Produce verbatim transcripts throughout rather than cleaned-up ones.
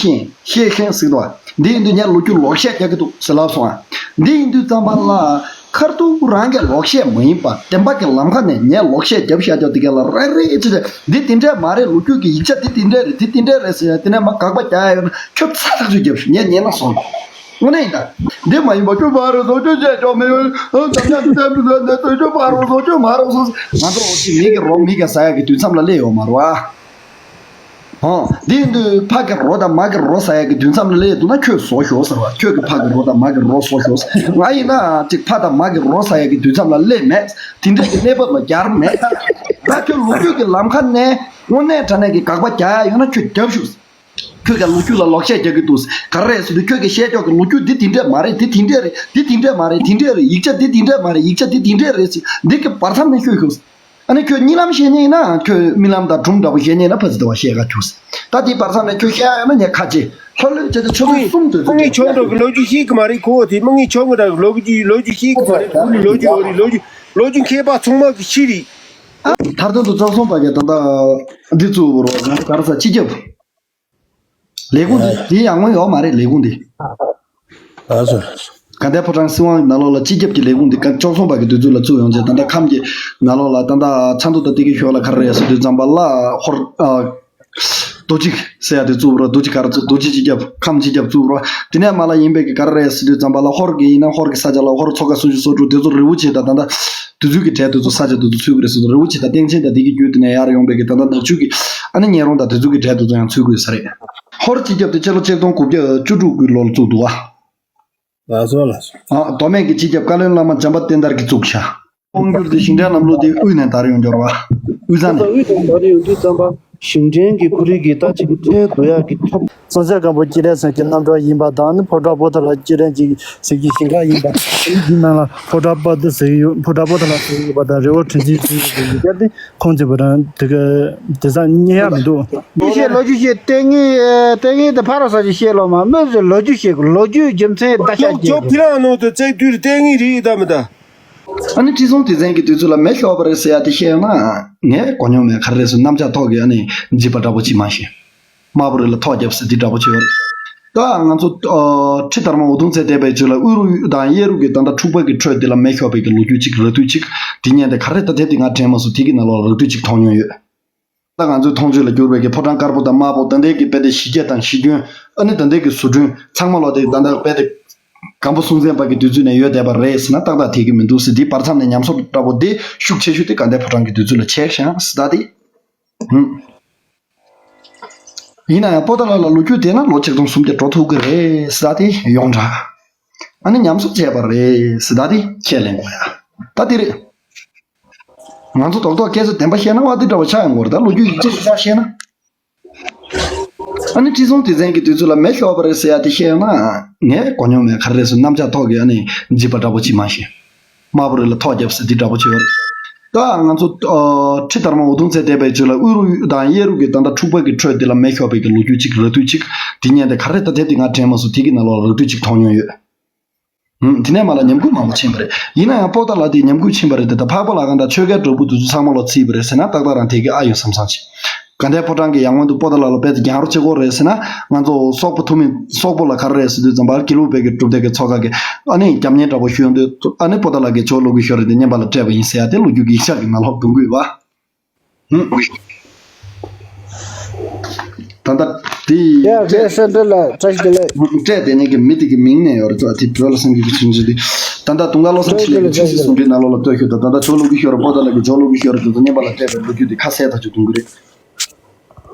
ཤེས་ཤེས་ཤེས་ཟེར་གི་འདུག་བ། འདི་ཡིན་དུས་ངས་ལོ་རྒྱུས་ལོག་བཤད་རྒྱག་གི་འདུག་ཟེར་ལབ་སོང་ཨ། འདི་ཡིན་དུས་ཙམ་པ་ལ་ཁར་ཐུག་རང་གི་ལོག་བཤད་མ་ཡིན་པ་བདེན་པ་གི་ལམ་ཁ་ནས་ངས་ལོག་བཤད་རྒྱབ་བཞག་རྒྱབ་དེ་ག་ལ་རེ་རེ་ཅི་རེད། འདི་དེ་འདྲས་མ་རེད། ལོ་རྒྱུས་ཀྱི་ཡིག་ཆ་འདི་དེ་འདྲས་རེད། འདི་དེ་འདྲས་རེད་ཟེར་ཡ་དེ་ནས་མ་དགག་པ་རྒྱག་ཡ་ཡོད་ན་ཁྱོད་ཚ་ཐག་ཆོད་རྒྱབ་ཤོག་ངས་ཉན་ན་སོང་། དངོས་གནས་ཡིན་ད། འདི་མ་ཡིན་པ་ཁྱོད་ཕ་རོལ་བཟོ་བཅོས་བྱས་ཆོག་མི་ཡོད། འཛམ་གླིང་འདི་ལྟ་བུ་ཟེར་ནས་ཁྱོད་ཕ་རོལ་བཟོ་བཅོས་མ་རོལ་སོང་། ང་ཚོ་འོ་ཅི་མི་གི་རོ་མི་ག་ཟ་ཡ་གི་དུས་མཚམས་ལ་སླེབས་ཡོད་མ་རེད་བ། ཨོ། འདི་ཡིན་དུས་ཕ་གི་རོ་དང་མ་གི་རོ་ཟ་ཡ་གི་དུས་མཚམས་ལ་སླེབས་འདུག་ན་ཁྱོད་བཟོ་ཤོག་ཟེར་བ། ཁྱོད་ཀྱི་ཕ་གི་རོ་དང་མ་གི་རོ་བཟོ་ཤོག་ཟེར། ང་ཡིན་ན་ཅིག་ཕ་དང་མ་གི་རོ་ཟ་ཡ་གི་དུས་མཚམས་ལ་སླེབས་མེད། དེ་འདྲས་ཀྱི་གནས་བབ་ལ་གྱར་མེད། ད་ཁྱོད་ལོ་རྒྱུས་ཀྱི་ལམ་ཁ་ནས་དངོས་གནས་དྲང་གནས་ཀྱི་དགག་པ་རྒྱག་ཡ་ཡོད་ན་ཁྱོད་རྒྱབ་ཤོག་ཁྱོད་ཀྱི་ལོ་རྒྱུས་ལ་ལོག་བཤད་རྒྱག་གི་འདུག་ག་རེ་རེད་ཟེར་དུས་ཁྱོད་ཀྱི་བཤད་ཕྱོགས་ཀྱི་ལོ་རྒྱུས་འདི་དེ་འདྲས་མ་རེད། འདི་དེ་འདྲས་རེད། འདི་དེ་འདྲས་མ་རེད། དེ་འདྲས་རེད། ཡིག་ཆ་འདི་དེ་འདྲས་མ་རེད། ཡིག་ཆ་འདི་དེ་འདྲས་རེད་ཟེར་འདི་གི་བར་མཚམས་ནས་ཤོད་ཤོག་ཨ་ནི་ཁྱོད་གཉིད་ལམ་བཤད་མཁན་ཡིན་ན་ཁྱོད་རྨི་ལམ་དང་སྒྲུང་འདྲ་པོ་བཤད་མཁན་ཡིན་ན་ཕ་ཚི་དེ་བ་བཤད་ག་ཁྱོད། ད་དེའི་བར་མཚམས་ནས་ཁྱོད་བཤད་ཡ་ཡོད་ན་ངས་ཁ་ཆེ་ལྷོད་ལྷོད་བྱས་ཏེ་ཆུ་ཚོད་གསུམ་དུས་ཚོད་མང་ངེས་ཆོག་འགྲོ་གི་ལོ་རྒྱུས་ཤེས་གི་མ་རེད། ཁོ་བོ་དེ་མང་ངེས་ཆོག་གི་འདྲ་གི་ལོ་རྒྱུས་ལོ་རྒྱུས་ཤེས་གི་མ་རེད། ཁོ་ནི་ལོ་རྒྱུས་ཨོ་རེད། ལོ་རྒྱུས་ལོ་རྒྱུས་མཁས་པ་ཚང་མ་གི་ཤི་རེད། ཨ། མཐར་ཐུག་ཏུ་བཅུ་གསུམ་པ་གི་ད་ལྟ་འདི་བཙུགས་པ་རོ་ང་ག་རེ་ཟ་སྤྱི་ཁྱབ། ལས་ཁུངས་འདི་འདི་ཡང་སྔོན་ཡོད་མ་རེད་ལས་ཁུངས་འདི། ཨ་སོ། དགའ་ལྡན་ཕོ་བྲང་སྲིད་དབང་གི་ནང་ལོགས་ལ་སྤྱི་ཁྱབ་ཀྱི་ལས་ཁུངས་འདི་བཅུ་གསུམ་པ་གི་དུས་ཚོད་ལ་བཙུགས་ཡོང་རྗེས་ད་ལྟ་ཁམས་ཀྱི་ནང་ལོགས་ལ་ད་ལྟ་ཚ་མདོ་དང་བདེ་སྐྱིད་ཤོད་ལ་ག་རེ་རེད་ཟེར་དུས་ཙམ་པ་ལ་ཧོར་ཨ། རྡོ་གཅིག་ཟེར་ཡ་དེ་བཙུགས་པ་རོ། རྡོ་གཅིག་ག་རེ་བཙུགས། རྡོ་གཅིག་སྤྱི་ཁྱབ་ཁམས་སྤྱི་ཁྱབ་བཙུགས་པ་རོ། དེ་ནས་མ་ལ་ཡིན་པའི་གི་ག་རེ་རེད་ཟེར་དུས་ཙམ་པ་ལ་ཧོར་གི་ཡིན་ན་ཧོར་གི་ས་ཆ་ལ་ཧོར་ཚོ་ཁག་སུམ་ཅུ་སོ་དྲུག་དེ་ཚོ་རི་བོ་ཆེ་དང་ད་ལྟ་དུས་ཚོད་ཀྱི་གྲལ་དེ་ཚོ་ས་ཆ་དེ་ཚོ་ཚུད་གི་རེད་ཟེར། རི་བོ་ཆེ་དང་སྟེང་ཆེན་དང་དེ་གི་རྒྱུད་དེ་ནས་ཡར་ཡོང་པའི་གི་ད་ལྟ་ནག་ཆུ་གི་ཨ་ནི་ཉེ་རོང་དང་དེ་ཚོ་གི་གྲལ་དེ་ཚོ་ཡང་ཚུད་དགོས་ས་རེད། ཧོར་སྤྱི་ཁྱབ་དེ་སྤྱི་ལོ་ཆིག་སྟོང་དགུ་བརྒྱ་བཅུ་དྲུག་གི་ལོ་ལ་བཙུགས་འདུག་བ། ལགས་སོ་ལགས་སོ། ཨ། མདོ་སྨད་ཀྱི་སྤྱི་ཁྱབ་བཀའ་བློན་བླ་མ་འཇམ་དཔལ་བསྟན་དར་གྱིས་བཙུགས་བཞག་དབང་སྒྱུར་དེ་ཞིང་བྲན་ལམ་ལུགས་དེ་དབུས་ནས་དར་ཡོང་འབྱོར་བ། དབུས་གཙང་ནས། དབུས་ནས་དར་ཡོང་དུས་ཙམ་པ་ཞིང་བྲན་གྱི་ཁོར་ཡུག་གི་ད་ཅིག་ཁྲལ་བསྡུ་ཡག་གི་ཐབས། ས་སྐྱ་སྒམ་པོ་སྐྱེ་ཕྲེང་ཟེར་གྱི་རྣམ་གྲངས་ཡིན་པ་དང་ནི་ཕོ་བྲང་པོ་ཏ་ལ་སྐྱེ་ཕྲེང་གཅིག་ཟེར་གྱི་ཞིང་ཁ་ཡིན་པ། དེའི་ནང་ལ་ཕོ་བྲང་པོ་ཏ་ཟེར་གྱི་ཡོད། ཕོ་བྲང་པོ་ཏ་ལ་ཟེར་གྱི་ཡོད་པ་དང་རི་བོ་གྲུ་འཛིན་ཟེར་གྱི་ཡོད་པ་ཡིན་ཀྱང་དེ་ཁོང་ཚོའི་བར་དེ་ག་དེ་ས་རྙེད་ཡག་མི་འདུག་ལོ་རྒྱུས་བཤད་ལོ་རྒྱུས་བཤད་ལྟས་ངན་ལྟས་ངན་དེ་ཕ་རོ་ས་ཅིག་བཤད་ལོ་མ་མོས་ཟེར་ལོ་རྒྱུས་བཤད་ལོ་རྒྱུས་རྒྱུ་མཚན་ད་ཤ་ཁྱོད་ཁྱོད་ཕི་ལང་ནང་དུ་བཙན་དུས་ལྟས་ངན་རིགས་ད་མི་ད། ཨ་ནི་ཁྲི་སྲོང་ལྡེ་བཙན་གྱི་དུས་ཚོད་ལ་མེ་ཤོར་བ་རེད་ཟེར་ཡ་དེ་བཤད་ཡོང་ན་ངས་གོ་མྱོང་མེད། ག་རེ་རེད་ཟེར་རྣམ་ཅག་ཐོག་གི་ཨ་ནི་འཇིབ་པ་འདྲ་པོ་ཅིག་མ་ཤེས། དམར་པོ་རི་ལ་ཐོག་བརྒྱབ་ཟེར་འདི་འདྲ་པོ་ཅིག་ཡོད་རེད། ད་ང་ཚོ་ཨ་ཁྲི་དར་མ་འུ་དུམ་ཚེ་བསྟན་པའི་རྗེས་ལ་དབུ་རུ་དང་གཡས་རུ་གི་ད་ལྟ་འཁྲུག་པ་གི་ཁྲོད་འདི་ལ་མེ་ཤོར་བའི་གི་ལོ་རྒྱུས་ཅིག་རགས་བསྡུས་ཅིག་འདི་ཉན་དེ་ག་རེ་ད་དེབ་འདི་ང་དྲན་མ་སོང་། དེ་གི་ནང་ལོགས་རགས་བསྡུས་ཅིག་མཐོང་མྱོང་ཡོད། ད་ང་ཚོའི་མཐོང་ཆོས་ལ་གྱུར་པའི་གི་ཕོ་བྲང་དཀར་པོ་དང་དམར་པོ་ད་ལྟའི་གི་དཔེ་དེ་ཞི་རྒྱས་དང་ཞི་སྐྱོན་ཨ་ནི་ད་ལྟའི་གི་བཟོ་སྐྲུན་ཚང་མ་ལོ་དེ་ད་ལྟ་དཔེ་དེ་སྒམ་པོ་སྲོང་བཙན་པ་གི་དུས་ཚོད་ནས་ཡོད་བསྡད་པ་རེད་ཟེར་ན་ཏག་ཏག་དེ་གི་མི་འདུག་ཟེར། དེའི་བར་མཚམས་ནས་ཉམས་གསོ་འདྲ་པོ་དེ་ཤུགས་ཆེ་ཤོས་དེ་དགའ་ལྡན་ཕོ་བྲང་གི་དུས་ཚོད་ལ་བྱས་ཤག་ཟེར་ད་དེ། ཧུམ། ཡིན་ན་ཡང་པོ་ཏཱ་ལ་ལ་ལོ་རྒྱུས་དེ་ན་ལོ་ཆིག་སྟོང་སུམ་བརྒྱ་འགྲོ་ཐུབ་ཀྱི་རེད་ཟེར་ད་དེ་ཡོངས་གྲགས། ཨ་ནི་ཉམས་གསོ་བྱས་པ་རེད་ཟེར་ད་དེ་ཁས་ལེན་དགོས་ཡ། ད་དེ་རེད། ང་ཚོ་རྡོག་རྡོག་སྐད་ཆ་བདེན་པ་བཤད་ན་བ་འདི་འདྲ་བ་ཆགས་ཡོང་གི་རེད། ད་ལོ་རྒྱུས་ཡིག་ཆ་ཡིག་ཆ་བཤད་ན། ཨ་ནི་ཁྲི་སྲོང་ལྡེ་བཙན་གྱི་དུས་ཚོད་ལ་མེ་ཤོར་བ་རེད་ཟེར་ཡ་དེ་བཤད་ཡོང་ན་ངས་གོ་མྱོང་མེད། ག་རེ་རེད་ཟེར་རྣམ་ཅག་ཐོག་གི་ཨ་ནི་འཇིབ་པ་འདྲ་པོ་ཅིག་མ་ཤེས། དམར་པོ་རི་ལ་ཐོག་བརྒྱབ་ཟེར་འདི་འདྲ་པོ་བྱས་ཡོད་རེད། ད་ང་ཚོ་ཨ་ཁྲི་དར་མ་འུ་དུམ་ཚེ་བསྟན་པའི་རྗེས་ལ་དབུ་རུ་དང་གཡས་རུ་གི་ད་ལྟ་འཁྲུག་པ་གི་ཁྲོད་འདི་ལ་མེ་ཤོར་བའི་གི་ལོ་རྒྱུས་ཅིག་རགས་བསྡུས་ཅིག་འདི་ཉན་དེ་ག་རེ་ད་དེབ་འདི་ང་དྲན་མ་སོང་། དེ་གི་ནང་ལོགས་རགས་བསྡུས་ཅིག་མཐོང་མྱོང་ཡོད། ཧུམ། དེ་ནས་མ་ལ་ཉམས་རྒུད་མང་པོ་ཕྱིན་པ་རེད། ཡིན་ན་ཡང་པོ་ཏཱ་ལ་དེ་ཉམས་རྒུད་ཕྱིན་པ་རེད་དེ། ད་འཕགས་པ་ལྷ་ཁང་དང་ཆོས་རྒྱལ་བྲག་ཕུག་དེ་ཚོ་ཚང་མ་ལ་བརྩིས་པ་རེད་ཟེར་ན་ཏག་ཏག་རང་དེ་གི་ཨ་ཡོད་བསམ་བསམ་བྱེད། དགའ་ལྡན་ཕོ་བྲང་གི་ཡང་སྔོན་དུ་པོ་ཏཱ་ལ་ལ་དཔེ་དེ་རྒྱང་རོ་ཆེ་གོ་རེད་ཟེར་ན་ང་ཚོ་སོག་པོ་ཐུ་མི་སོག་པོ་ལ་ག་རེ་རེད་ཟེར་དུས་ཙམ་པ་ཀི་ལུ་པའི་གི་གྲུབ་སྡེ་གི་ཚོ་ཁག་གི་ཨ་ནི་རྒྱབ་གཉེར་འདྲ་པོ་ཞུ་ཡོང་དུས་ཨ་ནི་པོ་ཏཱ་ལ་གི་ཇོ་ལུ་གུ་ཤོ་རི་དེ་བསྙེན་པ་ལ་སྤྲད་པ་ཡིན་ཟེར་ཡ་དེ་ལོ་རྒྱུས་ཀྱི་ཡིག་ཆ་གི་ནང་ལོགས་འདོན་གི་ཡོད་པ། ཧུམ། ད་ལྟ་དེ་ཡ་རྒན་སེ་འབྲེལ་ལ་བཀྲ་ཤིས་བདེ་ལེགས། སྤྲད་དེ་ནས་ཀྱི་མི་དེ་གི་མིང་ནས་ཡོད་རེད་ཙང་དེ་བོད་ལ་སེང་གེ་གི་ཆུང་ཆུང་དེ། ད་ལྟ་དུང་དཀར་བློ་བཟང་འཕྲིན་ལས་ཀྱི་ཆུ་སྲིན་ཟུང་འབྲེལ་ནང་ལོགས་ལ་ལྟོས་ཤོག་དང་ད་ལྟ་ཇོ་ལུ་གུ་ཤོ་རི་པོ་ཏཱ་ལ་གི་ཇོ་ལུ་གུ་ཤོ་རི་དེ་ཚོ་བསྙེན་པ་ལ་སྤྲད་པའི་ལོ་རྒྱུས་དེ་ཁ་གསལ་ཐག་ཆོད་འདོན་གི་རེད།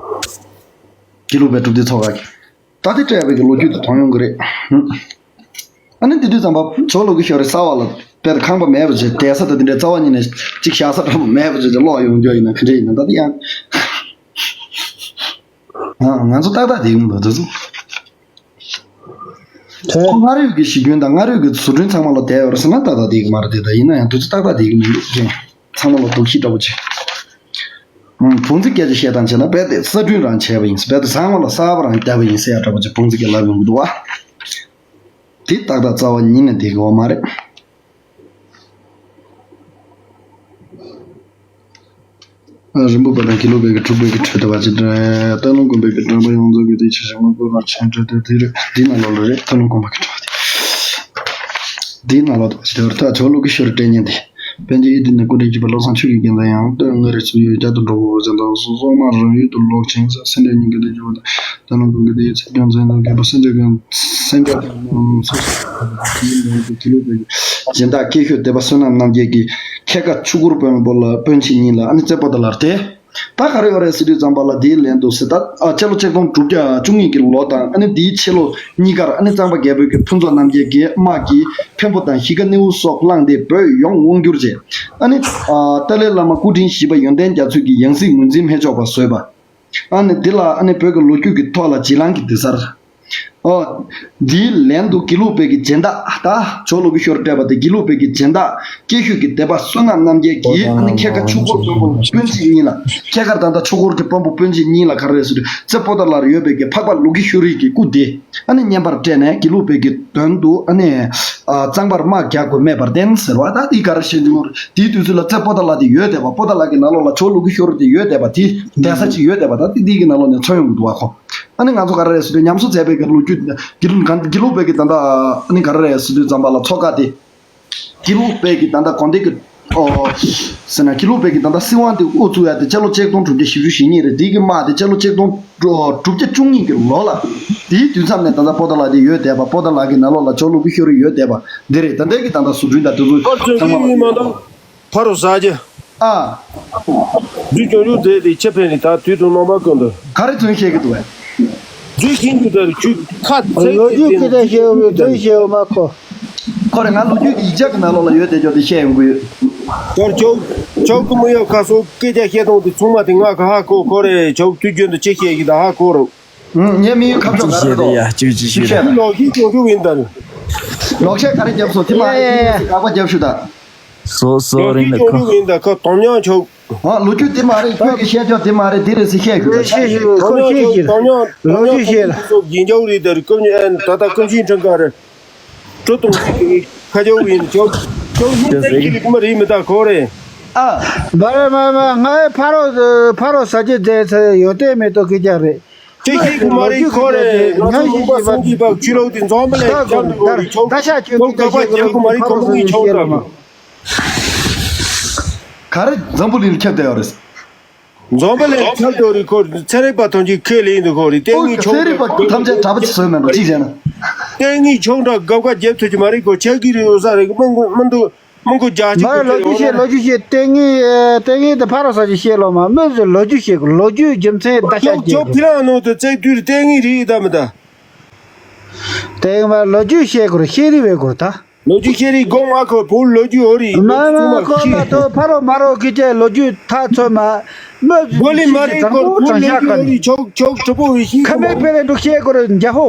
དགེ་ལུགས་པའི་གྲུབ་སྡེ་ཚོ་ག་གི། ད་དེ་སྤྲད་པའི་གི་ལོ་རྒྱུས་དེ་མཐོང་ཡོང་གི་རེད། ཨ་ནི་དེ་དུས་ཙམ་པ་ཇོ་ལུ་གུ་ཤོ་རི་གསར་བ་ལ་དཔེ་ཁང་པ་མེད་པ་བྱས་བསྡད་ས་དང་དེ་འདྲའི་རྩ་བ་ཉིད་ནས་གཅིག་བཞག་ས་འདྲ་པོ་མེད་པ་བྱས་ཀློག་ཡོང་རྒྱུ་ཡིན་ན་ག་འདྲ་ཡིན་ན་ད་དེ་ཡང་། ང་ཚོ་ཏག་ཏག་དེ་ཡོང་འདུག་དེ་ཚོ། ཁོ་སྔ་རོལ་གྱི་གཞི་ཁྱོན་དང་སྔ་རོལ་གྱི་བཟོ་སྐྲུན་ཚང་མ་ལ་བསྡད་ཡོད་རེད་ཟེར་ན་ཏག་ཏག་དེ་གི་མ་རེད་དེ། ད་ཡིན་ན་ཡང་དུས་ཚོད་ཏག་ཏག་དེ་གི་མི་འདུག་ཅེས་ཚང་མ་ལ་སྡུག་ཤི་འདྲ་པོ་ཅིག་ཨང་། བུང་ཚིག་སྐད་ཆ་བཤད་སྟངས་བྱས་ན་རྦད་དེ་གསར་སྐྲུན་རང་བྱས་པ་ཡིན། རྦད་དེ་ཚང་མ་ལ་གསར་པ་རང་བརྒྱབ་པ་ཡིན་ཟེར་ཡ་འདྲ་པོ་ཅིག་བུང་ཚིག་གི་ལབ་ཡོང་གི་འདུག་བ། དེ་ཏག་ཏག་རྩ་བ་ཉིད་ནས་དེ་གི་འོ་མ་རེད། རིན་པོ་པ་དང་དགེ་ལུགས་པའི་གི་དྲུག་པའི་གི་ཁྲོད་དུ་བ་ཅི་འདྲ། སྟག་ལུང་དགོན་པའི་གི་དྲན་པ་ཡོངས་རྫོགས་ཀྱི་དེའི་ཆེ་ཞིང་མངོན་པར་ཆེན་འདྲ་དེ་དེ་རེད། འདིའི་ནང་ལོགས་ལ་རེད། སྟག་ལུང་དགོན་པ་གི་དྲན་པ་དེ་འདིའི་ནང་ལོགས་དུ་བ་ཅི་འདྲ་རེད། ད་ཇོ་བོ་ཀླུ་གི་ཤུལ་རེ་སྤྲད་ཉན་དེ། པཎ་ཆེན་ཨི་ཏི་ནི་སྐུ་ཕྲེང་བཅུ་པ་བློ་བཟང་ཆོས་ཀྱི་རྒྱལ་མཚན་ཡང་སྟོད་མངའ་རིས་སུ་ཡོད། རྒྱ་དང་འགྲོ་བོ་བཟང་དང་སོ་སོ་མ་རང་ཡུལ་དུ་ལོག་ཅིང་སེ་འབྲས་སྙིང་གི་དེ་ཇོ་བོ་དང་། ད་ནང་ཀུན་གྱི་དེའི་ཚེ་སྐྱོང་མཚན་དང་མཁན་པོ་སེ་འབྲས་དགོན། སེ་འབྲས་དགོན་སོགས་སུ་དེའི་ལན་དུ་དགེ་ལུགས་པའི་སྦྱིན་བདག་སྐྱེས་ཤོས་སྡེ་པ་བསོད་ནམས་རྣམ་རྒྱལ་གྱིས་ཁྱེད་ཀ་ཆོས་སྐོར་དཔོན་པོ་ལ་དཔོན་ཆེན་གཉིས་ལ་ཨ་ནི་རྩེ་པོ་ཏ་ལར་ཏེ། ད་ག་རེ་ཡོད་རེད་ཟེར་དུས་ཙམ་པ་ལ་དེའི་ལན་དུ་ཟེར། ད་ཨ་སྤྱི་ལོ་ཆིག་སྟོང་དྲུག་བརྒྱ་བཅུ་གཉིས་ཀྱི་ལོ་དང་ཨ་ནི་དེའི་ཕྱི་ལོ་གཉིས་ཀར་ཨ་ནི་གཙང་པ་རྒྱལ་པོའི་གི་ཕུན་ཚོགས་རྣམ་རྒྱལ་གྱི་དམག་གིས་འཕན་པོ་དང་གཞིས་ཀ་རྣེའུ་སོགས་བླངས་ཏེ་བོད་ཡོངས་དབང་བསྒྱུར་བྱས། ཨ་ནི་ཨ་ཏཱ་ལའི་བླ་མ་སྐུ་ཕྲེང་བཞི་པ་ཡོན་ཏན་རྒྱ་མཚོ་གི་ཡང་སྲིད་ངོས་འཛིན་མི་ཆོག་པ་བཟོས་པ། ཨ་ནི་འདི་ལ་ཨ་ནི་བོད་ཀྱི་ལོ་རྒྱུས་ཀྱི་ཐོག་ལ་བརྗེ་ལམ་གྱི་འདི་སར། ཨོ། འདིའི་ལན་དུ་དགེ་ལུགས་པའི་གི་སྦྱིན་བདག་ད་ཇོ་བོ་ཀླུ་གི་ཤུལ་སྤྲད་པ་དེ་དགེ་ལུགས་པའི་གི་སྦྱིན་བདག་སྐྱེས་ཤོས་ཀྱི་སྡེ་པ་བསོད་ནམས་རྣམ་རྒྱལ་གྱིས་ཨ་ནི་ཁྱེད་ཀ་ཆོས་སྐོར་དཔོན་པོ་དཔོན་ཆེན་གཉིས་ལ། ཁྱེད་ཀར་ད་ལྟ་ཆོས་སྐོར་གྱི་དཔོན་པོ་དཔོན་ཆེན་གཉིས་ལ་ག་རེ་རེད་ཟེར་དུས་རྩེ་པོ་ཏ་ལར་ཡོད་པའི་གི་འཕགས་པ་ཀླུ་གི་ཤུལ་རིགས་ཀྱི་སྐུ་དེ་ཨ་ནི་བསྙེན་པར་སྤྲད་ནས་དགེ་ལུགས་པའི་གི་དོན་དུ་ཨ་ནི་ཨ་གཙང་པར་དམག་རྒྱག་དགོས་མེད་པར་བརྟེན་ཟེར་བ། ད་འདི་ག་རེ་བཤད་འདུག་དེའི་དུས་ཚོད་ལ་རྩེ་པོ་ཏ་ལ་དེ་ཡོད་བསྡད་པ། པོ་ཏ་ལ་གི་ནང་ལོགས་ལ་ཇོ་བོ་ཀླུ་གི་ཤུལ་རིགས་དེ་ཡོད་བསྡད་པ། དེ་གདན་ས་ཅིག་ཡོད་བསྡད་པ། ད་དེ་འདི་གི་ནང་ལོགས་ནས་ཚོར་ཡོང་གི་འདུག་བ་ཁོ། ཨ་ནི་ང་ཚོ་ག་རེ་རེད་ཟེར་དུས་ཉམས་གསོ་མཛད་པའི་གི་ལོ་རྒྱུས་དགེ་ལུགས་གང་དགེ་ལུགས་པའི་གི་ད་ལྟ་ཨ་ནི་ག་རེ་རེད་ཟེར་དུས་ཙམ་པ་ལ་ཚོགས་ཁག་དེ། དགེ་ལུགས་པའི་གི་ད་ལྟ་དགོན་སྡེ་གི་ཨོ་ཟེར་ན་དགེ་ལུགས་པའི་གི་ད་ལྟ་སྲིད་དབང་དེ་དབུ་བཙུགས་ཡ་དེ་སྤྱི་ལོ་ཆིག་སྟོང་དྲུག་བརྒྱ་བཞི་བཅུ་ཞེ་གཉིས་རེད། དེ་གི་དམག་དེ་སྤྱི་ལོ་ཆིག་སྟོང་དྲུག་བརྒྱ་བཅུ་གཉིས་གི་ལོ་ལ་དེའི་དུས་མཚམས་ནས་ད་ལྟ་པོ་ཏ་ལ་དེ་ཡོད་བསྡད་པ། པོ་ཏ་ལ་གི་ནང་ལོགས་ལ་ཇོ་བོ་ཀླུ་གི་ཤུལ་རིགས་ཡོད་བསྡད་པ་འདི་རེད། ད་ལྟའི་གི་ད་ལྟ་བཟོ་སྐྲུན་དང་དེ་ཚོ་ཨོ་ཚང་མ། ཚོད་མ་དང་། ཕ་རོ་ཟ་རྒྱུ། ཨ། རྒྱུ་ཅུང་ཅུང་དེ་དེ་ཆེ་ཕན་ནི་ད་དུས་དུ་ནང་པ་ཀུན་ཏུ། ག་རེ་ཚོན་བཤད་གི་འདུག་བས། རྒྱུ་ཤིན་ཏུ་དར་ཆུ་ཁ་ཚེག་ལོ་རྒྱུས་སྐད་ཆ་བཤད་འོས་པའི་དོན་བཤད་འོས་མ་ཁོ། ཁོ་རེ་ང་ལོ་རྒྱུས་ཀྱི་ཡིག་ཆ་གི་ནང་ལོགས་ལ་ཡོད་དེ་ཅོག་དེ་བཤད་ཡོང་གི་ཡོད། དར་ཆོག་ཆོག་གི་མི་ཡོད་ཁ་སོགས་སྐད་ཆ་བཤད་སྟངས་དེ་ཚང་མ་དེ་ང་ག་ཧ་གོ། ཁོ་རེ་ཆོག་དུས་རྒྱུན་དུ་ཅི་བཤད་གི་ད་ཧ་གོ་རོགས། ངས་མི་ཡུལ་ཁ་ཕྱོགས་ག་རེ་རེད། ཡ་གཅིག་གཅིག་ཤེས་རེད། ལོག་ཤེས་ཀྱང་ཤུགས་ཡིན་ད། ལོག་ཤེས་ག་རེ་རྒྱབ་སོང་དེ་མ་རེད། ཡ་ཡ་ཡ། དེ་རེད་ཟེར་དགག་པ་རྒྱབ་ཤུགས་ད། སོ་སོ་རིང་ལ་ཁོ། ཡིན་ད་ཁོ་དོམ་ཉང་ཆོག་ཨ་ལོ་རྒྱུས་དེ་མ་རེད། ཁྱོད་ཀྱི་བཤད་ཕྱོགས་དེ་མ་རེད། དེ་རེད་ཟེར་བཤད་ཤུགས་ད། ཤེས་ཤེས་ཁོ་ཤེས་ཤེས། ལོ་རྒྱུས་ཤེས་ལ། སོ་རྒྱན་ཆོག་རེད་ད། རེད་ཀུན་ད་ལྟ་ཀུན་ཤིང་ཁྲིམས་ཁ་རེད། ཀྲོ་དུང་ཁ་ཆོག་ཡིན་ཆོག་ཆོག་ཡིན་ད་ཀི་ལིག་མ་རེད་མི་ད་ཁོ་རེད། ཨ། མ་རེད་མ་མ་ངའི་ཕ་རོགས་ཕ་རོགས་ཟ་རྒྱུ་མཛད་ཚེ་ཡོན་ཏན་མེད་དོ་སྐད་ཆ་རེད། ཅི་ཞིག་མ་རེད་ཁོ་རེ། ང་ཚོ་ལུང་པ་སུམ་གྱི་བབ་ཕྱི་ལོགས་དེ་འཛོམས་པ་ལས་ཀྱང་དུ་གོ་རེ་ཆོག་ད་ཤ་ཆུ་ཐུག་ད་ཤེས་དགོས་རེད། མ་རེད་ཁོ་མི་ཆོག་ད། ག་རེ་འཛམ་བུ་གླིང་ཁྱབ་བསྡད་ཡོད་རེད། འཛོམས་པ་ལས་ཁྱབ་བསྡད་རེད་ཁོ། ཚན་རིག་པ་ཐམས་ཅད་ཁས་ལེན་འདུག་ཁོ་རེ། ལྟས་ངན་ཆོག་ཚན་རིག་པ་ཐམས་ཅད་གྲྭ་པ་ཅིག་བཟོས་མེད་འགྲོ་གཅིག་བྱས་ན། ལྟས་ངན་ཆོག་འདྲ་དགབ་ཁ་རྒྱབ་ཐུབ་ཀྱི་མ་རེད་ཁོ། ཆག་གི་རེད་འོ་ས་རེད་མི་འགོ་མི་འདུག་མི་འགོ་རྒྱ་ཆེ་མ་ལོ་རྒྱུས་བཤད། ལོ་རྒྱུས་བཤད། ལྟས་ངན་ལྟས་ངན་དེ་ཕ་རོ་ས་ཅིག་བཤད་ལོ་མ་མི་ཚོས་ལོ་རྒྱུས་བཤད་དགོས། ལོ་རྒྱུས་རྒྱུ་མཚན་ད་ཤ་ཅོག་ཅོག་ཕི་ལང་ནང་དུ་བཙལ་དུས་ལྟས་ངན་རེད་ད་མི་ད། ལྟས་ངན་མ་ལོ་རྒྱུས་བཤད་དགོས་རེད། ཤེས་རིག་བས་དགོས་རེད་ད། ལོ་རྒྱུས་ཤེས་རིག་དགོངས་མ་ཁོ་བོད་ལོ་རྒྱུས་འོ་རེད། མ་མ་ཁོ་མ་ཐོ་ཕ་རོ་མ་རོ་གི་ཅེ་ལོ་རྒྱུས་ཐག་ཚོད་མ། མི་གོ་ལི་མ་རེད་ཁོ་བོད་ལོ་རྒྱུས་འོ་རེད། ཆོག་ཆོག་གྲུ་པོ་བའི་ཤིང་ཁ་མེད་པེ་རེ་འདུག་བཤད་དགོས་རེད་རྒྱ་ཧོ།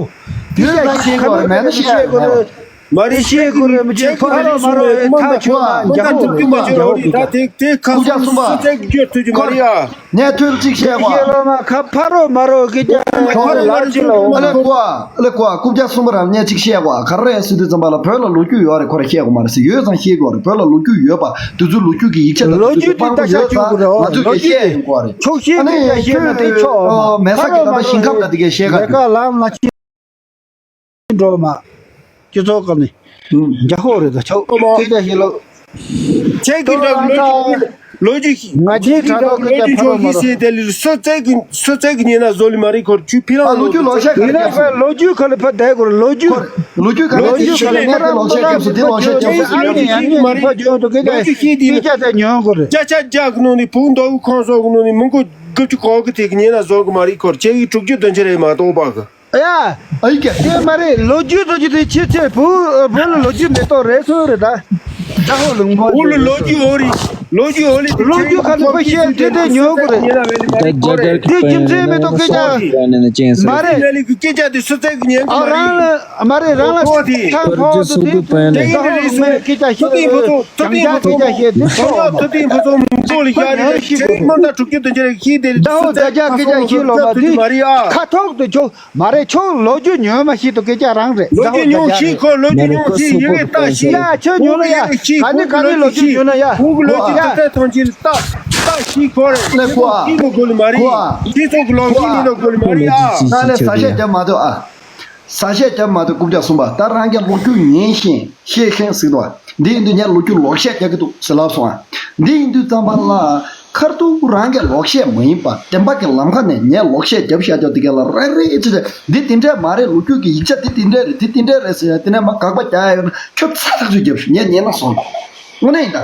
དེ་ཤེས་དགོས་རེད། མེད་ན་ཤེས་དགོས་རེད། མ་རེད་ཤེས་དགོས་རེད། མི་ཅེ་ཕ་རོ་མ་རོ་ཐག་ཆོད་མ་རྒྱ་ཧོ་རྒྱ་ཧོ། ད་དེ་དེ་ཁ་སང་སུ་ཚད་བསྒྱུར་ཐུབ་ཀྱི་མ་རེད་ཨ། གནས་ཐུལ་གཅིག་བཤད་པ། ཤེས་ལོ་མ་ཁ་ཕ་རོ་མ་རོ་སྐད་རྒྱག་ཁ་ཕ་རོ་མ་རོ་ལ་ཅི་ལོ། ཨ་ལེ་ཀོ་ཨ་ལེ་ཀོ་ཨ་རྐུབ་བཀྱག་གསུམ་པ་རང་གནས་གཅིག་བཤད་པ། ག་རེ་ཟེར་དུས་ཙམ་པ་ལ་བོད་ལ་ལོ་རྒྱུས་ཡོད་རེད། ཁོ་ར་བཤད་དགོས་མ་རེད་ཟེར། ཡོད་ཙང་ཤེས་དགོས་རེད། བོད་ལ་ལོ་རྒྱུས་ཡོད་པ་དེ་ཚོའི་ལོ་རྒྱུས་ཀྱི་ཡིག་ཆ་དང་ལོ་རྒྱུས་དེ་ད་ཤ་ཆུ་དགོས་རེད། ང་ཚོས་ལོ་རྒྱུས་བཤད་ཡོང་དགོས་རེད། ཕྱོགས་ཤེས་ཨ་ནི་ཁྱོད་མེད་ས་ཀྱི་ད་ལྟ་ཞིང་ཁམས་ད་དེ་གའི་བཤད་ག་ལ་ལ་ཅི། འགྲོ་མ། སྤྱི་ཚོགས་སྐབས་ནས། རྒྱ་ཧོ་རེད་ད་ཆོག་སྐད་ཆ་ཤེས་ལོ། ཁྱེད་ཀྱི་འདྲ་ལོ་རྒྱུས་ལོ་རྒྱུས་ཤིག་ང་ཚོའི་དྲ་ཐོག་སྐད་ཆ་ཕ་རོ་མ་རོ། ལོ་རྒྱུས་ཟེར་དེ་ལས་སོ་ཚད་ཀྱི་སོ་ཚད་ཀྱི་ཉེ་ན་བཟོ་ལི་མ་རེད་ཁོར་ཆུ་ཕི་ལང་ལོ་རྒྱུས་ལོ་ཤ་ག་ཡིན་ན་ལོ་རྒྱུས་ཁ་ལ་ཕ་བསྡད་དགོས་རེད། ལོ་རྒྱུས་ལོ་རྒྱུས་ཁ་ལ་ཁྱེད་ལོ་ཤ་སྐྱབས་སུ་དེ་ལོ་ཤ་སྐྱབས་སུ་ལོ་རྒྱུས་ཤེས་དེ་ལོ་ཤ་དེ་ཕ་ཇོ་དུ་སྐད་ཆ་སྐད་ཆ་དེ་ཉོ་དགོས་རེད། ཅ་ཅ་ཅག་གི་ནང་ནས་བུ་མདོ་དབུས་ཁམས་སོགས་ཀྱི་ནང་ནས་མི་མགོ་དགུ་བཅུ་གོ་གི་དེ་གི་ཉེ་ན་བཟོ་གི་མ་རེད་ཁོར་ཁྱེད་ཀྱི་དྲུག་ཅུ་བདུན་ཅུ་རེད་མ་གཏོགས་པ་གི་ཡ། ཨི་ཀྱ་དེ་མ་རེད། ལོ་རྒྱུས་ལོ་རྒྱུས་དེ་ཕྱི་ཚེ་བུ་བུ་ལ་ལོ་རྒྱུས་མེ་ཏོག་རེད་སོ་རེད་ད། ད་ཧོ་ལུང་པོ་བུ་ལ་ལོ་རྒྱུས་འོ་རེད། ལོ་རྒྱུས་འོ་ལི་ལོ་རྒྱུས་ཁ་ལ་ཕ་ཤེས་དེ་དེ་ཉོ་གོ་རེད། དེ་རྒྱུ་མཚན་མེ་ཏོག་སྐད་ཆ་མ་རེད། ལ་ལི་གི་སྐད་ཆ་དེ་སོ་ཚད་གི་ཉན་གི་མ་རེད། རང་ལ་མ་རེད། རང་ལ་ཁོ་དེ་ཐང་ཕོ་དུ་དེ་དེ་ད་ཧོ་ལུང་པོའི་སྐད་ཆ་ཤེས་དེ་ཕོ་ཚོ་ཐོ་ཏིང་ཕོ་ཚོ་ཐོ་ཏིང་ཕོ་ཚོ་མང་པོ་ལ་ཤ་རེད། ཁྱེད་མ་ད་དྲུག་ཅུ་བདུན་ཅུ་རེད་ཤེས་དེ་ད་ཧོ་ད་ཅག་སྐད་ཆ་ཤེས་ལོ་མ་དེ་མ་རེད་ཨ། ཁ་ཐོག་ཏུ་ཆོག་མ་རེད། ཁྱོད་ལོ་རྒྱུས་ཉོན་མ་ཤེས་དུ་སྐད་ཆ་རང་རེད། ལོ་རྒྱུས་ཉོན་ཤེས་ཁོ་ལོ་རྒྱུས་ཉོན་ཤེས་ཡི་གེ་ལྟ་ཤེས། ཡ་ཁྱོད་ཉོན་ལ་ཡ་ཨ་ནི་ག་རེ་ལོ་རྒྱུས་ཉོན་ལ་ཡ། ཁོང་གི་ལོ་རྒྱུས་ལྟ་ཐང་ཆེན་ལྟ་ལྟ་ ཤིག་གོ་རེད། ལེ་གོ་ཨ། ཤིག་ལོ་གོ་ལི་མ་རེད། གོ་ཨ། ཤིག་ཚོགས་ཀྱི་ལོ་གོ་ཨ། ཤིག་ལོ་གོ་ལི་མ་རེད་ཨ། ན་ལེ་ས་ཤད་རྒྱབ་མ་ཐུབ་ཨ། ས་ཤད་རྒྱབ་མ་ཐུབ། རྐུབ་བཀྱག་གསུམ་པ། ད་རང་གི་ལོ་རྒྱུས་ཉན་ཤེས་ཤེས་ཤེས་ཟིག་དོ། འདི་ཡིན་དུས་ངས་ལོ་རྒྱུས་ལོག་བཤད་རྒྱག་གི་འདུག་ཟེར་ལབ་སོང་ཨ། འདི་ཡིན་དུས་ཙམ་པ་ལ་ཁར་ཐུག་རང་གི་ལོག་བཤད་མ་ཡིན་པ་བདེན་པ་གི་ལམ་ཁ་ནས་ངས་ལོག་བཤད་རྒྱབ་བཞག་རྒྱབ་དེ་ག་ལ་རེ་རེ་ཅི་ཅི་འདི་དེ་འདྲས་མ་རེད། ལོ་རྒྱུས་ཀྱི་ཡིག་ཆ་འདི་དེ་འདྲས་རེད། འདི་དེ་འདྲས་རེད་ཟེར་ཡ་དེ་ནས་མ་དགག་པ་རྒྱག་ཡ་ཡོད་ན་ཁྱོད་ཚ་ཐག་ཆོད་རྒྱབ་ཤོག་ངས་ཉན་ན་སོང་། དངོས་གནས་ཡིན་ད།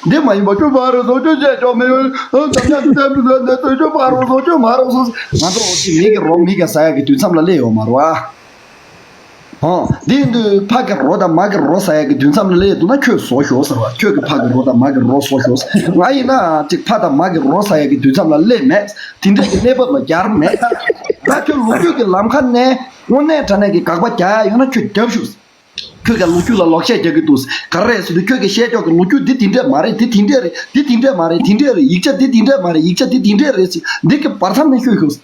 འདི་མ་ཡིན་པ་ཁྱོད་མ་རེད་བཟོ་ཁྱོད་བཤད་ཆོག་མི་ཡོད། ཨ་འཛམ་གླིང་བཙན་པོ་ཟེར་ནས་ཁྱོད་མ་རེད་བཟོ་ཁྱོད་མ་རེད་བཟོ། ང་ཚོ་འོ་ཅི་མི་གི་རོ་མི་ག་ཟ་ཡ་གི་དུས་མཚམས་ལ་སླེབས་ཡོད་མ་རེད་བ། ཧོ། འདི་ཡིན་དུས་ཕ་གི་རོ་དང་མ་གི་རོ་ཟ་ཡ་གི་དུས་མཚམས་ལ་སླེབས་འདུག་ན་ཁྱོད་བཟོ་ཤོག་ཟེར་བ། ཁྱོད་ཀྱི་ཕ་གི་རོ་དང་མ་གི་རོ་བཟོ་ཤོག་ཟེར། ང་ཡིན་ན་ཅིག་ཕ་དང་མ་གི་རོ་ཟ་ཡ་གི་དུས་མཚམས་ལ་སླེབས་མེད། དེ་འདྲ་གི་གནས་བབ་ལ་གྱར་མེད། ད་ཁྱོད་ལོ་རྒྱུས་ཀྱི་ལམ་ཁ་ནས་དངོས་གནས་དྲང་གནས་ཀྱི་དགག་པ་རྒྱག་ཡ་ཡོད་ན་ཁྱོད་རྒྱབ་ཤོག་ཁྱོད་ཀྱི་ལོ་རྒྱུས་ལ་ལོག་བཤད་རྒྱག་གི་འདུག་ག་རེ་རེད་ཟེར་དུས་ཁྱོད་ཀྱི་བཤད་ཕྱོགས་ཀྱི་ལོ་རྒྱུས་འདི་དེ་འདྲས་མ་རེད། འདི་དེ་འདྲས་རེད། འདི་དེ་འདྲས་མ་རེད། དེ་འདྲས་རེད། ཡིག་ཆ་འདི་དེ་འདྲས་མ་རེད། ཡིག་ཆ་འདི་དེ་འདྲས་རེད་ཟེར་འདི་གི་བར་མཚམས་ནས་ཤོད་ཤོག་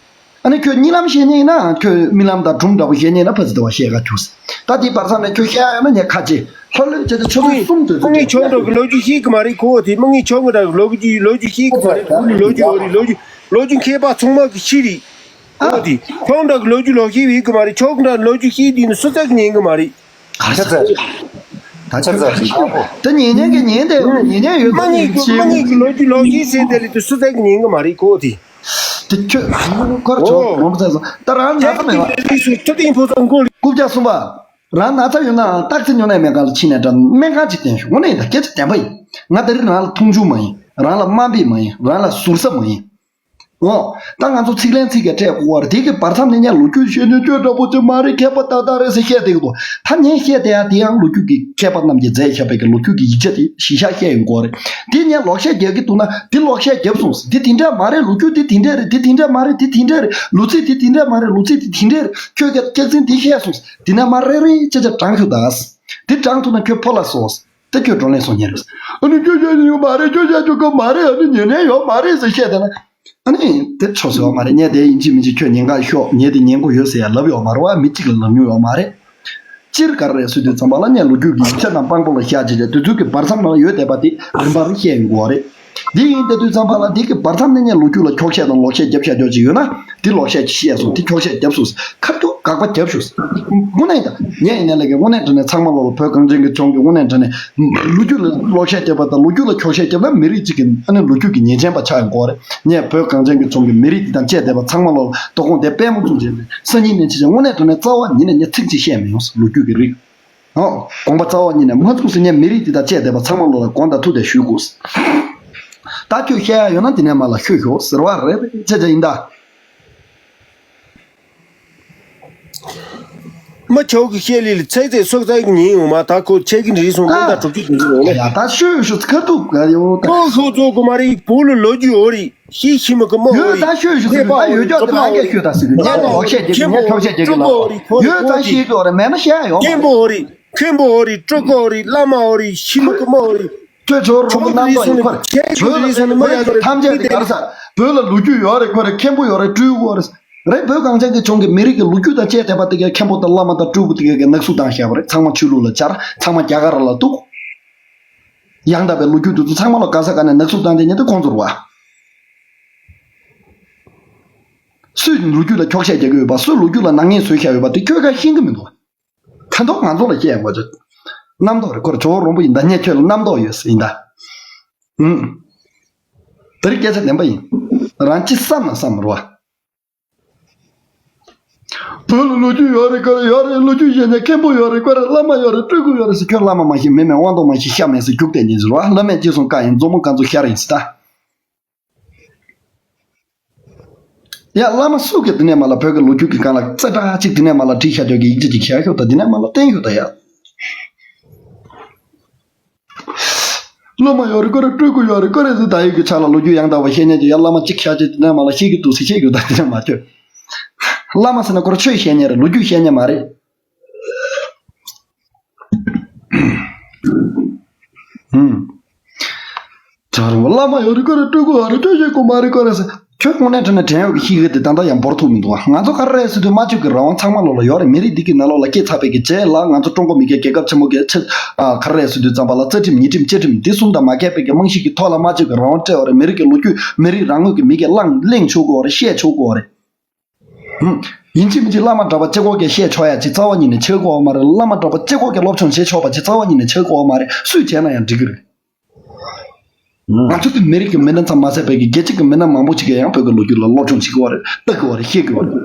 ཨ་ནི་ཁྱོད་གཉིད་ལམ་བཤད་ཉན་ཡིན་ན་ཁྱོད་རྨི་ལམ་དང་སྒྲུང་འདྲ་པོ་བཤད་ཉན་ཡིན་ན་ཕ་ཚི་དེ་བ་བཤད་ག་ཁྱོད། ད་དེའི་བར་མཚམས་ནས་ཁྱོད་བཤད་ཡ་ཡོད་ན་ངས་ཁ་ཆེ་ལྷོད་ལྷོད་བྱས་ཏེ་ཆོ་ག་གསུམ་དུ་དམག་གི་ཆོ་འདྲ་གི་ལོ་རྒྱུས་ཤིག་གི་མ་རེད་ཁོ། དེ་དམག་གི་ཆོ་འདྲ་གི་ལོ་རྒྱུས་ལོ་རྒྱུས་ཤིག་གི་མ་རེད། ཁོ་ནི་ལོ་རྒྱུས་ཨོ་རི་ལོ་རྒྱུས་ལོ་རྒྱུས་མཁས་པ་ཚང་མ་གི་ཤི་རེད། ཨོ་དེ་ཁྱོད་འདྲ་གི་ལོ་རྒྱུས་ལོག་ཤེས་ཡོད་གི་མ་རེད། ཁྱོད་འདྲ་ལོ་རྒྱུས་ཤེས་དེ་ནི་སུ་ཚག་ཉན་གི་མ་རེད། ད་ཆ་ཚ་ད་ཆ་ཚ་ད་ཉན་ཉན་གི་ཉན་དེ་ཉན་ཉན་ཡོད་དམག་ཉིད་ཀྱི་དམག་ཉིད་ཀྱི་ལོ་རྒྱུས་ལོག་ཤེས་ཟེར་དེ་ལི་དུ་སུ་ཚག་ཉན་གི་མ་རེད་ཁོ་དེ། དེ་ཁྱོད་ཁོར་ཆོག་ངོམ་ཚ་སོང་ད་རང་ན་ཚ་མེད་བ། ཁྲི་ཏིང་ཕོ་སོང་གོ། རྐུབ་བཀྱག་གསུམ་པ། རང་ན་ཚ་ཡོད་ན་སྟག་རྩེ་སྨྱོ་ནས་མེད་ག་ལ་ཕྱིན་ནས་འདྲ་སྨན་ཁང་ཅིག་བསྟེན་ཤོག་དངོས་གནས་ཡིན་ད་སྐད་ཆ་བདེན་པ་ཡིན། ང་ད་རེས་རང་ལ་མཐོང་ཆུང་མ་ཡིན། རང་ལ་དམའ་འབེབས་མ་ཡིན། རང་ལ་ཟུར་ཟ་མ་ཡིན། འོ། ད་ང་ཚོ་ཚིག་ལན་ཚིག་གིས་སྤྲད་དགོས་པ་རེད། དེ་གི་བར་མཚམས་ནས་ངས་ལོ་རྒྱུས་ཤོད་ཉན་ཁྱོད་འདྲ་པོ་ཅིག་མ་རེད། མཁས་པ་ཏག་ཏག་རེད་ཟེར་བཤད་བསྡད་ཀྱི་འདུག་ད་ངས་བཤད་བསྡད་ཡ་དེ་ཡང་ལོ་རྒྱུས་ཀྱི་མཁས་པ་རྣམས་ཀྱིས་མཛད་བཞག་པའི་གི་ལོ་རྒྱུས་ཀྱི་ཡིག་ཆ་དེ་གཞི་བཞག་བཤད་ཡོང་གི་ཡོད་རེད། དེ་ངས་ལོག་བཤད་རྒྱག་གི་འདུག་ན་དེ་ལོག་བཤད་རྒྱབ་སོང་ཟེར། དེ་དེ་འདྲ་མ་རེད། ལོ་རྒྱུས་དེ་དེ་འདྲ་རེད། དེ་དེ་འདྲ་མ་རེད། དེ་དེ་འདྲ་རེད། ལོ་ཚིགས་དེ་དེ་འདྲ་མ་རེད། ལོ་ཚིགས་དེ་དེ་འདྲ་རེད། ཁྱོད་ཀྱིས་སྐྱག་རྫུན་དེ་བཤད་སོང་ཟེར། དེ་ནས་མ་རེ་རེ་ཅེ་ཅེ་དྲང་ཐུབ་ད། དེ་དྲང་ཐུབ་ན་ཁྱོད་ཕོ་ལ་སོང་ཟེར། དེ་ཁྱོད་བགྲོ་གླེང་སོང་ཉེ་རེད། ཨ་ནི་ཁྱོད་བཤད་ཉན་ཡོད་མ་རེད། ཁྱོད་བཤད་ཆོག་གི་མ་རེད། ཨ་ནི་ཉན་ཉན་ཡོད་མ་རེད་ཟེར་བཤད་བསྡད་ན། ཨ་ནི་དེ་ཆོག་ཟེར་བ་མ་རེད། ངས་དེ་ཡིན་གཅིག་མིན་གཅིག་ཁྱོད་ཉན་ག་ཤོག་ངས་དེ་ཉན་དགོས་ཡོད་ཟེར་ཡ་ལབ་ཡོད་མ་རེད་བ། མི་གཅིག་ལ་ལབ་མྱོང་ཡོད་མ་རེད། སྤྱིར་ག་རེ་རེད་ཟེར་དུས་ཙམ་པ་ལ་ངས་ལོ་རྒྱུས་ཀྱི་ཡིག་ཆ་རྣམས་དཔང་པོ་ལ་བཞག་བྱས་ཏེ་དེ་ཚོ་གི་བར་མཚམས་ནང་ལ་ཡོད་བསྡད་པ་དེ་རིམ་པར་བཤད་ཡོང་དགོས་པ་རེད། འདི་ཡིན་དེ་དུས་ཙམ་པ་ལ་འདི་གི་བར་མཚམས་ནས་ངས་ལོ་རྒྱུས་ལ་འཁྱོག་བཤད་དང་ལོག་བཤད་རྒྱབ་བཞག་རྒྱུ་ཅིག་ཡོད་ན། འདི་ལོག་བཤད་ཅིག་བཤད་སོང་། འདི་འཁྱོག་བཤད་རྒྱབ་སོང་། ཁ་ཐུག་དགག་པ་རྒྱབ་ཤོག་དངོས་གནས་ད་ངས་ཡིན་ན་ལས་ཀའི་དངོས་གནས་དྲང་གནས་ཚང་མ་ལོ་ལ་བོད་གངས་ཅན་གྱི་ལྗོངས་ཀྱི་དངོས་གནས་དྲང་གནས་ལོ་རྒྱུས་ལ་ལོག་བཤད་རྒྱབ་པ་དང་ལོ་རྒྱུས་ལ་འཁྱོག་བཤད་རྒྱབ་ན་མི་རིགས་གཅིག་གི་ཨ་ནི་ལོ་རྒྱུས་ཀྱི་ཉེས་ཅན་པ་ཆགས་ཡོང་གི་ཡོད་རེད། ངས་བོད་གངས་ཅན་གྱི་ལྗོངས་ཀྱི་མི་རིགས་འདི་དང་བཅས་བསྡད་པ་ཚང་མ་ལོ་ལ་དོ་དགོང་དེ་པད་མོ་བཙུགས་བྱས་ནས་སང་ཉིན་ནས་བྱས་བྱས་དངོས་གནས་དྲང་གནས་རྩ་བ་ཉིད་ནས་ངས་ཚིག་གཅིག་བཤད་མི་ཡོང་ལོ་རྒྱུས་ཀྱི་རིགས། ཨོ། དགོངས་པ་རྩ་བ་ཉིད་ནས་མ་ཚུགས་ཟེར་ངས་མི་རིགས་འདི་དང་བཅས་བསྡད་པ་ཚང་མ་ལོ་ལ་དགོངས་དག་ཐུགས་དེ་ཞུ་དགོས། ད་ཁྱོད་བཤད་ཡ་ཡོད་ན་དེ་ནས་མ་ལ་ཤོད་ཤོག་ཟེར་བ་རེད། ཆ་ཆ་ཡིན་ད། མ་ཆོག་གི་བཤད་ལི་ལི་ཚེ་ཚེ་སོག་ཚ་གི་ཉིན་ཡོང་མ་ད་ཁོ་ཆེ་གི་འདྲི་སོང་ཨ། ད་དྲུག་ཅུ་དྲུག་ཅུ་ཡོང་ལེ། ཡ་ད་ཤོད་ཤོད་ཁ་ཐུག་ག་ཡོད་ད། ཁོ་ཁོ་ཚོ་གོ་མ་རེད། བུ་ལ་ལོ་རྒྱུས་ཡོད་རེད། ཤི་ཤི་མ་གི་མོ་ཡོད་ད་ཤོད་ཤོད་ཟེར་ད་ཡོད་ཀྱོག་དེ་ལ་ངས་ཤོད་ད་ཟེར་ངས་ལོག་བཤད་རྒྱབ་ཀྱི་ངས་འཁྱོག་བཤད་རྒྱབ་ཀྱི་ལ་ཡོད་ད་ཤེས་ཀྱི་ཡོད་རེད། མེད་ན་བཤད་ཡོད་མཁན་པོ་ཡོད་རེད། མཁན་པོ་ཡོད་རེད། སྤྲུལ་སྐུ་ཡོད་རེད། བླ་མ་ཡོད་རེད། ཤི་མ་གི་མོ་ཡོད་རེད། ཁྱོད་ཚོ་རོང་པོ་རྣམ་རྟོག་ཡོད་ཁོ་རེད། བོད་ལ་ལུས་སོང་ནི་མ་ཡོད་རེད། ཐམས་ཅད་དེ་ག་རེ་ཟ། བོད་ལ་ལོ་རྒྱུས་ཡོད་རེད་ཁོ་རེད། མཁན་པོ་ཡོད་རེད། སྤྲུལ་སྐུ་ཡོད་རེད། རེད། བོད་གངས་ཅན་གྱི་ལྗོངས་ཀྱི་མི་རིགས་ཀྱི་ལོ་རྒྱུས་དང་བཅས་བསྡད་པ་དེ་གའི་མཁན་པོ་དང་བླ་མ་དང་སྤྲུལ་སྐུ་དེ་གའི་ནག་གསུག་བཏང་བཞག་པ་རེད། ཚང་མ་ཆོས་ལུགས་ལ་སྦྱར། ཚང་མ་རྒྱ་གར་ལ་གཏུགས། ཡང་དག་པའི་ལོ་རྒྱུས་འདི་ཚོ་ཚང་མ་ལ་ག་ས་ག་ནས་ནག་གསུག་བཏང་བསྡད་མཁན་དེ་ཁོང་ཚོ་རེད་བ། སུས་ལོ་རྒྱུས་ལ་འཁྱོག་བཤད་རྒྱག་གི་ཡོད་པ། སུས་ལོ་རྒྱུས་ལ་ནག་ཉེས་བཟོས་བཞག་ཡོད་པ་དེ་ཁྱོད་ཀ་ཤེས་ཀྱི་མི་འདུག་ཁ་མདོག་ང་ཚོ་ལ་བཤད་དགོས་ཆེ། རྣམ་རྟོག་རེད་ཁོ་རེ། ཇོ་བོ་རོང་པོ་ཡིན་ད་ངས་ཁྱོད་ལ་རྣམ་རྟོག་ཡོད་ཟེར་ཡིན་ད། ཨུམ། དེ་རིང་སྐད་ཆ་བདེན་པ་ཡིན། རང་ཅི་བསམ་ན་བསམ་རོགས། བོད་ལ་ལོ་རྒྱུས་ཡོད་རེད་ཁོ་རེ། ཡོད་རེད། ལོ་རྒྱུས་ཤེས་མཁན་མཁན་པོ་ཡོད་རེད་ཁོ་རེ། བླ་མ་ཡོད་རེད། སྤྲུལ་སྐུ་ཡོད་རེད་ཟེར། ཁྱོད་བླ་མ་མ་ཤེས་མི་མེད་དབང་ཐང་མ་ཤེས་ཤ་མེད་ཟེར་རྒྱུག་བསྡད་ཉིན་ཟེར་བ། བླ་མས་ཅི་གསུང་བཀའ་ཡིན། མཛོ་མོ་ག་ཚོད་ཤར་ཡིན་ཟེར་ད། ཡ་བླ་མ་སུ་གིས་དེ་ནས་མ་ལ་བོད་ཀྱི་ལོ་རྒྱུས་ཀྱི་སྒང་ལ་རྩེ་གྲ་གཅིག་དེ་ནས་མ་ལ་བྲིས་བཞག་རྒྱུ་གི་ཡིག་ཆ་ཅིག་བཞག་ཤོག་ད། དེ་ནས་མ་ལ་བསྟན་ཤོག་ད་ཡ། བླ་མ་ཡོད་རེད་ཁོ་རེ། སྤྲུལ་སྐུ་ཡོད་རེད་ཁོ་རེ་ཟེར། ད་ཡིག་གི་ཆ་ལ་ལོ་རྒྱུས་ཡང་དག་པ་བཤད་མཁན་དེ་ཡ་བླ་མ་གཅིག་བཞག་རྒྱུ་དེ་ནས་མ་ལ་ཤེས་ཀྱི་འདུག་ཟེར། ཤེས་ཀྱི་འདུག་ད་དེ་ནས་མ་ཁྱོད། བླ་མ་ཟེར་ན་ཁོ་རེ་ཆོས་བཤད་མཁན་རེད། ལོ་རྒྱུས་བཤད་མཁན་མ་རེད། ཨུམ། ད་རུང་བླ་མ་ཡོད་རེད་ཁོ་རེ། སྤྲུལ་སྐུ་ཡོད་རེད། ཆོས་བཤད་དགོས་མ་རེད་ཁོ་རེ་ཟེར། ཁྱོད་དངོས་གནས་དྲང་གནས་བྲན་གཡོག་གི་གཤིས་ཀ་དེ་ད་ལྟ་ཡང་བོར་ཐུབ་མི་འདུག་ཨ། ང་ཚོ་ག་རེ་རེད་ཟེར་དུས་སྨྲ་བརྗོད་ཀྱི་རང་དབང་ཚང་མ་ལོག་ལ་ཡོད་རེད། མི་རིགས་འདི་གི་ནང་ལོགས་ལ་སྐྱེས་ཚར་བའི་གི་རྗེས་ལ་ང་ཚོ་ཀྲུང་གོ་མི་སྒེར་རྒྱལ་ཁབ་ཆེན་མོ་གི་ཆེད་ཨ་ག་རེ་རེད་ཟེར་དུས་ཙམ་པ་ལ་རྩ་ཁྲིམས་ཉེས་ཁྲིམས་སྤྱི་ཁྲིམས་འདི་གསུམ་དང་མ་འགལ་བའི་གི་རྨང་གཞི་གི་ཐོག་ལ་སྨྲ་བརྗོད་ཀྱི་རང་དབང་སྤྲད་ཡོད་རེད། མི་རིགས་ཀྱི་ལོ་རྒྱུས་མི་རིགས་རང་ངོས་ཀྱི་མི་སྒེར་གླེང་གླེང་ཆོག་གི་ཡོད་རེད། བཤད་ཆོག་གི་ཡོད་རེད། ཡིན་གཅིག་མིན་གཅིག་བླ་མ་གྲྭ་པ་གཅིག་པོ་གིས་བཤད་ཆོག་ཡ་ཅིག་རྩ་བ་ཉིད་ནས་ཆགས་ཀྱི་ཡོད་མ་རེད། བླ་མ་གྲྭ་པ་གཅིག་པོ་གིས་སློབ་སྦྱོང་བྱེད་ཆོག་པ་ཅིག་རྩ་བ་ཉིད་ནས་ཆགས་ཀྱི་ཡོད་མ་རེད། སུས་བྱས་ན་ཡང་འགྲིག་གི་རེད། ང་ཚོ་དེ་མི་རིགས་ཀྱི་མི་སྣ་ཙམ་མ་ཟད་པའི་གི་རྒྱལ་སྤྱི་གི་མི་སྣ་མང་པོ་ཅིག་གིས་ཡང་བོད་ཀྱི་ལོ་རྒྱུས་ལ་སློབ་སྦྱོང་བྱེད་ཀྱི་ཡོད་རེད། ལྟ་གི་ཡོད་རེད། ཤེས་ཀྱི་ཡོད་རེད།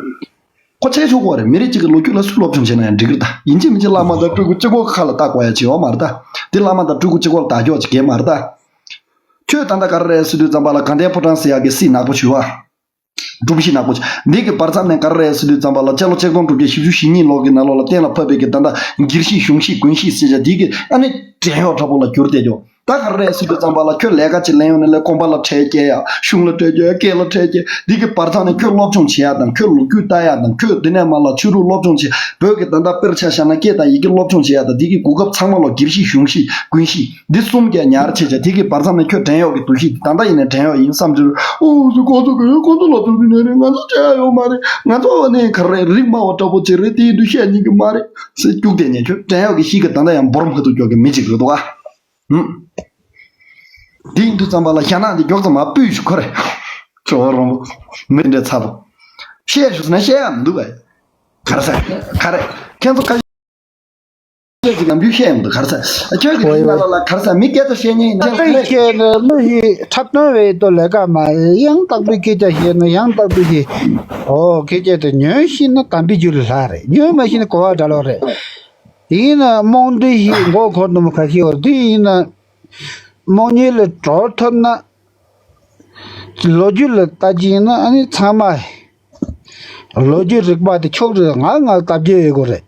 ཁོ་བྱས་ཆོག་གི་ཡོད་རེད། མི་རིགས་གཅིག་གི་ལོ་རྒྱུས་ལ་སུས་སློབ་སྦྱོང་བྱས་ན་ཡང་འགྲིག་གི་རེད། ད་ཡིན་གཅིག་མིན་གཅིག་བླ་མ་དང་སྤྲུལ་སྐུ་གཅིག་པོ་ཁ་ལ་བཏགས་དགོས་ཡ་ཅིག་ཡོད་མ་རེད། ད་དེ་བླ་མ་དང་སྤྲུལ་སྐུ་གཅིག་པོ་ལ་བདག་སྐྱོང་བྱེད་ཀྱི་ཡོད་མ་རེད། ད་ཁྱོད་ད་ལྟ་ག་རེ་རེད་ཟེར་དུས་ཙམ་པ་ལ་དགའ་ལྡན་ཕོ་བྲང་ཟེར་ཡག་གི་སྲིད་ནག་པོ་ཞུ་བ། སྒྲོམ་གཞི་ནག་པོ། འདི་གི་བར་མཚམས་ནས་ག་རེ་རེད་ཟེར་དུས་ཙམ་པ་ལ་སྤྱི་ལོ་ཆིག་སྟོང་དྲུག་བརྒྱ་བཞི་བཅུ་ཞེ་གཉིས་ལོ་གི་ནང་ལོགས་ལ་གཏན་ལ་ཕབ་པའི་གི་ད་ལྟ་སྒེར་གཞིས་གཞུང་གཞིས་དགོན་གཞིས་ཟེར་བྱ་འདི་གི་ཨ་ནི་བྲན་གཡོག་འདྲ་པོ་ལ་གྱུར་བསྡད་ཀྱོག་ད་ག་རེ་རེད་ཟེར་དུས་ཙམ་པ་ལ་ཁྱོད་ལས་ཀ་ཅིག་ལེན་ཡོང་ནས་ལས་གོམ་པ་ལ་ཁྲལ་སྐྱེལ་ཡ། གཞུང་ལ་སྤྲད་རྒྱུ་ཡ། སྐེ་ལ་ཁྲལ་སྐྱེལ། འདི་གི་བར་མཚམས་ནས་ཁྱོད་སློབ་སྦྱོང་བྱེད་ཡ་དང་ཁྱོད་ལོ་རྒྱུས་ལྟ་ཡ་དང་ཁྱོད་འདི་ནས་མར་ལ་ཆོས་ལུགས་སློབ་སྦྱོང་བྱེད། བོད་ཀྱི་ད་ལྟ་དཔེར་ཆ་བཞག་ན་སྐད་དང་ཡི་གེ་སློབ་སྦྱོང་བྱེད་ཡ་དང་འདི་གི་གོ་སྐབས་ཚང་མ་ལ་སྒེར་གཞིས་གཞུང་གཞིས་དགོན་གཞིས། འདི་གསུམ་གྱིས་ཉར་བྱེད་བྱ། དེ་གི་བར་མཚམས་ནས་ཁྱོད་བྲན་གཡོག་གི་འདུ་ཤེས། ད་ལྟ་ཡིན་ནའི་བྲན་གཡོག་ཡིན་བསམ་ཚུལ། ཨོ་ཟེར། ཁོང་ཚོ་གི་ཁོང་ཚོ་ལ་ཚུར་ཚུར་ནས་རེད། ང་ཚོ་བྱ་ཡ་ཡོད་མ་རེད། ང་ཚོ་བ་ནི་ག་རེ་རེད། རིགས་དམའ་བ་འདྲ་པོ་ཅིག་རེད། དེའི་འདུ་ཤེས་རྙེད་ཀྱི་མ་རེད་ཟེར་སྐྱུག་བསྡད་ནས་ཁྱོད་བྲན་གཡོག་གི་གཤིས་ཀ་ད་ལྟ་ཡང་བོར་མ་ཐུབ་ཀྱོག་གི་མི་ཅིག་རེད་འདུག་ཨ། ཧུམ། དེ་ཡིན་དུས་ཙམ་པ་ལ་ཞྭ་ནག་འདི་མགྱོགས་ཙམ་མར་སྤོས་ཤིག་ཁོ་རེ། ཇོ་བོ་རོང་པོ། མི་འདྲ་ཚ་པོ། བཤད་ཤོག་ཟེར་ན་བཤད་ཡ་མི་འདུག་ག་ག་རེ་ཟེར། ག་རེ། ཁྱེད་ཚོ་ཁ་ཤས་ཀྱིས་ནམ་རྒྱུན་བཤད་ཡོང་འདུག་ག་རེ་ཟེར། ཁྱོད་ཀྱི་དེའི་ནང་ལོགས་ལ་ག་རེ་ཟེར། མི་སྐད་ཆ་བཤད་མཁན་ཡིན་ན་ལབ་ལ། བཤད་ན་མི་ཞིག་འཁྲབ་སྟོན་བའི་ཐོག་ལས་ཀ་མ་ཡང་དག་པའི་སྐད་ཆ་བཤད་ན་ཡང་དག་པའི་ཞིག་ཨོ་སྐད་ཆ་དེ་ཉོན་ཤེས་ན་དམ་པའི་རྒྱུད་ལ་ལྷག་རེད། ཉོན་མ་ཤེས་ན་གོ་བ་འདྲ་ལོག་རེད། ཡིན་ན་རྨོངས་དད་ཞིག་མགོ་འཁོར་འདུག་མ་ཁ་ཤས་བར་དུ་ཡིན་ན། རྨོངས་གཉིད་ལས་གྲོལ་ཐུབ་ན། ལོ་རྒྱུས་ལ་ལྟ་ཅི་ཡིན་ན་ཨ་ནི་ཚང་མ། ལོ་རྒྱུས་རིག་པ་དེ་ཕྱོགས་རིས་ང་ང་ལྟ་རྒྱུ་ཡོད་དགོས་རེད།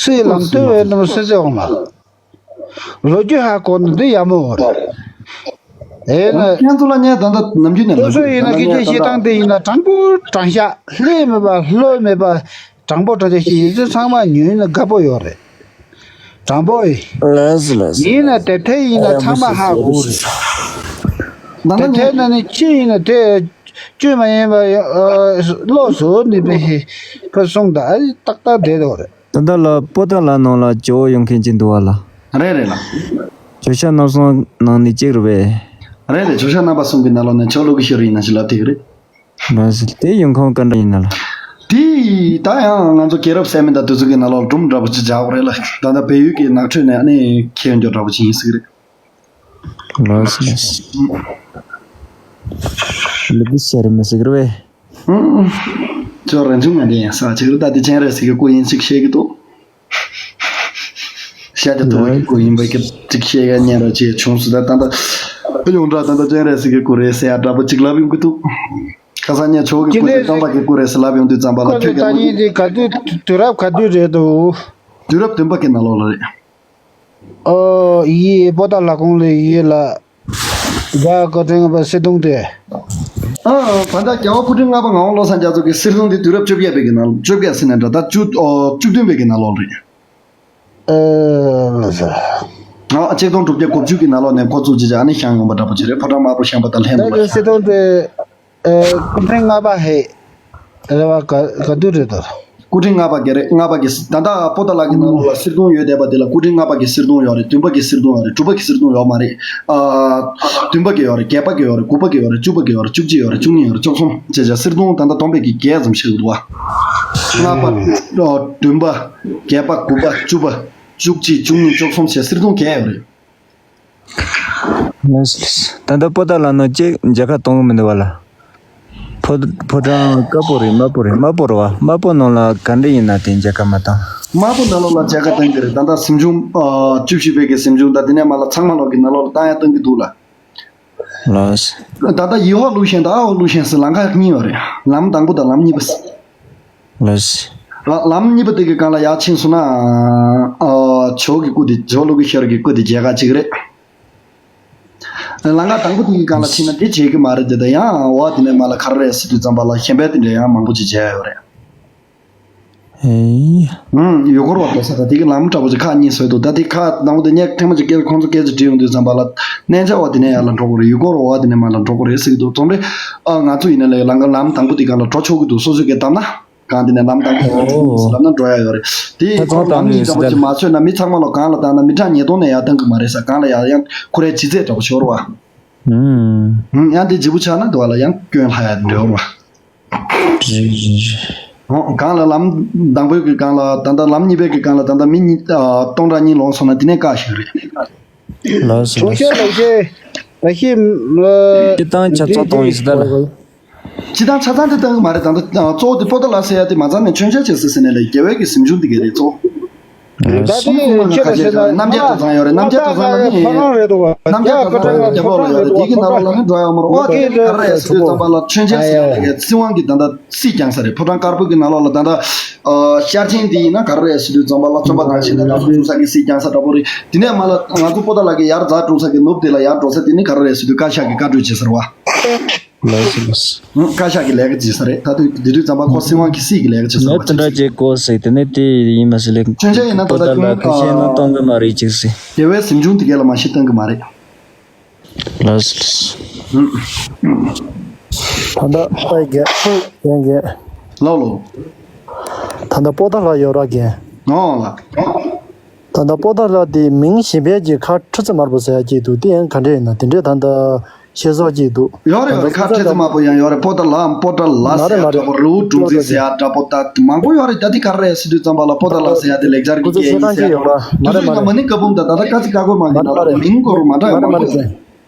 སུ་ཡི་ལམ་སྟོན་བས་རྣམས་སུ་བརྩེ་འོང་ལ། ལོ་རྒྱུས་ཧ་གོ་ན་འདི་ཡག་མོ་རེད། ཨེ་ན། ཁྱེད་ཚོ་ལ་ངས་ད་ལྟ་ནམ་རྒྱུན་ནས་སོ་སོ་ཡིན་ན་སྐད་ཆ་བཤད་སྟངས་དེ་ཡིན་ན་དྲང་པོ་དྲང་བཞག་ལྷད་མེད་པ་ལྷོད་མེད་པ་དྲང་པོ་དྲང་བཞག་བཤད་ཡིན་ཚེ་ཚང་མ་ཉོན་ན་དགའ་པོ་ཡོད་རེད། དྲང་པོ་ཡིན། ལགས་སོ་ལགས་སོ། ཡིན་ན་དེབ་ཐེར་ཡིན་ན་ཚང་མ་ཧ་གོ་རེད། ད་དེབ་ཐེར་ནང་ནས་ཅི་ཡིན་ན་དེ་བཅོས་མ་ཡིན་པ་ཨ་ལོགས་སུ་ནི་པའི་ཕར་གསུངས་ད་ཨ་ཏག་ཏག་བསྡད་འདུག་རེད། ད་ལྟ་ལ་པོ་ཏཱ་ལ་ནང་ལ་ཇོ་བོ་ཡོང་མཁན་ཅིག་འདུག་བ་ལ། རེད་རེད་ལགས། ཇོ་ཤཱཀ་རྣམ་གསུམ་ནང་ནས་གཅིག་རེད་པས། རེད་རེད། ཇོ་ཤཱཀ་རྣམ་པ་གསུམ་གྱི་ནང་ལོགས་ནས་ཇོ་བོ་ཀླུ་གི་ཤུལ་རེད་ཡིན་ན་ཞིག་ལབ་དེ་གི་རེད། ལགས་སོ། དེ་ཡོང་ཁུངས་ག་འདྲ་ཡིན་ན་ལགས། དེ་ད་ཡང་ང་ཚོ་རྒྱལ་རབས་གསལ་མི་དང་དེ་ཚོ་གི་ནང་ལོགས་སྒྲུང་འདྲ་པོ་ཅིག་རྒྱག་དགོས་རེད་ལ། ད་ལྟ་བལ་ཡུལ་གྱི་ནགས་ཁྲོད་ནས་ཨ་ནི་ཁྱེར་ཡོང་རྒྱུ་འདྲ་པོ་ཅིག་ཡིན་ཟེར་གི་རེད། ལགས་སོ་ལགས་སོ། ལུ་གུ་ཤེར་མི་ཟེར་གི་རེད་པས། ཨང་། ཅོ་རེ་ཆུང་ང་འདི་ཡང་ས་ཅིག་རེད། ད་དེ་སྤྱན་རས་གཟིགས་ཀྱི་སྐུ་ཡིན་ཅིག་བཤད་གི་འདུག་ཤ་རྒྱ་ཐུ་བ་གི་སྐུ་ཡིན་པ་གི་ཅིག་བཤད་ཡ་ཉན་ར་ཅིག་བྱུང་སོང་། ད་ད་ད་ཡོངས་གྲགས་ད་ད་སྤྱན་རས་གཟིགས་ཀྱི་སྐུ་རེད་ཟེར་ཡ་འདྲ་པོ་ཅིག་ལབ་ཡོང་གི་འདུག་ཁ་སང་ཉིན་ཇོ་བོ་གི་སྐུ་དེ་སྟོན་པ་གི་སྐུ་རེད་ཟེར་ལབ་ཡོང་དུས་ཙམ་པ་ལ་ཁྱོད་ཀྱིས་ད་ཉིན་དེ་ག་དུས་དུས་རབས་ག་དུས་རེད་འདུག་དུས་རབས་བདུན་པ་གི་ནང་ལོགས་ལ་རེད། ཨོ་ཡི་པོ་ཏཱ་ལ་གོང་ལ་ཡི་ལ། རྒྱ་སྐུ་ཕྲེང་ལྔ་པ་གསེར་གདུང་དེ། ཨ་ཨ་ད་ལྟ་རྒྱལ་བ་སྐུ་ཕྲེང་ལྔ་པ་ངག་དབང་བློ་བཟང་རྒྱ་མཚོ་གི་གསེར་གདུང་དེ་དུས་རབས་བཅོ་བརྒྱད་པའི་གི་ནང་། བཅོ་བརྒྱད་ཟེར་ན་འདྲ། ད་བཅུ་ཨོ་བཅུ་བདུན་པའི་གི་ནང་ལོགས་རེད། ཨ་ལ་ས། ཨ་གཅིག་སྟོང་དྲུག་བརྒྱ་དགུ་བཅུ་གི་ནང་ལོགས་ནས་འགོ་བཙུགས་བྱས་བྱས་ཨ་ནི་བཞེངས་ཡོང་པ་འདྲ་པོ་ཅིག་རེད། ཕོ་བྲང་དམར་པོ་བཞེངས་པ་དང་ལྷན་དུ་ད་ལ། གསེར་གདུང་དེ། ཨ་སྐུ་ཕྲེང་ལྔ་པ་ཧེ། རེད་བ། ག་ག་དུས་རེད་དོ། སྐུ་ཕྲེང་ལྔ་པ་གི་རེད། ལྔ་པ་གི་ད་ལྟ་པོ་ཏཱ་ལ་གི་ནང་ལོགས་ལ་གསེར་གདུང་ཡོད་བསྡད་པ་དེ་ལ་སྐུ་ཕྲེང་ལྔ་པ་གི་གསེར་གདུང་ཡོད་རེད། བདུན་པ་གི་གསེར་གདུང་ཡོད་རེད། དྲུག་པ་གི་གསེར་གདུང་ཡོད་མ་རེད། ཨ་བདུན་པ་གི་ཡོད་རེད། བརྒྱད་པ་གི་ཡོད་རེད། དགུ་པ་གི་ཡོད་རེད། བཅུ་པ་གི་ཡོད་རེད། བཅུ་གཉིས་ཡོད་རེད། བཅུ་གསུམ་བྱས་བྱས་གསེར་གདུང་ད་ལྟ་སྟོན་པའི་གི་བརྒྱད་ཙམ་ཞིག་འདུག་བ། ལྔ་པ། ཨ་བདུན་པ། བརྒྱད་པ། དགུ་པ། བཅུ་པ། བཅུ་གཅིག་བཅུ་གཉིས། བཅུ་གསུམ་བྱས་གསེར་གདུང་བརྒྱད་ཡོད་རེད། ལགས་སོ་ལགས་སོ། ད་ལྟ་པོ་ཏཱ་ལ་ནང་གཅིག་མཇལ་ཁ་གཏོང་གི་མི་འདུག་བ་ལ། ཕོ་ཕོ་བྲང་དཀར་པོ་རེད། དམར་པོ་རེད། དམར་པོ་རེད་བ། དམར་པོ་ནང་ལ་ག་འདྲ་ཡིན་ན་དེ་མཇལ་ཁ་མ་བཏང་། དམར་པོ་ནང་ལོགས་ལ་མཇལ་ཁ་གཏང་གི་རེད། ད་ལྟ་གཟིམ་ཆུང་ཨ་བཅུ་བཞི་པའི་གི་གཟིམ་ཆུང་དང་དེ་ནས་མར་ལ་ཚང་མ་ལོག་གི་ནང་ལོགས་ལ་བཏང་ཡ་གཏང་གི་འདུག་ལ། ལགས་སོ། ད་ལྟ་ཡེ་ཧོ་ལུ་ཤན་དང་ཨ་ཧོ་ལུ་ཤན་ཟེར་ལམ་ཁ་གཉིས་ཡོད་རེད། ལམ་དང་པོ་དང་ལམ་གཉིས་པ་ཟེར། ལགས་སོ། ལ་ལམ་གཉིས་པ་དེ་གི་སྒང་ལ་ཡར་ཕྱིན་སོང་ན། ཨ་ཇོ་གི་སྐུ་དེ་ཇོ་ཀླུ་གི་ཤར་གི་སྐུ་དེ་མཇལ་ཁ་གཅིག་རེད། ལམ་ཁ་དང་པོ་དེ་གི་སྒང་ལ་ཕྱིན་ན་དེ་མཇལ་གི་མ་རེད་དེ། ད་ཡང་འོ་དེ་ནས་མར་ལ་ག་རེ་རེད་ཟེར་དུས་ཙམ་པ་ལ་གཞན་པའི་དེ་འདྲ་ཡང་མང་པོ་ཅིག་མཇལ་ཡོད་རེད། ཨེ། ཨང་། ཡུལ་སྐོར་བ་འགྲོ་ས་དང་དེ་གི་ལམ་འདྲ་པོ་ཅིག་ཁག་གཉིས་བཟོས་འདུག་ད་དེ་ཁག་དང་པོ་དེ་ངས་ཐེངས་མ་གཅིག་སྐད་ཁོང་ཚོ་སྐད་ཆ་དྲིས་ཡོང་དུས་ཙམ་པ་ལ་གནས་མཇལ་བ་དེ་ནས་ཡར་ལ་འགྲོ་དགོས་རེད། ཡུལ་སྐོར་བ་དེ་ནས་མར་ལ་འགྲོ་དགོས་རེད་ཟེར་གྱི་འདུག་རྩོམ་རེད། ཨ། ང་ཚོ་ཡིན་ན་ལས་ལམ་ཁ་ལམ་དང་པོ་དེ་སྒང་ལ་འགྲོ་ཆོག་གི་འདུག་སོ་སོའི་སྐད་བཏང་ན། གང་དེ་ནས་ལམ་དང་པོ་ལབ་ན་འགྲོ་ཡ་ཡོད་རེད། དེ་ཁོང་ལམ་གཉིས་འདྲ་པོ་ཅིག་མ་ཆོད་ན་མི་ཚང་མ་ལ་གང་ལ་བཏང་ན་མི་གྲངས་ཉིས་སྟོང་ནས་ཡར་བཏང་གི་མ་རེད་ས། གང་ལ་ཡར་ཡང་ཁོ་རའི་ལྗིད་ཚད་འདྲ་པོ་ཤོར་བ། ཨང་། ཡང་དེ་ལྗིད་པོ་ཆགས་ན་དུ་བ་ལ་ཡང་སྐྱོན་ལྷག་ཡ་འདྲ་བོ་རེད། རེད་རེད་རེད། ཨོ། གང་ལ་ལམ་དང་པོའི་གི་སྒང་ལ་ད་ལྟ་ལམ་གཉིས་པའི་གི་སྒང་ལ་ད་ལྟ་མི་གཉིས་ཨ། སྟོང་ཕྲག་གཉིས་ལོངས་སོང་ན་དེ་ནས་བཀག་ཞིག་རེད། ལགས་སོ་ལགས་སོ། གྲོང་ཁྱེར་ལ་ཤེས་ལ་ཤེས། སྤྱི་བཏང་ཆ་ཚང་གཏོང་ཡིན་ཟེར་ད་ལ། སྤྱི་བཏང་ཆ་ཚང་དེ་གཏོང་གི་མ་རེད། ད་ལྟ་གཙོ་བོ་དེ་པོ་ཏཱ་ལ་ཟེར་ཡ་དེ་མ་ཚང་ནས་མཆོད་མཇལ་བྱེད་ཟེར་ཟེར་ནས་ལས་རྒྱལ་བའི་གི་གཟིམ་ཆུང་དེ་ག་རེད་གཙོ་བོ། ད་དེ་གསུང་ནས་ཁྱེད་ལ་ཁ་ཤས་ཤོད་ན་རྣམ་རྒྱལ་གྲྭ་ཚང་ཡོད་རེད། རྣམ་རྒྱལ་གྲྭ་ཚང་ལ་ནི་ཕོ་བྲང་རེད་འདུག་བ། རྣམ་རྒྱལ་གྲྭ་ཚང་ལ་རྒྱབ་ལོགས་ལ་ཡོད་རེད། དེ་གི་ནང་ལོགས་ལ་ནི་འགྲོ་ཡོད་མ་རེད། ཨོ་དེ་ག་རེ་རེད་ཟེར་དུས་ཙམ་པ་ལ་མཆོད་མཇལ་ཟེར་ཡ་དེ་གའི་སྲིད་དབང་གི་ད་ལྟ་སྲིད་བསྐྱངས་ས་རེད། ཕོ་བྲང་དཀར་པོ་གི་ནང་ལོགས་ལ་ད་ལྟ་ཨ། ཤར་ཆེན་དེ་ཡིན་ན་ག་རེ་རེད་ཟེར་དུས་ཙམ་པ་ལ་རྩོམ་པ་དང་ཤེས་ན་ད་ཚོ་བཙུགས་ས་གི་སྲིད་བསྐྱངས་ས་འདྲ་པོ་རེད། དེ་ནས་མ་ལ་ང་ཚོ་པོ་ཏཱ་ལ་གི་ཡར་རྫ་དཀྲུགས་ས་གི་ནུབ་དེ་ལ་ཡར་འགྲོ་ས་དེ་ནི་ག་རེ་རེད་ཟེར་དུས་བཀའ་ཤག་གི་བཀའ་གྲོས་བྱེད་ས་རེད་བ། ལགས་སོ་ལགས་སོ། ཨང་། བཀའ་ཤག་གི་ལས་ཀ་བྱེད་ས་རེད། ད་དུས་དེ་དུས་ཙམ་པ་ཁོ་སྲིད་དབང་གི་སྲིད་ཀྱི་ལས་ཀ་བྱེད་ས་རེད་བ། དེ་འདྲ་བྱེད་དགོས་ཟེར་དེ་ནས་དེ་ཡིན་མ་ཟེར་ལེ། མཆོད་མཇལ་ཡིན་ན་ད་ལྟ་པོ་ཏཱ་ལ་ཁུངས་ཁ་ཤས་ན་གཏོང་གི་མ་རེད་ཅིག་ཟེར། རྒྱལ་བའི་གཟིམ་ཆུང་དེ་གས་ལ་མ་གཞི་གཏོང་གི་མ་རེད། ལགས་སོ་ལགས་སོ། ད་ལྟ་ཨ་རྒན་རྒན་རྒན། ལགས་ལོ། ད་ལྟ་པོ་ཏཱ་ལ་ཡོད་ར་རྒན། ཨོ་ལགས། ད་ལྟ་པོ་ཏཱ་ལ་དེ་མིང་གཞན་པའི་གི་ཁ་ཁྲི་ཙི་དམར་པོ་ཟེར་ཡ་གཅིག་འདུག་དེ་ཡང་ག་འདྲ་ཡིན་ན་དེ་འདྲས་ད་ལྟ་ཤེས་སོགས་གཅིག་འདུག་ཡོད་རེད་ཡོད་རེད། ཁ་ཁྲི་ཙི་དམར་པོ་ཡང་ཡོད་རེད། པོ་ཏཱ་ལ་པོ་ཏཱ་ལ་ཟེར་ཡ་འདྲ་པོ་རི་བོ་འབྲོང་རྩེ་ཟེར་ཡ་འདྲ་པོ་ད་མང་པོ་ཡོད་རེད། ད་དེ་ག་རེ་རེད་ཟེར་དུས་ཙམ་པ་ལ་པོ་ཏཱ་ལ་ཟེར་ཡ་དེ་ལེགས་སྦྱར་གྱི་སྐད་ཡིན་ཟེར་ཡ་འདྲ་པོ། དེ་ཚོ་ཡིན་ན་མ་ཎི་བཀའ་འབུམ་ད་ད་ལྟ་ཀ་ཙི་ཀ་ཀོ་མ་གི་ད་ལྟ་མིང་སྐོར་མ་འདྲ་ཡོད་མང་པོ་ཡོད་རེད།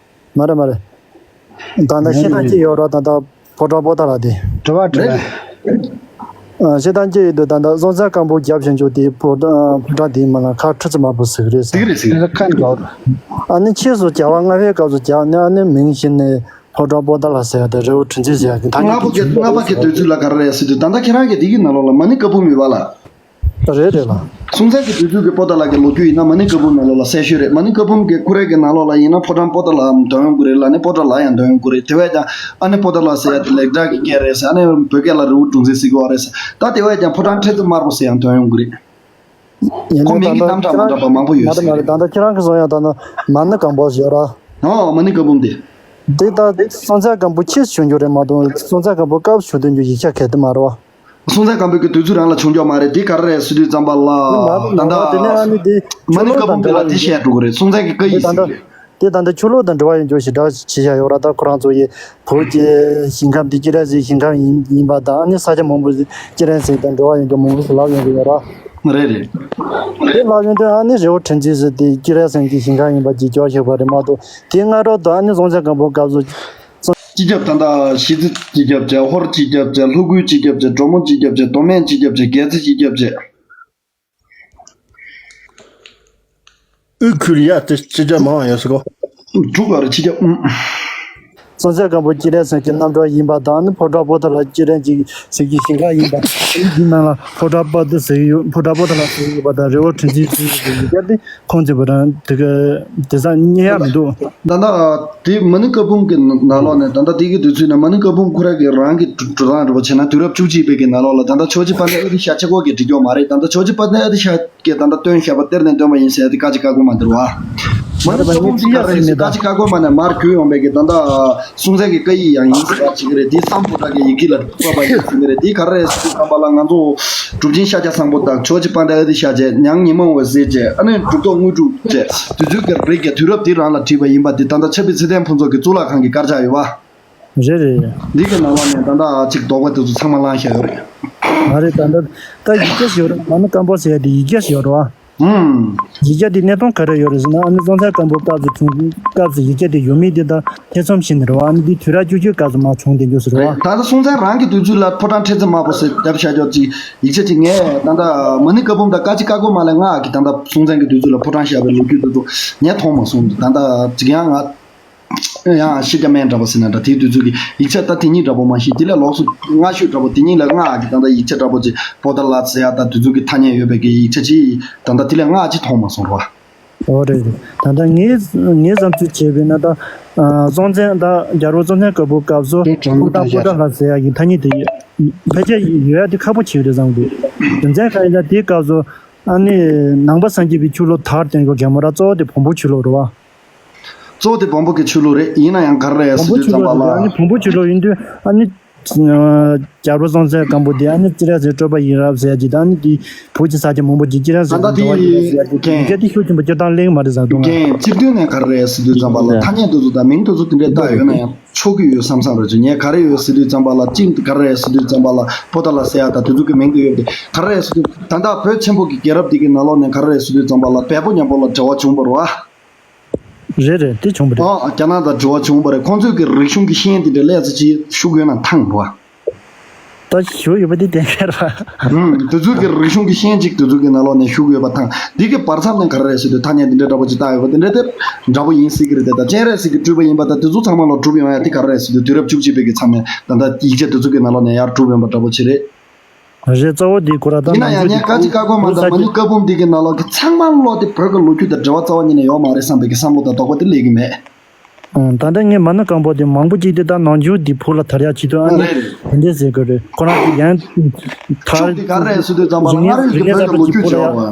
མ་རེད་མ་རེད། ད་ལྟ་བཤད་སྟངས་གཅིག་ཡོད་ར། ད་ལྟ་ཕོ་བྲང་པོ་ཏཱ་ལ་དེ། དྲི་བ་དྲི་བ། ཨ། བཤད་སྟངས་གཅིག་ཡོད་དུས་ད་ལྟ་སྲོང་བཙན་སྒམ་པོ་རྒྱབ་བཞེངས་ཆོག་དེ་ཕོ་བྲང་ཕོ་བྲང་དེའི་མ་ལ་ཁ་ཁྲི་ཙི་དམར་པོ་ཟེར་གི་རེད་ཟེར། ཟེར་གི་རེད་ཟེར་གི་རེད། ཁ་འགྲོ། ཨ་ནི་ཕྱིས་སུ་རྒྱལ་བ་ལྔ་པའི་སྐབས་སུ་རྒྱ་ནི་ཨ་ནི་མིང་གཞན་ནས་ཕོ་བྲང་པོ་ཏཱ་ལ་ཟེར་ཡ་དེ་རི་བོ་བྲུ་འཛིན་ཟེར་ཡ་གི་ད་ལྔ་པོ་གི་ལྔ་པ་གི་དུས་ཚོད་ལ་ག་རེ་རེད་ཟེར་དུས་ད་ལྟ་ཁྱེད་རང་གི་དེ་གི་ནང་ལོགས་ལ་མ་ཎི་བཀའ་འབུམ་ཡོད་པ་ལ། རེད་རེད་ལ། སྲོང་བཙན་གྱི་དུས་ཚོད་ཀྱི་པོ་ཏཱ་ལ་གི་ལོ་རྒྱུས་ཡིན་ན་མ་ཎི་བཀའ་འབུམ་ནང་ལོགས་ལ་གསལ་ཤོས་རེད། མ་ཎི་བཀའ་འབུམ་གྱི་ཁོ་རའི་གི་ནང་ལོགས་ལ་ཡིན་ན་ཕོ་བྲང་པོ་ཏཱ་ལའམ་འདོན་ཡོང་གི་རེད་ལ་ནི་པོ་ཏཱ་ལ་ཡང་འདོན་ཡོང་གི་རེད། དེ་བས་ཀྱང་ཨ་ནི་པོ་ཏཱ་ལ་ཟེར་ཡ་དེ་ལེགས་སྦྱར་གྱི་སྐད་རེད་ཟེར། ཨ་ནི་བོད་སྐད་ལ་རི་བོ་འབྲུ་འཛིན་ཟེར་གི་བ་རེད་ཟེར། ད་དེ་བས་ཀྱང་ཕོ་བྲང་ཁྲི་ཙི་དམར་པོ་ཟེར་ཡང་འདོན་ཡོང་གི་རེད། ཡིན་ཁོ་ནའི་མིང་གི་ད་རྣམ་གྲངས་མ་འདྲ་བ་མང་པོ་ཡོད་ཟེར་གི་རེད། ད་ལྟ་ཁྱེད་རང་གི་གསུང་ཡ་ད་ནི་མ་ཎི་བཀའ་འབུམ་ཟེར་ཡོད་ར། ཨོ་མ་ཎི་བཀའ་འབུམ་དེ། དེ་ད་སྲོང་བཙན་སྒམ་པོ་ཕྱིས་བྱུང་རྒྱུ་རེད་མ་གཏོགས་སྲོང་བཙན་སྒམ་པོ་སྐབས་བྱུང་དོན་རྒྱུ་ཡིག་ཆ་གལ་ཏེ་མ་རེད་བ། སྲོང་བཙན་སྒམ་པོའི་གི་དུས་ཚོད་རང་ལ་བྱུང་རྒྱུ་མ་རེད། དེ་ག་རེ་རེད་ཟེར་དུས་ཙམ་པ་ལ་ད་ལྟ་དེ་ནས་ཨ་ནི་དེ་མ་ཎི་བཀའ་འབུམ་དེ་ལ་དེ་བཤད་འགྲོ་གི་རེད། སྲོང་བཙན་གྱི་བཀའ་ཡིག་ཟེར་གི་རེད། དེ་ད་ལྟ་ཆོས་ལུགས་དང་འབྲེལ་བ་ཡོད་རྒྱུ་ཞེ་དྲག་བྱེད་བཞག་ཡོད་ར། ད་ཁོ་རང་ཚོ་ཡི་བོད་ཀྱི་ཞིང་ཁམས་འདི་སྐྱེ་རན་ཟེར་ཞིང་ཁམས་ཡིན་ཡིན་པ་དང་ཨ་ནི་ས་ཆ་མང་པོ་སྐྱེ་རན་ཟེར་དང་འབྲེལ་བ་ཡོད་རྒྱུ་མང་པོ་ཞིག་ལབ་ཡོང་གི་ཡོད་ར། རེད་རེད། དེ་ལབ་ཡོང་དུས་ཨ་ནི་རི་བོ་བྲུ་འཛིན་ཟེར་དེ་སྐྱེ་རན་ཟེར་གྱི་ཞིང་ཁམས་ཡིན་པ་ཅིག་འགྱུར་བ་ཞིག་པ་རེད་མ་གཏོགས་དེ་སྔ་དྲོ་དང་ཨ་ནི་སྲོང་བཙན་སྒམ་པོ་སྐབས་སུ། སྤྱི་ཁྱབ་ད་ལྟ་གཞིས་རྩེ་སྤྱི་ཁྱབ་བྱས། ཧོར་སྤྱི་ཁྱབ་བྱས། ལྷོ་ཁུལ་སྤྱི་ཁྱབ་བྱས། གྲོ་མོ་སྤྱི་ཁྱབ་བྱས། མདོ་སྨད་སྤྱི་ཁྱབ་བྱས། མགལ་རྩེ་སྤྱི་ཁྱབ་བྱས། དབུས་ཁུལ་ཡ་དེ་སྤྱི་ཁྱབ་མང་བ་ཡོད་ཟེར་གོ། དྲུག་ཡོད་རེད་སྤྱི་ཁྱབ། ཨུམ། སྲོང་བཙན་སྒམ་པོ་སྐྱེ་རན་ཟེར་གྱི་རྣམ་གྲངས་ཡིན་པ་དང་ནི་ཕོ་བྲང་པོ་ཏཱ་ལ་སྐྱེ་རན་གྱི་ཟེར་གྱི་ཞིང་ཁམས་ཡིན་པ། དེའི་ནང་ལ་ཕོ་བྲང་པོ་ཏཱ་ཟེར་གྱི་ཡོད། ཕོ་བྲང་པོ་ཏཱ་ལ་ཟེར་གྱི་ཡོད་པ་དང་རི་བོ་བྲུ་འཛིན་ཟེར་གྱི་ཡོད་པ་དེ་ཁོང་ཚོས་པོ་ཏཱ་དེ་ག་དེ་ས་རྙེད་ཡ་མི་འདུག་ད་ལྟ་དེ་མ་ཎི་བཀའ་འབུམ་གྱི་ནང་ལོགས་ནས་ད་ལྟ་དེ་གི་དུས་ཚོད་ནས་མ་ཎི་བཀའ་འབུམ་ཁོ་རང་གི་རང་གི་འགྲོ་སྟངས་འདྲ་པོ་བྱས་ན་དུས་རབས་བཅུ་གཅིག་པའི་གི་ནང་ལོགས་ལ་ད་ལྟ་ཆོས་རྗེ་དཔལ་ལྡན་ཨ་ཏི་ཤ་ཆེ་ཁོག་གིས་བྲིས་ཀྱོག་མ་རེད། ད་ལྟ་ཆོས་རྗེ་དཔལ་ལྡན་ཨ་ཏི་ཤ་གིས་ད་ལྟ་བཏོན་བཞག་པ་གཏེར་ནས་བཏོན་པ་ཡིན་ཟེར་ཡ་དེ་བཀའ་ཅིག་བཀའ་བསྒོ་མ་འདུག་བ། མ་ཎི་བཀའ་འབུམ་དེ་ག་རེ་རེད་ཟེར་བཀའ་ཅིག་བཀའ་བསྒོ་མ་ནས་མར་བརྒྱུད་ཡོང་པའི་གི་ད་ལྟ་སྲོང་བཙན་གྱི་བཀའ་ཡིག་ཡང་ཡིན་ཟེར་བ་ཅིག་རེད། དེ་སམ་བྷོ་ཊ་གི་ཡི་གེ་ལ་བཀོད་པ་ཡིན་ཟེར་གི་རེད། དེ་ག་རེ་རེད་ཟེར་དུས་ཙམ་པ་ལ་ང་ཚོ་གྲུབ་ཆེན་ཤཱཀྱ་ཚང་པོ་དང་ཆོས་རྗེ་དཔལ་ལྡན་ཨ་ཏི་ཤ་བཅས་ཉང་ཉི་མ་འོད་ཟེར་བཅས་ཨ་ནི་གྲུབ་ཐོབ་དངོས་གྲུབ་བཅས་དེ་ཚོའི་གི་རིགས་ཀྱི་དུས་རབས་དེ་རང་ལ་བྲིས་པ་ཡིན་པ་དེ་ད་ལྟ་ཆབ་སྤེལ་ཚེ་བརྟན་ཕུན་ཚོགས་ཀྱི་གཙུག་ལག་ཁང་གི་དཀར་ཆག་ཡོད་པ། རེད་རེད། འདི་གི་ནང་ལོགས་ནས་ད་ལྟ་གཅིག་དོགས་པ་དེ་ཚོ་ཚང་མ་ལངས་བཞག་ཡོད་རེད། མ་རེད། ད་ལྟ་ད་ཡིག་ཆ་ཞིག་ཡོད་རེད། ཨ་ནི་སྐམ་པོ་ཟེར་ཡ་དེ་ཡིག་ཆ་ཞིག་ཡོད་རེད་བ། ཨུམ། ཡིག་ཆ་དེ་གནས་སྟངས་ག་རེ་ཡོད་རེད་ཟེར་ན་ཨ་ནི་སྲོང་བཙན་སྐམ་པོ་སྐབས་སུ་བྱུང་སྐབས་སུ་ཡིག་ཆ་དེ་ཡོད་མེད་དེ་ད་ཐེ་ཚོམ་ཞིག་ནི་རེད་བ། ཨ་ནི་དེ་དུས་རབས་བཅུ་གཅིག་སྐབས་སུ་མར་བྱུང་བསྡད་རྒྱུ་ཟེར་རེད་བ། ད་ལྟ་སྲོང་བཙན་རང་གི་དུས་ཚོད་ལ་ཕོ་བྲང་ཁྲི་ཙེ་དམར་པོ་ཟེར་རྒྱབ་བཞག་ཅོག་ཅིག་ཡིག་ཆ་ཅིག་ངས་ད་ལྟ་མ་ཎི་བཀའ་འབུམ་དང་བཀའ་སྤྱི་བཀའ་བསྒོ་མ་ལས་སྔགས་ཀྱི་ད་ལྟ་སྲོང་བཙན་གྱི་དུས་ཚོད་ལ་ཕོ་བྲང་བཞག་པའི་ལོ་རྒྱུས་དེ་ཚོ་ངས་མཐོང་མ་སོང་། ད་ལྟ་ཅིག་ཡང་ང་ཡང་ཤེས་རྒྱ་མེད་འདྲ་པོ་ཟེར་ན་འདྲ། དེའི་དུས་ཚོད་ཀྱི་ཡིག་ཆ་ད་དེ་གཉིས་འདྲ་པོ་མ་ཤེས། དེ་ལས་ལོགས་སུ་སྔ་ཤོས་འདྲ་པོ་དེ་གཉིས་ལས་སྔགས་ཀྱི་ད་ལྟ་ཡིག་ཆ་འདྲ་པོ་ཅིག་པོ་ཏཱ་ལ་ཟེར་ཡ་ད་དེ་ཚོ་གི་ཐ་སྙད་ཡོད་པའི་གི་ཡིག་ཆ་ཅིག་ད་ལྟ་དེ་ལས་སྔགས་ཅིག་མཐོང་མ་སོང་ར། ཨོ་རེད་རེད། ད་ལྟ་ངའི་ངའི་བསམ་ཚུལ་བྱས་པས་ན། ད་ཨ་སྲོང་བཙན། ད་རྒྱལ་པོ་སྲོང་བཙན་སྒམ་པོའི་སྐབས་སུ་དེ་གྲོང་པོ་ཕུ་ཐག་ད་པོ་ཏཱ་ལ་ཟེར་ཡག་གི་ཐ་སྙད་དེ་ཕལ་ཆེར་ཡོད་ཡག་དེ་ཁག་པོ་ཆེ་རེད་བསམ་གི། རྒྱུ་མཚན་གང་ཡིན་ན། དེའི་སྐབས་སུ་ཨ་ནི་ནང་པ་སངས་རྒྱས་པའི་ཆོས་ལུགས་དར་ཐོན་གྱི་རྒྱ་མོ་ར་གཙོ་བོ་དེ་བོན་པོ་ཆོས་ལུགས་རེད་བ། གཙོ་བོ་དེ་བོན་པོ་གི་ཆོས་ལུགས་རེད། ཡིན་ན་ཡང་ག་རེ་རེད་ཟེར་བོན་པོ་དུས་ཆོས་ཙམ་པ་ལུགས་ལ། ཨ་ནི་བོན་པོ་ཆོས་ལུགས་ཡིན་དུས། ཨ་ནི་རྒྱལ་པོ་སྲོང་བཙན་སྒམ་པོ་དེ་ཨ་ནི་སྤྱན་རས་གཟིགས་སྤྲུལ་པ་ཡིན་རབས་ཟེར་གྱི། ད་ཨ་ནི་དེ་བོད་ཀྱི་ས་ཆ་མང་པོ་ཅིག་སྤྱན་རས་གཟིགས་ད་ལྟ་འགྲོ་བ་ཡིན་རབས་ཟེར་གྱི། དེ་གའི་དེ་ཤུགས་ཆེན་པོ་སྤྱིར་བཏང་གླེང་མ་རེད་བསམ་འདུག་ང་། སྤྱིར་དོན་ནས་ག་རེ་རེད་ཟེར་དུས་ཙམ་པ་ལ། ཐ་སྙད་དེ་ཚོ་དང་མིང་དེ་ཚོ་དེ་འདྲས་བཏགས་ཡོད་ན་ཡང་ཆོག་གི་ཡོད་བསམ་བསམ་རེད། ཅིག་ངས་ག་རེ་ཡོད་ཟེར་དུས་ཙམ་པ་ལ། གཅིག་ག་རེ་རེད་ཟེར་དུས་ཙམ་པ་ལ་པོ་ཏཱ་ལ་ཟེར་ཡག་དང་དེ་ཚོ་གི་མིང་དེ་ཡོད་དེ། ག་རེ་རེད་ཟེར་དུས་ད་ལྟ་བོད་ཆེན་པོ་གི་རྒྱལ་རབས་དེ་གི་ནང་ལོགས་ནས་ག་རེ་རེད་ཟེར་དུས་ཙམ་པ་ལ་བལ་པོ་མཉམ་པོ་ལ་འབྲེལ་བ་བྱུང་བ་རེད་བ། རེད་རེད། དེ་བྱུང་བ་རེད། ཨ་རྒྱ་ནག་དང་འབྲེལ་བ་བྱུང་བ་རེད། ཁོང་ཚོས་ཀྱི་རིག་གཞུང་གི་ཤན་དེ་འདྲ་ལས་ཚོ་ཅིག་ཤུགས་ཡོད་ན་ཐང་བ། ད་ཞུ་ཡོད་པ་དེ་གཏན་འཁེལ་བ། ཨུམ། དེ་ཚོས་ཀྱི་རིག་གཞུང་གི་ཤན་ཅིག་དེ་ཚོ་གི་ནང་ལོགས་ནས་ཤུགས་ཡོད་པ་ཐང་། འདི་གི་བར་མཚམས་ནས་ག་རེ་རེད་ཟེར་དུས་ཐ་སྙད་དེ་འདྲ་འདྲ་པོ་ཅིག་བཏགས་ཡོད་པ་དེ་འདྲ་དེ་འདྲ་པོ་ཡིན་སྲིད་ཀྱི་རེད་དེ། ད་སྤྱན་རས་གཟིགས་ཀྱི་སྤྲུལ་པ་ཡིན་པ་དང་དེ་ཚོ་ཚང་མ་ལོ་གྲུབ་ཡོང་ཡ་དེ་ག་རེ་རེད་ཟེར་དུས་དུས་རབས་བཅུ་གཅིག་པའི་གི་མཚམས་ནས་ད་ལྟ་ཡིག་ཆ་དེ་ཚོ་གི་ནང་ལོགས་ནས་ཡར་གྲུབ་ཡོང་པ་འདྲ་པོ་ཅིག་རེད། རེད། གཙོ་བོ་དེ་ཁོ་ར་ད་ཡིན་ན་ཡང་ངས་བཀའ་ཅི་བཀའ་དགོངས་མ་འདུག་མ་ཎི་བཀའ་འབུམ་འདི་གི་ནང་ལོགས་ཀྱི་ཚང་མ་ལོག་དེ་བོད་ཀྱི་ལོ་རྒྱུས་དང་འབྲེལ་བ་རྩ་བ་ཉིད་ནས་ཡོད་མ་རེད་བསམ་པའི་གི་བསམ་བློ་དང་དོགས་པ་དེ་སླེབས་ཀྱི་མེད། ཨང་། ད་ལྟ་ངས་མ་ཎི་བཀའ་འབུམ་དེ་མང་པོ་ཅིག་དེ་ད་ནང་ཆོས་དེ་བོད་ལ་དར་ཡག་ཆེད་དུ་ཨ་ནི་རེད། དེ་འདྲས་ཟེར་གི་རེད། ཁོ་རང་གི་ཡང་དར་ཕྱུག་དེ་ག་རེ་ཟེར་དུས་ཙམ་པ་ལ། རིག་གནས། མངའ་རིས་རིག་ཀྱི་གནས་བོད་གསར་པ་ཀྱི་ལོ་ཅིག་རྒྱུས་བོད་ལ་ཡང་ཡོད་བ།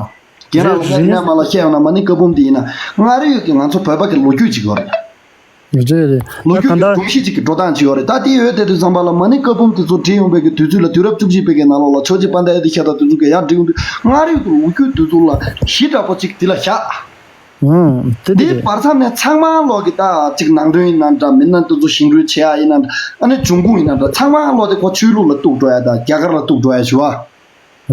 རྒན་ལགས་ལ་རིག་གནས་མ་ལ་བཤད་ཡོང་ན་མ་ཎི་བཀའ་འབུམ་དེ་ཡིན་ན་མངའ་རིས་ཀྱི་ང་ཚོ་བོད་པ་གི་ལོ་རྒྱུས་ཅིག་ཡོད་རེད། རེད་རེད། ལོ་རྒྱུས་ཀྱི་ད་སྒྲོམ་གཞི་གཅིག་གི་འགྲོ་སྟངས་ཅིག་ཡོད་རེད། ད་དེ་ཡོད་དེ་དུས་ཙམ་པ་ལ་མ་ཎི་བཀའ་འབུམ་དེ་ཚོ་བྲིས་ཡོང་བའི་གི་དུས་ཚོད་ལ་དུས་རབས་བཅུ་གཅིག་པའི་གི་ནང་ལོགས་ལ་ཆོས་རྗེ་དཔལ་ལྡན་དེ་ཤ་སྟག་དེ་ཚོ་གི་ཡར་བྲིས་ཡོང་དུས་མངའ་རིས་ཀྱི་ལོ་རྒྱུས་དེ་ཚོ་ལ་གཞི་འདྲ་པོ་གཅིག་དེ་ལ་བཞག་ཨང་། དེ་འདི་དེ་རེད། བར་མཚམས་ནས་ཚང་མ་ལོག་གི་ད་གཅིག་ནང་དོན་ཡིན་ན་འདྲ་མིན་ན་དེ་ཚོ་བཞེངས་སྐྲུན་བྱེད་ཡ་ཡིན་ན་འདྲ། ཨ་ནི་འབྱུང་ཁུངས་ཡིན་ན་འདྲ། ཚང་མ་ལོག་དེ་ཁོ་ཆོས་ལུགས་ལ་གཏུག་འགྲོ་ཡ་དང་རྒྱ་གར་ལ་གཏུག་འགྲོ་ཡ་ཞུ་བ།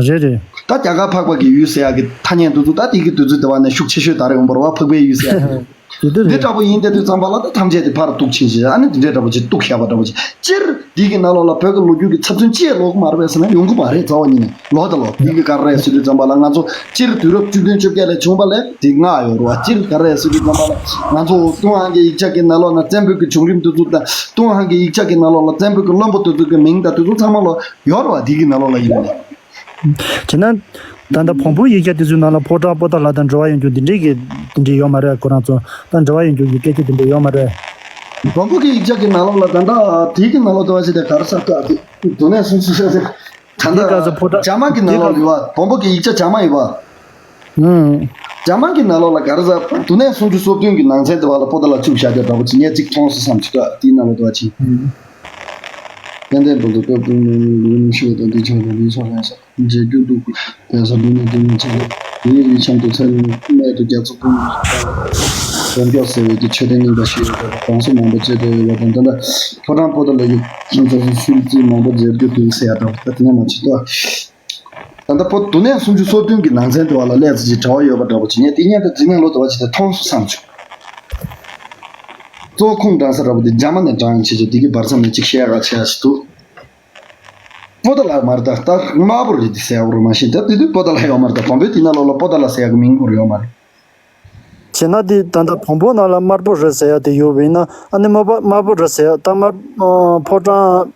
རེད་རེད། ད་རྒྱ་གར་འཕགས་པ་གི་ཡུལ་ཟེར་ཡག་གི་ཐ་སྙད་འདི་ཚོ་ད་དེ་གི་དུས་ཚོད་དེ་བ་ནས་ཤུགས་ཆེ་ཤོས་དར་ཡོང་བ་རེད་བ། འཕགས་པའི་ཡུལ་ཟེར་ཡག་གི། དེ་འདྲ་འདི་རེད། འདྲ་པོ་ཡིན་དེ་དུས་ཙམ་པ་ལ་ད་ཐམས་ཅད་དེ་ཕར་གཏུག་ཕྱིན་ཞེས། ཨ་ནི་འདི་འདྲ་འདྲ་པོ་ཅིག་གཏུག་བཞག་པ་འདྲ་པོ་ཅིག་སྤྱིར་འདི་གི་ནང་ལོགས་ལ་བོད་ཀྱི་ལོ་རྒྱུས་ཀྱི་ཚབ་མཚོན་ཅི་ཡང་ལོག་གི་མ་རེད་པས་ཟེར་ན་ཡོང་གི་མ་རེད། རྩ་བ་ཉིད་ནས་ལོག་ད་ལོག་འདི་གི་ག་རེ་ཟེར་དུས་ཙམ་པ་ལ་ང་ཚོ་སྤྱིར་དུས་རབས་བཅུ་བདུན་བཅོ་བརྒྱད་ལས་བྱུང་བ་ལས་དེ་སྔ་ཡོད་རེད་བ། སྤྱིར་ག་རེ་ཟེར་དུས་ཙམ་པ་ལ་ང་ཚོ་ཏུན་ཧོང་གི་ཡིག་ཆ་གི་ནང་ལོགས་ན་བཙན་པོ་གི་བྱུང་རིམ་འདི་ཚོ་དང་། ཏུན་ཧོང་གི་ཡིག་ཆ་གི་ནང་ལོགས་ལ་བཙན་པོ་གི་བློན་པོ་དེ་ཚོ་གི་མིང་དང་དེ་ཚོ་ཚང་མ་ལོག་ཡོད་རེད་བ། འདི་གི་ནང་ལོགས་ལ་ཡིན་ནས། བྱས་ན། ད་ལྟ་བོན་པོའི་ཡིག་ཆ་དེ་ཚོའི་ནང་ལ་ཕོ་བྲང་པོ་ཏཱ་ལ་དང་འབྲེལ་བ་ཡོད་རྒྱུ་འདི་འདྲའི་གི་འདི་འདྲའི་ཡོད་མ་རེད། ཁོ་རང་ཚོ་དང་འབྲེལ་བ་ཡོད་རྒྱུ་གི་སྐད་ཆ་དེ་འདྲ་ཡོད་མ་རེད། བོན་པོ་གི་ཡིག་ཆ་གི་ནང་ལོགས་ལ་ད་ལྟ་དེའི་གི་ནང་ལོགས་དུ་བ་ཞིག་དེ་ག་རེ་ཟེར་ད་དེ་དུ་ནས་སུ་སུ་ཟེར་ཟེར། ད་དེའི་སྐབས་སུ་ཕོ་བྲང་རྒྱ་མ་གི་ནང་ལོགས་ཡོད་བ། བོན་པོ་གི་ཡིག་ཆ་རྒྱ་མ་ཡོད་བ། ཨང་། རྒྱ་མ་གི་ནང་ལོགས་ལ་ག་རེ་ཟེར། དུ་ནས་སུམ་ཅུ་སོ་བདུན་གི་ནང་ཚན་དུ་བ་ལ་པོ་ཏཱ་ལ་བཅུག་བཞག་རྒྱུ་འདྲ་པོ་ཅིག་ངས་ཅིག་མཐོང་སོང་བསམ་གྱི་འདུག་དེའི་ནང་ལོགས་དུ་བ་ཅིག་ཨང་། ཏན་ཏན་དུ་དུ་སྐབས་དུ་ནས་ལུས་ནས་ཤི་བ་དང་འདི་ཆགས་དང་འདི་ཆགས་ལ་ས། མཇལ་རྒྱུ་འདུག་དེ་ས་འདི་ནས་འདི་ནས་ཆགས་ལ། དེའི་ཡིད་འཆམ་དུ་ཚེ་ནས་རྨད་དུ་རྒྱ་མཚོ་ཀུན་ལ་དོན་མགྱོགས་ཟེར་བའི་གི་མཆོད་རྟེན་རྙིང་པ་ཞིག་ཡོད་པ་གྲོང་གསེབ་མང་པོ་བཅད་དེ་ཡོད་པ་དང་། ད་ལྟ་ཕོ་བྲང་པོ་ཏཱ་ལ་ཡི་ཁྱིམ་ཚང་སུ་ཚུལ་རྩིས་མང་པོ་མཇལ་རྒྱུ་འདུག་ཟེར་ཡ་འདྲ་བོ། ད་དེ་ནས་མ་བྱེད་དོ། ད་ལྟ་པོ་དུ་ནས་སུམ་ཅུ་སོ་བདུན་གྱི་ནང་ཚན་དུ་བ་ལ་ལས་ཚོ་ཅིག་འབྲེལ་བ་ཡོད་པ་འདྲ་པོ་ཅིག་ངས་དེ་སྔོན་དུ་འཛིན་ནས་ལོ་དུ་བ་ཅིག་དེ་མཐོང་སོང་བསམ་བྱུང་། གཙོ་བོ་ཁུངས་དྲངས་ས་འདྲ་པོ་དེ་རྒྱ་མ་ནས་དྲངས་ཡིན་ཆེད་ཅིག་དེ་གི་བར་མཚམས་ནས་ཅིག་བཤད་ག་བྱས་ཞིག་འདུག་པོ་ཏཱ་ལ་མ་རེད། ད་ད་དམར་པོ་རེད་དེ་ཟེར་ཡ་རུ་མ་ཤེས། ད་དེ་དུས་པོ་ཏཱ་ལ་ཡོད་མ་རེད། ད་བོན་པོའི་དེ་ན་ལོ་ལ་པོ་ཏཱ་ལ་ཟེར་ཡ་གི་མིང་ཁོ་ར་ཡོད་མ་རེད། བྱས་ན་དེ་ད་ལྟ་བོན་པོ་ནང་ལ་དམར་པོ་རེད་ཟེར་ཡ་དེ་ཡོད་པ་ཡིན་ན། ཨ་ནི་དམར་པོ་དམར་པོ་རེད་ཟེར་ཡ་ད་དམར་ཕོ་བྲང་།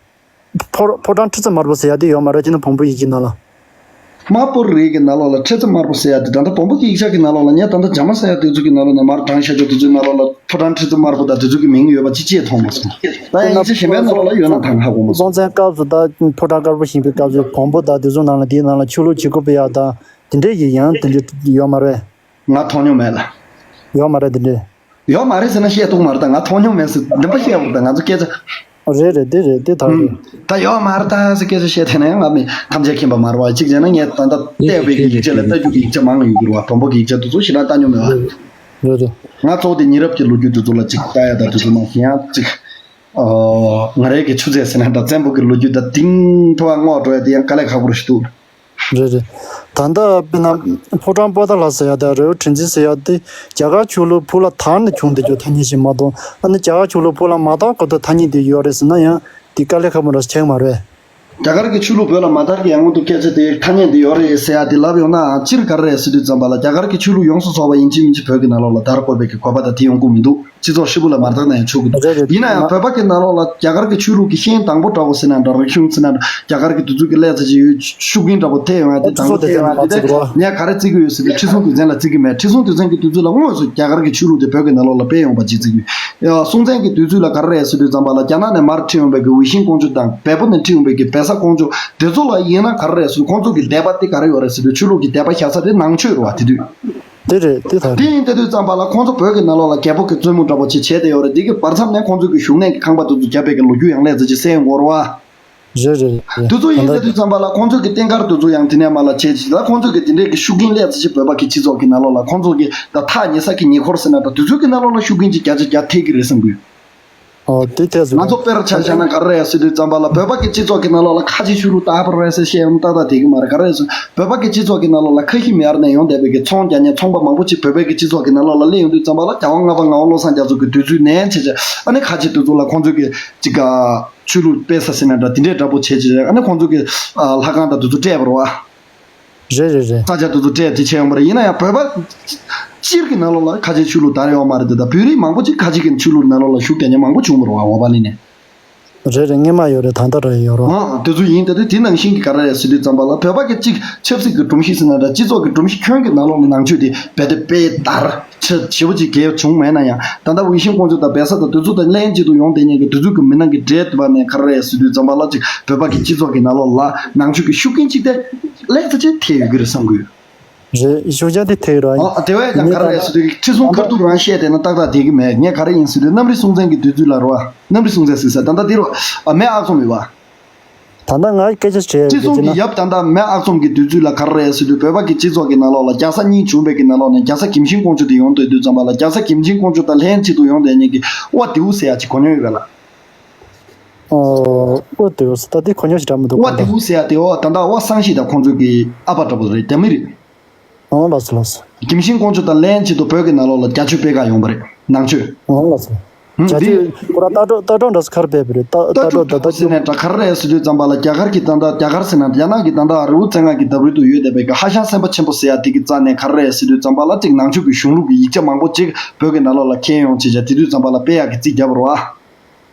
ཕོ་ཕོ་བྲང་ཁྲི་རྩ་དམར་པོ་ཟེར་ཡ་དེ་ཡོད་མ་རེད། ཅི་ན་བོན་པོ་ཡིག་ཆའི་ནང་ལ། དམར་པོ་རིགས་ཀྱི་ནང་ལོགས་ལ་ཁྲི་རྩ་དམར་པོ་ཟེར་ཡ་དེ་ད་ལྟ་བོན་པོ་གི་ཡིག་ཆ་གི་ནང་ལོགས་ལ་ངས་ད་ལྟ་རྒྱ་མ་ཟེར་ཡ་དེ་ཚོ་གི་ནང་ལོགས་ནས་མར་དྲངས་བཞག་རྒྱུ་དེ་ཚོའི་ནང་ལོགས་ལ་ཕོ་བྲང་ཁྲི་རྩ་དམར་པོ་དང་དེ་ཚོ་གི་མིང་ཡོད་པ་ཅི་ཅིའི་མཐོང་མ་སོང་། ད་ཡིག་ཆ་གཞན་པའི་ནང་ལོགས་ལ་ཡོད་ན་ཐང་ཧ་གོ་མ་སོང་། སྲོང་བཙན་སྐབས་སུ་ད་ཕོ་བྲང་དཀར་པོ་བཞེངས་པའི་སྐབས་སུ་བོན་པོ་དང་དེ་ཚོ་ནང་ལ་དེའི་ནང་ལ་ཆོས་ལུགས་བྱེད་སྒོ་སྤེལ་ཡ་དང་དེ་འདྲས་ཡི་ཡང་དེ་འདྲས་ཡོད་མ་རེད། ང་མཐོང་མྱོང་མེད་ལ། ཡོད་མ་རེད་དེ་འདྲས། ཡོད་མ་རེད་ཟེར་ན་བཤད་ཐུབ་མ་རེད། ད་ང་མཐོང་མྱོང་མེད་ཟེར་འདི་འདྲ་བཤད་འོ། ད་ང་ཚོ་སྐད་ཆ། རེད་རེད། དེ་རེད། དེ་ད་རེད། ད་ཡོད་མ་རེད་ད་ཟེར་སྐད་ཆ་བཤད་ཐེངས་ནས་ང་མི་ཐམས་ཅད་མཁྱེན་པ་མ་རེད་བ། གཅིག་བྱས་ན་ངས་ད་ལྟ་བལྟས་པའི་གི་ཡིག་ཆ་ལ་ལྟ་རྒྱུ་གི་ཡིག་ཆ་མང་ཡོད་གི་རེད་བ། བོན་པོ་གི་ཡིག་ཆ་དེ་ཚོ་ཞེ་དྲག་ལྟ་མྱོང་མེད་བ། རེད་རེད། ང་ཚོ་དེ་ཉེ་རབས་ཀྱི་ལོ་རྒྱུས་དེ་ཚོ་ལ་གཅིག་ལྟ་ཡ་ད་དེ་ཚོ་མ་ཤེས་ཡང་གཅིག་ཨོ། ང་རའི་གི་ཆུ་ཚད་ཟེར་ན་ད་བཙན་པོ་གི་ལོ་རྒྱུས་ད་དེང་ཕོ་བ་སྔོག་འགྲོ་ཡ་དེ་ཡང་དཀའ་ལས་ཁག་པོ་རེད་ཤི་འདུག་རེད་རེད། ད་ལྟ་དཔེར་ན་ཕོ་བྲང་པོ་ཏཱ་ལ་ཟེར་ཡ་དང་རི་བོ་ཁྲི་འཛིན་ཟེར་ཡ་དེ་རྒྱ་གར་ཆོས་ལུགས་བོད་ལ་དར་ནས་བྱུང་བསྡད་རྒྱུ་ཐ་སྙད་ཞིག་མ་གཏོགས། ཨ་ནི་རྒྱ་གར་ཆོས་ལུགས་བོད་ལ་མ་དར་གོང་དུ་ཐ་སྙད་དེ་ཡོད་རེད་ཟེར་ན་ཡང་དེ་དཀའ་ལས་ཁག་པོ་འདྲ་ཞིག་ཆགས་མ་རེད། རྒྱ་གར་གྱི་ཆོས་ལུགས་བོད་ལ་མ་དར་གྱི་ཡང་སྔོན་དུ་སྐད་ཆ་དེ་ཐ་སྙད་འདི་ཡོད་རེད་ཟེར་ཡ་དེ་ལབ་ཡོང་ན་སྤྱིར་ག་རེ་རེད་ཟེར་དུས་ཙམ་པ་ལ་རྒྱ་གར་གྱི་ཆོས་ལུགས་ཡོངས་སུ་རྫོགས་པ་ཡིན་གཅིག་མིན་གཅིག་བོད་ཀྱི་ནང་ལོགས་ལ་དར་དགོས་པའི་གི་དགོས་པ་དང་དེ་ཡོང་གི་མི་འདུག་སྤྱི་ཚོགས་ཧྲིལ་པོ་ལ་མ་དར་ན་ཡང་ཆོག་གི་འདུག་རེད་རེད། ཡིན་ན་ཡང་བོད་པ་གི་ནང་ལོགས་ལ་རྒྱ་གར་གྱི་ཆོས་ལུགས་ཀྱི་ཤན་དང་པོ་འདྲ་བོ་ཟེར་ན་འདྲ་རིག་གཞུང་ཟེར་ན་འདྲ་རྒྱ་གར་གྱི་དེ་ཚོ་གི་ལས་ཚ་ཅིག་ཡོད་ཤུགས་རྐྱེན་འདྲ་བོ་ཐེབས་ཡོང་ཡ་དེ་དང་པོ་ཐེབས་ཡོང་ཡ་དེ་དེ་ངས་ག་རེ་བརྩི་གི་ཡོད་ཟེར་དུས་ཁྲི་སྲོང་ལྡེ་བཙན་ལ་བརྩི་གི་མེད། ཁྲི་སྲོང་ལྡེ་བཙན་གྱི་དུས་ཚོད་ལ་དངོས་སུ་རྒྱ་གར་གྱི་ཆོས་ལུགས་དེ་བོད་ཀྱི་ནང་ལོགས་ལ་སྤེལ་ཡོང་པ་ཅིག་བརྩི་གི་ཡོད། སྲོང་བཙན་གྱི་དུས་ཚོད་ལ་ག་རེ་རེད་ཟེར་དུས་ཙམ་པ་ལ་རྒྱ་ནག་ནས་མར་ཁྲིད་ཡོང་པའི་གི་ཝེ་ཤིང་ཀོང་ཇོ་དང་བལ་པོ་ནས་ཁྲིད་ཡོང་པའི་གི་བལ་བཟའ་ཀོང་ཇོ་དེ་ཚོ་ལ་ཡིན་ན་ག་རེ་རེད་ཟེར་ཁོང་ཚོ་གི་དད་པ་དེ་ག་རེ་ཡོད་རེད་ཟེར་དུས་ཆོས་ལུགས་ཀྱི་དད་པ་བཞག་ས་དེ་ནང་ཆོས་རེད་བ་དེ་དུས། དེ་རེད་དེ་ད་དེ་རེད། ཡིན་དེ་དུས་ཙམ་པ་ལ་ཁོང་ཚོ་བོད་ཀྱི་ནང་ལོགས་ལ་རྒྱལ་པོ་གི་བཙུན་མོ་འདྲ་པོ་ཅིག་བྱས་ཏེ་ཡོད་རེད། དེ་གི་བར་མཚམས་ནས་ཁོང་ཚོ་གི་བཞུགས་གནས་ཀྱི་ཁང་པ་དེ་ཚོ་བརྒྱབ་པའི་གི་ལོ་རྒྱུས་ཡང་ལས་ཙི་ཅིག་གསན་ཡོང་གི་ཡོད་རེད་བ། རེད་རེད་རེད། དེ་ཚོ་ཡིན་ད་ཟེར་དུས་ཙམ་པ་ལ་ཁོང་ཚོས་ཀྱི་རྟེན་མཁར་དེ་ཚོ་ཡང་དེ་ནས་མར་ལ་བྱས་ཅིག་ལ་ཁོང་ཚོས་ཀྱི་དེ་འདྲའི་གི་ཤུགས་རྐྱེན་ལས་ཚ་ཅིག་བོད་པ་གི་སྤྱི་ཚོགས་ཀྱི་ནང་ལོགས་ལ་ཁོང་ཚོ་གི་ད་ཐག་ཉེ་ས་གི་ཉེ་འཁོར་ཟེར་ན་ད་དེ་ཚོའི་གི་ནང་ལོགས་ལ་ཤུགས་རྐྱེན་ཅིག་བརྒྱ་ཆ་བརྒྱ་ཐེབས་ཀྱི་རེད་བསམ་གི་ཡོད། ཨོ་དེ་ཐད་སོང་། ང་ཚོ་དཔེར་ཆ་བཞག་ན་ག་རེ་རེད་ཟེར་དུས་ཙམ་པ་ལ་བོད་པ་གི་སྤྱི་ཚོགས་ཀྱི་ནང་ལོགས་ལ་ཁ་ཆེ་ཆོས་ལུགས་དར་བ་རེད་ཟེར་བཤད་ཡོང་ཏག་ཏག་དེ་གི་མ་རེད། ག་རེ་རེད་ཟེར་བོད་པ་གི་སྤྱི་ཚོགས་ཀྱི་ནང་ལོགས་ལ་ཁ་ཤས་མེད་ཡར་ནས་ཡོང་བསྡད་པའི་གི་ཚོང་རྒྱག་མཁན་ཚོང་པ་མང་པོ་ཅིག་བོད་པའི་གི་སྤྱི་ཚོགས་ཀྱི་ནང་ལོགས་ལ་སླེབས་ཡོང་དུས་ཙམ་པ་ལ་རྒྱལ་དབང་ལྔ་པ་ངག་དབང་བློ་བཟང་རྒྱ་མཚོ་གི་དུས་ཚོད་ནས་བྱས་བྱས་ཨ་ནི་ཁ་ཆེ་དེ་ཚོ་ལ་ཁོང་ཚོས་གི་ཅིག་ཆོས་ལུགས་སྤེལ་ས་ཟེར་ན་འདྲ་དེ་འདྲས་འདྲ་པོ་བྱས་བྱས་ཨ་ནི་ཁོང་ཚོས་གི་ལྷ་ཁང་དང་དེ་ཚོ་སྤྲད་པ་རེད་བ། རེད་རེད་རེད། ས་ཆ་དེ་ཚོ་སྤྲད་དེ་བྱས་ཡོང་བ་རེད། ཡིན་ན་ཡང་བོད་པ་སྤྱིར་གྱི་ནང་ལོགས་ལ་ཁ་ཆེའི་ཆོས་ལུགས་དར་ཡོད་མ་རེད་དེ། ད་བོད་རིགས་མང་པོ་ཅིག་ཁ་ཆེ་གི་ཆོས་ལུགས་ནང་ལོགས་ལ་ཞུགས་རྒྱག་མཁན་མང་པོ་བྱུང་བ་རེད་བ། འོ་བ་ལི་ནས། རེད་རེད། སྔོན་མ་ཡོད་རེད། ད་ལྟ་ར་ཡོད་རོ། ཨང་། དེ་ཚོ་ཡིན་ད་དུས་དེ་ནང་བཞིན་གྱི་ག་རེ་རེད་ཟེར་དུས་ཙམ་པ་ལ་བོད་པ་གི་གཅིག་ཆབ་སྲིད་ཀྱི་སྒྲོམ་གཞི་ཟེར་ན་འདྲ་སྤྱི་ཚོགས་ཀྱི་སྒྲོམ་གཞི་ཁྱོན་གྱི་ནང་ལོགས་ལ་ནང་ཆོས་དེ་རྦད་དེ་དཔེ་དར་ཆེ་ཞེ་པོ་ཅིག་གལ་བྱུང་མེད་ན་ཡང་ད་ལྟ་ཝེ་ཤིང་ཀོང་ཇོ་དང་བལ་བཟའ་དང་དེ་ཚོ་དང་ལྷན་ཅིག་ཏུ་ཡོང་བསྡད་མཁན་གྱི་དེ་ཚོ་གི་མི་ནང་གི་གྲས་དེ་བ་ནས་ག་རེ་རེད་ཟེར་དུས་ཙམ་པ་ལ་ཅིག་བོད་པ་གི་སྤྱི་ཚོགས་ཀྱི་ནང་ལོགས་ལ་ནང་ཆོས་ཀྱི་ཤུགས་རྐྱེན་ཅིག་དེ་ལེགས་ཚ་ཅིག་ཐེབས་ཡོད་ཀྱི་རེད་བསམ་གི་ཡོད། རེད། ཤུགས་རྐྱེན་དེ་ཐེབས་རོགས། ཨ་དེ་བས་ཀྱང་ག་རེ་རེད་ཟེར་དུས་ཁྲི་སྲོང་མཁར་ཐུག་རང་བཤད་བསྡད་ན་ཏག་ཏག་བསྡད་ཀྱི་མེད། ངས་ག་རེ་ཡིན་ཟེར་དུས་གནམ་རི་སྲོང་བཙན་གྱི་དུས་ཚོད་ལ་རོ། གནམ་རི་སྲོང་བཙན་ཟེར་ས་ད་ལྟ་འདི་རོ། ཨ་མེ་ཨག་ཚོམ་ཡོད་པ། ད་ལྟ་ང་སྐད་ཆ་བྱས་ཁྲི་ཡོད་སྲོང་ཀྱི་ན། ཡབ་ད་ལྟ་མེ་ཨག་ཚོམ་གྱི་དུས་ཚོད་ལ་ག་རེ་རེད་ཟེར་དུས་བོད་པ་གི་སྤྱི་ཚོགས་ཀྱི་ནང་ལོགས་ལ་རྒྱལ་ས་གཉིས་བྱུང་བའི་གི་ནང་ལོགས་ནས་རྒྱལ་ས་གིམ་ཤིང་ཀོང་ཇོ་དེ་ཡོང་སྡོད་དུས་ཙམ་པ་ལ་རྒྱལ་ས་གིམ་ཤིང་ཀོང་ཇོ་དང་ལྷན་ཅིག་ཏུ་ཡོང་བསྡད་མཁན་གྱི་དབའ་ཏེའུ་ཟེར་ཡ་ཅིག་གོ་མྱོང་ཡོད་པས་ལ། ཨོ། དབའ་ཏེའུ་ཟེར་ད་དེ་གོ་མྱོང་ཞིག་འདྲ་མི་འདུག་དབའ་ཏེའུ་ཟེར་ཡ་དེ་འོ་ད་ལྟ་དབའ་སངས་སྐྱིད་དང་ཁོང་ཚོ་གི་ཨ་ཕ་འདྲ་པོ་རེད། རྒྱ་མི་རེད། ཨོ་ལགས་སོ་ལགས་སོ། གིམ་ཤིང་ཀོང་ཇོ་དང་ལྷན་ཅིག་ཏུ་བོད་ཀྱི་ནང་ལོགས་ལ་རྒྱ་ཆོས་སྤེལ་ག་ཡོང་བ་རེད། ནང་ཆོས། ཨོ་ལགས་སོ། ཧུམ། རྒྱ་འདི་ཆོས་ཁོ་རང་ལྟ་གྲུབ་ལྟ་གྲུབ་འདྲ་སུ་གར་སྤེལ་བ་རེད། ལྟ་ལྟ་གྲུབ་ད་ལྟ་ལྟ་ཟེར་ནས་ད་ག་རེ་རེད་ཟེར་དུས་ཙམ་པ་ལ་རྒྱ་གར་གྱི་ད་ལྟ་རྒྱ་གར་ཟེར་ན་རྒྱ་ནག་གི་ད་ལྟ་རི་བོ་རྩེ་ལྔ་གི་ལྡབ་རི་ཏུ་ཡོད་བསྡད་པའི་གི་ཧྭ་ཤང་སེམས་དཔའ་ཆེན་པོ་ཟེར་ཡ་དེ་གི་རྩ་ནས་ག་རེ་རེད་ཟེར་དུས་ཙམ་པ་ལ་གཅིག་ནང་ཆོས་ཀྱི་གཞུང་ལུགས་ཀྱི་ཡིག་ཆ་མང་པོ་ཅིག་བོད་ཀྱི་ནང་ལོགས་ལ་འཁྱེར་ཡོང་བྱས་བྱས་དེ་དུས་ཙམ་པ་ལ་སྤེལ་ཡག་གི་རྩིས་བརྒྱབ་པ་རེད་བ།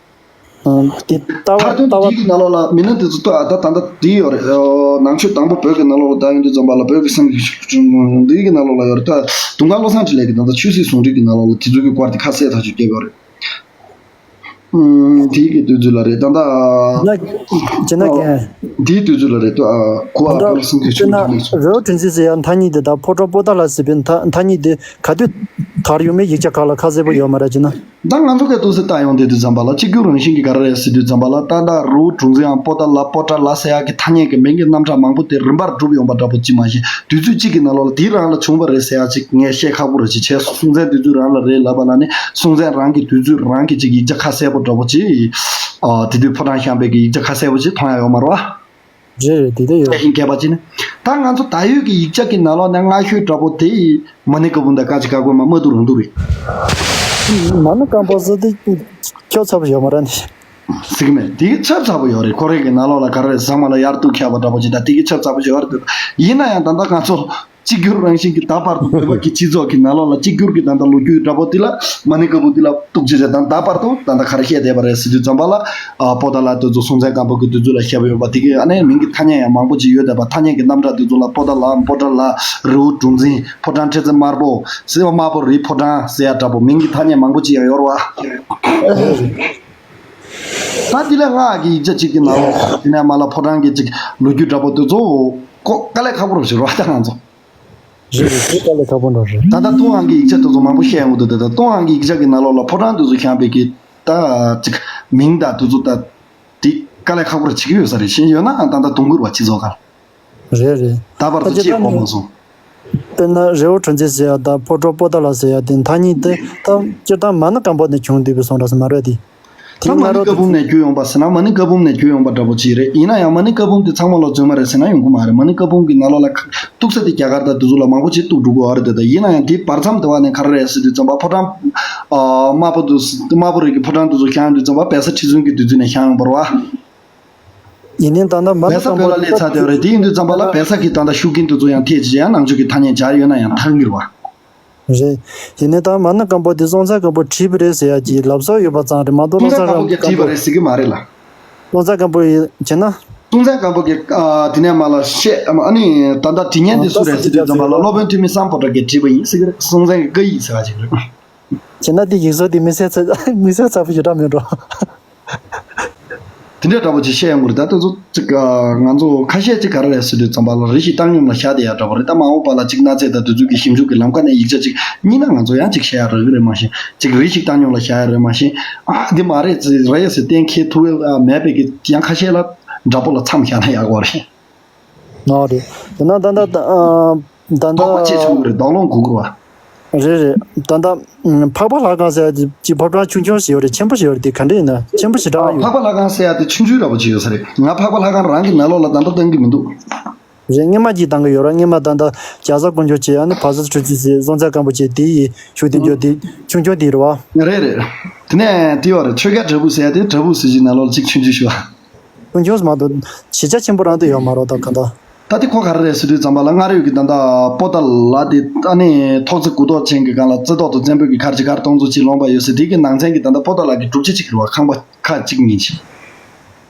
ཨང་། དེ་ལྟ་བ་མཐར་ཐུག་ལྟ་བ། འདི་གི་ནང་ལོགས་ལ་མི་སྣ་དེ་ཚོ་ལྟོས་ཨ། ད་ད་ལྟ་འདི་ཡོད་རེད། ཨོ། ནང་ཆོས་དང་པོ་བོད་ཀྱི་ནང་ལོགས་ལ་དར་ཡོང་དུས་ཙམ་པ་ལ་བོད་ཀྱི་སེམས་ཀྱི་འདི་གི་ནང་ལོགས་ལ་ཡོད་རེད། ད་དུང་དཀར་བློ་བཟང་འཕྲིན་ལས་ཀྱི་ད་ལྟ་ཆོས་སྲིད་ཟུང་འབྲེལ་གྱི་ནང་ལོགས་ལ་དེ་ཚོ་གི་སྐོར་དེ་ཁ་གསལ་ཐག་ཆོད་བརྒྱབ་ཡོད་རེད། ཨུམ། དེའི་གི་དུས་ཚོད་ལ་རེད་ད་ལྟ། ཇི་ན་ཇི་ན་ཨོ། གན། དེའི་དུས་ཚོད་ལ་རེད་ད། ཨ། གོ་ཨ། ད་བོད་ལ་སེམས་ཀྱི་ཆོས་ཀྱི་ནང་ལོགས། རི་བོ་བྲག་འཛིན་ཟེར་ཡ་མཐའ་གཉིས་དེ་དང་ཕོ་བྲང་པོ་ཏཱ་ལ་ཟེར་བའི་མཐའ་མཐའ་གཉིས་དེ་ག་དུས་དར་ཡོད་མེད་ཡིག་ཆ་ཁག་ལ་ཁ་གསལ་པོ་ཡོད་མ་རེད་ཅེ་ན། ད་ང་ཚོ་གས་ཏོག་ཙམ་བལྟ་ཡོང་དེ་དུས་ཙམ་པ་ལ་གཅིག་གྱུར་རང་བཞིན་གྱི་ག་རེ་རེད་ཟེར་དུས་ཙམ་པ་ལ་ད་ལྟ་རི་བོ་གྲུ་འཛིན་ཨང་པོ་ཏཱ་ལ་པོ་ཏཱ་ལ་ཟེར་ཡག་གི་ཐ་སྙད་ཀྱི་མིང་གི་རྣམ་གྲངས་མང་པོ་དེ་རིམ་པར་གྲུབ་ཡོང་པ་འདྲ་པོ་ཅིག་མ་གཞི་དུས་ཚོད་གཅིག་གི་ནང་ལོགས་ལ་དེའི་རང་ལ་བྱུང་བ་རེད་ཟེར་ཡག་ཅིག་ངས་བཤད་ཁག་པོ་རེད་ཅིག་བྱས་སོང་། སྲོང་བཙན་དུས་ཚོད་རང་ལ་རེད་ལབ་པ་ལ་ནི་སྲོང་བཙན་རང་གི་དུས་ཚོད་རང་གི་ཅིག་ཡིག་ཆ་ཁ་གསལ་པོ་འདྲ་པོ་ཅིག་ཨ། དེ་དུས་ཕོ་བྲང་བཞེངས་པའི་གི་ཡིག་ཆ་ཁ་གསལ་པོ་ཅིག་མཐོང་ཡག་ཡོད་མ་རེད་བ། རེད་རེད་དེ་ལྟ་ཡོད། ཤེས་ཀྱི་མཁས་པ་ཅིག་ནི། ད་ང་ཚོ་ད་ཡོད་ཀྱི་ཡིག་ཆ་གི་ནང་ལོགས་ནས་སྔ་ཤོས་འདྲ་པོ་དེ་ཡི་མ་ཎི་བཀའ་འབུམ་དང་བཀའ་ཆེ་བཀའ་བསྒོ་མ་མ་འདུག་རང་འདུག་རེད། མ་ཎི་བཀའ་འབུམ་ཟེར་དེ་ཁྱབ་ཚ་པོ་ཡོད་མ་རེད་ནི། ཟེར་གི་མེད། དེ་གི་ཁྱབ་ཚ་པོ་ཡོད་རེད། ཁོ་རེ་གི་ནང་ལོགས་ལ་ག་རེ་ཟ་མ་ལ་ཡར་གཏུག་ཁྱབ་པ་འདྲ་པོ་ཅིག་དང་དེ་གི་ཁྱབ་ཚ་པོ་ཡོད་རེད། ཡིན་ན་ཡང་ད་ལྟ་ང་ཚོ་གཅིག་གྱུར་རང་བཞིན་གྱི་ད་བར་དུ་བོད་པ་གི་སྤྱི་ཚོགས་ཀྱི་ནང་ལོགས་ལ་གཅིག་གྱུར་གྱི་ད་ལྟ་ལོ་རྒྱུས་འདྲ་པོ་དེ་ལ་མ་ཎི་བཀའ་འབུམ་དེ་ལ་གཏུག་ཅེས་བྱས་ད་ད་བར་དུ་ད་ལྟ་ག་རེ་བཤད་བསྡད་པ་རེད་ཟེར་དུས་ཙམ་པ་ལ། ཨ། པོ་ཏཱ་ལ་དེ་ཚོ་སྲོང་བཙན་སྒམ་པོ་གི་དུས་ཚོད་ལ་བཤད་པ་ཡོད་པ་དེ་གི་ཨ་ནི་མིང་གི་ཐ་སྙད་ཡང་མང་པོ་ཅིག་ཡོད་བསྡད་པ། ཐ་སྙད་ཀྱི་རྣམ་གྲངས་དེ་ཚོ་ལ་པོ་ཏཱ་ལ། པོ་ཏཱ་ལ། རི་བོ་གྲུ་འཛིན། ཕོ་བྲང་ཁྲི་འཛིན་དམར་པོ་ཟེར་བ། དམར་པོ་རིའི་ཕོ་བྲང་ཟེར་ཡ་འདྲ་པོ་མིང་གི་ཐ་སྙད་མང་པོ་ཅིག་ཡང་ཡོད་རེད་བ། ད་དེ་ལས་སྔགས་ཀྱི་ཡིག་ཆ་གཅིག་གི་ནང་ལོགས་དེ་ནས་མ་ལ་ཕོ་བྲང་གི་ཅིག་ལོ་རྒྱུས་འདྲ་པོ་དེ་ཚོ་ཀོ་དཀའ་ལས་ཁག་པོ་རེད་ཟེར་བ་ད་ང་ཚོ། རེད་རེད། དེ་དཀའ་ལས་ཁག་པོ་འདྲ་རེད། ད་ལྟ་ཏུན་ཧོང་གི་ཡིག་ཆ་དེ་ཚོ་མང་པོ་བཤད་ཡོང་གི་འདུག་ད་ལྟ་ཏུན་ཧོང་གི་ཡིག་ཆ་གི་ནང་ལོགས་ལ་ཕོ་བྲང་དེ་ཚོ་བཞེངས་པའི་གི་ད་ཅིག་མིང་དང་དེ་ཚོ་ད་དེ་དཀའ་ལས་ཁག་པོ་རེ་བྱེད་ཀྱི་ཡོད་ས་རེད། གཞན་ཡོད་ནའང་ད་ལྟ་དུང་དཀར་བ་སྤྱི་ཚོགས་ཁག་རེད་རེད། ད་བར་དུ་ཅེས་གོ་མ་སོང་། དཔེར་ན་རི་བོ་གྲུ་འཛིན་ཟེར་ཡ་དང་ཕོ་བྲང་པོ་ཏཱ་ལ་ཟེར་ཡ་དེ་མཐའ་གཉིས་དེ་ད་སྤྱིར་བཏང་མ་ཎི་བཀའ་འབུམ་ནས་བྱུང་བསྡད་པའི་བཟོ་འདྲ་ཞིག་མ་རེད་དེ། ད་དེའི་མ་ཎི་སྔ་རོལ་བཀའ་དེ་འབུམ་ནས་བརྒྱུད་ཡོང་པ་ཟེར་ན་མ་ཎི་བཀའ་འབུམ་ནས་བརྒྱུད་ཡོང་པ་འདྲ་པོ་ཅིག་རེད། ཡིན་ན་ཡང་མ་ཎི་བཀའ་འབུམ་དེ་ཚང་མ་ལ་རྫུན་མ་རེད་ཟེར་ན་ཡོང་གི་མ་རེད། མ་ཎི་བཀའ་འབུམ་གྱི་ནང་ལོགས་ལ་གཏུག་ས་དེ་རྒྱ་གར་དང་དེ་ཚོ་ལ་མང་པོ་ཅིག་གཏུག་འགྲོ་གི་ཡོད་རེད་དེ། ད་ཡིན་ན་ཡང་དེའི་བར་མཚམས་དེ་བ་ནས་ག་རེ་རེད་ཟེར་དུས་ཙམ་པ་ཕོ་བྲང་དམར་པོ་དུ་དམར་པོ་རིགས་ཀྱི་ཕོ་བྲང་དེ་ཚོ་བཞེངས་དུས་ཙམ་པ་བལ་བཟའ་ཁྲི་བཙུན་གྱི་དུས་ཚོད་ནས་བཞེངས་ཡོང་བ་རེད་བ། ཡིན་ནའི་ད་ལྟ་མ་བལ་ན་ས་བོད་ལ་སླེབས་ཚར་དེ་རེད། དེ་ཡིན་དུས་ཙམ་པ་ལ་བལ་ས་གི་ད་ལྟ་ཤུགས་རྐྱེན་དེ་ཚོ་ཡང་ཐེབས་ཀྱི་ཡང་ནང་ཆོས་ཀྱི་ཐ་སྙད་སྦྱར་ཡོད་ན་ཡང་ཐང་གི་རེད་བ། རེད། ཡིན་ནའི་ད་མ་ན་སྐམ་པོ་དེ་སྲོང་བཙན་སྐམ་པོ་བྲིས་པ་རེད་ཟེར་ཡ་གྱི་ལབ་སྲོལ་ཡོད་པ་ཙང་རེད་མ་གཏོགས། སྲོང་བཙན་སྐམ་པོ་གིས་བྲིས་པ་རེད་ཟེར་གྱི་མ་རེད་ལ། སྲོང་བཙན་སྐམ་པོ་ཡིན་བྱས་ན། སྲོང་བཙན་སྐམ་པོ་གིས་ཨ་དེ་ནས་མ་ལ་བཤད་ཨ་ནི་ད་ལྟ་དྲི་བརྙན་དེ་སུ་རེད་ཟེར་དུས་ཙམ་པ་ལ་སློབ་དཔོན་ཐོན་མི་སམ་བྷོ་ཊ་གིས་བྲིས་པ་ཡིན་ཟེར་གྱི་རེད། སྲོང་བཙན་གྱི་བཀའ་ཡིག་ཟེར་བ་ཅིག་རེད། བྱས་ན་དེ་ཡིག་གཟུགས་དེ་མི་གསལ་ཚ་མི་གསལ་ཚ་པོ་ཞེ་དྲག་མེད་འགྲོ། དེ་འདྲའི་འདྲ་པོ་ཅིག་བཤད་ཡོང་གི་རེད། ད་དེ་ཚོ་ཅིག་ཨ་ང་ཚོ་ཁ་ཤས་ཅིག་ག་རེ་རེད་ཟེར་དུས་ཙམ་པ་ལ་རེ་ཞིག་བཏང་སྙོམས་ལ་བཞག་བསྡད་ཡ་འདྲ་པོ་རེད། ད་མ་འོངས་པ་ལ་ཅིག་གནའ་རྫས་དང་དེ་ཚོ་གི་ཞིབ་འཇུག་གི་ལམ་ཁ་ནས་ཡིག་ཆ་ཅིག་རྙེད་ན་ང་ཚོ་ཡང་ཅིག་བཤད་ཡ་རག་གི་རེད། མ་གཞི་ཅིག་རེ་ཞིག་བཏང་སྙོམས་ལ་བཞག་ཡ་རེད། མ་གཞི་ཨ་འདི་མ་རེད་ཟེར་རེད་ཟེར་གཏན་འཁེལ་ཐུབ་ཡ་མེད་པའི་གི་ཡང་ཁ་ཤས་ལ་འདྲ་པོ་ལ་མཚམས་བཞག་ན་ཡག་པོ་རེད། ཨོ་རེད། དེ་ན་ད་ལྟ་ད་ཨ་ད་ལྟ་དོགས་པ་ཆེ་ཆུང་གི་རེད། དོགས་སློང་དགོས་ཀྱི་རེད་བ། རེད་རེད། ད་ལྟ་ཨ་འཕགས་པ་ལྷ་ཁང་ཟེར་ཡ་དེ་ཅིག་ཕོ་བྲང་ཆུང་ཆུང་ཞིག་ཡོད་རེད། ཆེན་པོ་ཞིག་ཡོད་རེད། དེ་ག་འདྲ་ཡིན་ན་ཆེན་པོ་ཞེ་དྲག་ཡོད། འཕགས་པ་ལྷ་ཁང་ཟེར་ཡ་དེ་ཆུང་ཆུང་འདྲ་པོ་ཅིག་ཡོད་ས་རེད། ང་འཕགས་པ་ལྷ་ཁང་རང་གི་ནང་ལོགས་ལ་ད་ལྟ་བཏང་གི་མི་འདུག་རེད། སྔོན་མ་ཅིག་བཏང་གི་ཡོད་ར། སྔོན་མ་ད་ལྟ་རྒྱ་བཟའ་དཀོན་མཆོག་བྱས། ཨ་ནི་བར་སེ་ཁྲུ་ཙི་ཟེར། སྲོང་བཙན་སྒམ་པོ་བྱས། དེ་ཡི་ཤུགས་ལྡན་མཆོག་དེ་ཆུང་ཆུང་དེ་རེད་བ། རེད་རེད། དེ་ནས་དེ་ཡོད་རེད། ཆོས་རྒྱལ་བྲག་ཕུག་ཟེར་ཡ་དེ་བྲག་ཕུག་ཟེར་གྱི་ནང་ལོགས་ལ་ཅིག་ཆུང་ཆུང་ཞུ་བ། ཆུང་ཆུང་མ་གཏོགས་གཞི་རྒྱ་ཆེན་པོ་རང་དུ་ཡོད་མ་རེད་ད་ག་ད། ད་དེ་ཁོ་ག་རེ་རེད་ཟེར་དུས་ཙམ་པ་ལ་མངའ་རིས་ཀྱི་ད་ལྟ་པོ་ཏཱ་ལ་དེ་ཨ་ནི་ཐོག་བརྩེགས་དགུ་ཐོག་ཅན་གྱི་སྒང་ལ་རྩེ་ཏོག་དང་བཙན་པོ་གི་མཁར་གྱི་མཁར་སྟོང་ཚོ་གཅིག་ལོངས་པ་ཡོད་ཟེར། དེ་གི་ནང་ཚན་གྱི་ད་ལྟ་པོ་ཏཱ་ལ་གི་གྲུབ་ཆ་གཅིག་རེད་བ། ཁང་པ་ཁག་གཅིག་གཉིས་ཅིག་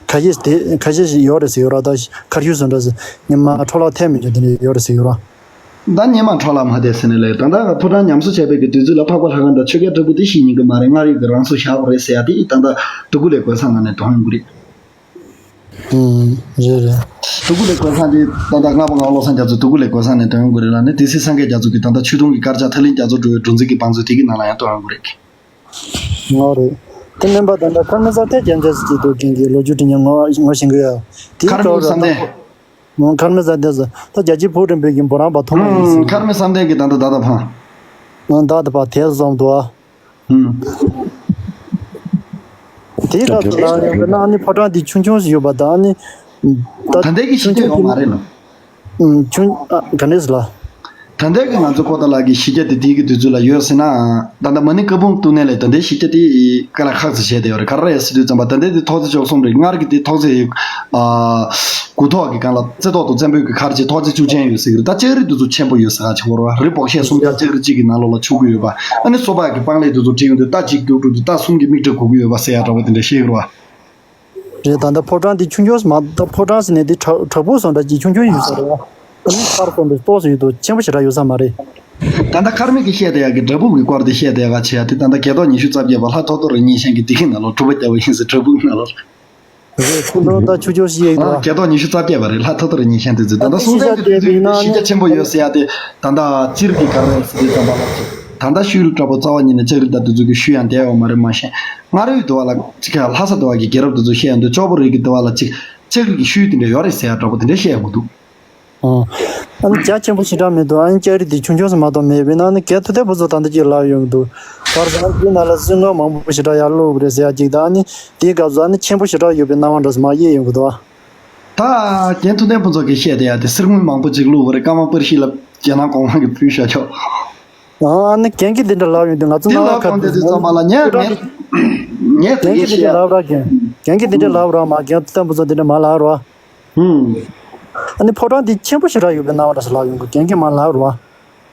ཁ་ཤས་དེ་ཁ་ཤས་ཤིག་ཡོད་རེད་ཟེར་ཡོད་ར། ད་མཁར་ཤུལ་སུ་འདྲ་ཟེར་ཉི་མ་འཕྲོ་བརླག་ཐེབས་མི་འགྱུར་དེ་འདྲ་ཡོད་རེད་ཟེར་ཡོད་ར། ད་ཉི་མ་འཕྲོ་བརླག་མ་ཐེབས་ཟེར་ནས་ལས། ད་ལྟ་ཕོ་བྲང་ཉམས་གསོ་བྱས་པའི་གི་དུས་ཚོད་ལ་འཕགས་པ་ལྷ་ཁང་དང་ཆོས་རྒྱལ་བྲག་ཕུག་དེ་ཤེས་ཉན་གི་མ་རེད། མངའ་རིས་ཀྱི་རང་སྲོག་བཞག་པ་རེད་ཟེར་ཡ་དེ་ད་ལྟ་དུ་ཀུ་ལེ་གོས་བཟང་ནང་ནས་དོན་ཡོང་གི་རེད། ཨུམ། རེད་རེད། དུ་ཀུ་ལེ་གོས་བཟང་དེ་ད་ལྟ་སྔགས་པ་ངག་བློ་བཟང་རྒྱ་མཚོ་དུ་ཀུ་ལེ་གོས་བཟང་ནས་དོན་ཡོང་གི་རེད་ལ་ནི། སྡེ་སྲིད་སངས་རྒྱས་རྒྱ་མཚོ་གི་ད་ལྟ་ཆོས་དུང་གི་དཀར་ཆག་ཐར་གླིང་རྒྱ་མཚོ་འགྲོ་བའི་སྒྲོན་འཛིན་གྱི་བང་མཛོད་དེ་གི་ནང་ལ་ཡང་དོན་ཡོང་གི་རེད། ངོ་རེད། དེ་མིན་པ་ད་ལྟ་ཁར་མི་ས་ཐེ་རྒྱལ་མཚན་ཟེར་གྱི་འདུག་རྒན་གྱིས་ལོ་རྒྱུས་དྲི་ཉན་ངོ་ངོ་ཤེས་གི་ཡ། དེའི་ཁར་མི་སྐབས་ལ་བསམ་གཏན། ད་ཁར་མི་ས་ཐེ་ཟེར་ད་རྒྱལ་གཅེས་ཕུག་རིན་པོ་ཆེའི་འབུམ་རམས་པ་ཐོག་མ་ཡིན་ཟེར། ཁར་མི་བསམ་གཏན་གྱི་ད་ལྟ་ད་ལྟ་ཕང་། ད་ལྟ་ཕ་དེ་བཟོམ་འདུག་ཨ། ཨུམ། དེའི་སྐབས་སུ་ལ་ཡང་ན་ཨ་ནི་ཕོ་བྲང་འདི་ཆུང་ཆུང་ཞིག་ཡོད་པ་དང་ཨ་ནི། ད་ལྟའི་གི་ཞིག་ཡོད་མ་རེད་ལ། ཨུམ། ཆུང་ཨ་ག་འདྲས་ལ། ད་ལྟའི་གི་ང་ཚོ་པོ་ཏཱ་ལ་གི་གཞི་རྒྱ་དེ་དེའི་གི་དུས་ཚོད་ལ་ཡོད་ཟེར་ན། ད་ལྟ་མ་ཎི་བཀའ་འབུམ་བཏུང་ནས་ལས་ད་ལྟའི་གཞི་རྒྱ་དེ་དཀའ་ལས་ཁག་ཙམ་བྱས་ཏེ་ཡོད་རེད། ག་རེ་རེད་ཟེར་དུས་ཙམ་པ་ད་ལྟའི་དེ་ཐོག་བརྩེགས་བཅུ་གསུམ་རེད། སྔར་གི་དེ་ཐོག་བརྩེགས་ཨ་དགུ་ཐོག་གི་སྒང་ལ་རྩེ་ཏོག་དང་བཙན་པོའི་གི་མཁར་བཅས་ཐོག་བརྩེགས་བཅུ་ཅན་ཡོད་ཟེར་གི་རེད། ད་ལྕགས་རི་དེ་ཚོ་ཆེན་པོ་ཡོད་ཟེར་ག་ཅིག་བོར་བ་རི་སྦོ་ཤས་སུམ་བརྒྱ་ལྕགས་རི་གཅིག་གི་ནང་ལོགས་ལ་ཆུ་ཁུག་ཡོད་པ། ཨ་ནི་སོ་པ་གི་སྤང་ལེབ་དེ་ཚོ་བྲིས་ཡོང་དུས་རྟ་གཅིག་རྒྱུག་འགྲོ་དུས་རྟ་གསུམ་གྱི་མིག་འབྲས་གོ་གི་ཡོད་པ་ཟེར་ཡ་འདྲ་བོ་དེ་འདྲ་བཤད་གི་རེད་བ། རེད། ད་ལྟ་ཕོ་བྲང་འདི་ཆུང་ཆུང་ཞིག་མ་གཏོགས་ཕོ་བྲང་ཟེར་ནས་འདི་བྲག་བྲག་ཕུག་སོགས་འདྲ་ཅིག་ཆུང་ཆུང་ཡོད་ས་རེད་བ། ཨ་ནི་མཁར་སོགས་འདྲ་ཏོག་ཙམ་ཡོད་དོ་ཆེན་པོ་ཞེ་དྲག་ཡོད་ས་མ་རེད། ད་ལྟ་མཁར་མིག་གིས་བཤད་བསྡད་ཡག་གི་བྲག་ཕུག་གི་སྐོར་དེ་བཤད་བསྡད་ཡག་བྱས་ཡ་དེ་ད་ལྟ་བརྒྱད་སྟོང་ཉི་ཤུ་རྩ་བརྒྱད་པ་ལྷ་ཐོ་ཐོ་རི་གཉན་ཤིང་གི་དེ་གི་ནང་ལོགས་གྲུབ་པ་རྒྱལ་པོ་ཡིན་ཟེར་བྲག་ཕུག་ནང་ལོགས། རེད། ཁོ་ཚོ་ད་ཆུང་ཆུང་ཞིག་ཡོད་ད་ཀྱི་བརྒྱད་སྟོང་ཉི་ཤུ་རྩ་བརྒྱད་པ་རེད། ལྷ་ཐོ་ཐོ་རི་གཉན་ཤིང་དེ་ཚོ་ད་ལྟ་སྲོང་བཙན་གྱི་དུས་ཚོད་ཀྱི་གཞི་རྒྱ་ཆེན་པོ་ཡོད་ཟེར་ཡ་དེ་ད་ལྟ་སྤྱིར་གྱི་ག་རེ་ཟེར་དུས་ཙམ་པ་ལ་ད་ལྟ་ཤུལ་འདྲ་པོ་རྩ་བ་ཉིད་ནས་ལྕགས་རི་དང་དེ་ཚོ་གི་ཤུལ་ཡང་བསྡད་ཡོད་མ་རེད། མ་གཞི་མངའ་རིས་དུ་བ་ལ་ཅིག་ལྷ་ས་དུ་བ་གི་རྒྱལ་རབས་དེ་ཚོ་བཤད་ཡོང་དུས་ཅོག་པོ་རི་གི་དུ་བ་ལ་ཅིག་ལྕགས་རི་གི་ཤུལ་དེ་འདྲ་ཡོད་རེད་ཟེར་ཡ་འདྲ་པོ་དེ་འདྲ་བཤད་ཡོང་གི་འདུག་ཨོ། ཨ་ནི་རྒྱ་ཆེན་པོ་ཞེ་དྲག་མི་འདུག་ཨ་ནི་ལྕགས་རི་དེ་ཆུང་ཆུང་ཙམ་མ་གཏོགས་མེད་པས་ན། ཨ་ནི་རྒན་ཐུབ་བསྟན་ཕུན་ཚོགས་ད་ལྟ་ཅིག་ལབ་ཡོང་གི་འདུག་ག་རེ་ཟེར་ན་དེའི་ནང་ལ་སྲིན་མོ་མང་པོ་ཞེ་དྲག་ཡར་བླུགས་པ་རེད་ཟེར་ཡ་ཅིག་དང་། ཨ་ནི་དེའི་སྐབས་སུ་ཨ་ནི་ཆེན་པོ་ཞེ་དྲག་ཡོད་པའི་སྣང་བ་འདྲ་ཟེར་མ་དབྱེ་ཡོང་གི་འདུག་ད་རྒན་ཐུབ་བསྟན་ཕུན་ཚོགས་ཀྱིས་བཤད་བསྡད་ཡ་དེ་གསེར་དངུལ་མང་པོ་ཅིག་བླུགས་པ་རེད། ཀརྨ་པར་ཤིས་ལ་རྒྱ་ནག་གོང་མ་གིས་ཕུལ་བཞག་ཆོག་ཨ་ནི་རྒན་གྱིས་འདི་འདྲ་ལབ་ཡོང་དུས་ང་ཚོ་འདི་སྣང་བ་ལབ་གང་དེ་དུས་ཙམ་པ་ལ་ངས་ངས་དེ་རྒན་གྱིས་འདི་འདྲ་ལབ་ར། རྒན་རྒན་གྱིས་འདི་འདྲ་ལབ་ར། མ་རྒན་ཐུབ་བསྟན་ཕུན་ཚོགས་འདི་འདྲ་མ་ལབ་ར། ཨ་ནི་ཕོ་བྲང་འདི་ཆེན་པོ་ཞེ་དྲག་ཡོད་པའི་སྣང་བ་འདྲ་ཞིག་ལབ་ཡོང་གི་རྒན་གྱིས་མ་ལབ་ར།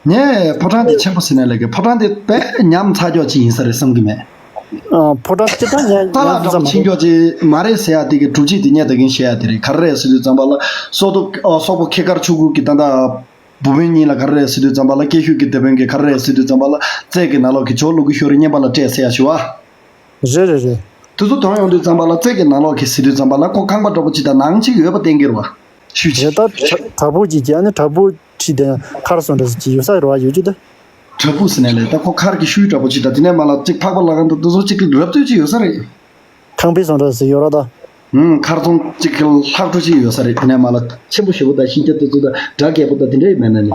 ངས་ཕོ་བྲང་འདི་ཆེན་པོ་ཟེར་ནས་ལབ་གི་ཕོ་བྲང་འདི་དཔེ་ཉམས་ཚར་ཀྱོག་ཅིག་ཡིན་ས་རེད་བསམ་གི་མེད། ཨ། ཕོ་བྲང་སྤྱིར་བཏང་ངས་ས་ལ་ཉམས་འདྲ་པོ་ཙམ་ཕྱིན་ཀྱོག་ཅིག་མ་རེད་ཟེར་ཡ་དེ་གི་སྒྲུབ་བྱེད་དེ་ངས་ད་གིན་བཤད་ཡ་དེ་རེད། ག་རེ་རེད་ཟེར་དུས་ཙམ་པ་ལ་སོག་པོ་ཨ་སོག་པོ་ཁེ་དཀར་ཆོས་སྐུ་གི་ད་ལྟ་བུ་སྤུན་གཉིས་ལ་ག་རེ་རེད་ཟེར་དུས་ཙམ་པ་ལ་སྐྱེ་ཤུལ་གྱི་དེད་དཔོན་གྱིས་ག་རེ་རེད་ཟེར་དུས་ཙམ་པ་ལ་རྩེ་གི་ནང་ལོགས་ཀྱི་ཇོ་བླུག་གི་ཤོ་རི་བསྙེན་པ་ལ་སྤྲད་ཟེར་ཡ་ཞུ་བ། རེད་རེད་རེད། དེ་ཚོ་དོན་ཡོང་དུས་ཙམ་པ་ལ་རྩེ་གི་ནང་ལོགས་ཀྱི་ཟེར་དུས་ཙམ་པ་ལ་ཁོ་ཁང་པ་འདྲ་པོ་ཅིག་དང་ནང་གཅིག་ཡོད་པ་བསྟན་གྱི་རེད་བ། ཤུལ་རེད། ཅིག་ད་བྲག་ཕུག་ཅིག་བྱས་ནས་བྲག་ཕུག་ཁྲིད་དེ་མཁར་སོང་འདྲ་ཅིག་ཡོད་ས་རེད་བ། ཡོད་ཀྱི་ད། བྲག་ཕུག་ཟེར་ནས་ལས་ད་ཁོ་མཁར་གྱི་ཤུལ་འདྲ་པོ་ཅིག་དང་དེ་ནས་མ་ལ་ཅིག་འཕགས་པ་ལྷ་ཁང་དང་དེ་ཚོ་ཅིག་གི་རབ་ཏུ་ཅིག་ཡོད་ས་རེད། ཁང་པའི་སོང་འདྲ་ཟེར་ཡོད་ར་ད། ཧུམ། མཁར་རྫོང་ཅིག་གི་ལྷག་འཕྲོ་ཅིག་ཡོད་ས་རེད། དེ་ནས་མ་ལ་ཆེན་པོ་ཞེ་པོ་དང་ཤིང་རྒྱ་དེ་ཚོ་དང་སྒྲ་རྒྱས་པོ་དང་དེ་འདྲ་ཡོད་མེད་ན་ནི།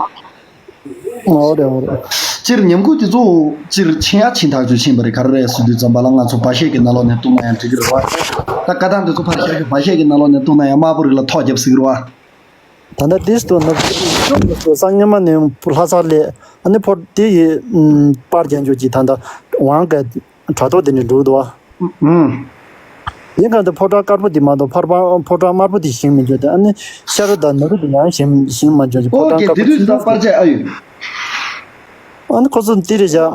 ཨོ་རེད་ཨོ་རེད། སྤྱིར་ཉམས་རྒུད་དེ་ཚོ་སྤྱིར་ཕྱིན་ཡ་ཕྱིན་ཐག་ཆོད་ཕྱིན་པ་རེད། ག་རེ་རེད་ཟེར་དུས་ཙམ་པ་ལ་ང་ཚོ་སྦ་བཞེད་ཀྱི་ནང་ལོགས་ནས་བཏུང་ན་ཡང་འགྲིག་གི་རེད་བ། ད་བཀའ་ཐང་དེ་ཚོ་ཕར་བཞག་གི་སྦ་བཞེད་ཀྱི་ནང་ལོགས་ནས་བཏུང་ན་ཡང་དམར་པོ་རི་ལ་ཐོག་བརྒྱབ་ཟེར་གི་རེད་བ། ད་ལྟ་དེ་སྟོན་ན་ཤོག་ལ་སོ་སང་སྔོན་མ་ནས་ལྷ་སར་སླེབས། ཨ་ནི་ཕོ་དེ་ཡི་པར་རྒྱན་འཇོག་གི་ད་ལྟ་ཝང་ག་དྲ་ཐོག་དེ་ནས་འགྲོ་འདུག་བ། ཨུམ། ཡིན་གང་དུ་ཕོ་བྲང་དཀར་པོ་འདི་མ་གཏོགས་ཕོ་བྲང་ཕོ་བྲང་དམར་པོ་འདི་བཞེངས་མི་འགྱུར་ཏེ། ཨ་ནི་ཤ་རུ་དང་ནུ་རུ་འདི་ཡང་བཞེངས་བཞེངས་མ་འགྱུར་ཏེ། ཕོ་ཨོ་བྲང་ཀེ་དཀར་དེ་པོ་དུས་ཚོད་ཚོ་པར་ཆས་ཨ་ཡོད། ཨ་ནི་ཁོ་ཚོ་འདི་རེད་བཞག་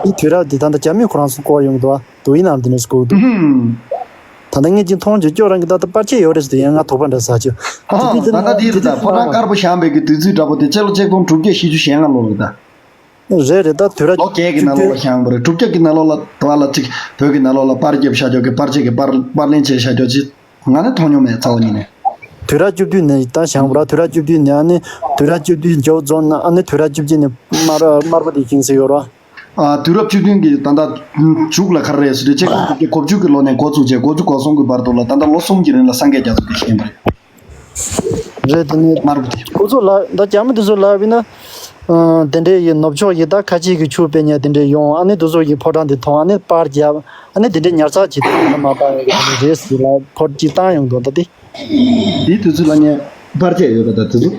འདི་དུས་རབས་འདི་ད་ལྟ་རྒྱ་མིས་ཁོ་རང་ཚོ་བསྐོར་ཡོང་གི་འདུག་ཨ། དུ་ཡིན་ནམ་དེ་ནས་སྐུ་འདུག་ད་ལྟ་ངས་ཅིག་མཐོང་བྱུང་ཁྱོད་རང་གི་ད་ལྟ་པར་ཆས་ཡོད་རེད་ཟེར་དུས་ཡང་ང་དོགས་པ་འདྲ་ཟ་ཆོག་ཨ་ད་ལྟ་འདི་རེད་ད། ཕོ་བྲང་དཀར་པོ་བཞེངས་པའི་གི་དུས་ཚོད་འདྲ་པོ་དེ་སྤྱི་ལོ་ཆིག་སྟོང་དྲུག་བརྒྱ་བཞི་བཅུ་ཞེ་ལྔ་ལོ་རེད་ད། རེད་རེད། ད་དུས་རབས་ལོ་བརྒྱད་ཀྱི་ནང་ལོགས་ལ་བཞེངས་པ་རེད། དྲུག་བརྒྱ་གི་ནང་ལོགས་ལ་བ་ལ་ཅིག་བོད་ཀྱི་ནང་ལོགས་ལ་པར་རྒྱབ་བཞག་ཀྱོག་གི་པར་ཆས་ཀྱི་པར་པར་ལེན་བྱས་བཞག་ཀྱོག་ཅིག་ང་ནི་མཐོང་མྱོང་མེད་རྩ་བ་ཉིད་ནས། དུས་རབས་བཅུ་བདུན་ནས་ད་བཞེངས་པ་ར། དུས་རབས་བཅུ་བདུན་ནས་ཨ་ནི་དུས་རབས་བཅུ་བདུན་མཇལ་རྫོང་ན་ཨ་ནི་དུས་རབས་བཅུ་བདུན་ནས་དམར་དམར་པོ་དེ་བཞེངས་ཟེར་ཡོད་ར། ཨ་དུས་རབས་བཅུ་བདུན་གྱི་ད་ལྟ་མཇུག་ལ་ག་རེ་རེད་ཟེར་དུས་ཆིག་སྟོང་དགུ་བརྒྱ་གོ་བཅུ་གི་ལོ་ནས་འགོ་བཙུགས་བྱས་གོ་བཅུ་གོ་གསུམ་གྱི་བར་དུ་ལ་ད་ལྟ་ལོ་གསུམ་གྱི་རིང་ལ་སངས་རྒྱས་རྒྱ་མཚོ་དེ་བཞེངས་པ་རེད། རེད་དེ་ནས་དམར་པོ་དེ། ཁོ་ཚོ་ལ་ད་རྒྱ་མི་དེ་ཚོ་ལབ་ཡིན་ན། ཨ་དེ་འདྲའི་ཡི་ནུབ་ཕྱོགས་ཡི་ད་ཁ་ཆེ་གི་ཆུ་དཔེ་ཉལ་དེ་འདྲའི་ཡོང་། ཨ་ནི་དེ་ཚོ་ཡི་ཕོ་བྲང་དེ་མཐོང་། ཨ་ནི་པར་རྒྱབ། ཨ་ནི་དེ་འདྲའི་ཉར་ཚགས་ཅིག་དེ་ཡང་མ་པར་ཡོང་གི་རེད་ཟེར་ལ་ཕོ་ཅིག་བཏང་ཡོང་འདུག་ད་དེ། དེའི་དུས་ཚོད་ལ་ངས་པར་ཆས་ཡོད་པ་ད་དེ་ཚོ་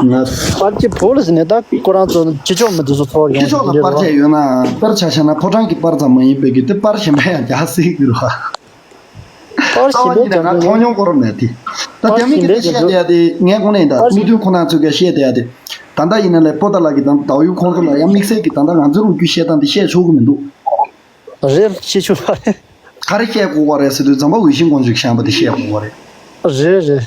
ང་། པར་ཆས་བོ་ལ་ཟེར་ནས་ད་ཁོ་རང་ཚོ་ཕྱི་ཕྱོགས་མི་དེ་ཚོ་ཚོར་ཕྱི་ཡོང་ཕྱོགས་ལ་དེ་པར་རེད་ཆས་ཡོད་ན་པར་ཆ་བཞག་ན་ཕོ་བྲང་གི་པར་ཙམ་མ་ཡིན་པའི་གི་དེ་པར་གཞན་པ་ཡང་རྒྱག་སྲིད་ཀྱི་རེད་བ། པར་རྩ་བ་ཞིམ་པོ་ཉིད་ནས་ང་ཀྱང་མཐོང་མྱོང་སྐོར་མེད་དེ། ད་པར་རྒྱ་མི་ཞིམ་གི་དེ་པོ་བཤད་ཀྱང་བསྡད་ཡ་དེ་ངས་དངོས་གནས་ད་པར་དངོས་དོན་ཁོ་ན་ཚོས་ཀྱང་བཤད་བསྡད་ཡ་དེ། ད་ལྟ་ཡིན་ན་ལས་པོ་ཏཱ་ལ་གི་དང་ཟླ་བ་ཡུལ་ཁོང་ཚོ་ལ་ཡང་དམིགས་བསལ་གྱི་ད་ལྟ་ང་ཚོའི་ལོ་རྒྱུས་བཤད་སྟངས་དེ་བཤད་ཆོག་གི་མི་འདུག་རེད། བཤད་ཆོག་པ་རེད། ག་རེ་བཤད་དགོས་པ་རེད་ཟེར་དུས་ཛམ་བྷ་ཝེ་ཤིང་ཀོང་ཅིག་བཤད་པ་དེ་བཤད་དགོས་པ་རེད། རེད་རེད།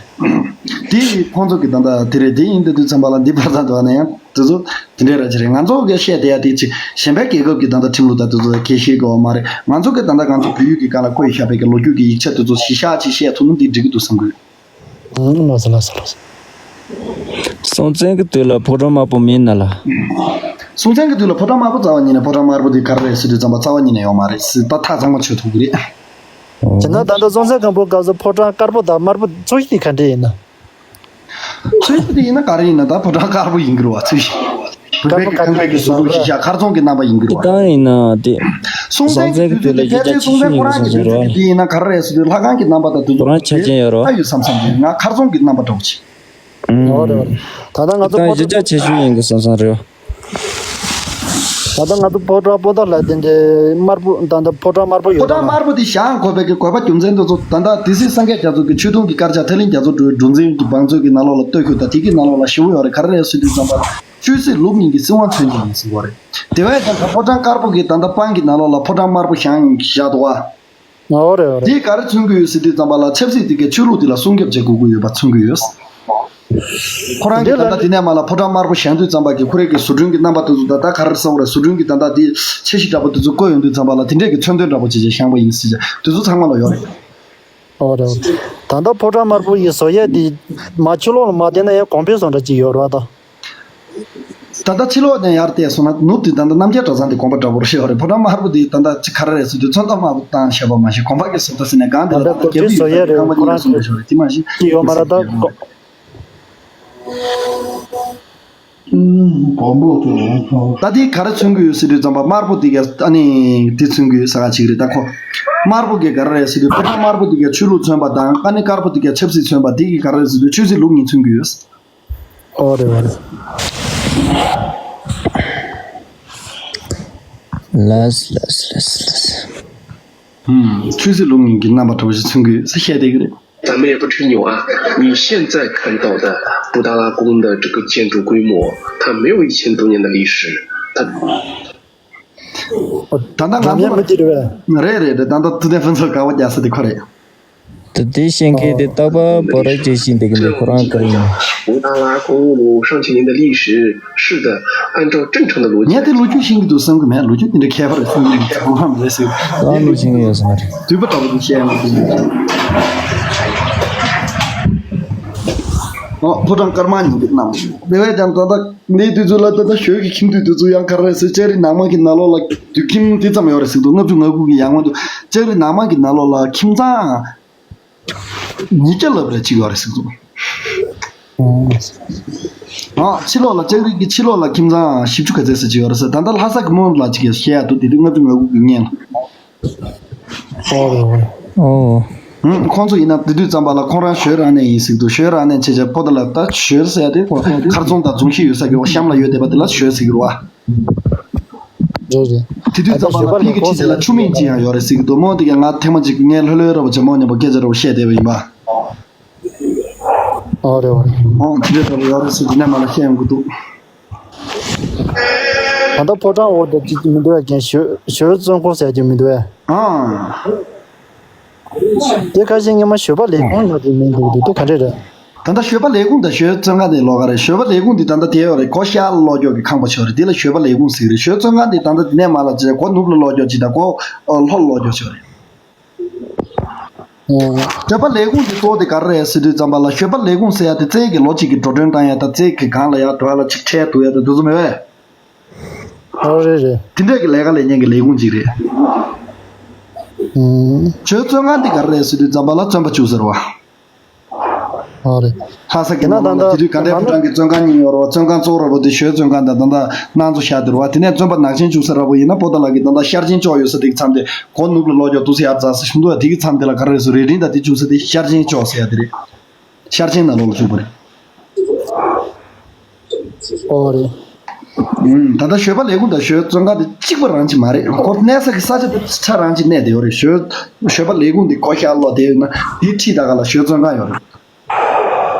དེ་ཁོང་ཚོ་གི་ད་ལྟ་དེ་རེད། དེ་ཡིན་དུས་དུས་ཙམ་པ་ལ་འདི་བར་ད་འདུག་ན་ཡང་དེ་ཚོ་དེ་འདྲའི་ར་ཅི་རེད། ང་ཚོ་གི་བཤད་བསྡད་ཡ་དེ་ཅི་གཞན་པའི་རྒྱལ་ཁབ་ཀྱི་ད་ལྟ་ཁྲིམས་ལུགས་ད་དེ་ཚོ་གལ་ཤེས་དགོས་པ་མ་རེད། ང་ཚོ་གི་ད་ལྟ་ང་ཚོ་བོད་ཡུལ་གྱི་སྒང་ལ་བཀོད་བཞག་པའི་གི་ལོ་རྒྱུས་ཀྱི་ཡིག་ཆ་དེ་ཚོ་གཞི་བཞག་ཅིག་བཤད་ཐུབ་ན་འདི་འགྲིག་གི་འདུག་བསམ་གི། ཨང་ལགས་སོ་ལགས་སོ་ལགས་སོ། སྲོང་བཙན་གྱི་དུས་ལ་ཕོ་བྲང་དམར་པོ་མིན་ན་ལ། སྲོང་བཙན་གྱི་དུས་ལ་ཕོ་བྲང་དམར་པོ་རྩ་བ་ཉིད་ནས་ཕོ་བྲང་དམར་པོ་དེ་ག་རེ་རེད་ཟེར་དུས་ཙམ་པ་རྩ་བ་ཉིད་ནས་ཡོད་མ་རེད་ཟེར་ད་ཐག་ཚང་མ་ཆོད་ཐུབ་ཀྱི་རེད། བྱས་ན་ད་ལྟ་སྲོང་བཙན་སྒམ་པོའི་སྐབས་སུ་ཕོ་བྲང་དཀར་པོ་དང་དམར་པོ་ཚོ་གཞི་དེ་ག་འདྲས་ཡིན་ན། ཚོ་གཞི་དེ་ཡིན་ན་ག་རེ་ཡིན་ན་ད་ཕོ་བྲང་དཀར་པོ་ཡིན་གྱི་རེད་བ། ཚོ་གཞི། བོད་པའི་གི་ཁང་པའི་གི་བཟོ་ལུགས་གཞི་བཞག་མཁར་རྫོང་གི་རྣམ་པ་ཡིན་གྱི་རེད་བ། དེ་ཡིན་ན་དེ། སྲོང་བཙན་གྱི་དུས་ཚོད་ལ་གཞི་བཞག་ཆེ་ཤོས་ཡིན་གྱི་སོང་ཟེར་བ་རེད། དེ་ཡིན་ན་ག་རེ་རེད་ཟེར་དུས་ལྷ་ཁང་གི་རྣམ་པ་དང་དེ་ཚོ་ཁོ་རང་ཆ་རྐྱེན་ཡོད་རེད་བ། ལྟ་ཡོད་བསམ་བསམ་ཡོད། ང་མཁར་རྫོང་གི་རྣམ་པ་འདྲ་བོ་ཅིག་ཨང་། འོ་རེད་འོ་རེད། ད་ལྟ་ང་ཚོ་ད་ཕོ་གཞི་བཞག་ཆེ་ཤོས་ཡིན་གྱི་བསམ་བསམ་རེད་བ། ད་ལྟ་ང་ཚོ་ཕོ་བྲང་པོ་ཏཱ་ལ་དེ་འདྲའི་དམར་པོ་ད་ལྟ་ཕོ་བྲང་དམར་པོ་ཡོད་ཕོ་བྲང་དམར་པོ་དེ་བཞེངས་དགོས་པའི་གི་དགོས་པ་རྒྱུ་མཚན་དེ་ཚོ་ད་ལྟ་དེ་སྲིད་སངས་རྒྱས་རྒྱ་མཚོ་གི་ཆོས་དུང་གི་དཀར་ཆག་ཐར་གླིང་རྒྱ་མཚོ་སྒྲོལ་མའི་གྲུ་འཛིན་གྱི་བང་མཛོད་ཀྱི་ནང་ལོགས་ལ་བལྟས་ཁུལ་དང་དེ་གི་ནང་ལོགས་ལ་ཞེ་པོ་ཡོད་རེད། ག་རེ་རེད་ཟེར་དུས་ཙམ་པ་ལ་ཆོས་སྲིད་ལུགས་གཉིས་ཀྱི་སྲིད་དབང་མཚོན་གྱི་ཡིན་ཟེར་བ་རེད། དེ་བས་ཀྱང་ད་ཕོ་བྲང་དཀར་པོ་གི་ད་ལྟ་སྤང་གི་ནང་ལོགས་ལ་ཕོ་བྲང་དམར་པོ་བཞེངས་བཞག་འདུག་བ། འོ་རེད་འོ་རེད། འདིས་ག་རེ་མཚོན་གྱི་ཡོད་ཟེར་དུས་ཙམ་པ་ལ་ཆབ་སྲིད་དེ་གའི་ཆོས་ལུགས་དེ་ལ་སྲུང་སྐྱོབ་བྱེད་དགོས་ཀྱི་ཡོད་པ་མཚོན་གྱི་ཡོད། ཁོ་རང་གིས་ད་ལྟ་དེ་ནས་མ་ལ་ཕོ་བྲང་དམར་པོ་བཞེངས་དུས་ཙམ་པ་གི་ཁོ་རང་གི་བཟོ་སྐྲུན་གྱི་རྣམ་པ་དེ་ཚོ་ད་ལྟ་ག་རེ་ཟེར་དགོས་རེད། བཟོ་སྐྲུན་གྱི་ད་ལྟ་དེ་འཆར་གཞི་འདྲ་པོ་དེ་ཚོ་བཀོད་ཡོང་དུས་ཙམ་པ་ལ་དེ་འདྲས་ཀྱི་མཚོན་དོན་འདྲ་པོ་ཅིག་ཅིག་བཞེངས་པ་ཡིན་ཟེར་དེ་ཚོ་ཚང་མ་ལ་ཡོད་རེད། འོ་རེད། ད་ལྟ་ཕོ་བྲང་དམར་པོ་ཡི་བཟོ་ཡས་དེ་མ་ཕྱི་ལོགས་ལ་མ་བལྟས་ན་ཡང་གོང་འཕེལ་བཟོ་འདྲ་ཅིག་ཡོད་རེད་ད། ད་ལྟ་ཕྱི་ལོགས་ནས་ཡར་བལྟས་སོང་ན་ནུབ་དེ་ད་ལྟ་རྣམ་རྒྱལ་གྲྭ་ཚང་དེ་དགོན་པ་འདྲ་པོ་རེད་ཤག་རེད། ཕོ་བྲང་དམར་པོ་དེ་ད་ལྟ་ཅི་ག་རེ་རེད་ཟེར་དུས་ཚོན་མདོག་དམར་པོ་བཏང་བཞག་པ་མ་གཞི་དགོན་པ་གི་བཟོ་ལྟ་ཟེར་ནས་གང་དེ་ད་ལ་ལྟ་ད་རྒྱལ་པོའི་བཟོ་ཡས་རེད། ཁང་པ་ཁོ་རང་གསུང་འདྲ་ཤོར་རེད། དེ་མ་གཞི་ཅི་ཡོད་མ་རེད་ད། ད་དེ་ག་རེ་མཚོན་གྱི་ཡོད་ཟེར་དུས་ཙམ་པ་དམར་པོ་དེ་ག་ཨ་ནི་དེ་མཚོན་གྱི་ཡོད་ས་ག་ཅིག་རེད་ད་ཁོ། དམར་པོ་གི་ག་རེ་རེད་ཟེར་དུས་ཕོ་བྲང་དམར་པོ་དེ་ག་ཆོས་ལུགས་མཚོན་པ་དང་ཨ་ནི་དཀར་པོ་དེ་ག་ཆབ་སྲིད་མཚོན་པ་དེ་གི་ག་རེ་རེད་ཟེར་དུས་ཆོས་སྲིད་ལུགས་གཉིས་མཚོན་གྱི་ཡོད། ཨོ་རེད་བ་རེད། ལགས་ལགས་ལགས་ལགས། ཧུམ། ཆོས་སྲིད་ལུགས་གཉིས་ཀྱི་རྣམ་པ་འདྲ་བོ་ཞིག་མཚོན་གྱི་ཡོད་ཟེར་བཤད་བསྡད་ཀྱི་རེད། 咱们也不吹牛啊，你现在看到的布达拉宫的这个建筑规模，它没有一千多年的历史，它 ད་ལྟ་ང་ཚོ་ལ་རེད་རེད་རེད། ད་ལྟ་ཐུབ་བསྟན་ཕུན་ཚོགས་དགའ་བོ་རྒྱག་ས་དེ་ཁོ་རེད། ད་དེ་ཤེས་མཁན་དེ་རྟག་པར་བོད་རིགས་ཅིག་ཤེས་འདུག་གི་འདུག་ཁོ་རང་ག་རེ་ཡིན། 布达拉宫有上千年的历史，是的，按照正常的逻辑， ངས་དེ་ལོ་རྒྱུས་ཤེས་ཀྱི་འདུག་བསམ་གི་མེད། ལོ་རྒྱུས་དེ་འདྲ་མཁས་པ་རེད་བསམ་གི་མེད། ཁོ་རང་མི་རེད་ཟེར། ད་ནི་ཤེས་ཀྱི་ཡོད་བསམ་གི་རེད། དུས་པ་འདྲ་པོ་དེ་བཤད་ཡང་གི་འདུག་ཨོ་ཕོ་བྲང་དཀར་དམར་གཉིས་ཀྱི་རྣམ་པ་དེ་བས་ཀྱང་ད་ལྟ་འདིའི་དུས་ཚོད་ལ་ད་ལྟ་ཞོལ་གྱི་ཁྱིམ་དུས་དུས་ཚོད་ཡང་ག་རེ་རེད་ཟེར། ལྕགས་རི་ནང་མ་གི་ནང་ལོགས་ལ་དུད་ཁྱིམ་དེ་ཙམ་ཡོད་རེད་ཟེར་འདུག་ལྔ་བཅུ་ང་དགུ་གི་ཡར་སྔོན་དུ་ལྕགས་རི་ནང་མ་གི་ནང་ལོགས་ལ་ཁྱིམ་ཚང་ཉིས་བརྒྱ་ལྷག་རེ་གཅིག་ཡོད་རེད་ཟེར་འདུག་ཨ་ཕྱི་ལོགས་ལ་ལྕགས་རི་གི་ཕྱི་ལོགས་ལ་ཁྱིམ་ཚང་བཞི་བཅུ་ག་ཚད་ཟེར་གཅིག་ཡོད་རེད་ཟེར། ད་ལྟ་ལྷ་ས་གི་མོ་ལ་གཅིག་བཤད་ཡག་འདུག་དེ་དུས་ལྔ་བཅུ་ང་དགུ་གི་སྔོན་ལ། ཨོ། ཨོ། ཧུམ། ཁོང་ཚོ་ཡིན་ན་དེ་དུས་ཙམ་པ་ལ་ཁོང་རང་ཞོལ་རང་ནས་ཡིན་ཟེར་འདུག་ཞོལ་རང་ནས་བྱས་བྱས་པོ་ཏཱ་ལ་ད་ཞོལ་ཟེར་ཡ་དེ་ཁོ་མཁར་རྫོང་དང་རྫོང་གཞིས་ཡོད་ས་གི་འོག་གཤམ་ལ་ཡོད་བསྡད་པ་དེ་ལ་ཞོལ་ཟེར་གི་རེད་བ། རེད་རེད། དེ་དུས་ཙམ་པ་ལ་ཕ་གི་ཁྲིད་དེ་ལ་ཆུ་མིག་ཅིག་ཡང་ཡོད་རེད་ཟེར་གྱི་འདུག་མོ་དེ་ག་ང་ཐེངས་མ་གཅིག་ངས་ལྷོད་ལྷོད་ར་བ་བྱེད་མོ་མཉམ་པོ་སྐད་ཆ་ར་བ་བཤད་བསྡད་པ་ཡིན་པ། ཨོ་རེད་ཨོ་རེད། ཨོ་དེ་འདྲ་ཡོད་རེད་ཟེར་དེ་ནས་མ་ལ་བཤད་ཡོང་གི་འདུག་ད་ལྟ་ཕོ་བྲང་འོག་ཏུ་ཅིག་མི་འདུག་ཡ་རྒན་ཞོལ་ཞོལ་བཙོན་ཁང་ཟེར་རྒྱུ་མི་འདུག་ཡ། ཨང་། དེ་ཁ་ཤས་སྔོན་མ་ཞོལ་པ་ལས་ཁུངས་ལ་དེ་མིང་འདུག་འདུག་དེ་ག་འདྲས་རེད། ད་ལྟ་ཞོལ་པ་ལས་ཁུངས་དང་ཞོལ་བཙོན་ཁང་དེ་ལོགས་ཀ་རེད། ཞོལ་པ་ལས་ཁུངས་དེ་ད་ལྟ་དེ་ཡོད་རེད། གོ་ཤར་གློག་སྐྱོག་གི་ཁང་པ་ཆགས་རེད། དེ་ལ་ཞོལ་པ་ལས་ཁུངས་ཟེར་གི་རེད། ཞོལ་བཙོན་ཁང་དེ་ད་ལྟ་དེ་ནས་མ་ལ་བྱས་གོ་ནུབ་ལ་གློག་སྐྱོག་ཅིག་དང་གོ་ལྷོ་ལ་གློག་སྐྱོག་ཆགས་རེད། ཞོལ་པ་ལས་ཁུངས་དེ་གཙོ་བོ་དེ་ག་རེ་རེད་ཟེར་དུས་ཙམ་པ་ལ་ཞོལ་པ་ལས་ཁུངས་ཟེར་ཡ་དེ་རྩལ་གྱི་ལོ་གཅིག་གི་འགྲོ་གྲོན་བཏང་ཡ་དང་རྩལ་གྱི་སྒང་ལ་ཡ་དོ་ལ་ཅིག་ཁྲལ་བསྡུ་ཡ་དང་དེ་ཚོ་མེད་པས། ཨོ་རེད་རེད། དེ་འདྲས་ཀྱི་ལས་ཀ་ལས་མཁན་གྱི་ལས་ཁུངས་ཅིག་རེད། ཨུམ། ཞོལ་བཙོན་ཁང་དེ་ག་རེ་རེད་ཟེར་དུས་ཙམ་པ་ལ་བཙོན་པ་བཅུག་ཟེར་བ། ཨོ་རེད། ལྷ་ས་གི་ནང་ལ་དེ་དུས་དགའ་ལྡན་ཕོ་བྲང་གི་བཙོན་ཁང་གཉིས་ཡོད་རེད་བ། བཙོན་ཁང་གཙོ་བོ་ར་བ་དེ་ཞོལ་བཙོན་ཁང་དང་ད་ལྟ་གནང་བཙོན་བཞག་དེ་རེད་བ། དེ་ནས་བཙོན་པ་ནག་ཆེན་བཅུག་ས་ར་བ་ཡིན་ན་པོ་ཏཱ་ལ་གི་ད་ལྟ་ཤར་ཆེན་ལྕོག་ཡོད་ས་དེ་གི་མཚམས་དེ་གོ་ནུབ་ལ་ལོག་ཀྱོག་འདུག་ས་ཡར་འཛེགས་ས་ཞིག་འདུག་བ། དེ་གི་མཚམས་དེ་ལ་ག་རེ་རེད་ཟེར་རེ་རིང་དང་དེ་བཅུག་ས་དེ་ཤར་ཆེན་ལྕོག་ཟེར་ཡ་དེ་རེད། ཤར་ཆེན་ནང་ལོགས་ལ་བཅུག་པ་རེད། ཨོ་རེད། ཨུམ། ད་ལྟ་ཞོལ་པ་ལས་ཁུངས་དང་ཞོལ་བཙོན་ཁང་དེ་གཅིག་པ་རང་ཅིག་མ་རེད། ཁོ་གནས་ས་གི་ས་ཆ་དེ་ཆ་རང་ཅིག་གནས་བསྡད་ཡོད་རེད། ཞོལ་ཞོལ་པ་ལས་ཁུངས་དེ་ཁོ་ཤར་ལོགས་བསྡད་ཡོད་ན་དེའི་འཁྲིས་ད་ག་ལ་ཞོལ་བཙོན་ཁང་ཡོད་རེད།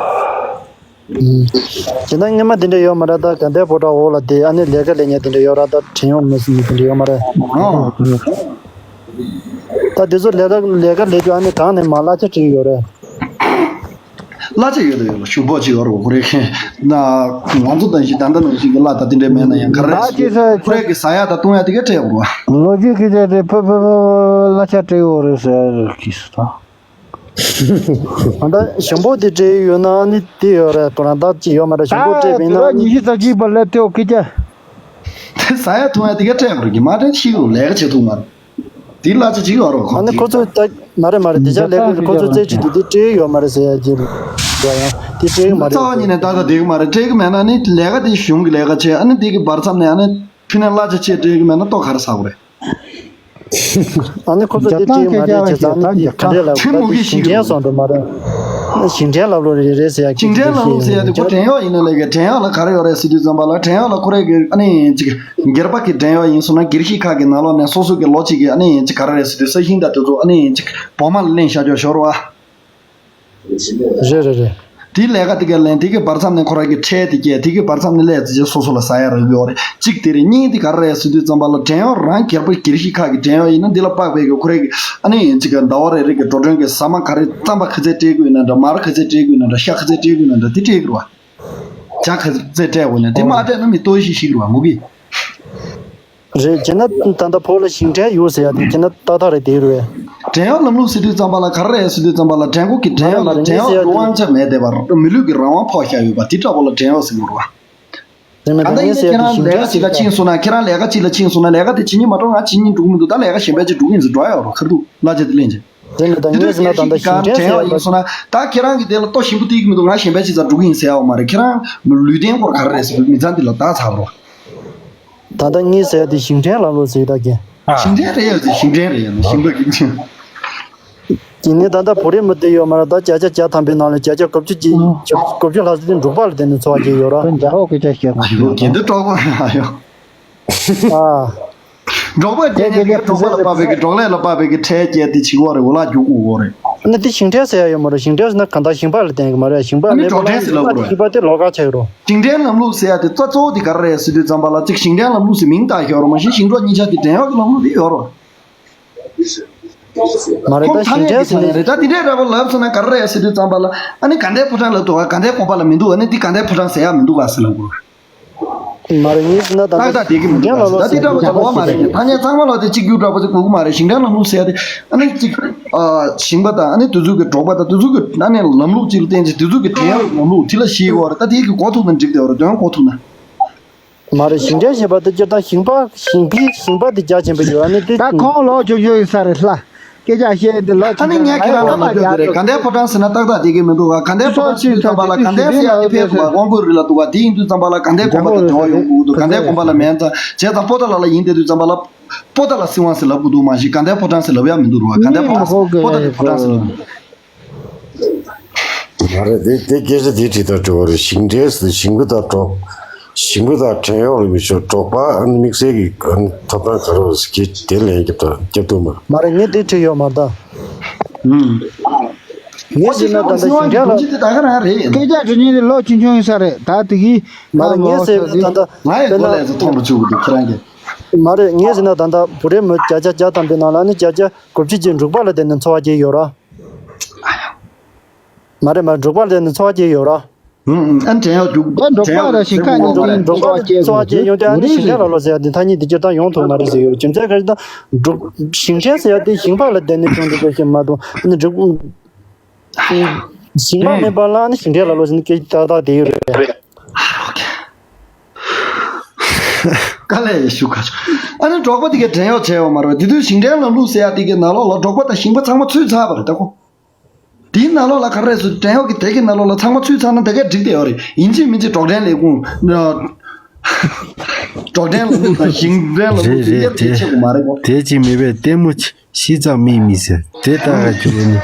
ཨུམ། དེ་ན་སྔོན་མ་དེ་འདྲ་ཡོད་མ་རེད། ད་དགའ་ལྡན་ཕོ་བྲང་འོག་ལ་དེ་ཨ་ནི་ལས་ཀ་ལས་མཁན་དེ་འདྲ་ཡོད་ར། ད་བྲན་གཡོག་མི་སྲིད་ནི་དེ་འདྲ་ཡོད་མ་རེད། ཨོ། ད་དེ་ཚོ་ལས་ཀ་ལས་ཀ་ལས་རྒྱུ་ཨ་ནི་གང་ནས་མ་གླ་ཆ་སྤྲད་ཡོད་རེད། གླ་ཆ་ཡོད་དོ་ཡོད་ལ་ཞུ་འབོག་ཅིག་ཡོད་རེད། ཁོ་རེ་ཁེ་ན་ང་ཚོ་དང་ཞིག་ད་ལྟ་ནང་བཞིན་གྱི་གླ་ད་དེ་འདྲས་མེད་ན་ཡང་ག་རེ་ད་ཅི་ས་ཁོ་རེ་གི་ཟ་ཡ་ད་བཏུང་ཡ་དེ་ག་སྤྲད་དགོས་རེད། ལོ་རྒྱུས་ཀྱི་དེ་དེ་ཕ་ཕ་ཕ་གླ་ཆ་སྤྲད་ཡོད་རེད་ཟེར་གྱིས་སུ་དང་། ད་ཞུ་འབོག་དེ་སྤྲད་ཡོད་ན་ནི་དེ་ཡོད་རེད། དོ་རང་ད་ཅི་ཡོད་མ་རེད། ཞུ་འབོག་སྤྲད་པ་ཡིན་ན་ཉི་ཤུ་རྩ་གཅིག་པ་སླེབས་ཐེའོ་སྐད་ཆ། དེ་ཟ་ཡ་བཏུང་ཡ་དེ་ག་སྤྲད་དགོས་རེད་གི་མ་སྤྲད་ཤི་རུ་ལས་ཀ་བྱེད་ཐུབ་མ་རེད། དེ་གླ་ཆ་ཅིག་ཡོད་རེད་ཁོ། ཨ་ནི་ཁོ་ཚོས་ད་མ་རེད་མ་རེད། དེ་ཅག་ལས་ཀ་ཁོ་ཚོས་རྩེད་ཅིག་དེ་དེ་སྤྲད་ཡོད་མ་རེད་ཟེར་ཡ་ཅིག་རེད་ཡང་དེ་སྤྲད་ཡོད་མ་རེད། རྩ་བ་ཉིད་ནས་ད་ད་དེ་གི་མ་རེད། སྤྲད་གི་མེད་ན་ནི་ལས་ཀ་དེ་གཞུང་གི་ལས་ཀ་བྱས། ཨ་ནི་དེ་གི་བར་མཚམས་ནས་ཨ་ནི་ཕི་ནས་གླ་ཆ་ཆེ་སྤྲད་གི་མེད་ན་ལྟོ་ག་རེ་ཟ་དགོས་རེད། ཨ་ནི་ཁོ་ཚོས་དེ་སྤྲད་ཡོད་མ་རེད་ཅེས་ཨ་ནི་དེ་ག་འདྲས་ལབ་དགོས་ད་དེ་ཞིང་བྲན་སོང་འགྲོ་མ་རེད། ཞིང་བྲན་ལབ་ལོ་རེད་རེད་ཟེར་ཡ་ཞིང་བྲན་ལབ་ལོ་ཟེར་ཡ་དེ་ཁོ་བྲན་གཡོག་ཡིན་ན་ལས་ཀ་བྲན་གཡོག་ལ་ག་རེ་ཡོད་རེད་ཟེར་དུས་ཙམ་པ་ལ་བྲན་གཡོག་ལ་ཁོ་རེ་གི་ཨ་ནི་ཅིག་སྒེར་པ་གི་བྲན་གཡོག་ཡིན་སོང་ན་སྒེར་གཞིས་ཁག་གི་ནང་ལོགས་ནས་སོ་སོ་གི་ལོ་གཅིག་གི་ཨ་ནི་ཅིག་ག་རེ་རེད་ཟེར་དུས་ས་ཞིང་དང་དེ་ཚོ་ཨ་ནི་ཅིག་བོགས་མ་ལ་ལེན་བཞག་ཆོག་ཞོར་བ། རེད་རེད་རེད། དེའི་ལས་ཀ་དེ་ག་ལེན་དེ་གི་བར་མཚམས་ནས་ཁོ་རང་གི་ཁྲལ་དེ་སྐྱེལ། དེ་གི་བར་མཚམས་ནས་སླེབས་ཚེ་སོ་སོ་ལ་ཟ་ཡ་རག་གི་ཡོད་རེད། གཅིག་དེ་རེད། གཉིས་དེ་ག་རེ་རེད་ཟེར་དུས་ཙམ་པ་ལ་བྲན་གཡོག་རང་སྒེར་པ་སྒེར་གཞིས་ཁག་གི་བྲན་གཡོག་ཡིན་ན་འདི་ལ་དཔག་པའི་གི་ཁོ་རང་གི་ཨ་ནི་ཅིག་གི་ཟླ་བ་རེ་རེ་གི་འགྲོ་གྲོན་གི་ཟ་མ་ག་རེ་རྩམ་པ་ག་ཚད་སྤྲད་དགོས་ཡིན་ན་འདྲ། མར་ག་ཚད་སྤྲད་དགོས་ཡིན་ན་འདྲ། ཤ་ག་ཚད་སྤྲད་དགོས་ཡིན་ན་འདྲ། དེ་སྤྲད་གི་རེད་བ། ཇ་ག་ཚད་སྤྲད་དགོས་ན་དེ་མ་སྤྲད་ན་མི་ལྟོགས་ཤི་ཤི་གི་རེད་བ་ངུ་གི། རེད་བྱས་ན་ད་ལྟ་བོད་ལ་ཞིང་བྲན་ཡོད་ཟེར་ཡ་དེ་བྱས་ན་ཏག་ཏག་རེད་དེ་རེད། བྲན་གཡོག་ལམ་ལུགས་ཟེར་དུས་ཙམ་པ་ལ་ག་རེ་རེད་ཟེར་དུས་ཙམ་པ་ལ་བྲན་གོ་གི་བྲན་གཡོག་ལ་བྲན་གཡོག་གི་དབང་ཆ་མེད་བསྡད་པ་མི་ལུས་ཀྱི་རང་དབང་ཕོག་བཞག་ཡོད་པ་དེ་འདྲ་བོ་ལ་བྲན་གཡོག་ཟེར་གི་རེད་བ། དེ་མིན་ད་ད་ངས་ངས་ཟེར་ཡ་ཁྱེད་རང་ལས་ཀ་ཅིག་ལ་ཕྱིན་སོང་ན་ཁྱེད་རང་ལས་ཀ་ཅིག་ལ་ཕྱིན་སོང་ན་ལས་ཀ་དེ་བྱེད་སྙིང་མ་འདོད། ང་བྱེད་སྙིང་འདོད་ཀྱི་མི་འདུག་ད་ལས་ཀ་གཞན་པ་ཅིག་འགྲོ་གི་ཡིན་ཟེར་འགྲོ་ཡ་ཡོད་རེད། ཁ་ཐུག་གླ་ཆ་དེ་ལེན་ཅིག་དེ་ནི་ད་དེ་དུས་ངས་ཟེར་ན་ད་ལྟ་ཞིང་བྲན་ཟེར་ཡ་ད་ད་ཁྱེད་རང་གི་དེ་ལ་ལྟོ་ཞིམ་པོ་སྟེར་གི་མི་འདུག་ང་གཞན་པ་ཅིག་ཚ་འགྲོ་གི་ཡིན་ཟེར་ཡ་ཡོད་མ་རེད། ཁྱེད་རང་ལུས་རྟེན་སྐོར་ག་རེ་རེད་ཟེར་དུས་མི་ཚང་འདི་ལ་བདག་ཚར་རོ། ད་ལྟ་ངས་ཟེར་ཡ་དེ་ཞིང་བྲན་ལམ་ལུགས་ཟེར་ད་གི། ཞིང་བྲན་རེད་ཡ་ཟེར། ཞིང་བྲན་རེད་ཡ་ན་ཞིང་པ་གི་ཅིང་། དེ་ནས་ད་ལྟ་བོད་རིགས་མི་བསྡད་ཡོད་མ་རེད། ད་བརྒྱ་ཆ་བརྒྱ་ཐམ་པའི་ནང་ལ་བརྒྱ་ཆ་དགུ་བཅུ་གི་དགུ་བཅུ་ལྷག་ཙམ་དེ་འབྲོག་པ་ལ་བརྟེན་ནས་འཚོ་བ་སྐྱེལ་ཡོད་ར། འཇའ་འོག་གི་ཆ་ཤེས་མ་ཡོད། དེ་འདི་གྲོགས་པོ་ཡོད། ཨ། འབྲོག་པ་སྐྱེས་ཀྱི་འབྲོག་པ་ལ་དཔག་པའི་གི་འབྲོག་ལས་ལ་དཔག་པའི་གི་ཁྲལ་སྐྱེལ་དེ་བྱེད་དགོས་རེད། འོ་ལག་རྒྱུག་དགོས་རེད། ཨ་ནི་དེ་ཞིང་བྲན་ཟེར་ཡ་ཡོད་མ་རེད། ཞིང་བྲན་ཟེར་ན་གང་ལྟར་ཞིང་པ་ལ་བརྟེན་གི་མ་རེད། ཞིང་པ་ཨ་ནི་མེད་པ་འབྲོག་ལ་བྲན་ཟེར་ལབ་དགོས་རེད། ཞིང་པ་དེ་ལོགས་ཀ་ཆགས་ཀྱི་རེད། ཞིང་བྲན་ལམ་ལུགས་ཟེར་ཡ་དེ་རྩ་གཙོ་བོ་དེ་ག་རེ་རེད་ཟེར་དུས་ཙམ་པ་ལ་ཅིག་ཞིང་བྲན་ལམ་ལུགས་ཟེར་མིང་བཏགས་ཤོར་མ་གཞི་ཞིང་འབྲོག་གཉིས་ཆ་དེ་བྲན་གཡོག་གི་ལམ་ལུགས་དེ་ཡོད་རེད། མ་རེད། ཁོང་ད་ཐ་སྙད་ཞིང་ཀྱི་ས་ནས་རེད། ད་འདི་འདྲའི་ར་བ་ལབ་སོང་ན་ག་རེ་རེད་ཟེར་དུས་ཙམ་པ་ལ་ཨ་ནི་དགའ་ལྡན་ཕོ་བྲང་ལབ་འདུག་ག་དགའ་ལྡན་དགོན་པ་ལ་མི་འདུག་ཨ་ནི་འདི་དགའ་ལྡན་ཕོ་བྲང་ཟེར་ཡ་མི་འདུག་ག་ཟེར་ལབ་དགོས། མ་རེད། ངས་ཟེར་ན་ད་ཏག་ཏག་དེ་གི་མི་འདུག་ག་ཟེར། ད་འདི་འདྲ་བ་ཅིག་ལོག་མ་རེད། ཐ་སྙད་ཚང་མ་ལོག་དེ་གཅིག་གྱུར་འདྲ་བ་ཅིག་དགོས་ཀྱི་མ་རེད། ཞིང་བྲན་ལམ་ལུགས་ཟེར་ཡ་དེ་ཨ་ནི་གཅིག་ཞིང་པ་དང་ཨ་ནི་དེ་ཚོ་གི་འབྲོག་པ་དང་དེ་ཚོ་གི་ཨ་ནི་ལམ་ལུགས་གཅིག་ལ་བརྟེན་ཅིག་དེ་ཚོ་གི་བྲན་གཡོག་ལམ་ལུགས་དེ་ལ་ཤེས་དགོས་རེད། ད་དེ་གི་གོ་ཐུབ་ན་འགྲིག་བསྡད་ཡོད་རེད། དོན་གོ་ཐུབ་ན། མ་རེད། ཞིང་བྲན་ཞེས་པ་དེ་སྤྱིར་བཏང་ཞིང་པ་ཞིང་པའི་ཞིང་པ་དེ་རྒྱ་ཆེན་པོ་ཡོད་ཨ་ནི་དེ། ད་ཁོང་ལོག་ཆོག་ཆོག་ཡིན་ས་རེད་ལ། སྐད་ཆ་བཤད་དེ་ལོག་ཨ་ནི་ངས་ཁྱེད་རང་ལ་ལབ་རྒྱུ་དེ་རེད། དགའ་ལྡན་ཕོ་བྲང་ཟེར་ན་ཏག་ཏག་དེ་གི་མི་འདུག་ག་དགའ་ལྡན་ཕོ་བྲང་ཟེར་དུས་ཙམ་པ་ལ་དགའ་ལྡན་ཟེར་ཡ་དེ་ཕེབས་དགོས་ག་དབང་པོའི་རི་ལ་འདུག་ག་དེ་ཡིན་དུས་ཙམ་པ་ལ་དགའ་ལྡན་དགོན་པ་དེ་དོ་ཡོང་དགོས་འདུག་དགའ་ལྡན་དགོན་པ་ལ་མེད་ཙང་བྱས་ཙང་པོ་ཏཱ་ལ་ལ་ཡིན་དེ་དུས་ཙམ་པ་ལ་པོ་ཏཱ་ལ་སྲིད་དབང་ཟེར་ལབ་དགོས་འདུག་མ་གཞི་དགའ་ལྡན་ཕོ་བྲང་ཟེར་ལབ་ཡ་མི་འདུག་ར། དགའ་ལྡན་ཕོ་བྲང་ཟེར་པོ་ཏཱ་ལའི་ཕོ་བྲང་ཟེར་ལབ་འདུག་མ་རེད། དེ་དེ་སྐད་ཆ་དེ་དྲིས་དང་འདྲ་བོ་རེད། ཞིང་བྲན་ཟེར་ཞིང་པ་དང་འགྲོགས། ཞིང་པ་དང་བྲན་གཡོག་ལ་མི་ཆོག་འབྲོག་པ་ཨ་ནི་དམིགས་བསལ་གྱི་ཨ་ནི་ཐོབ་ཐང་ག་རེ་ཡོད་ཟེར་གྱི་དེ་ལན་རྒྱབ་ད་རྒྱབ་ཐུབ་མ། མ་རེད། ངས་དེ་དྲིས་ཡོད་མ་རེད་ད། ཨུམ། ངས་ཟེར་ན་ད་ལྟ་ཞིང་ཁྲལ་ལ། སྐད་ཆ་དྲི་མཁན་དེ་ལོ་ཆུང་ཆུང་ཡིན་ས་རེད་ད་དེ་གི། མ་རེད། ངས་ཟེར་ན་ད་ལྟ། ང་ཡི་མགོ་ལ་ཚོ་མཐོང་རུ་བཅུག་གི་འདུག་ཁྱེད་རང་གིས། མ་རེད། ངས་ཟེར་ན་ད་ལྟ་བུ་རེ་མོ་བརྒྱ་ཆ་བརྒྱ་ཐམ་པའི་ནང་ལ་ནི་བརྒྱ་ཆ་དགུ་བཅུ་ཅན་འབྲོག་པ་ལ་བརྟེན་ནས་འཚོ་བ་སྐྱེལ་ཡོད་ར། མ་རེད། མ་རེད། འབྲོག་པ་ལ་བརྟེན་ནས་འཚོ་བ་སྐྱེལ་ཡོད་ར། ཨུམ་ཨུམ། ཨ་ནི་བྲན་གཡོག་རྒྱུག་ད་འབྲོག་པ་ལ་ཞིང་ཁ་ཉོ་འབྲོག་པ་ལ་འཚོ་བ་སྐྱེལ་ཡོང་དུས་ཨ་ནི་ཞིང་ཁ་ལ་ལོ་ཟེར་ཡ་དེ་ཐ་སྙད་དེ་སྤྱིར་བཏང་ཡོང་ཐུབ་མ་རེད་ཟེར་ཡོད། རྒྱུ་མཚན་ག་རེ་ད་འབྲོག་ཞིང་ཁྲལ་ཟེར་ཡ་དེ་ཞིང་པ་ལ་བརྟེན་ནས་བྱུང་འདུག་པ་ཞིག་མ་གཏོགས་ཨ་ནི་འབྲོག་ཞིང་པ་མིན་པ་ལ་ཨ་ནི་ཞིང་ཁྲལ་ལ་ལོ་ཟེར་ནས་སྐད་ཆ་ཏག་ཏག་དེ་ཡོད་རེད། དཀའ་ལས་ཞུ་ཁ་ཆོ། ཨ་ནི་འབྲོག་པ་དེ་གའི་བྲན་གཡོག་བྱས་ཡོད་མ་རེད་པས། དེ་དུས་ཞིང་བྲན་ལམ་ལུགས་ཟེར་ཡ་དེ་གའི་ནང་ལོགས་ལ་འབྲོག་པ་དང་ཞིང་པ་ཚང་མ་ཚུད་ཚར་བ་རེད་ད་ཁོ། དེའི་ནང་ལོགས་ལ་ག་རེ་ཟེར་བྲན་གཡོག་གི་དེ་གའི་ནང་ལོགས་ལ་ཚང་མ་ཚུད་ཚར་ན་དེ་གའི་འགྲིག་བསྡད་ཡོད་རེད། ཡིན་གཅིག་མིན་གཅིག་འབྲོག་བྲན་ལས་ཁུངས། འབྲོག་བྲན་ལམ་ལུགས་དང་ཞིང་བྲན་ལམ་ལུགས་དེ་གའི་རེད་རེད། དེ་དེ་ཆེ་གི་མ་རེད་གོ། དེ་གཅིག་མེད་པས་ལྟད་མོ་ཆེ་ཤི་ཙམ་མིག་མི་ཟེར་དེ་ལྟ་ག་ཁྱོད་ནི།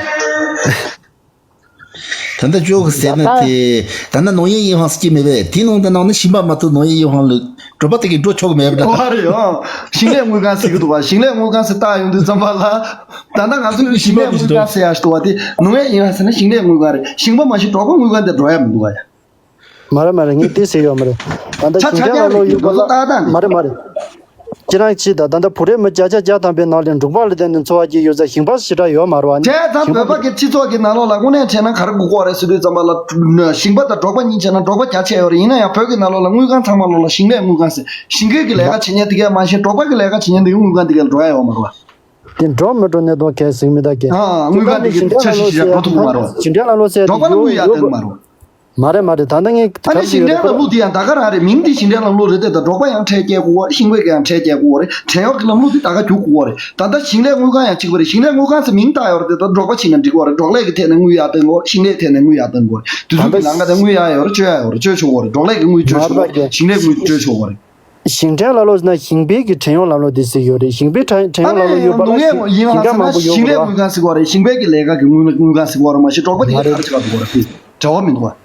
ད་ལྟ་ཅོག་གི་ཟེར་ན་དེ་ད་ལྟ་ནོར་གཡས་གཡོན་ཧང་སྐྱིད་མེད་པས་དེའི་ནང་དུ་ནང་ནི་ཞིང་པ་མ་གཏོགས་ནོར་གཡས་གཡོན་ཧང་ལུགས་འབྲོག་པ་དེ་གི་འགྲོ་ཆོག་གི་མེད་པ་འདྲ། ཨོ་རེད་ཨོ། ཞིང་ལས་དངུལ་ཁང་ཟེར་གི་འདུག་བ། ཞིང་ལས་དངུལ་ཁང་ཟེར་བཏགས་ཡོང་དུས་ཙམ་པ་ལ། ད་ལྟ་ང་ཚོས་ཞིང་ལས་དངུལ་ཁང་ཟེར་ཡག་ཞིག་འདུག་བ། དེ་ནོར་གཡས་གཡོན་ཧང་ཟེར་ན་ཞིང་ལས་དངུལ་ཁང་རེད། ཞིང་པ་མ་གཞི་འབྲོག་པ་དངུལ་ཁང་དེ་འགྲོ་ཡག་མི་འདུག་བ་ཡ། མ་རེད་མ་རེད། ངས་དེ་ཟེར་ཡོད་མ་རེད། ད་ལྟ་ཆ་ཞིང་ཆ་ཁྲལ་ལ་ལོ་ཡོད་པ་ལ། མ་རེད་མ་རེད། ཁྱེད་རང་ཅིག་ད་ད་ལྟ་བུ་རེ་མོ་བརྒྱ་ཆ་བརྒྱ་ཐམ་པའི་ནང་ལ་འབྲོག་པ་ལ་བརྟེན་ནས་འཚོ་བ་སྐྱེལ་ཡོད་ས་ཞིང་པ་ཞེ་དྲག་ཡོད་མ་རེད་བ་ནི། བྱས་ཙང་ཞིང་པ་བོད་པ་གི་སྤྱི་ཚོགས་ཀྱི་ནང་ལོགས་ལ་དངོས་གནས་བྱས་ན་ག་རེ་དགོས་ཀྱི་ཡོད་རེད་ཟེར་དུས་ཙམ་པ་ལ། ཞིང་པ་དང་འབྲོག་པ་གཉིས་བྱས་ན་འབྲོག་པ་རྒྱ་ཆེ་ཡོད་རེད། ཡིན་ན་ཡང་བོད་ཀྱི་ནང་ལོགས་ལ་དངུལ་ཁང་ཚང་མ་ལོགས་ལ་ཞིང་ལས་དངུལ་ཁང་ཟེར། ཞིང་ཁའི་གི་ལས་ཀ་བྱེད་མཁན་དེ་གས་མ་གཞི་འབྲོག་པ་གི་ལས་ཀ་བྱེད་མཁན་དེ་གས་དངུལ་ཁང་དེ་གས་ལ་འགྲོ་ཡ་ཡོད་མ་རེད་བ། དེ་འགྲོ་མི་འགྲོ་གནས་སྟངས་གལ་སྲིད་མི་ད་གལ། ཨ་ཨ། དངུལ་ཁང་དེ་གི་ཆ་ཤས་ཤིག་ཡང་འགྲོ་ཐུབ་མ་རེད། ཞིང་ཁྲལ་ལ་ལོ་ཟེར་འབྲོག་པ་ལ་དངུལ་ཡག་སྟོན་མ་རེད། མ་རེད་མ་རེད། ད་ལྟ་ངས་ཨ་ནི་ག་རེ་ཞིང་ཁྲལ་ལམ་ལུགས་དེ་ཡང་ད་ག་རང་རེད། མིང་འདི་ཞིང་ཁྲལ་ལམ་ལུགས་རེད་དེ། ད་འབྲོག་པ་ཡང་ཁྲལ་སྐྱེལ་དགོས་རེད། ཞིང་པས་ཀྱང་ཁྲལ་སྐྱེལ་དགོས་རེད། བྲན་གཡོག་གི་ལམ་ལུགས་འདི་ད་ག་རྒྱུག་དགོས་རེད། ད་ལྟ་ཞིང་ལས་དངུལ་ཁང་ཡང་གཅིག་པ་རེད། ཞིང་ལས་དངུལ་ཁང་ཟེར་མིང་བཏགས་ཡོད་རེད་དེ། ད་འབྲོག་པ་ཕྱིན་ན་འགྲིག་གི་རེད། འབྲོག་ལས་ཀྱི་ཐད་ནས་དངུལ་ཡག་སྟོན་དགོས་རེད། ཞིང་ལས་ཐད་ནས་དངུལ་ཡག་སྟོན་དགོས་རེད། དུས་ཚོད་ཀྱི་ལམ་ཁ་དེ་དངུལ་ཡག་ཡོད་རེད། སྤྱོད་ཡག་ཡོད་རེད། སྤྱོད་ཆོག་གི་རེད། འབྲོག་ལས་ཀྱི་དངུལ་སྤྱོད་ཆོག་གི་རེད། ཞིང་ལས་དངུལ་སྤྱོད་ཆོག་གི་རེད། ཞིང་བྲན་ལ་ལོ་ཟེར་ན་ཞིང་པའི་གི་བྲན་གཡོག་ལ་ལོ་དེ་ཟེར་ཡོད་རེད། ཞིང་པའི་བྲན་བྲན་གཡོག་ལ་ལོ་ཡོད་པ་ལ་ཞིང་ཁ་མང་པོ་ཡོད་རེད། ཞིང་ལས་དངུལ་ཁང་ཟེར་གི་རེད། ཞིང་པའི་གི་ལས་ཀ་གི་དངུལ་དངུལ་ཁང་ཟེར་གི་རེད། མ་གཞི་འབྲོག་པ་དེ་ག་རེ་ཆགས་འགྲོ་གི་རེད། འབྲེལ་བ་མི་འདུག་བ།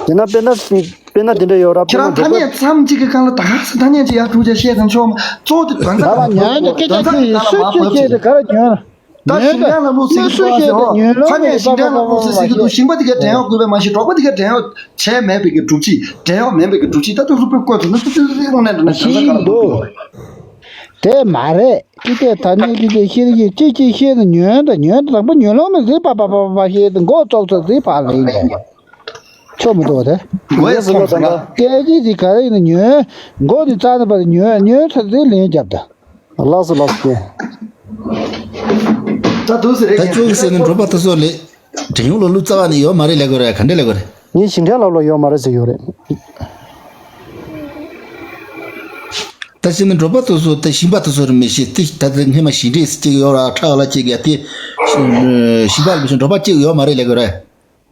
དེ་ན་དཔེར་ན་དཔེར་ན་དེ་འདྲ་ཡོད་ར། ཁྱེད་རང་ཐ་སྙད་ཙམ་གཅིག་གི་སྒང་ལ་ད་ག་ས་ཐ་སྙད་ཅིག་ཡར་དྲུག་ཅར་བཤད་དང་ཆོག་མ་གཙོ་བོ་དེ་དོན་དག་ད་ལ་ཉན་ནས་སྐད་ཆ་དེ་ཡིན་སུས་ཅིག་བཤད་དེ་ག་རེ་ཉོན། ད་ཞིང་ཁ་ལ་ལུག་ཟེར་གི་འདུག་ཟེར་བ། ཁ་ཉན་ཞིང་ཁ་ལ་ལུག་ཟེར་གི་འདུག་ཞིང་པ་དེ་གའི་བྲན་གཡོག་དགོས་པས་མ་གཞི་འབྲོག་པ་དེ་གའི་བྲན་གཡོག་བྱས་མེད་པའི་གི་སྒྲུབ་བྱེད། བྲན་གཡོག་མིན་པའི་གི་སྒྲུབ་བྱེད། ད་དུང་ཧུར་པོས་བཀོད་ཐུབ་ན་ཙི་ཙི་ཙི་ཙི་དངོས་གནས་འདྲ་ན་གང་ཟག་ག་ལ་ལུག་དགོས་རེད། དེ་མ་རེད། ཅི་སྟེ་ད་ནི་ཅི་སྟེ་ཤེར་ཡིན་ཅི་ཅི་ཤེར་ན་ཉོན་དང་ཉོན་དང་དང་པོ་ཉོན་ལོང་ནི་ཟིག་པ་པ་པ་པ་ཤེར་དང་མགོ་ཙོག་ཙོག་ཟིག་པ་ལ་ཡིན་ཀྱང་ཆོག་མི་འདུག་དེ། མགོ་ཡ་ཚོང་ཟེར་ན། སྐད་ཅིག་ཟིག་ག་རེ་ཡིན་ན་ཉོན། མགོ་ནི་རྩ་ནི་པ་ཉོན་ཉོན་ཚ་ཟིག་ལན་རྒྱབ་ད། ལགས་སོ་ལགས་སོ། ད་དུས་སུ་རེད། ད་ཅུང་ཟེར་ན་འགྲོ་པ་དེ་ཚོ་ལས་བྲན་གཡོག་ལ་ལུག་རྩ་བ་ནས་ཡོད་མ་རེད་ལབ་དགོས་རེད། ག་འདྲ་ལབ་དགོས་རེད། ངས་ཞིང་ཁྲལ་ལ་ལོ་ཡོད་མ་རེད་ཟེར་ཡོད་རེད། ད་ཅི་ནི་འགྲོ་པ་དེ་ཚོ་ད་ཞིང་པ་དེ་ཚོ་རེད་མི་ཤེས་ཏེ། ད་ལྟ་སྔས་མ་ཞིང་འབྲས་གཅིག་ཡོད་ར་ཁྲག་ལ་གཅིག་ཡ་དེ་ཞིང་པ་ལ་མི་ཤེས། འགྲོ་པ་གཅིག་ཡོད་མ་རེད་ལབ་དགོས་རེད།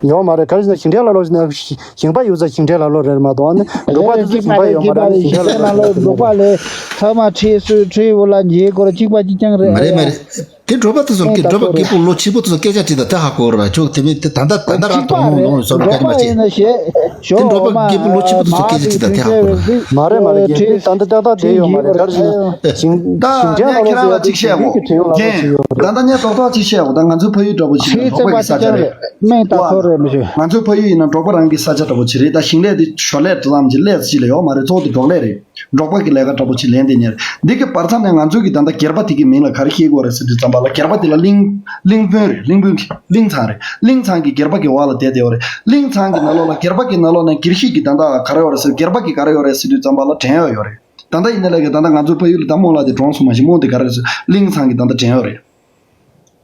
ཡོད་མ་རེད། ག་རེ་ཟེར་ན་ཞིང་ཁྲལ་ལ་ལོ་ཟེར་ན་ཞིང་པ་ཡོད་ས་ཞིང་ཁྲལ་ལ་ལོ་རེད་མ་གཏོགས་ཨ་ནི་འབྲོག་པ་དེ་ཚོ་ཞིང་པ་ཡོད་མ་རེད། ཨ་ནི་ཞིང་ཁྲལ་ལ་ལོ་ཟེར་ན་འབྲོག་པ་ལས་ཚང་མ་ཁྲིད་སུ་ཁྲིད་འུ་ལ་འཇལ་དགོས་ར་གཅིག་པ་གཅིག་རྐྱང་རེད། མ་རེད་མ་རེད། དེ་འགྲོ་པ་དེ་ཚོ་སྐད་འགྲོ་པ་སྐད་པོ་ལོ་ཆིག་པོ་དེ་ཚོ་སྐད་ཆ་དྲིས་དང་དེ་ཧ་གོ་ར་ཁྱོད་དེ་མིན་དེ་ད་ལྟ་ད་ལྟ་རང་གཏོང་མོ་ནོ་བཟོ་ར་ག་རེ་མ་བྱེད། དེ་འགྲོ་པ་སྐད་པོ་ལོ་ཆིག་པོ་དེ་ཚོ་སྐད་ཆ་དྲིས་དང་དེ་ཧ་གོ་ར། མ་རེད་མ་རེད། དེ་ད་ལྟ་ཏག་ཏག་དེ་ཡོད་མ་རེད། ག་རེ་ཟེར་ན་ཞིང་ད་ཞིང་ཁྲལ་ལ་ལོ་ཟེར་ཡ་དེ་ཞིང་པའི་གི་བྲན་གཡོག་ལ་ལོ་ཟེར་ཡོད་རེད། ད་ལྟ་ངས་ཏོག་ཏོག་ཅིག་བཤད་འོ། ད་ང་ཚོའི་ཕ་ཡུལ་འདྲ་པོ་ཞིག་ལ་འབྲོག་པ་གི་ས་ཆ་རེད། ང་ཚོའི་ཕ་ཡུལ་ཡིན་ན་འབྲོག་པ་རང་གི་ས་ཆ་འདྲ་པོ་ཅིག་རེད། ད་ཞིང་ལས་དེ་ཞོར་ལས་འདྲ་ཙམ་ཅིག་ལས་ཅིག་ལ་ཡོད་མ་རེད། གཙོ་བོ་དེ་འབྲོག་ལས་རེད། འབྲོག་པ་གི་ལས་ཀ་འདྲ་པོ་ཅིག་ལེན་བསྡད་ཉེར་འདི་གི་བར་མཚམས་ནས་ང་ཚོའི་གི་ད་ལྟ་སྒེར་པ་དེ་གི་མིང་ལ་ག་རེ་ཤེས་དགོས་རེད་ཟེར་དུས་ཙམ་པ་ལ་སྒེར་པ་དེ་ལ་གླིང་གླིང་དཔོན་རེད། གླིང་དཔོན་གླིང་ཚང་རེད། གླིང་ཚང་གི་སྒེར་པ་གི་འོག་ལ་བསྡད་བསྡད་ཡོད་རེད། གླིང་ཚང་གི་ནང་ལོགས་ལ་སྒེར་པ་གི་ནང་ལོགས་ནས་སྒེར་གཞིས་ཀྱི་ད་ལྟ་ག་རེ་ཡོད་རེད་ཟེར། སྒེར་པ་གི་ག་རེ་ཡོད་རེད་ཟེར་དུས་ཙམ་པ་ལ་བྲན་གཡོག་ཡོད་རེད། ད་ལྟ་ཡིན་ན་ལས་ཀྱི་ད་ལྟ་ང་ཚོའི་ཕ་ཡུལ་ལ་ད་རྨོ་ལགས་དེ་གྲོངས་སོང་མ་གཞི་རྨོ་དེ་ག་རེ་རེད་ཟེར། གླིང་ཚང་གི་ད་ལྟ་བྲན་གཡོག་རེད།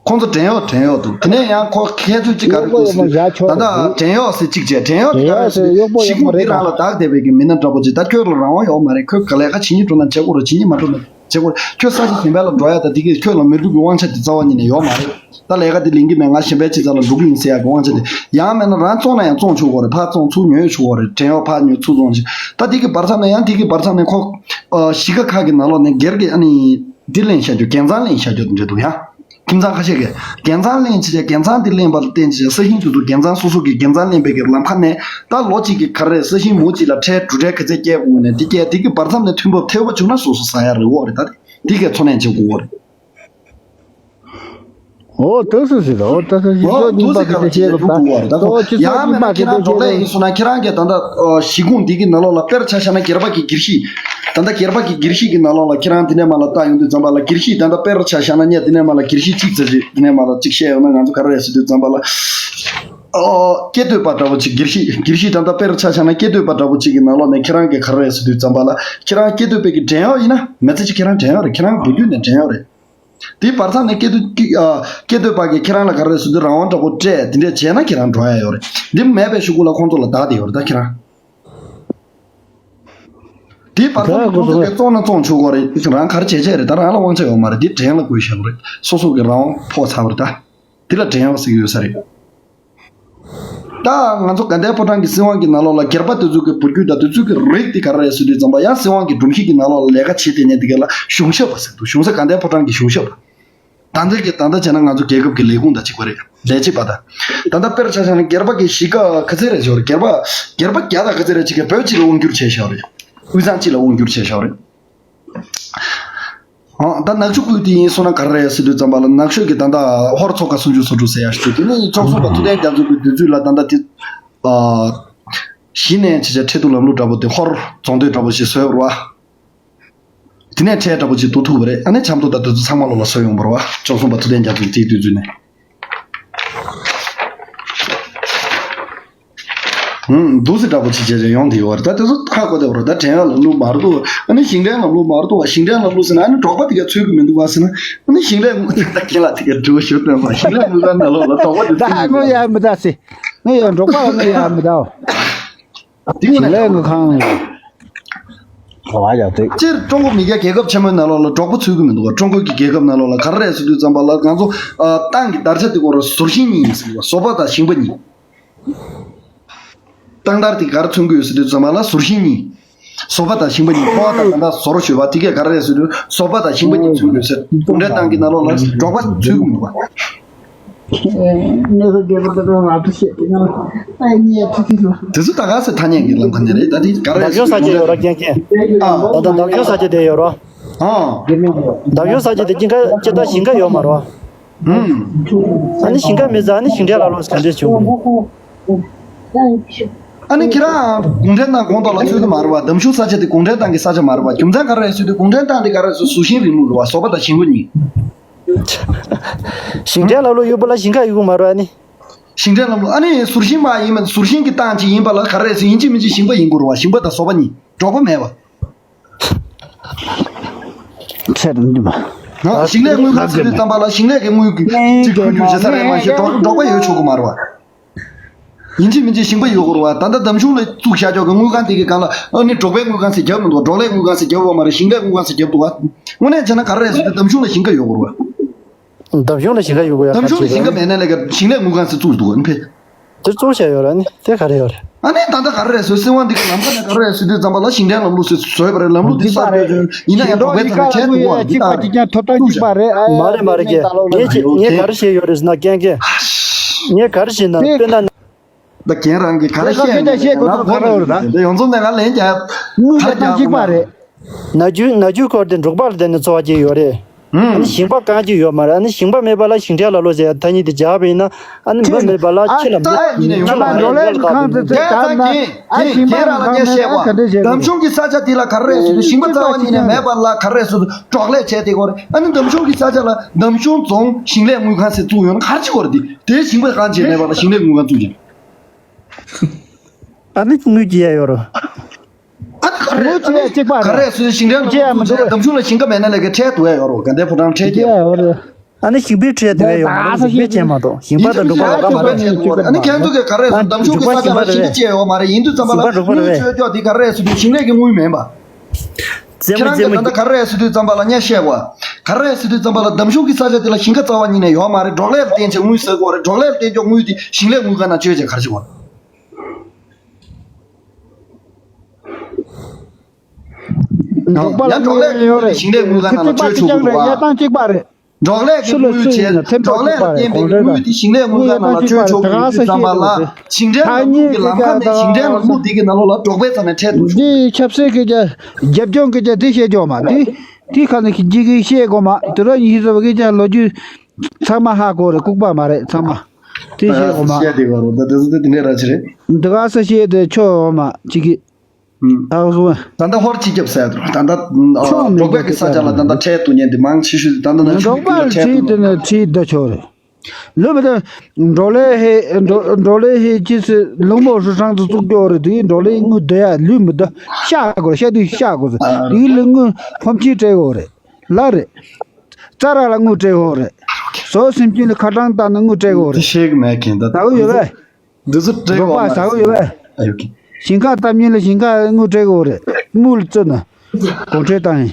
ཁོང་ཚོ་བྲན་གཡོག་བྲན་གཡོག་འདུག་དེ་ནས་ཡང་ཁོ་ཁྱེད་ཚོས་ཅིག་ག་རེ་འདུག་ཟེར་ན་ད་ལྟ་བྲན་གཡོག་ཟེར་གཅིག་བྱས། བྲན་གཡོག་དེ་ག་རེ་ཟེར། ཤི་ཁུངས་འདི་རང་ལ་བདག་བསྡད་པའི་གི་མི་སྣ་འདྲ་པོ་ཅིག་ད་ཁྱོད་ལ་རང་དབང་ཡོད་མ་རེད། ཁྱོད་ག་ལས་ཀ་བྱེད་སྙིང་བྲོ་ན་བྱེད་དགོས་རེད། བྱེད་སྙིང་མ་བྲོ་ན་བྱེད་དགོས་རེད། ཁྱོད་ས་ཆ་གཞན་པ་ལ་འགྲོ་ཡ་ད་དེ་གི་ཁྱོད་ལ་མི་སྡུག་གི་དབང་ཆ་དེ་རྩ་བ་ཉིད་ནས་ཡོད་མ་རེད། ད་ལས་ཀ་དེ་ལེན་གི་མེད། ང་གཞན་པའི་ཅིག་རྩ་ལ་འགྲོ་གི་ཡིན་ཟེར་ཡ་གི་དབང་ཆ་དེ་ཡང་མེད་ན་རང་བཙོང་ན་ཡང་བཙོང་ཆོག་གི་རེད། ཕར་བཙོང་ཚུར་ཉོས་ཆོག་གི་རེད། བྲན་གཡོག་ཕར་ཉོས་ཚུར་བཙོང་ཅིག་ད་དེ་གི་བར་མཚམས་ནས་ཡང་དེ་གི་བར་མཚམས་ནས་ཁོ་ཨ་གཞིས་ཀ་ཁག་གི་ནང་ལོགས་ནས་སྒེར་གི་ཨ་ནི་འདི་ལེན་བྱ་རྒྱུ་འགན་གཙང་ལེན་བྱ་རྒྱུ་དེ་འདྲ་འདུག་ཡ། ཁྱིམ་ཚང་ཁ་ཤས་ཀྱིས་རྒྱལ་མཚམས་ལེན་བྱས། རྒྱལ་མཚམས་དེ་ལེན་པ་ལ་བརྟེན་བྱས་ས་ཞིང་དེ་ཚོ་རྒྱལ་མཚམས་སོ་སོ་གི་རྒྱལ་མཚམས་ལེན་པའི་གི་ལམ་ཁ་ནས་ད་ལོ་གཅིག་གི་ག་རེ་ས་ཞིང་མུའུ་གཅིག་ལ་ཁྲལ་གྲུབ་འབྲས་ག་ཚད་བསྐྱལ་དགོས་ནས་དེ་བསྐྱལ། དེ་གི་བར་མཚམས་ནས་ཐོན་འབབ་ཐེབས་པ་བྱུང་ན་སོ་སོ་ཟ་ཡ་རེད། འོ་རེད། ད་དེ་གའི་འཚོ་གནས་བྱེད་དགོས་འོ་རེད། འོ་ཏོག་ཙམ་ཞིག་རེད། འོ་ཏོག་ཙམ་ཞིག་འོ་ཏོག་ཙམ་ག་ལ་བྱེད་ལ་འགྲོ་དགོས་རེད། ད་ཁོ་ཡང་མེད་ན་ཁྱེད་རང་འབྲོག་ལས་ཡིན་སོང་ན་ཁྱེད་རང་གིས་ད་ལྟ་གཞིས་ཁོངས་འདི་གི་ནང་ལོགས་ལ་དཔེར་ཆ་བཞག་ན་སྒེར་པ་གི་སྒེར་གཞིས། ད་ལྟ་སྒེར་པ་གི་སྒེར་གཞིས་ཀྱི་ནང་ལོགས་ལ་ཁྱེད་རང་དེ་ནས་མར་ལ་བལྟ་ཡོང་དུས་ཙམ་པ་ལ་སྒེར་གཞིས་ད་ལྟ་དཔེར་ཆ་བཞག་ན་ངས་དེ་ནས་མར་ལ་སྒེར་གཞིས་གཅིག་ཙམ་ཞིག་དེ་ནས་མར་ལ་གཅིག་བཤད་ཡོང་ན། ང་ཚོ་ག་རེ་རེད་ཟེར་དུས་ཙམ་པ་ལ། ཨོ། སྐྱེ་སྟོད་པ་འདྲ་པོ་ཅིག་སྒེར་གཞིས་སྒེར་གཞིས་ད་ལྟ་དཔེར་ཆ་བཞག་ན་སྐྱེ་སྟོད་པ་འདྲ་པོ་ཅིག་གི་ནང་ལོགས་ནས་ཁྱེད་རང་གིས་ག་རེ་རེད་ཟེར་དུས་ཙམ་པ་ལ། ཁྱེད་རང་སྐྱེ་སྟོད་པའི་གི་འགྲན་ཡོད་ཡིན་ན། མི་ཚེ་གཅིག་ཁྱེད་རང་འགྲན་ཡོད་རེད། ཁྱེད་རང་བུ་རྒྱུད་ནས་འགྲན་ཡོད་རེད། དེའི་བར་མཚམས་ནས་སྐྱེ་སྟོད་ཀྱི་ཨ། སྐྱེ་སྟོད་པ་གིས་ཁྱེད་རང་ལ་ག་རེ་ཟེར་དུས་རང་དབང་འདྲ་པོ་སྤྲད། དེ་འདྲས་བྱས་ན་ཁྱེད་རང་འགྲོ་ཡ་ཡོད་རེད། འདི་མེད་པའི་གཞུག་གུ་ལ་ཁོང་ཚོ་ལ་བདག་དེ་ཡོད་རེད། ད་ཁྱེད་རང་། དེའི་བར་མཚམས་ནས་ཁོང་ཚོ་གིས་བཙོང་ན་བཙོང་ཆོག་གི་རེད། རང་ག་རེ་བྱས་བྱས་རེད། ད་རང་ལ་དབང་ཆ་ཡོད་མ་རེད། འདི་འགྲན་ལ་བཀོལ་བཞག་པ་རེད། སོ་སོ་གི་རང་དབང་ཕོག་ཚར་བ་རེད་ད། འདི་ལ་འགྲན་ཡོད་ཟེར་གྱི་ཡོད་ས་རེད། ད་ང་ཚོ་དགའ་ལྡན་ཕོ་བྲང་གི་སྲིད་དབང་གི་ནང་ལོགས་ལ་སྒེར་པ་དེ་ཚོ་གི་བུ་རྒྱུད་དང་དེ་ཚོ་གི་རིགས་དེ་ག་རེ་རེད་ཟེར་དུས་ཙམ་པ། ཡང་སྲིད་དབང་གི་སྒྲོམ་གཞི་གི་ནང་ལོགས་ལ་ལས་ཀ་བྱེད་བསྡད་མཁན་དེ་ག་ལ་གཞུང་ཞབས་པ་ཟེར་འདུག་གཞུང་ས་དགའ་ལྡན་ཕོ་བྲང་གི་གཞུང་ཞབས་པ། ད་ལྟ་གི་ད་ལྟ་བྱས་ན་ང་ཚོ་རྒྱལ་ཁབ་ཀྱི་ལས་ཁུངས་དང་གཅིག་པ་རེད། ལས་བྱེད་པ་དང་། ད་ལྟ་དཔེར་ཆ་བཞག་ན་སྒེར་པ་གི་གཞིས་ཀ་ག་ཚད་རེད་ཤོར། སྒེར་པ་སྒེར་པ་བརྒྱ་དང་ག་ཚད་རེད་ཅིག་གིས་བོད་སྤྱི་ལ་དབང་བསྒྱུར་བྱས་ཤོར་རེད། དབུས་གཙང་སྤྱི་ལ་དབང་བསྒྱུར་བྱས་ཤོར་རེད། ཨང་། ད་ནག་ཆུ་ཁུལ་དེ་ཡིན་སོང་ན་ག་རེ་རེད་ཟེར་དུས་ཙམ་པ་ལ་ནག་ཆུ་གི་ད་ལྟ་ཧོར་ཚོ་ཁག་སུམ་ཅུ་སོ་དྲུག་ཟེར་ཡ་ཞིག་འདུག་དེ་ནི་བཅུ་གསུམ་པ་ཐུབ་བསྟན་རྒྱ་མཚོ་གི་དུས་ཚོད་ལ་ད་ལྟ་དེ། ཨ། གཞི་ནས་ཆེ་ཆེ་ཁྲལ་བསྡུ་ལམ་ལུགས་འདྲ་པོ་དེ་ཧོར་རྫོང་སྡོད་འདྲ་པོ་ཞིག་བཟོས་པ་རེད་བ། དེ་ནས་ཁྲལ་འདྲ་པོ་ཅིག་བསྡུ་ཐུབ་པ་རེད། ཨ་ནི་ཆབ་མདོ་དང་དེ་ཚོ་ཚང་མ་ལོག་ལ་བཟོས་ཡོང་བ་རེད་བ། བཅུ་གསུམ་པ་ཐུབ་བསྟན་རྒྱ་མཚོ་དེའི་དུས་ཚོད་ནས། ཧུམ། འདུག་སེ་འདྲ་པོ་ཅིག་བྱས་བྱས་ཡོང་བསྡད་ཡོད་རེད། ད་དེ་ཚོ་ཧ་གོ་བསྡད་པ་རེད། ད་འགྲན་ཡོད་ལམ་ལུགས་མ་རེད་འདུག་ཨ་ནི་ཞིང་བྲན་ལམ་ལུགས་མ་རེད་འདུག་བ། ཞིང་བྲན་ལམ་ལུགས་ཟེར་ན་ཨ་ནི་འབྲོག་པ་དེ་ག་ཚུད་ཀྱི་མི་འདུག་བ་ཟེར་ན། ཨ་ནི་ཞིང་ལས་ངོས་ད་རྒན་ལགས་དེ་ག་འདྲི་བ་ཞུ་སྟོན་པ། ཞིང་ལས་དངུལ་ཁང་ནང་ལོགས་ལ་འབྲོག་པ་དེ་ད་ཚུད་ཀྱི་མི་ངོ་འདུག་ཡ་མི་ད་སེ། ངོ་ཡ་འབྲོག་པ་ལ་ངོ་ཡ་མི་ད། དེ་ངོ་ཞིང་ལས་ངོས་ཁང་། ག་བ་ཡ་དེ། སྤྱིར་ཀྲུང་གོ་མི་སྒེར་རྒྱལ་ཁབ་ཆེན་མོའི་ནང་ལོགས་ལ་འབྲོག་པ་ཚུད་ཀྱི་མི་འདུག་བ། ཀྲུང་གོ་གི་རྒྱལ་ཁབ་ནང་ལོགས་ལ་ག་རེ་རེད་ཟེར་དུས་ཙམ་པ་ལ་ང་ཚོ་ཨ་ཏང་གི་དར་ཆ་དེ་སྐོར་ཟུར་ཤིང་གཉིས་ཡིན་ཟེར་བ། བཟོ་པ་དང་ཞིང་པ་གཉིས། ཏང་དར་དེ་ག་རེ་མཚོན་གྱི་ཡོད་ཟེར་དུས་ཙམ་པ་ལ་ཟུར་ཤིང་གཉིས། བཟོ་པ་དང་ཞིང་པ་གཉིས། ཕོ་བ་དང་ད་ལྟ་བཟོ་རོགས་ཞུས་པ་དེ་གས་ག་རེ་རེད་ཟེར་དུས་བཟོ་པ་དང་ཞིང་པ་གཉིས་མཚོན་གྱི་ཡོད་ཟེར། གུང་ཁྲན་ཏང་གི་ནང་ལོགས་ལ་འབྲོག་པ་ཚུད་ཀྱི་མི་འདུག་བ། གནས་ཚུལ་རྒྱས་པ་འདི་ལ་ང་ཚོ་བཤད་དེ་ཡང་ཨ་ནི་ཐུག་གི་ལ། དེ་ཚོ་ད་ག་ཚོད་ཐ་སྙད་ཀྱི་ལམ་ཁ་ནས་རེད། ད་དེ་ག་རེ་འདབ་གཞུང་ས་ཆ་ཡོད་ར་རྒན་རྒན། ཨ། ད་ལྟ་འདབ་གཞུང་ས་ཆ་དེ་ཡོད་ར། ཨ། འདབ་གཞུང་ས་ཆ་དེ་ཅི་འདྲ་ཅི་ལྟར་ཞིང་ཁ་ཡོད་མ་རེད་བ། ཨུམ། ཨ་ནི་ཞིང་ཁ་མེད་ཙང་ཨ་ནི་ཞིང་ཁའི་ལ་ལོགས་ག་འདྲས་བྱུང་། ཨ་ནི་ཁྱེད་རང་གུང་ཁྲན་ཏང་དགོངས་དག་ལ་ཚུད་ཀྱི་མ་རེད་བ། འདབ་གཞུང་ས་ཆ་དེ་གུང་ཁྲན་ཏང་གི་ས་ཆ་མ་རེད་བ། རྒྱུ་མཚན་ག་རེ་རེད་ཟེར་དུས་གུང་ཁྲན་ཏང་དེ་ག་རེ་རེད་ཟེར་ཟུར་ཤིང་རིང་ལུགས་རེད་བ། བཟོ་པ་དང་ཞིང་པ་གཉིས། ཞིང་ཁའི་ལ་ལོགས་ཡོད་པ་ལ་ཞིང་ཁ་ཡོད་ཀྱི་མ་རེད་བ་ཨ་ནི། ཞིང་ཁའི་ལ་ལོགས་ཨ་ནི་ཟུར་ཤིང་མ་ཡིན་མིན་ཟུར་ཤིང་གི་ཏང་ཅིག་ཡིན་པ་ལ་ག་རེ་རེད་ཟེར་ཡིན་གཅིག་མིན་གཅིག་ཞིང་པ་ཡིན་དགོས་རེད་བ། ཞིང་པ་དང་བཟོ་པ་གཉིས། འབྲོག་པ་མེད་བ། ཁྱེད་འདི་མ། ང་ཞིང་ལས་དངུལ་ཁང་ཟེར་དུས་ཙམ་པ་ལ་ཞིང་ལས་ཀྱི་དངུལ་གྱི་གཅིག་འཁོར་རྒྱུ་བྱེད་ས་རེད་མ་གཞི་འབྲོག་འབྲོག་པ་ཡོད་ཆོག་གི་མ་རེད་བ། ཡིན་གཅིག་མིན་གཅིག་ཞིང་པ་ཡོད་དགོས་རེད་བ། ད་ལྟ་འདབ་གཞུང་ལ་བཙུགས་བཞག་ཆོག་གི་དངུལ་ཁང་དེ་གི་སྒང་ལ་ཨ་ནི་འབྲོག་པའི་དངུལ་ཁང་ཟེར་རྒྱབ་མི་འདུག་འབྲོག་ལས་དངུལ་ཁང་ཟེར་རྒྱབ་ཡོད་མ་རེད། ཞིང་ལས་དངུལ་ཁང་ཟེར་རྒྱབ་འདུག་བ། དངོས་གནས་བྱས་ན་ག་རེ་རེད་ཟེར་དུས་འདབ་གཞུང་ལ་ཞིང་ཁ་ཡོད་དགོས་རེད་བ། འདབ་གཞུང་ལ་ཞིང་ཁ་ཡོད་དགོས་ཡ། འདབ་གཞུང་ལ་ཞིང་ཁ་མེད་ན་ལས་ཀ་ཞིང་ལས་དངུལ་ཁང་ཟེར་བཙུགས་འདུག་ཨ་ནི་ཕེ། དེ་བཙུགས་བྱས་ཡོད་རེད་ཨ་ནི་དེ་ག་རེ་ཡོད་རེད། ཨ་ནི་ད་ལྟ་ག་རེ་རེད་ཟེར་སྲིད་དབང་འདི་གི་ལམ་ཁ་ནས་ག་རེ་རེད་ཟེར་དུས་ཙམ་པ་ལ་ཞིང་བྲན་ལམ་ལུགས་ཟེར་བཟོས་པ་རེད། ལམ་ལུགས་འདི་གསར་གཏོད་བྱས་ཡིན་ན་ཡང་འབྲོག་པའི་ཚང་མ་བྱས་འདུག་བ། འདི་ལྟ་བུ་བྱས། མ་རེད་མ་རེད་རྒན། ངས་ངས་ག་རེ་བཤད་ཡོད་རེད་ཟེར་ན་རྒན་རྒན། ངས་ག་རེ་བཤད་ན་དཔེར་ན། ད་རྒན་རང་གིས་ག་རེ་བཤད་ཡོད་ན་ང་གོ་མི་འདུག་འདི་ཡོངས་རྫོགས་ནས་ང་ལན་རྒྱག་ཡ། དངུལ་ག་རྒྱག་གི་མ་རེད། ནག་ཆུ་ནག་ཆུ་སྐོར་དེ་འབྲོག་པ་ལ་བརྟེན་ནས་འཚོ་བ་སྐྱེལ་ཡོད་རེད། ཨ་ནི་ཞིང་པ་རྐང་གཅིག་ཡོད་མ་རེད། ཨ་ནི་ཞིང་པ་མེད་པ་ལ་ཞིང་བྲན་ལ་ལོ་ཟེར་ཡ་ཐ་སྙད་དེ་སྦྱར་བ་ཡིན་ན་ཨ་ནི་མི་མེད་པ་ལ་ཁྱི་ལ་མི་ཁྱི་ལ་མི་ལ་ཁང་དེ་ཚོ་ད་ན་ཨ་ཞིང་པ་རང་ཁང་མེད་ན་ག་འདྲ་བྱེད་དགོས། འདབ་གཞུང་གི་ས་ཆ་དེ་ལ་ག་རེ་རེད་ཟེར་དུས་ཞིང་པ་རྩ་བ་ཉིད་ནས་མེད་པ་ལ་ག་རེ་རེད་ཟེར་དུས་འབྲོག་ལས་བྱས་ཏེ་གོ་རེད། ཨ་ནི་འདབ་གཞུང་གི་ས་ཆ་ལ་འདབ་གཞུང་རྫོང་ཞིང་ལས་དངུལ་ཁང་ཟེར་བཙུགས་ཡོད་ན་ག་རེ་བྱེད་དགོས་རེད། དེ་དེ་ཞིང་པ་ཁང་བྱས་མེད་པ་ལ་ཞིང་ལས་དངུལ་ཁང་བཙུགས་ཀྱང་ཨ་ནི་དངུལ་སྐྱེལ་ཡ་ཡོད་རེད། ཨ་ནི་ག་རེ་ངོ་ཅི་ཡ་གཅིག་པ་རེད། ག་རེ་སུ་ཞིང་ཁྲལ་ཅི་ཡ་མི་འདུག་འདམ་གཞུང་ལ་ཞིང་ཁ་མེད་ན་ལས་ཀའི་ཁྲལ་བསྡུ་ཡ་ཡོད་རེད། དགའ་ལྡན་ཕོ་བྲང་ཁྲལ་ཅི་ཡ་ཡོད་རེད། ཨ་ནི་ཞིང་པའི་ཁྲལ་བསྡུ་ཡ་ཡོད་མ་རེད། ཞིང་པའི་ཁྲལ་མ་གཏོགས་ཞིང་པ་དང་འབྲོག་པ་ལ་ཁ་མ་རེད། ཨ་ནི་ཁྱེད་ཚོ་གིས་ག་རེ་སུ་འདམ་གཞུང་གི་ས་ཆ་ལ་ཞིང་ཁ་ཅི་ཡ་ཡོད་མ་རེད། ཡིན་དུས་ཙམ་པ་ལ་དངུལ་བཅོལ་ཆོག་དེ་ག་རེ་སུ་ཞིང་ལས་ཀྱི་དངུལ་མིན་པ། ཁྱེད་རང་གིས་ད་ལྟ་ག་རེ་སུ་དུས་ཙམ་པ་ལ་ངས་བཤད་གོ། ག་རེ་སུ་དུས་ཙམ་པ་ལ་འདམ་གཞུང་གི་ས་ཆ་དེ་ལ་ཞིང་ཁ་རྩ་བ་ཉིད་ནས་ཡོད་མ་རེད། འབྲོག་ལས་ལ་བརྟེན་བྱས་དངུལ་ཟ་དགོས་རེད། འབྲོག་ལས་ལ་བརྟེན་ཆོག་དངུལ་དེ་ཞིང་ལས་དངུལ་ཁང་ནང་བཅོལ་བྱས་ག་རེ་བྱེད་དགོས་རེད། འབྲོག་པ་ལ་ཡང་འབྲོག་ལས་ཡོད་རེད། ཞིང་ལས་དངུལ་ཁང་ནང་ལ་བཅོལ་ཆོག་གི་འདུག་ག་གཅིག་པ་རེད། འབྲོག་ལས་ཀྱི་དངུལ་བྱས། འབྲོག་ལས་ལ་བརྟེན་པའི་དངུལ་དེ་ཞིང་ལས་དངུལ་ཁང་ནང་ལ་སྤྲོད་ཆོག་གི་ཡོད་དུས་ཙམ་པ་ལ། ཞིང་བྲན་ལམ་ལུགས་ཀྱི་ལམ་ཁ་ནས་ཞིང་བྲན་ལམ་ལུགས་འདི་གི་ནང་ལོགས་ལ་འབྲོག་པའི་རྩ་ནས་འཕྲལ་དུ་ཆོག་འདི་ཆབ་སྲིད་སྐད་ཆ། རྒྱབ་ལྗོངས་སྐད་ཆ་འདི་བཤད་ཆོག་མ། འདི་འདི་ཁ་ནས་ཁྱི་གིས་བཤད་དགོས་མ། དུ་ར་ཉི་ཤུ་རྩ་བ་སྐད་ཆ་ལོ་རྒྱུས་ཚང་མ་ཧ་གོ་རེད། ལྐུགས་པ་མ་རེད། ཚང་མ་འདི་བཤད་དགོས་མ། བཤད་དེ་གོ་རོ། ད་དེ་ཚོ་དེ་འདྲས་ར་ཅི་རེད། འདི་ག་ས་བཤད་དེ་ཆོག་མ་ཅི་གི། ཨ་སོ། ད་ལྟ་ཧོར་སྤྱི་ཁྱབ་ཟེར་དུ་ད་ལྟ་འབྲོག་པའི་གི་ས་ཆ་ལ་ད་ལྟ་འཕྲལ་དུ་ཉན་དེ་མང་ཆེ་ཤོས་ད་ལྟ་ནང་ཆོས་ཤོས་དེ་ད་ལྟ་ནང་ཆོས་ཤོས་དེ་ནས་ཁྲིད་ད་ཆོག་རེད། ལུས་མི་ད། འབྲོག་ལས་ཧེ་འབྲོག་ལས་ཧེ་ཅི་སི་ལུང་མོ་ཧྲུ་ཧྲང་དུ་བཙུགས་ཀྱོག་རེད། དེ་འབྲོག་ལས་དངུལ་བསྡུ་ཡ་ལུས་མི་ད། ཤ་དགོས་ཤ་དུས་ཤ་དགོས་ཟེར། དེ་ལུས་དངུལ་ཕོམ་ཆེ་སྤྲད་དགོས་རེད། ལ་རེད། རྩྭ་ར་ལ་དངུལ་སྤྲད་དགོས་རེད། ཟོག་སེམས་ཅན་ལ་ཁ་གྲངས་བཏང་ན་དངུལ་སྤྲད་དགོས་རེད། ཤེས་གི་མེད་མཁན་ད། ད་གོ་ཡོད་པས། འདི་ཚོ་སྤྲད་འགྲོ་དགོས་པ་མ་ཟ་གི་ཡོད་པས། ཨ་ཡོད་ཀི། ཞིང་ཁ་བཏབ་མཁན་ལ་ཞིང་ཁ་དངུལ་སྤྲད་དགོས་རེད། དངུལ་བཙོ་ན། གོང་ཁྲོས་བཏང་ཡིན།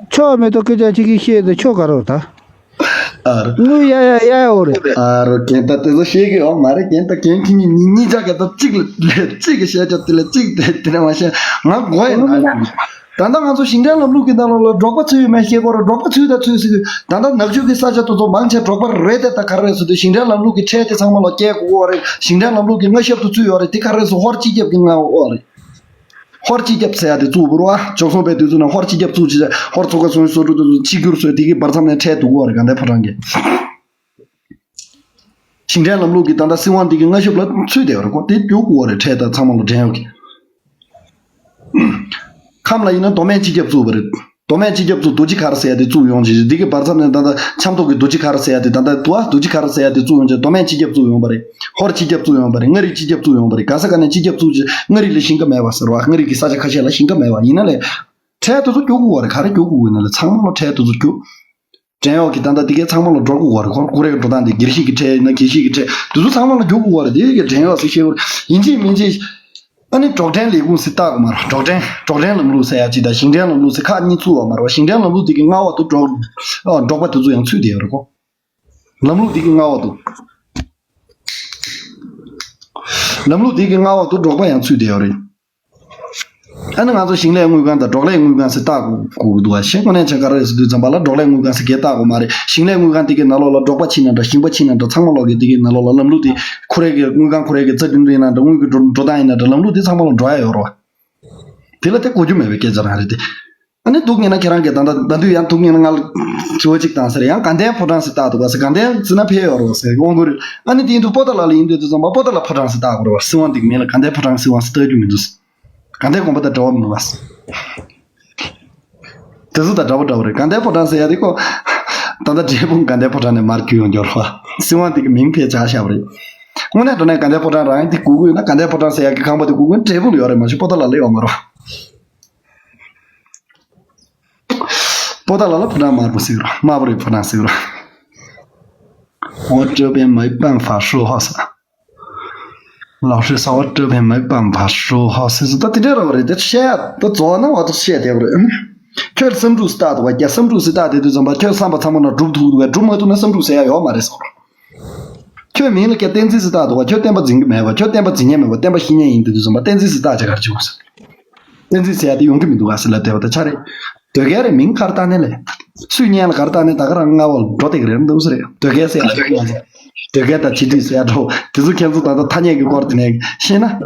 ཆོག་མེད་དོ་སྐད་ཆ་ཅིག་གིས་བཤད་དེ་ཆོག་ག་རོགས་ད། ཨ་རོ། དངུལ་ཡ་ཡ་ཡ་ཡོད་རེད། ཨ་རོ་རྒན་ད་དེ་ཚོ་ཤེས་གི་ཡོད་མ་རེད། རྒན་ད་རྒན་ཁྱི་གཉིས་གཉིས་གཉིས་ཆ་ག་ད་གཅིག་ལ་གཅིག་གི་བཤད་ཆོག་དེ་ལ་གཅིག་དེ་དེ་ནས་མ་བཤད་ང་དགོས་ཡིན་ན། ད་ལྟ་ང་ཚོ་ཞིང་བྲན་ལམ་ལུགས་ཀྱི་ནང་ལོགས་ལ་འབྲོག་པ་ཚུད་ཡོད་མེད་ཤེས་དགོས་རེད། འབྲོག་པ་ཚུད་ད་ཚུད་ཟེར་གི། ད་ལྟ་ནག་ཆུ་གི་ས་ཆ་དེ་ཚོ་མང་ཆེ་འབྲོག་པ་རེད་དེ། ད་ག་རེ་རེད་ཟེར་དུས་ཞིང་བྲན་ལམ་ལུགས་ཀྱི་ཁྲལ་དེ་ཚང་མ་ལ་སྐྱེལ་དགོས་རེད། ཞིང་བྲན་ལམ་ལུགས་ཀྱི་མངའ་ཞབས་སུ་ཚུད་ཡོད་རེད། དེ་ག་རེ་རེད་ཟེར་ཧོར་སྤྱི་ཁྱབ་ཀྱི་མངའ་འོག་རེད། ཧོར་སྤྱི་ཁྱབ་ཟེར་ཡ་དེ་བཙུགས་པ་རེད་བ། བྱོལ་སོང་པའི་དུས་ཚོད་ནང་ཧོར་སྤྱི་ཁྱབ་བཙུགས་བྱས་ཧོར་ཚོ་ཁ་སོང་སོ་འགྲོ་དུས་ཚོད་ཆིག་སྒྱུར་སོས་དེ་གི་བར་མཚམས་ནས་ཁྲལ་བསྡུ་དགོས་རེད། དགའ་ལྡན་ཕོ་བྲང་གིས། ཞིང་བྲན་ལམ་ལུགས་ཀྱི་ད་ལྟ་སྲིད་དབང་འདི་གི་མངའ་ཞབས་ལ་ཚུད་བསྡད་པ་རེད་ཁོ། དེ་བསྡུ་དགོས་རེད། ཁྲལ་དང་ཚང་མ་ལ་འགྲན་ཡོད་ཀྱི། ཁམས་ལ་ཡིན་ན་མདོ་སྨད་སྤྱི་ཁྱབ་བཙུགས་པ་རེད། མདོ་སྨད་སྤྱི་ཁྱབ་བཙུགས་རྡོ་རྗེ་མཁར་ཟེར་ཡ་དེ་བཙུགས་ཡོང་ཅིག་འདི་གི་བར་མཚམས་ནས་ད་ལྟ་ཆབ་མདོ་གི་རྡོ་རྗེ་མཁར་ཟེར་ཡ་དེ་ད་ལྟ་དུ་བ་རྡོ་རྗེ་མཁར་ཟེར་ཡ་དེ་བཙུགས་ཡོང་ཅིག་མདོ་སྨད་སྤྱི་ཁྱབ་བཙུགས་ཡོང་པ་རེད། ཧོར་སྤྱི་ཁྱབ་བཙུགས་ཡོང་པ་རེད། མངའ་རིས་སྤྱི་ཁྱབ་བཙུགས་ཡོང་པ་རེད། ག་ས་ག་ནས་སྤྱི་ཁྱབ་བཙུགས་ཅིག་མངའ་རིས་ལ་ཞིང་ཁ་མེད་པ་ཟེར་བ། མངའ་རིས་ཀྱི་ས་ཆ་ཁ་ཤས་ལ་ཞིང་ཁ་མེད་པ་ཡིན་ན་ལས། ཁྲལ་དེ་ཚོ་རྒྱུག་དགོས་པ་རེད། ག་རེ་རྒྱུག་དགོས་ཡིན་ན་ལས་ཚང་མ་ལ་ཁྲལ་དེ་ཚོ་རྒྱུག་འགྲན་ཡོད་ཀྱི་ད་ལྟ་དེ་གའི་ཚང་མ་ལ་འགྲོ་དགོས་པ་རེད། ཁོ་རེ་ཁོ་རེ་འགྲོ་སྟངས་དེ་སྒེར་གཞིས་ཀྱི་ཁྲལ་ཡིན་ན་སྒེར་གཞིས་ཀྱི་ཁྲལ་དེ་ཚོ་ཚང་མ་ལ་རྒྱུག་དགོས་པ་རེད། དེ་གའི་འགྲན་ཡོད་ཟེར་ཤེས་དགོས་རེད། ཡིན་གཅིག་མིན་གཅིག་ཨ་ནི་འབྲོག་འགྲན་ལས་ཁུངས་ཟེར་བཏགས་དགོས་མ་རེད། འབྲོག་འགྲན་འབྲོག་འགྲན་ལམ་ལུགས་ཟེར་ཡ་ཅིག་དང་ཞིང་འགྲན་ལམ་ལུགས་ཟེར་ཁག་གཉིས་ཚུགས་པ་མ་རེད་བ། ཞིང་འགྲན་ལམ་ལུགས་དེ་གི་མངའ་འོག་ཏུ་འབྲོག་ཨ་འབྲོག་པ་དེ་ཚོ་ཡང་ཚུད་བསྡད་ཡོད་རེད་ཁོ། ལམ་ལུགས་དེ་གི་མངའ་འོག་ཏུ། ལམ་ལུགས་དེ་གི་མངའ་འོག་ཏུ་འབྲོག་པ་ཡང་ཚུད་བསྡད་ཡོད་རེད། ཨ་ནི་ང་ཚོ་ཞིང་ལས་དངུལ་ཁང་དང་འབྲོག་ལས་དངུལ་ཁང་ཟེར་བཏགས་དགོས་ཀྱི་འདུག་བ། ཞེས་དངོས་གནས་བྱས་ག་རེ་ཟེར་དུས་ཙམ་པ་ལ་འབྲོག་ལས་དངུལ་ཁང་ཟེར་གྱི་བཏགས་དགོས་མ་རེད། ཞིང་ལས་དངུལ་ཁང་དེ་གའི་ནང་ལོགས་ལ་འབྲོག་པ་ཕྱིན་ན་འདྲ་ཞིང་པ་ཕྱིན་ན་འདྲ་ཚང་མ་ལོག་གི་དེ་གའི་ནང་ལོགས་ལ་ལམ་ལུགས་དེ་ཁོ་རེ་གི་དངུལ་ཁང་ཁོ་རེ་གི་རྩ་འགྲིམ་འགྲིམ་ཡིན་ན་འདྲ་དངུལ་གི་འགྲོ་འགྲོ་སྟངས་ཡིན་ན་འདྲ་ལམ་ལུགས་དེ་ཚང་མ་ལ་འགྲོ་ཡ་ཡོད་རེད་བ། དེ་ལ་དེ་གོ་རྒྱུ་མེད་པའི་སྐད་ཆ་རང་རེད་དེ། ཨ་ནི་སྡུག་བསྔལ་ན་ཁྱེད་རང་གིས་ད་ལྟ་ད་དུས་ཡང་སྡུག་བསྔལ་ན་ང་ལ་དྲི་བ་གཅིག་བཏང་ཟེར་ཡང་དགའ་ལྡན་ཕོ་བྲང་ཟེར་བཏགས་འདུག་བ་ཟེར། དགའ་ལྡན་ཟེར་ན་ཕལ་ཡོད་རེད་བ་ཟེར་དབང་གོ་རེད། ཨ་ནི་དེ་ཡིན་དུས་པོ་ཏཱ་ལ་ལ་ཡིན་དུས་དུས་ཙམ་པ་པོ་ཏཱ་ལ་ཕོ་བྲང་ཟེར་བཏགས་དགོས་རེད་བ། སྲིད་དབང་འདི་གི་མིང་ལ་དགའ་ལྡན་ཕོ་བྲང་སྲིད་དབང་ཟེར་བཏགས་རྒྱུ་མི་འདུག་དགའ་ལྡན་དགོན་པ་དང་འབྲེལ་བ་མི་འདུག་བ། དེ་ཚོ་དང་འདྲ་པོ་འདྲ་པོ་རེད། དགའ་ལྡན་ཕོ་བྲང་ཟེར་ཡ་དེ་ཁོ་ད་ལྟ་འབྲས་སྤུངས་དགའ་ལྡན་ཕོ་བྲང་ནས་མར་བརྒྱུད་ཡོང་རྒྱུ་རེད་བ། སྲིད་དབང་འདི་གི་མིང་ཕལ་ཆེར་བཞག་པ་རེད། དངོས་གནས་དྲང་གནས་དགའ་ལྡན་ཕོ་བྲང་རང་ཡང་དེ་དགོས་ཀྱི་ཡོད་ན་དགའ་ལྡན་ཕོ་བྲང་ཟེར་ཡ་གི་ཁང་པ་དེ་དགོས་ཀྱི་ཡོད་ན་འབྲས་སྤུངས་ལ་ཡོད་རེད། མ་གཞི་པོ་ཏཱ་ལ་ལ་ཡོད་མ་རེད་བ། པོ་ཏཱ་ལ་ལ་ཕོ་བྲང་དམར་པོ་ཟེར་གི་རེད། དམར་པོ་རེད་ཕོ་བྲང་ཟེར་གི་རེད། 我这边没办法说话噻。老实说，我这边没办法说话噻。ད་དེ་འདྲ་རེད་བ་རེད། དེ་བཤད་ཡ་ད་རྫོགས་ན་བ་ད་བཤད་བསྡད་པ་རེད། ཁྱོད་བསམ་འགྲུབ་ཟེར་བཏགས་འདུག་བ། རྒྱ་བསམ་འགྲུབ་ཟེར་བཏགས་བསྡད་དུས་ཙམ་པ་ཁྱོད་བསམ་པ་ཚང་མ་ན་འགྲུབ་ཐུབ་འདུག་བ། འགྲུབ་མ་ཐུབ་ན་བསམ་འགྲུབ་ཟེར་ཡ་ཡོད་མ་རེད་ཟེར། ཁྱོད་མིང་ལ་ཀྱང་བསྟན་འཛིན་ཟེར་བཏགས་འདུག་བ། ཁྱོད་བསྟན་པ་འཛིན་གྱི་མེད་པ། ཁྱོད་བསྟན་པ་འཛིན་མཁན་མེད་པ། བསྟན་པ་ཤེས་མཁན་ཡིན་དུས་ཙམ་པ་བསྟན་འཛིན་ཟེར་བཏགས་བྱ་གར་བྱེད་དགོས་ཟེར། བསྟན་འཛིན་ཟེར་ཡ་དེ་ཡོང་གི་མི་འདུག་ག་ཟེར་ལབ་བསྡད་པ་དེ་ཆ་རེད། དོལ་རྒྱལ་རེད། མིང་ག་རེ་བཏགས་ནས་ལས། སུས་སྙན་ལ་ག་རེ་བཏགས་ནས་ད་ག་རང་སྔ་བ་ལ་འགྲོ་བསྡད་ཀྱི་རེད་འདུག་ཟེར་རེད། དོལ་རྒྱལ་ཟེར་ཡ་དེ་ང་ཚོ་དོལ་རྒྱལ་དང་བྱེད་དུས་ཟེར་ཡ་འགྲོ་དེ་ཚོ་ཁྱེད་ཚོ་ད་ལྟ་ཐ་སྙད་ཀྱི་སྐོར་དེ་ནས་ཤེས་ན། ཨང་།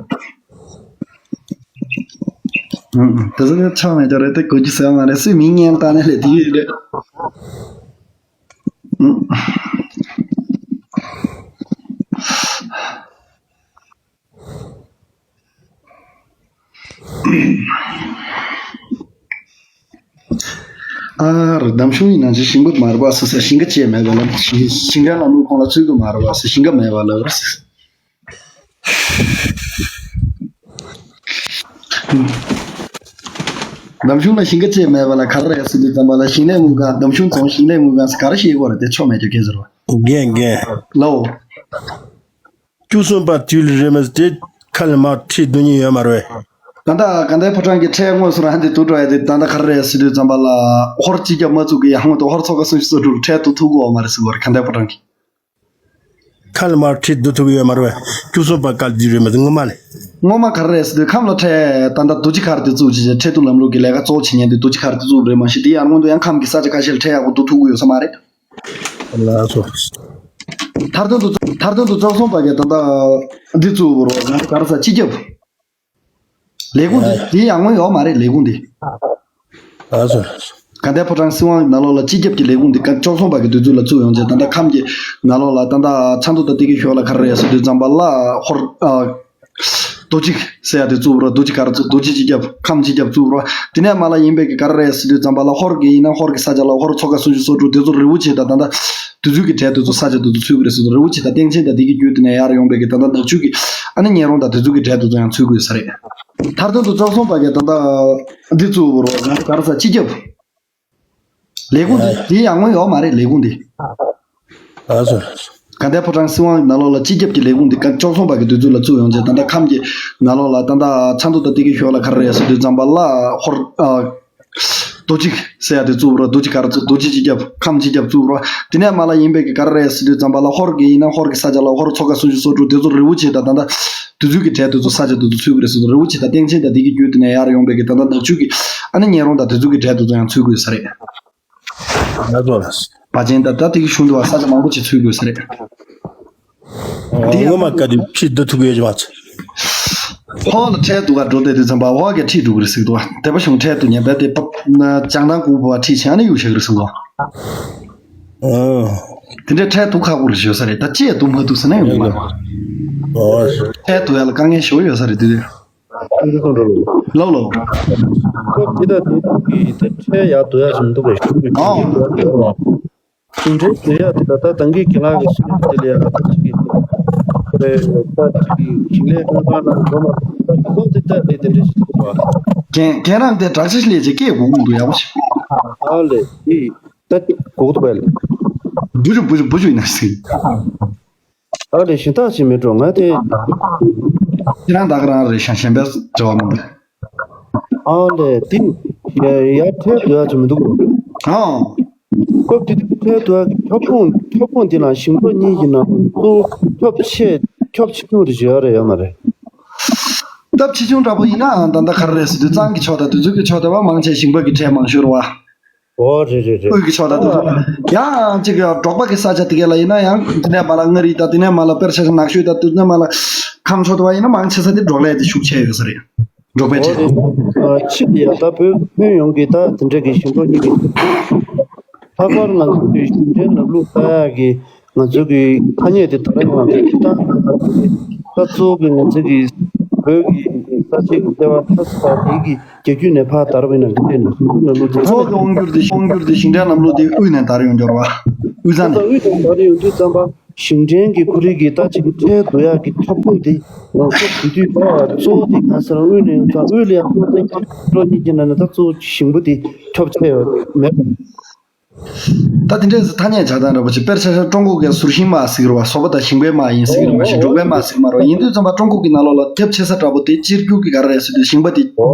དེ་ཚོ་ནི་ཆགས་མེད་ཀྱང་རེད། དེ་གོ་རྒྱུ་ཟེར་བ་མ་རེད། སུས་མིང་སྙན་བཏགས་ནས་ལས་དེ་ཡོད་རེད། ཨང་། ཨ་ར་འདམ་གཞུང་ཡིན་ན་ཅི་ཞིང་པ་མ་རེད་པ་ཟེར་ཟེར། ཞིང་ཁ་ཅེས་མེད་པ་ལ་ཞིང་ཞིང་ཁའི་ལམ་ལུགས་ཁོང་ལ་ཚུད་ཀྱི་མ་རེད་པ་ཟེར། ཞིང་ཁ་མེད་པ་ལ་ཟེར། འདམ་གཞུང་ལ་ཞིང་ཁ་ཅེས་མེད་པ་ལ་ག་རེ་རེད་ཟེར་དུས་ཙམ་པ་ལ་ཞིང་ལས་དངུལ་ཁང་། འདམ་གཞུང་རྫོང་ཞིང་ལས་དངུལ་ཁང་ཟེར་ག་རེ་ཤེས་ཀྱི་ཡོད་རེད། དེ་ཆོ་མེད་ཀྱང་སྐད་ཟེར་བ། རྒན་རྒན། ལའོ། བཅུ་གསུམ་པ་དུས་ལ་རེ་མ་དེ་ཁ་ལ་མ་ཁྲིད་སྡུག་ཉེས་ཡོད་མ་རེད། ད་ལྟ་དགའ་ལྡན་ཕོ་བྲང་གི་ཁྲལ་དངོས་སུ་རང་དེ་བསྡུ་འགྲོ་ཡ་དེ་ད་ལྟ་ག་རེ་རེད་ཟེར་དུས་ཙམ་པ་ལ་ཧོར་སྤྱི་ཁྱབ་མ་བཙུགས་ཀྱི་ཡང་སྔོན་དུ་ཧོར་ཚོ་ཁ་སུམ་ཅུ་སོ་དྲུག་ཁྲལ་བསྡུ་ཐུབ་ཀྱི་ཡོད་མ་རེད་ཟེར་བ་རེད། དགའ་ལྡན་ཕོ་བྲང་གི་ཁ་ལ་མ་ཁྲིད་བསྡུ་ཐུབ་ཀྱི་ཡོད་མ་རེད་པས། བཅུ་གསུམ་པ་སྐབས་དེ་རེད་མ་གཏོགས་སྔོན་མ་ལས། སྔོན་མ་ག་རེ་རེད་ཟེར་དུས་ཁམས་ལ་ཁྲལ་ད་ལྟ་རྡོ་རྗེ་མཁར་དེ་བཙུགས་བྱས་ཁྲལ་བསྡུ་ལམ་ལུགས་ཀྱི་ལས་ཀ་གཙོ་བོ་བྱེད་མཁན་དེ་རྡོ་རྗེ་མཁར་དེ་བཙུགས་རེད། མ་གཞི་དེ་ཡང་སྔོན་དུ་ཡང་ཁམས་ཀྱི་ས་ཆ་ཁ་ཤས་ལ་ཁྲལ་ཡག་པོ་བསྡུ་ཐུབ་ཀྱི་ཡོད་ས་མ་རེད། ལགས་སོ། མཐར་དོན་དུ་མཐར་དོན་དུ་བཅུ་གསུམ་པ་གི་ད་ལྟ་འདི་བཙུགས་པ་རོ། ང་ག་རེ་ཟ། སྤྱི་ཁྱབ་ལས་ཁུངས་འདི་ཨ་དེ་ཡང་སྔོན་ཡོད་མ་རེད། ལས་ཁུངས་འདི། ལགས་སོ། དགའ་ལྡན་ཕོ་བྲང་སྲིད་དབང་ནང་ལོགས་ལ་སྤྱི་ཁྱབ་ཀྱི་ལས་ཁུངས་འདི་བཅུ་གསུམ་པ་གི་དུས་ཚོད་ལ་བཙུགས་ཡོང་རྗེས། ད་ལྟ་ཁམས་ཀྱི་ནང་ལོགས་ལ་ད་ལྟ་ཆབ་མདོ་དང་དེ་གི་ཞོར་ལ་ག་རེ་རེད་ཟེར་དུས་ཙམ་པ་ལ་ཧོར་ཨ། རྡོ་རྗེ་ཟེར་ཡ་དེ་བཙུགས་རོ། རྡོ་རྗེ་ག་རེ་བཙུགས། རྡོ་རྗེ་སྤྱི་ཁྱབ། ཁམས་སྤྱི་ཁྱབ་བཙུགས་རོ། དེ་ནས་མ་ལ་ཡིན་པའི་གི་ག་རེ་རེད་ཟེར་དུས་ཙམ་པ་ལ་ཧོར་གི་ཡིན་ན་ཧོར་གི་ས་ཆ་ལ་ཧོར་ཚོ་ཁ་སུམ་ཅུ་སོ་དྲུག་དེ་ཚོ་རི་བོ་ཆེ་དང་ད་ལྟ་དུས་ཚོད་ཀྱི་གྲས་དེ་ཚོ་ས་ཆ་དེ་ཚོ་ཚུད་ཀྱི་རེད་ཟེར་དུས། རི་བོ་ཆེ་དང་སྟེང་ཆེན་དང་དེ་གི་རྒྱུད་དེ་ནས་ཡར་ཡོང་པའི་གི་ད་ལྟ་ནག་ཆུ་གི་ཨ་ནི་ཉེ་རོང་དང་དེ་ཚོ་གི་གྲས་དེ་ཚོ་ཡང་ཚུད་ཀྱི་ཡོད་ས་རེད། མཐར་དོན་དུ་བཅུ་གསུམ་པ་གི་ད་ལྟ་འདི་བཙུགས་པ་རོ། ང་ག་རེ་ཟ། སྤྱི་ཁྱབ་ལས་ཁུངས་འདི། ཡ། འདི་ཡང་སྔོན་ཡོད་མ་རེད། ལས་ཁུངས་འདི། ལགས་སོ། དགའ་ལྡན་ཕོ་བྲང་སྲིད་དབང་ནང་ལོགས་ལ་སྤྱི་ཁྱབ་ཀྱི་ལས་ཁུངས་འདི་བཅུ་གསུམ་པ་གི་དུས་ཚོད་ལ་བཙུགས་ཡོང་རྗེས། ད་ལྟ་ཁམས་ཀྱི་ནང་ལོགས་ལ་ད་ལྟ་ཆབ་མདོ་དང་དེ་གི་ཞོར་ལ་ག་རེ་རེད་ཟེར་དུས་ཙམ་པ་ལ་ཧོར་ཨ། རྡོ་རྗེ་ཟེར་ཡ་དེ་བཙུགས་རོ། རྡོ་རྗེ་ག་རེ་བཙུགས། རྡོ་རྗེ་སྤྱི་ཁྱབ། ཁམས་སྤྱི་ཁྱབ་བཙུགས་རོ། དེ་ནས་མ་ལ་ཡིན་པའི་གི་ག་རེ་རེད་ཟེར་དུས་ཙམ་པ་ལ་ཧོར་གི་ཡིན་ན་ཧོར་གི་ས་ཆ་ལ་ཧོར་ཚོ་ཁ་སུམ་ཅུ་སོ་དྲུག་དེ་ཚོ་རི་བོ་ཆེ་དང་ད་ལྟ་དུས་ཚོད་ཀྱི་གྲས་དེ་ཚོ་ས་ཆ་དེ་ཚོ་ཚུད་ཀྱི་རེད་ཟེར་དུས། རི་བོ་ཆེ་དང་སྟེང་ཆེན་དང་དེ་གི་རྒྱུད་དེ་ནས་ཡར་ཡོང་པའི་གི་ད་ལྟ་ནག་ཆུ་གི་ཨ་ནི་ཉེ་རོང་དང་དེ་ཚོ་གི་གྲས་དེ་ཚོ་ཡང་ཚུད་ཀྱི་ཡོད་ས་རེད། ལགས་སོ་ལགས་སོ། བ་ཅན་དང་ད་དེ་གི་གཞུང་དུ་བ་ས་ཆ་མང་པོ་ཅིག་ཚུད་དགོས་ས་རེད། འདི་ཡང་ངོ་མ་བཀའ་དྲིན་ཁྲིད་བསྡུ་ཐུབ་ཀྱི་ཡོད་ཀྱི་མ་ཚད། ཧོ་ལ་ཁྲལ་འདུག་ག་འགྲོ་བསྡད་དུས་ཙམ་པ་ཧོ་གས་ཁྲིད་འགྲོ་གི་རེད་ཟེར་གི་འདུག་ག་དེ་པ་གཞུང་ཁྲལ་འདུག་ཉན་པས་དེ་པ་ཅང་ཐང་ཀུ་བ་ཁྲིད་བྱས་ཨ་ནི་ཡུག་བྱེད་ཀྱི་རེད་གསུང་གོ། དེ་འདྲའི་ཁྲལ་འདུག་ཁག་པོ་རེད་བྱོས་ས་རེད། ད་ཅི་ཡང་འདུག་མ་འདུག་ཟེར་ན་ཡོང་གི་མ་རེད། ཁྲལ་འདུག་ཡ་ལ་དཀའ་ངལ་ཞེ་པོ་ཡོད་ས་རེད་དེ་དུས། ལོ་ལོ། ཁོ་དེ་དང་དེ་དུས་ཀྱི་དེ་ཁྲལ་ཡག་འདུག་ཡ་ཞིག་མི་འདུག་གས། ཞུ་གི་ཨ། ཞུ་གི་ཞུ་གི་ཞུ་གི་ཞུ་གི། ད་ད་ད་གིན་ཁྱེད་རང་གི་ཞིང་ཁ་དེ་ལ་ཡང་ད་ཅིག་གི་རེད། ད་ཅིག་གི་ཞིང་ལས་དངུལ་ཁང་ནང་འགྲོ་མ་ཐུབ། ད་ཁྱེད་ཚོ་དེ་ལྟ་ལས་དེ་འདྲ་ཞིག་འདུག་པ། ཁྱེད་ཁྱེད་རང་དེ་དྲག་ཆ་ལས་ཅིག་སྐད་གོ་གོ་འདུག་ཡག་པོ་ཞིག་ཨ་ལས་དེ་ད་གོ་གོ་འདུག་པ་ལས། བུ་ཆུ་བུ་ཆུ་བུ་ཆུ་ཡིན་ན་སྲིད། ཨ་ལས་ཞིང་ཐག་ཅིག་མི་འགྲོ་ང་དེ། ཁྱེད་རང་ད་ག་རང་རེད་ཤང་གཞན་པའི་འབྲེལ་བ་མི་འདུག་ཨ་ལས་དེ་ཡ་ཁྲལ་དུ་ཡ་ཅིག་མི་འདུག་ཨ། སྐབས་དེ་དུས་ཁྲལ་དུ་ཡ་ཁྱབ་ཁོངས་ཁྱབ་ཁོངས་དེ་ན་ཞིང་པ་གཉིས་ཀྱི་ནང་གཙོ་བོ་ཁྱབ་ཆེ་ཁྱབ་ཆེ་ཆུང་རེ་བརྗོད་ཡ་རེད་ཡོད་མ་རེད། སྟབས་ཆེ་ཆུང་འདྲ་པོ་ཡིན་ནའང་ད་ལྟ་ག་རེ་རེད་ཟེར་དུས་གཙང་གི་ཕྱོགས་དང་དུས་ཚོད་ཀྱི་ཕྱོགས་དེ་བ་མང་ཆེ་ཞིང་པ་གི་ཁྲལ་མང་ཤོས་རེད་བ། ཨོ་རེད་རེད་རེད། དབུས་ཀྱི་ཕྱོགས་དང་དུས་ཚོད་ཡང་ཅིག་འབྲོག་པ་གི་ས་ཆ་དེ་ག་ལ་ཡིན་ན་ཡང་དེ་ནས་མ་ལ་མངའ་རིས་དང་དེ་ནས་མ་ལ་དཔེར་ཆ་བཞག་ན་ནགས་ཤོད་དང་དེ་ནས་མ་ལ་ཁམས་ཕྱོགས་དེ་བ་ཡིན་ན་མང་ཆེ་ས་དེ་འབྲོག་ལས་དེ་ཤུགས་ཆེ་ཡོད་ས་རེད། འབྲོག་པའི་ཁྲལ། ཕྱིར་ཡ་ད་བོད་ཁྱོན་ཡོངས་ཀྱི་ད་དེ་འདྲ་གི་ཞིང་འབྲོག་གཉིས་ཀྱི་ལྷག་པར་ང་ཚོ་གི་ཞིང་བྲན་ལམ་ལུགས་ལྟ་ཡག་གི་ང་ཚོ་གི་ཐ་སྙད་དེ་དར་ཡོང་བ་དེ་ད་ད་གཙོ་བོ་གི་ང་ཚོ་གི་བོད་ཀྱི་ས་ཆའི་གི་ལྟེ་བ་ཁ་ས་དེ་གི་རྒྱལ་རྒྱུད་ནས་ཕར་དར་བ་ཡིན་ན་འདི་འདྲའི་ནང་སྲིད་ལམ་ལུགས་དེ་གཙོ་བོ་གི་དབང་སྒྱུར་དེ་དབང་སྒྱུར་དེ་ཞིང་བྲན་ལམ་ལུགས་དེ་དབུས་ནས་དར་ཡོང་འབྱོར་བ། དབུས་གཙང་ད་ནས། དབུས་ནས་དར་ཡོང་དུས་ཙམ་པ། ཞིང་བྲན་གྱི་ཁོར་ཡུག་གི་ད་ཅིག་ཁྲལ་བསྡུ་ཡག་གི་ཁྱབ་ཁོངས་དེ་ང་ཚོ་དེ་དུས་ད་གཙོ་བོ་དེ་ག་ཟེར་དབུས་ནས་ཡོང་ཙང་དབུས་ལ་ཡང་ཁོང་ཚོ་འགྲོ་གཉིས་ཀྱི་ནང་ནས་ད་གཙོ་བོ་ཞིང་པ་དེ་ཁྱབ་ཆེ་ཡོད་མེད། ད་དེ་འདྲས་སུ་ཐ་སྙད་བྱ་སྟངས་འདྲ་པོ་ཅིག་དཔེར་ཆ་བཞག་ཀྲུང་གོ་གི་ཟུར་ཞིང་མ་ཟེར་གི་རེད་བ། ཟོག་པ་དང་ཞིང་པའི་མ་ཡིན་ཟེར་གི་རེད་མ་གཞི་འབྲོག་པའི་མ་ཟེར་གི་མ་རེད། ཡིན་དུས་ཙམ་པ་ཀྲུང་གོ་གི་ནང་ལོགས་ལ་ཁྱབ་ཆེ་ས་འདྲ་པོ་དེ་གཅིག་གྱུར་གྱི་ག་རེ་རེད་ཟེར་དུས་ཞིང་པ་དེ་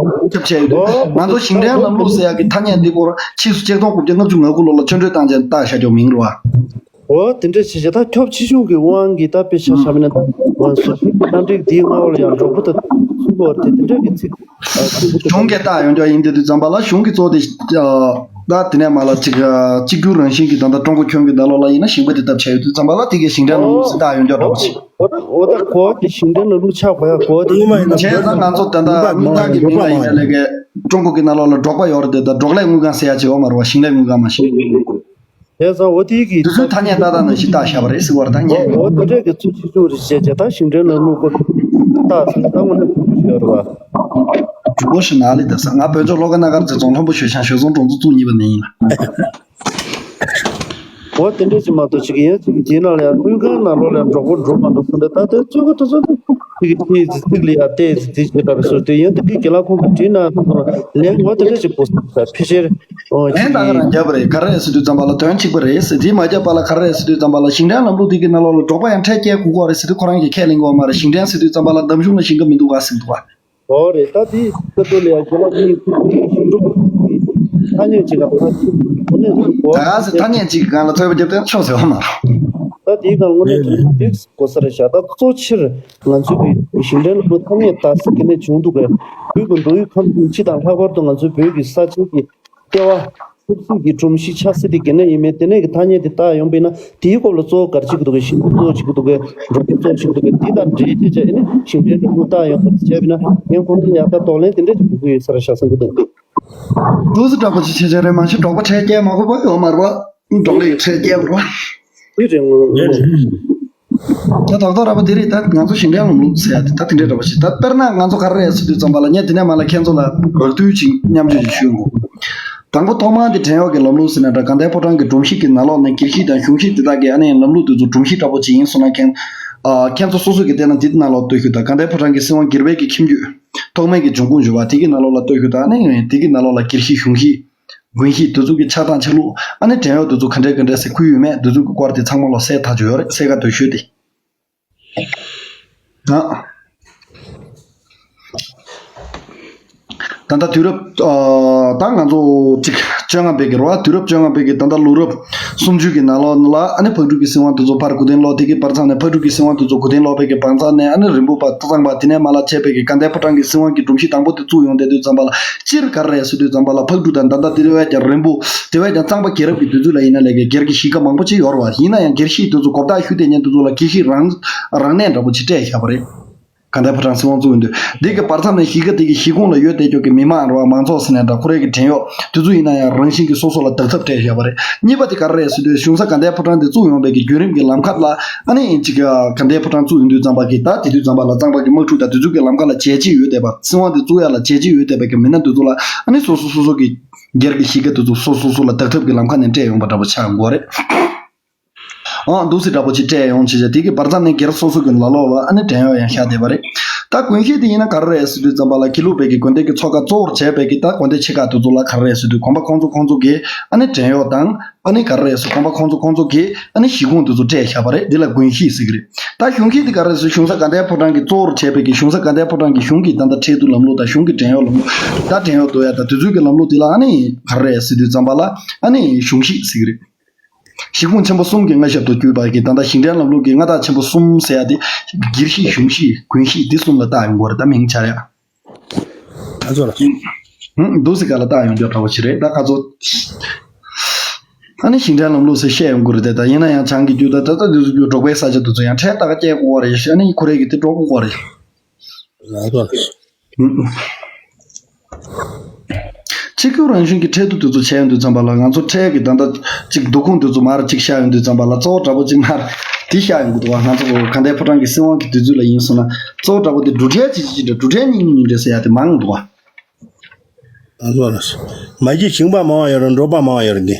ཁྱབ་ཆེ་ཡོད་དུས་ང་ཚོ་ཞིང་བྲན་ལམ་ལུགས་ཟེར་ཡག་གི་ཐ་སྙད་འདི་སྐོར་ཕྱིས་སུ་ཆིག་སྟོང་དགུ་བརྒྱ་ལྔ་བཅུ་ང་དགུ་ལོ་ལ་ཆོས་འབྲེལ་བཏང་བྱས་བཏགས་བཞག་རྒྱུ་མིང་རེད་བ། འོ་དེ་འདྲ་བྱས་བྱས་ད་ཁྱབ་ཆེ་ཆུང་གི་དབང་གིས་ད་དཔེ་ཆ་བཞག་པ་ཡིན་ན་ད་ང་ཚོ་གནམ་གྲུ་འདིའི་མངའ་འོག་ལ་ཡང་འབྲོག་པ་དང་ཚུན་པོ་དེ་དེ་འདྲ་གི་ཚིག་གཞུང་གིས་བཏགས་ཡོང་རྒྱུ་ཡིན་དེ་དུས་ཙམ་པ་ལ་གཞུང་གི་གཙོ་དེ་ད་དེ་ནས་མ་ལ་གཅིག་གཅིག་གྱུར་རང་བཞིན་གྱི་ད་ལྟ་ཀྲུང་གོ་ཁྱོན་གྱི་ནང་ལོགས་ལ་ཡིན་ན་ཞིང་པ་དེ་སྟབས་ཆགས་ཡོད་དུས་ཙམ་པ་ལ་དེ་གའི་ཞིང་བྲན་ལམ་ལུགས་ཟེར་བཏགས་ཡོང་རྒྱུ་འདྲ་པོ་ཞིག་འོ་ད་གོ་བ་དེ་ཞིང་བྲན་ལམ་ལུགས་ཆགས་དགོས་ཡ་གོ་བ་དེ། བྱས་ཙང་ང་ཚོ་ད་ལྟ་དངུལ་ཁང་གི་མིང་ལ་ཡིན་ན་ལས་ཀའི་ཀྲུང་གོ་གི་ནང་ལོགས་ལ་འབྲོག་པ་ཡོད་རེད་དེ་ད་འབྲོག་ལས་དངུལ་ཁང་ཟེར་ཡ་ཅིག་ཡོད་མ་རེད་བ། ཞིང་ལས་དངུལ་ཁང་མ་གཞི། བྱས་ཙང་འོ་དེའི་གི་དུས་ཚོད་ཐ་སྙད་ཏག་ཏག་ནང་བཞིན་བཏགས་བཞག་པ་རེད་ཟེར་བ་རེད་ད་ངས། འོ་འོ་དེ་འདྲས་ཀྱི་ཚུལ་ཆེ་ཆུང་རེ་བྱས་བྱས་ད་ཞིང་བྲན་ལམ་ལུགས་སྐོར་བཏགས་ཟིན་ད་དངོས་གནས་གོང་དུ་ཞུ་ཡ་རེད་བ། འགྲུལ་པོ་ཞིག་ནང་ལས་ད་ས་ང་བོད་ལྗོངས་ལྷོ་ཁ་གནའ་མཁར་རྩེ་རྫོང་ལྷུན་པོ་ཞོལ་ཤང་ཞོལ་རྫོང་གྲོང་ཚོ་བཙུགས་གཉིས་པ་ནས་ཡིན་ལ། འོ་དེ་འདྲས་ཅིག་མ་གཏོགས་ཅིག་ཡིན་ཅིག་དེའི་ནང་ལ་ཡང་དངུལ་ཁང་ནང་ལོགས་ལ་ཡང་འབྲོག་པོ་འགྲོ་མ་འགྲོ་ཟེར་འདྲ་ད་དེ་ཚོད་ཀ་དེ་ཚོ་དེ་གི་དེ་ཚིག་ལ་ཡང་དེ་ཚིག་བྱེད་པ་རེད་ཟེར་དེ་ཡང་དེ་གི་རྒན་ལགས་ཁོང་གིས་བྲིས་ན་ལན་འོ་དེ་འདྲས་ཅིག་གོ་ས་ཕལ་ཆེར། ཨོ་ལན་ད་ག་རང་རྒྱབ་རེད། ག་རེ་རེད་ཟེར་དུས་ཙམ་པ་ལ་དོན་གཅིག་པ་རེད་ཟེར། དེ་མ་རྒྱབ་པ་ལ་ག་རེ་རེད་ཟེར་དུས་ཙམ་པ་ལ་ཞིང་བྲན་ལམ་ལུགས་དེ་གི་ནང་ལོགས་ལ་འབྲོག་པ་ཡང་ཁྲལ་སྐྱེལ་དགོས་ཀྱི་རེད་ཟེར་དུས་ཁོ་རང་གིས་ཁས་ལེན་གྱི་ཡོད་མ་རེད། ཞིང་བྲན་ཟེར་དུས་ཙམ་པ་ལ་འདམ་གཞུང་ལ་ཞིང་ཁ་མི་འདུག་ག་ཟེར་འདུག་ག་ཨོ་རེད། ད་དེ་ཁ་ཐུག་ལ་ཡང་རྒན་ལགས་ཀྱིས་ཞིང་འབྲོག་ཐ་སྙད་ཅིག་ག་ཕ་དངོས་གནས་ད་ག་ཟེར་ཐ་སྙད་ཅིག་གི་སྒང་ལ་ཐོས་པ་རྒྱབ་དེ་ཆོག་ཟེར་བ་མ་རེད། ད་དེའི་སྒང་དངོས་གནས་དེ་གོ་ས་རེད་བཞག་ད་གཙོ་ཆེར་ང་ཚོ་གི་ཞིང་བྲན་ལམ་ལུགས་ཐ་སྙད་ད་ཟེར་གི་ནས་བྱུང་འདུག་གས། བོད་ཀྱི་འབྲོག་ཡུལ་ཁམས་གསུམ་སྤྱི་དང་ལྷག་པར་དུ་ང་ཚོའི་བོད་ཀྱི་ས་ཆའི་གི་ལྟེ་བ་ ཕུགས་བསམ་གྱི་སྒྲོམ་གཞི་ཆགས་སྲིད་དེ་ག་ནས་ཡིན་མིན་དེ་ནས་ཀྱི་ཐ་སྙད་དེ་བཏགས་ཡོང་པས་ན། དེའི་སྐོར་ལ་གཙོ་བོ་ག་རེ་བྱེད་ཀྱི་འདུག་གས། ཞིང་ཁམས་གཙོ་བོ་བྱེད་ཀྱི་འདུག་གས། འབྲོག་ཁམས་གཙོ་བོ་བྱེད་ཀྱི་འདུག་གས། དེ་དང་འབྲེལ་བྱས་བྱས་ཨ་ནི་ཞིང་སྡེའི་འགྲོ་ལུགས་བཏགས་ཡོང་བ་བྱས་པས་ན། ངས་ཁོང་ཚོ་ཡག་ཐག་གདོང་ལེན་དེ་འདྲ་ཅིག་དགོས་ཀྱི་ཡོད་ས་རེད་ཤག་བསམ་གྱི་འདུག། འདུག་སེ་འདྲ་པོ་ཅིག་བྱས་བྱས་རེད། མ་གཞི་འབྲོག་པ་ཁྲལ་སྐྱེལ་མ་དགོས་པ་ཡོད་མ་རེད་པ། འབྲོག་ལས་ཁྲལ་སྐྱེལ་དགོས་པ། དེ་རེད་ངོ་། ད་ཏག་ཏག་ར་པ་དེ་རེད། ད་ང་ཚོ་ཞིང་སྡེའི་ལམ་ལུགས་ཟེར་ཡ་དེ་ད་དེ་འདྲའི་འདྲ་པོ་ཞིག། ད་དཔེར་ན་ང་ཚོ་ག་རེ་རེད་ཟེར་དུས་ཙམ་པ་ལ། ངས་དེ་ནས་མ་ལ་ཁྱེད་ཚོ་ལ་རགས་བསྡུས་ཅིག་མཉམ་སྤྱོད་ཅིག་ཞུ་དགོས། དང་པོ་ཐོག་མར་དེ་བྲན་གཡོག་གི་ལམ་ལུགས་ཟེར་ན་འདྲ། དགའ་ལྡན་ཕོ་བྲང་གི་སྒྲོམ་གཞི་གི་ནང་ལོགས་ནས་སྒེར་གཞིས་དང་གཞུང་གཞིས་དེ་དག་གི་ཨ་ནི་ལམ་ལུགས་དེ་ཚོ་སྒྲོམ་གཞི་འདྲ་པོ་ཅིག་ཡིན་སོང་ན། ཁྱེད་ཨ་ཁྱེད་ཚོ་སོ་སོ་གི་དེ་ན་འདི་ནང་ལོགས་ལྟོས་ཤོག་དང་། དགའ་ལྡན་ཕོ་བྲང་གི་སྲིད་དབང་སྒེར་པའི་གི་ཁྱིམ་རྒྱུད་ཐོག་མའི་གི་འབྱུང་ཁུངས་འབྱོར་བ་དེ་གི་ནང་ལོགས་ལ་ལྟོས་ཤོག་དང་། ཨ་ནི་དེ་གི་ནང་ལོགས་ལ་སྒེར་གཞིས་གཞུང་གཞིས། དགོན་གཞིས་དེ་ཚོ་གི་ཆགས་སྟངས་ཆགས་ལུགས། ཨ་ནི་བྲན་གཡོག་དེ་ཚོ་ག་འདྲས་ག་འདྲས་སེ་ཁུར་ཡོད་མེད། དེ་ཚོ་གི་སྐོར་དེ་ཚང་མ་ལོ་གསལ་ཐག་ཆོད་ཡོད་རེད། གསལ་ཁ་དོད་ཤོས་དེ། ད་ད་ལྟ་དུས་རབས་ཨ་ད་ང་ཚོ་གཅིག་བཅོ་ལྔ་པའི་གི་རེད་པ། དུས་རབས་བཅོ་ལྔ་པའི་གི་ད་ལྟ་ལོ་རབས་སུམ་ཅུ་གི་ནང་ལོགས་ལ། ཨ་ནི་ཕག་གྲུ་གི་སྲིད་དབང་དེ་ཚོ་ཕར་མགོ་རྟིང་སློག་དེ་གི་བར་མཚམས་ནས། ཕག་གྲུ་གི་སྲིད་དབང་དེ་ཚོ་མགོ་རྟིང་སློག་པའི་གི་བར་མཚམས་ནས། ཨ་ནི་རིན་སྤུངས་པ་གཙང་པ་དེ་ནས་མར་ལ་བྱས་པའི་གི་དགའ་ལྡན་ཕོ་བྲང་གི་སྲིད་དབང་གི་སྒྲོམ་གཞི་དང་པོ་དེ་བཙུགས་ཡོང་བསྡད་དུས་ཙམ་པ་ལ། སྤྱིར་ག་རེ་རེད་ཟེར་དུས་ཙམ་པ་ལ། ཕག་གྲུ་དང་ད་ལྟ་དེ་བས་ཀྱང་རིན་སྤུངས། དེ་བས་ཀྱང་གཙང་པ་རྒྱལ་རབས་ཀྱི་དུས་ཚོད་ལ་ཡིན་ན་ལས་ཀའི་སྒེར་གྱི་གཞིས་ཀ་མང་པོ་ཅིག་ཡོད་རེད་པ། ཡིན་ན་ཡང་སྒེར་གཞིས་དེ་ཚོ་གོ་བརྡ་ཞུ་བསྡད་མཁན་དེ་ཚོ་ལ་སྒེར་གཞིས་རང་རང་གནས་འདྲ་པོ་ཅིག་སྤྲད་བཞག་པ་རེད། དགའ་ལྡན་ཕོ་བྲང་སྲིད་དབང་བཙུགས་ཡོང་དུས། འདི་གི་བར་མཚམས་ནས་གཞིས་ཀ་དེ་གི་གཞིས་ཁོངས་ལ་ཡོད་བསྡད་ཀྱོག་གི་མི་མང་རེད་པ། མང་ཚོགས་ཟེར་ནའི་འདྲ། ཁོ་རའི་གི་བྲན་གཡོག་དེ་ཚོ་ཡིན་ན་ཡང་རང་བཞིན་གྱིས་སོ་སོ་ལ་བདག་ཐབས་སྤྲད་བཞག་པ་རེད། གཉིས་པ་དེ་ག་རེ་རེད་ཟེར་དུས། གཞུང་ས་དགའ་ལྡན་ཕོ་བྲང་དེ་བཙུགས་ཡོང་བའི་གི་བརྒྱུད་རིམ་གྱི་ལམ་ཁ་ལ། ཨ་ནི་ཅིག་དགའ་ལྡན་ཕོ་བྲང་བཙུགས་ཡོང་དུས་ཙམ་པ་གི་ད་དེ་དུས་ཙམ་པ་ལ་གཙང་པ་གི་དམག་འཁྲུག་དང་དེ་ཚོ་གི་ལམ་ཁ་ལ་བྱས་རྗེས་ཡོད་བསྡད་པ། སྲིད་དབང་དེ་བཙུགས་ཡ་ལ་བྱས་རྗེས་ཡོད་བསྡད་པའི་གི་མི་སྣ་དེ་ཚོ་ལ། ཨ་ནི་སོ་སོ་སོ་སོ་གི་སྒེར་གྱི་གཞིས་ཀ་དེ་ཚོ་སོ་སོ་སོ་ལ་བདག་ཐབས་ཀྱི་ལམ་ཁ་ནས་སྤྲད་ཡོང་པ་འདྲ་པོ་ཆགས་ཡོང་གི་རེད། ཨང་། འདུག་སེ་འདྲ་པོ་ཅིག་སྤྲད་ཡོང་བྱས་བྱས། དེ་གི་བར་མཚམས་ནས་སྒེར་སོ་སོ་གི་ལ་ལོག་ལ་ཨ་ནི་བྲན་གཡོག་ཡང་བཞག་བསྡད་པ་རེད། ད་དགོན་གཞིས་དེ་ཡིན་ན་ག་རེ་རེད་ཟེར་དུས་ཙམ་པ་ལ། དགེ་ལུགས་པའི་གི་དགོན་སྡེ་གི་ཚོགས་ཁག་གཙོ་བོར་བྱས་པའི་གི་ད་དགོན་སྡེ་ཆེ་ཁག་དེ་ཚོ་ལ་ག་རེ་རེད་ཟེར་དུས། དགོན་པ་ཁོང་ཚོ་ཁོང་ཚོ་གི་ཨ་ནི་བྲན་གཡོག་དང་། ཨ་ནི་ག་རེ་རེད་ཟེར། དགོན་པ་ཁོང་ཚོ་ཁོང་ཚོ་གི་ཨ་ནི་གཞིས་ཁོངས་དེ་ཚོ་སྤྲད་བཞག་པ་རེད། འདི་ལ་དགོན་གཞིས་ཟེར་གི་རེད། ད་གཞུང་གཞིས་དེ་ག་རེ་རེད་ཟེར། གཞུང་ས་དགའ་ལྡན་ཕོ་བྲང་གི་གཙོ་བོར་བྱས་པའི་གི་གཞུང་ས་དགའ་ལྡན་ཕོ་བྲང་གི་གཞུང་གི་ད་ལྟ་ཁྲལ་བསྡུ་ལམ་ལུགས་དང་། གཞུང་གི་བྲན་གཡོག་ལམ་ལུགས། ད་བྲན་གཡོག་བསྡུ་ཡ་དང་དེ་ཚོའི་གི་ལམ་ལུགས་དེ་ལ་ཨ་ནི་ག་རེ་རེད་ཟེར་དུས་ཙམ་པ་ལ། ཨ་ནི་གཞུང་གཞིས་ཟེར་གི་རེད། གཞིས་ཁོངས་ཆེན་པོ་གསུམ་གྱི་མངའ་ཞབས་སུ་གྱུར་པ་གི་ད་ལྟ་ཞིང་བྲན་ལམ་ལུགས་ཀྱི་མངའ་བདག་ཆེན་པོ་གསུམ་ཟེར་ཡ་དེ། སྒེར་གཞིས། གཞུང་གཞིས། དགོན་གཞིས། འདི་གསུམ་ལ་བཏགས་ཡོང་གི་རེད། ད་མིང་སྦྱར་ཡ། ཨ་ཚོ་ལ། ཧུམ། འདུག་སེ་ག་ལ་བཏགས་ཡོང་རྒྱུ་འདྲ་པོ་ཞིག་རེད། ད་ཁ་ཚོ། ཨ་ནི་ཞིང་བྲན་ལམ་ལུགས་ཟེར་བཤད་ཡོང་གི་རེད་དེ། ད་ཡིན་ན་ཡང་བྱང་གི་རྒྱུད་ད་ད་ད་འདི་ཚོ་རྒྱུད་འབྲོག་པའི་ས་ཆ་དེ་ཚོ་ཡང་ཁྲལ་ད་ག་སྐྱེལ་དགོས་པ་རེད་ཤག་ཨ་ནི་ཁོ་རེ་གི་དེ་འགྲོ་དགོས་པ་རེད། ཨ་ཚོ་ལ། ཧུམ། གཅིག་གྱུར་རང་བཞིན་གྱི་ཁྲལ་བསྡུ་དེ་ཚོ་བྱས་ཡོང་དུས་ཙམ་པ་ལ། ང་ཚོ་ཁྲལ་གྱི་ད་ལྟ་གཅིག་བསྡུ་ཁུངས་དེ་ཚོ་མར་གཅིག་བཞག་ཡོང་དུས་ཙམ་པ་ལ། གཙོ་བོ་འདྲ་པོ་གཅིག་མར་དེ་བཞག་ཡོང་གི་འདུག་བ། ང་ཚོ་དགའ་ལྡན་ཕོ་བྲང་གི་སྲིད་དབང་གི་དུས་ཚོད་ལ་ཡིན་སོང་ན། གཙོ་བོ་འདྲ་པོ་དེ་འབྲུག་ཁྲལ་གཅིག་གཅིག་འདྲ། འབྲུག་ཁྲལ་གཉིས་གཉིས་འདྲ་ཟེར་ཡ་དེ་མང་འདུག་བ། ཨ་ཚོ་ལ། མ་གཞི་ཞིང་པ་མང་བ་ཡོད་རེད། འབྲོག་པ་མང་བ་ཡོད་རེད་འདི།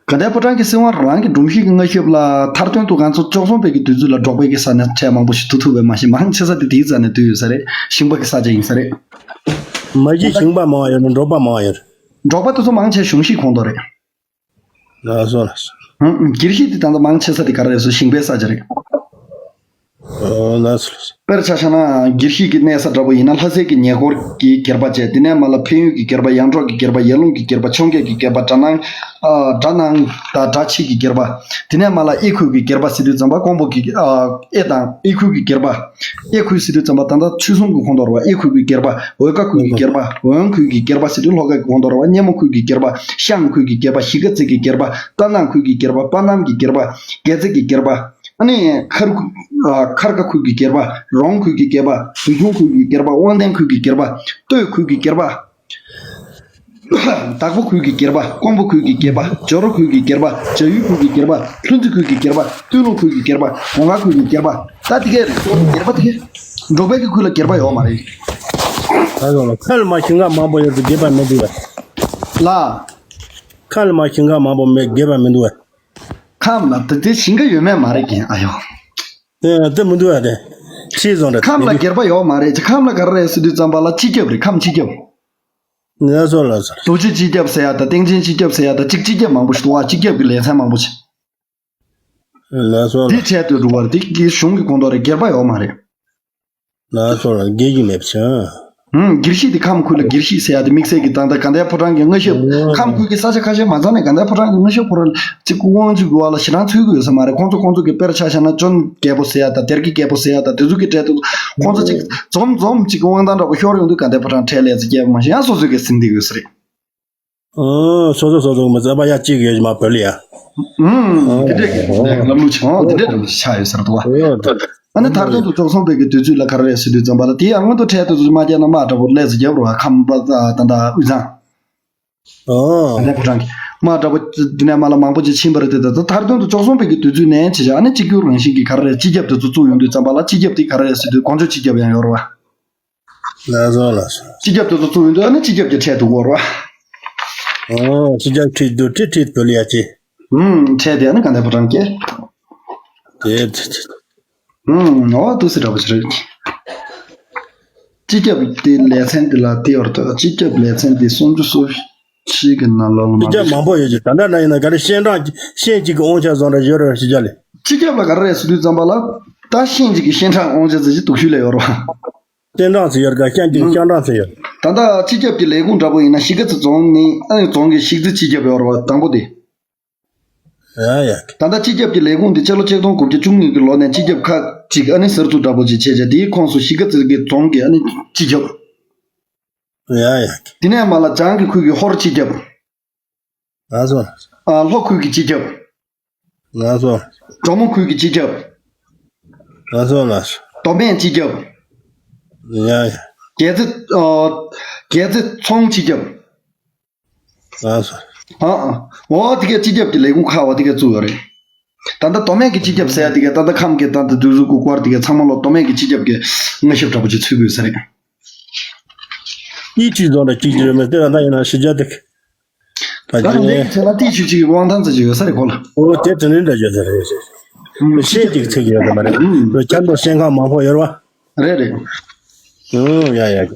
དགའ་ལྡན་ཕོ་བྲང་གི་སྲིད་དབང་རང་གི་སྒྲོམ་གཞི་གི་མངའ་ཞབས་ལ། མཐར་དོན་དུ་ང་ཚོ་བཅུ་གསུམ་པའི་གི་དུས་ཚོད་ལ་འབྲོག་པའི་གི་ས་ནས་ཁྲལ་མང་པོ་ཞིག་བསྡུ་ཐུབ་པ་མ་གཞི། མང་ཆེ་ས་དེ་དེའི་རྩ་ནས་བསྡུས་ཡོད་ས་རེད། ཞིང་པ་གི་ས་ཆ་ཡིན་ས་རེད། མ་གཞི་ཞིང་པ་མང་བ་ཡོད་རེད། འབྲོག་པ་མང་བ་ཡོད་རེད། འབྲོག་པ་དེ་ཚོ་མང་ཆེ་གཞུང་གཞིས་ཁོངས་གཏོགས་རེད། ལགས་སོ་ལགས་སོ། ཧུམ། སྒེར་གཞིས་དེ་ད་ལྟ་མང་ཆེ་ས་དེ་ག་རེ་རེད་ཟེར། ཞིང་པའི་ས་ཆ་རེད། ཨོ་ལགས་སོ་ལགས་སོ། དཔེར་ཆ་བཞག་ན་སྒེར་གཞིས་ཀྱི་གནས་ས་འདྲ་པོ་ཡིན་ན། ལྷ་སའི་གི་ཉེ་འཁོར་གྱི་སྒེར་པ་བྱས། དེ་ནས་མར་ལ་འཕན་ཡུལ་གྱི་སྒེར་པ། ཡར་འབྲོག་གི་སྒེར་པ། ཡར་ཀླུང་གི་སྒེར་པ། འཕྱོངས་རྒྱས་ཀྱི་སྒེར་པ། གྲ་ནང་། ཨ། གྲ་ནང་དང་གྲ་ཕྱི་གི་སྒེར་པ། དེ་ནས་མར་ལ་གཡས་ཁུལ་གྱི་སྒེར་པ་ཟེར་དུས་ཙམ་པ། ཀོང་པོ་གི། ཨ། གཡས་དང་གཡས་ཁུལ་གྱི་སྒེར་པ། གཡས་ཁུལ་ཟེར་དུས་ཙམ་པ་ད་ལྟ་ཆུ་གསུམ་གྱི་ཁོངས་གཏོགས་རེད་བ། གཡས་ཁུལ་གྱི་སྒེར་པ། འོལ་ཁ་ཁུལ་གྱི་སྒེར་པ། འོན་ཁུལ་གྱི་སྒེར་པ་ཟེར་དུས་ལྷོ་ཁ་གི་ཁོངས་གཏོགས་རེད་བ། སྙེ་མོ་ཁུལ་གྱི་སྒེར་པ། ཤང་ཁུལ་གྱི་སྒེར་པ། གཞིས་ཀ་རྩེ་གི་སྒེར་པ། རྟ་ནག་ཁུལ་གྱི་སྒེར་པ། རྟ་ནམ་གྱི་སྒེར་པ། སྒལ་ཚིགས་ཀྱི་སྒེར་པ། ཨ་ནི་མཁར་ཁུལ། ཨ། མཁར་ཁ་ཁུལ་གྱི་སྒེར་པ། རོང་ཁུལ་གྱི་སྒེར་པ། བདུད་ཁྱུང་ཁུལ་གྱི་སྒེར་པ། དབང་ལྡན་ཁུལ་གྱི་སྒེར་པ། སྟོད་ཁུལ་གྱི་སྒེར་པ། དྭགས་པོ་ཁུལ་གྱི་སྒེར་པ། ཀོང་པོ་ཁུལ་གྱི་སྒེར་པ། ཇོ་རོ་ཁུལ་གྱི་སྒེར་པ། བྱ་ཡུལ་ཁུལ་གྱི་སྒེར་པ། ལྷུན་རྩེ་ཁུལ་གྱི་སྒེར་པ། སྟོད་ལུང་ཁུལ་གྱི་སྒེར་པ། གོང་དཀར་ཁུལ་གྱི་སྒེར་པ། ད་དེ་གས་རེད། སྒེར་པ་དེ་གས། འབྲོག་པའི་གི་ཁུལ་ལ་སྒེར་པ་ཡོད་མ་རེད། ད་ཡོང་ལ་ཁ་ལ་མ་ཞིང་ཁ་མང་པོ་ཡོད་དུས་སྒེར་པ་མི་འདུག་བས། ལ། ཁ་ལ་མ་ཞིང་ཁ་མང་པོ་མེད་སྒེར་པ་མི་འདུག་བས། ཁམས་ལ་ད་དེ་ཞིང་ཁ་ཡོད་མེད་མ་རེད་ཀྱི་ཨ་ཡོ། དེ་དེ་མི་འདུག་ཨ་དེ། ཁྲིད་བཟོ་འདྲ་ཁམས་ལ་སྒེར་པ་ཡོད་མ་རེད་ཀྱི། ཁམས་ལ་ག་རེ་རེད་ཟེར་དུས་ཙམ་པ་ལ་སྤྱི་ཁྱབ་རེད། ཁམས་སྤྱི་ཁྱབ། ལགས་སོ་ལགས་སོ། རྡོ་རྗེ་སྤྱི་ཁྱབ་ཟེར་ཡ་དང་སྟེང་ཆེན་སྤྱི་ཁྱབ་ཟེར་ཡ་དང་གཅིག་སྤྱི་ཁྱབ་མང་པོ་ཞིག་འདུག་ཨ། སྤྱི་ཁྱབ་ཀྱི་ལས་ཚན་མང་པོ་ཞིག། ལགས་སོ་ལགས། འདི་འཕྲལ་དུ་འགྲོ་བར་འདི་གི་གཞུང་གི་ཁོངས་གཏོགས་རེད། སྒེར་པ་ཡོད་མ་རེད། ལགས་སོ་ལགས། སྒེར་གྱི་མེད་པ་བྱས། ཧུམ། སྒེར་གཞིས་དེ་ཁམས་ཁུལ་ལ་སྒེར་གཞིས་ཟེར་ཡ་དེ་དམིགས་བསལ་གྱི་ད་ལྟ་དགའ་ལྡན་ཕོ་བྲང་གི་མངའ་ཞབས། ཨོ། ཁམས་ཁུལ་གྱི་ས་ཆ་ཁ་ཤས་མ་ཚང་ནས་དགའ་ལྡན་ཕོ་བྲང་གི་མངའ་ཞབས་ཁོ་རང་གཅིག་དབང་ཆ་དགོས་པ་ལ་ཞེ་དྲག་འཚོལ་གྱི་ཡོད་ས་མ་རེད། ཁོང་ཚོ་ཁོང་ཚོ་གི་དཔེར་ཆ་བཞག་ན་ཅོན་རྒྱལ་པོ་ཟེར་ཡ་དང་སྡེར་ཁའི་རྒྱལ་པོ་ཟེར་ཡ་དང་དེ་ཚོ་གི་གྲལ་དུ་ཁོང་ཚོ་གཅིག་འཛོམས་འཛོམས་གཅིག་དབང་ཐང་འདྲ་པོ་ཤོར་ཡོང་དུས་དགའ་ལྡན་ཕོ་བྲང་ཁྲལ་ལས་ཚེ་རྒྱལ་པོ་མ་ཤེས་ཡང་སོ་སོས་གི་ཟིན་བསྡད་ཡོད་ས་རེད། ཨང་། སོ་སོ་སོ་སོ་མི་ཚད་པ་ཡ་གཅིག་ཡོད་མ་བོད་ལ་ཡ། ཨང་། དེ་འདྲས་ཀྱི་ལམ་ལུགས་ཆགས་འོང་། དེ་འདྲས་ཀྱི་ཆགས་ཡོད་ཟེར་འདུག་བ། ཨ་ནི་མཐར་ཐུག་ཏུ་བཅུ་གསུམ་པའི་གི་དུས་ཚོད་ལ་ག་རེ་རེད་ཟེར་དུས་ཙམ་པ་ལ། དེ་ཡང་སྔོན་དུ་འཕྲལ་དུ་མ་བརྒྱབ་ན་དམག་འདྲ་པོ་ལས་སུ་བརྒྱབ་རུང་ཁམས་པ་ད་ད་དབུས་གཙང་། ཨོ། ད་ལྟ་ཕོ་བྲང་གི་དམག་འདྲ་པོ་འདི་ནས་མ་ལ་མང་པོ་ཅིག་ཕྱིན་པ་རེད་དེ། ད་ད་མཐར་དོན་དུ་བཅུ་གསུམ་པའི་གི་དུས་ཚོད་ནས་བྱས་བྱས་ཨ་ནི་གཅིག་གྱུར་རང་བཞིན་གྱི་ག་རེ་རེད། སྤྱི་ཁྱབ་དེ་ཚོ་བཙུགས་ཡོང་དུས་ཙམ་པ་ལ་སྤྱི་ཁྱབ་དེ་ག་རེ་རེད་ཟེར་དུས་གོང་ཆོད་སྤྱི་ཁྱབ་ཡང་ཡོད་རེད་བ། ལགས་སོ་ལགས་སོ། སྤྱི་ཁྱབ་དེ་ཚོ་བཙུགས་ཡོང་དུས་ཨ་ནི་སྤྱི་ཁྱབ་ཀྱི་ཁྲལ་འདུག་གོ་རེད་བ། ཨོ། སྤྱི་ཁྱབ་ཁྲལ་འདུག་ཁྲལ་ཁྲལ་བོད་ལ་ཡ་ཅི། ཨུམ། ཁྲལ་དེ་ཨ་ནི་ག་འདྲ་པོ་རང་སྐྱེ། དེ་དེ་དེ། ཨུམ། ཨོ་ཏུ་སི་འདྲ་པོ་ཅི་རེད། སྤྱི་ཁྱབ་དེ་ལས་ཚན་དེ་ལ་དེ་བར་དུ་སྤྱི་ཁྱབ་ལས་ཚན་དེ་སུམ་ཅུ་སོ་བཞི་གི་ནང་ལོགས་ལ་མ་སྤྱི་ཁྱབ་མང་པོ་ཡོད་ཀྱི། ད་ལྟ་ན་ཡིན་ན་ག་རེ་ཤན་ཀྲང་ཤན་གཅིག་གི་དབང་ཆ་བཟོ་འདྲ་ཡོད་རེད་སྤྱི་ཁྱབ་ལས། སྤྱི་ཁྱབ་ལ་ག་རེ་རེད་ཟེར་དུས་ཙམ་པ་ལ་ད་ཤན་གཅིག་གི་ཤན་ཀྲང་དབང་ཆ་ཟེར་གྱི་འདུག་ཤུལ་ལས་ཡོད་རེད་བ། ཤན་ཀྲང་ཟེར་ཡོད་རེད་ག་ཤན་གཅིག་ཤན་ཀྲང་ཟེར་ཡོད། ད་ལྟ་སྤྱི་ཁྱབ་ཀྱི་ལས་ཁུངས་འདྲ་པོ་ཡིན་ན་གཞིས་ཀ་རྩེ་རྫོང་ནི་ཨ་ནི་རྫོང་གི་གཞིས་རྩེ་སྤྱི་ཁྱབ་ཡོད་རེད་བ་དང་པོ་དེ། ཡ་ཡ། ད་ལྟ་སྤྱི་ཁྱབ་ཀྱི་ལས་ཁུངས་འདི་སྤྱི་ལོ་ཆིག་སྟོང་དགུ་བརྒྱ་བཅུ་གཉིས་ཀྱི་ལོ་ནས་སྤྱི་ཁྱབ་ཁག་ཅིག་ཨ་ནི་གསར་འཛུགས་འདྲ་པོ་ཅིག་བྱས་བྱས་དེའི་ཁོངས་སུ་གཞིས་ཀ་རྩེ་གི་རྫོང་གི་ཨ་ནི་སྤྱི་ཁྱབ། ཡ་ཡ། དེ་ནས་མར་ལ་བྱང་གི་ཁུལ་གྱི་ཧོར་སྤྱི་ཁྱབ། ལགས་སོ། ཨ་ལྷོ་ཁུལ་གྱི་སྤྱི་ཁྱབ། ལགས་སོ། གྲོ་མོ་ཁུལ་གྱི་སྤྱི་ཁྱབ། ལགས་སོ་ལགས་སོ། མདོ་སྨད་སྤྱི་ཁྱབ། ཡ་ཡ། རྒྱལ་རྩེ་ཨ་རྒྱལ་རྩེ་རྫོང་སྤྱི་ཁྱབ། ལགས་སོ། ཨ་ཨ། འོ་དེ་གའི་སྤྱི་ཁྱབ་ཀྱི་ལས་ཁུངས་ཁག་བ་དེ་གའི་བཙུགས་ཡོད་རེད། ད་ལྟ་མདོ་སྨད་ཀྱི་སྤྱི་ཁྱབ་ཟེར་ཡ་དེ་གའི་ད་ལྟ་ཁམས་ཀྱི་ད་ལྟ་འདུག་ཟུག་གུ་སྐོར་དེ་གའི་ཚང་མ་ལོ་མདོ་སྨད་ཀྱི་སྤྱི་ཁྱབ་ཀྱི་མངའ་ཞབས་འདྲ་པོ་ཅིག་ཚུད་དགོས་ས་རེད། ཡིད་ཆེས་བཟོ་འདྲ་གཅིག་གྱུར་མེད་དེ་ད་ལྟ་ཡིན་ན་ཕྱི་རྒྱལ་དེ། ད་ད་ལྟ་ངའི་ཚེ་ན་ཏི་ཆུ་གཅིག་གི་དབང་ཐང་ཙམ་ཅིག་ཡོད་ས་རེད་ཁོ་ལ། ཨོ་དེ་དེ་ནས་འདྲ་ཡོད་ས་རེད། ཤེས་ཅིག་ཚིག་ཡོད་ས་མ་རེད། ཁྱམས་དང་ཤེས་ཁང་མང་པོ་ཡོད་རེད་བ། རེད་རེད། ཨུམ། ཡ་ཡ།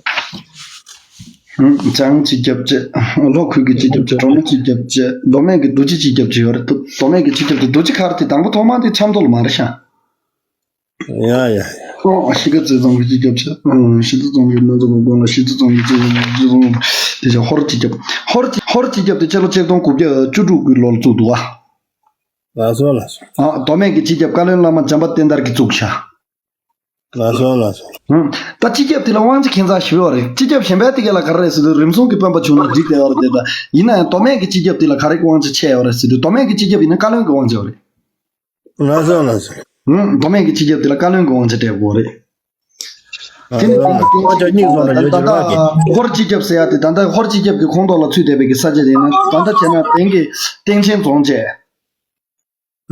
ཨུམ། བྱང་སྤྱི་ཁྱབ་བཅས། ལྷོ་ཁུལ་གྱི་སྤྱི་ཁྱབ་བཅས། གྲོང་མི་སྤྱི་ཁྱབ་བཅས། མདོ་སྨད་ཀྱི་རྡོ་རྗེ་སྤྱི་ཁྱབ་བཅས་ཡོད་རེད། མདོ་སྨད་ཀྱི་སྤྱི་ཁྱབ་དེ་རྡོ་རྗེ་མཁར་དེ་དང་པོ་ཐོག་མ་དེ་ཆབ་མདོ་ལ་མ་རེད་ཤག་ཡ་ཡ་ཡ། ཨོ་གཞིས་ཀ་རྩེ་རྫོང་གི་སྤྱི་ཁྱབ་བཅས། ཨུམ། གཞིས་རྩེ་རྫོང་གི་མི་ཚོགས་པ་དགོན་ལ་གཞིས་རྩེ་རྫོང་གི་སྤྱི་ཁྱབ་བཅས། དེ་བཞིན་ཧོར་སྤྱི་ཁྱབ། ཧོར་སྤྱི་ཧོར་སྤྱི་ཁྱབ་དེ་སྤྱི་ལོ་ཆིག་སྟོང་དགུ་བརྒྱ་བཅུ་དྲུག་གི་ལོར་བཙུགས་འདུག་ཨ། ལགས་སོ་ལགས་སོ། ཨ་མདོ་སྨད་ཀྱི་སྤྱི་ཁྱབ་བཀའ་བློན་བླ་མ་བྱམས་པ་བསྟན་དར་གྱིས་བཙུགས་ཤག་ལགས་སོ་ལགས་སོ། ཧུམ། ད་སྤྱི་ཁྱབ་དེ་ལ་དབང་ཆ་ཁྱད་མཚར་ཞེ་པོ་རེད། སྤྱི་ཁྱབ་གཞན་པའི་དེ་ག་ལ་ག་རེ་རེད་ཟེར་དུས་རིམ་བྱུང་གི་སྤེན་པ་བྱུང་ན་འགྲིག་བསྡད་པ་རེད་དེ། ད་ཡིན་ན་ཡང་མདོ་སྨད་ཀྱི་སྤྱི་ཁྱབ་དེ་ལ་ག་རེ་གི་དབང་ཆ་ཆད་ཡོད་རེད་ཟེར་དུས་མདོ་སྨད་ཀྱི་སྤྱི་ཁྱབ་ཡིན་ན་བཀའ་བློན་གྱི་དབང་ཆ་ཡོད་རེད། ལགས་སོ་ལགས་སོ། ཧུམ། མདོ་སྨད་ཀྱི་སྤྱི་ཁྱབ་དེ་ལ་བཀའ་བློན་གྱི་དབང་ཆ་སྤྲད་དགོས་རེད། དེ་ནི་དབང་ཆ་གཉིས་ཙམ་ལ་ཡོད་ཀྱི་རེད་བ། ཧོར་སྤྱི་ཁྱབ་ཟེར་ཡ་དེ་ད་ལྟ་ཧོར་སྤྱི་ཁྱབ་ཀྱི་ཁོངས་གཏོགས་ལ་ཚུད་བསྡད་པའི་གི་ས་ཆ་དེ་ཡིན་ན་ད་ལྟ་བྱས་ན་དེང་གི་སྟེང་ཆེན་རྫོང་བཅས།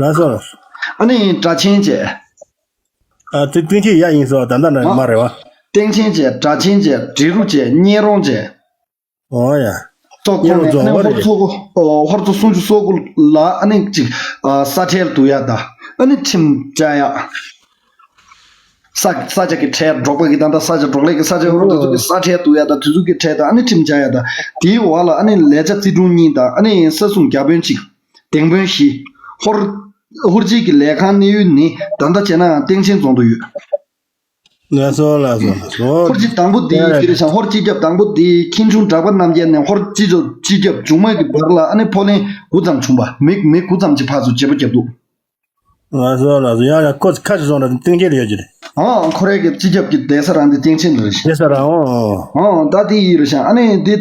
ལགས་སོ་ལགས་སོ། ཨ་ནི་སྦྲ་ཆེན་བཅས། ཨ་དེ་སྟེང་ཆེན་ཡ་ཡིན་སོ་ད་ལྟ་ན་མ་རེད་བ། སྟེང་ཆེན་བཅས། སྦྲ་ཆེན་བཅས། འབྲི་རུ་བཅས། གཉན་རོང་བཅས། ཨོ་ཡ། སོགས་ཁོངས་ནས་ཨ་ནི་ཧོར་ཚོ་ཧོར་ཚོ་སུམ་ཅུ་སོ་དགུ་ལ་ཨ་ནི་གཅིག་ས་ཁྲལ་བསྡུ་ཡ་དང་ཨ་ནི་ཁྲིམས་བཅའ་ཡ། ས་ས་ཆ་གི་ཁྲལ་འབྲོག་པ་གི་ད་ལྟ་ས་ཆ་འབྲོག་ལས་ཀྱི་ས་ཆ་ཧོར་དེ་ཚོ་གི་ས་ཁྲལ་བསྡུ་ཡ་དང་དེ་ཚོ་གི་ཁྲལ་དང་ཨ་ནི་ཁྲིམས་བཅའ་ཡ་དང་དེའི་འོག་ལ་ཨ་ནི་ལས་བྱ་རྩིས་དྲུང་གཉིས་དང་ཨ་ནི་ས་སྲུང་བརྒྱ་དཔོན་གཅིག་སྡེ་དཔོན་བཞི། ཧོར་ཧོར་སྤྱི་གི་ལས་ཁང་གནས་ཡུལ་ནི་ད་ལྟ་བྱས་ན་སྟེང་ཆེན་རྫོང་དུ་ཡོད། ལགས་སོ་ལགས་སོ་ལགས་སོ། ཧོར་སྤྱི་དང་པོ་འདི་ཡིན་ཀྱི་རེད་ཤག་ཧོར་སྤྱི་ཁྱབ་དང་པོ་འདི་ཁྱིམ་ཆུང་གྲགས་པ་རྣམ་རྒྱལ་ནས་ཧོར་སྤྱི་ཚོགས་སྤྱི་ཁྱབ་བྱུང་མ་གི་བར་ལ་ཨ་ནི་ཕོ་ལྷན་དགུ་ཙམ་བྱུང་བ་མི་མི་དགུ་ཙམ་གྱི་ཕར་ཚུར་བརྗེ་པོ་བརྒྱབ་འདུག་ལགས་སོ་ལགས་སོ། ཡང་ཡང་ཁོ་ཁ་ཅིག་སོང་ར་སྟེང་ཆེན་ལ་ཡོད་ཀྱི་རེད། ཨང་། ཁོ་རའི་གི་སྤྱི་ཁྱབ་ཀྱི་གདན་ས་རང་འདི་སྟེང་ཆེན་ལ་རེད་ཤག་གདན་ས་རང་ཨང་། ཨང་། ད་དེ་ཡིན་རེད་ཤག་ཨ་ནི་འདི་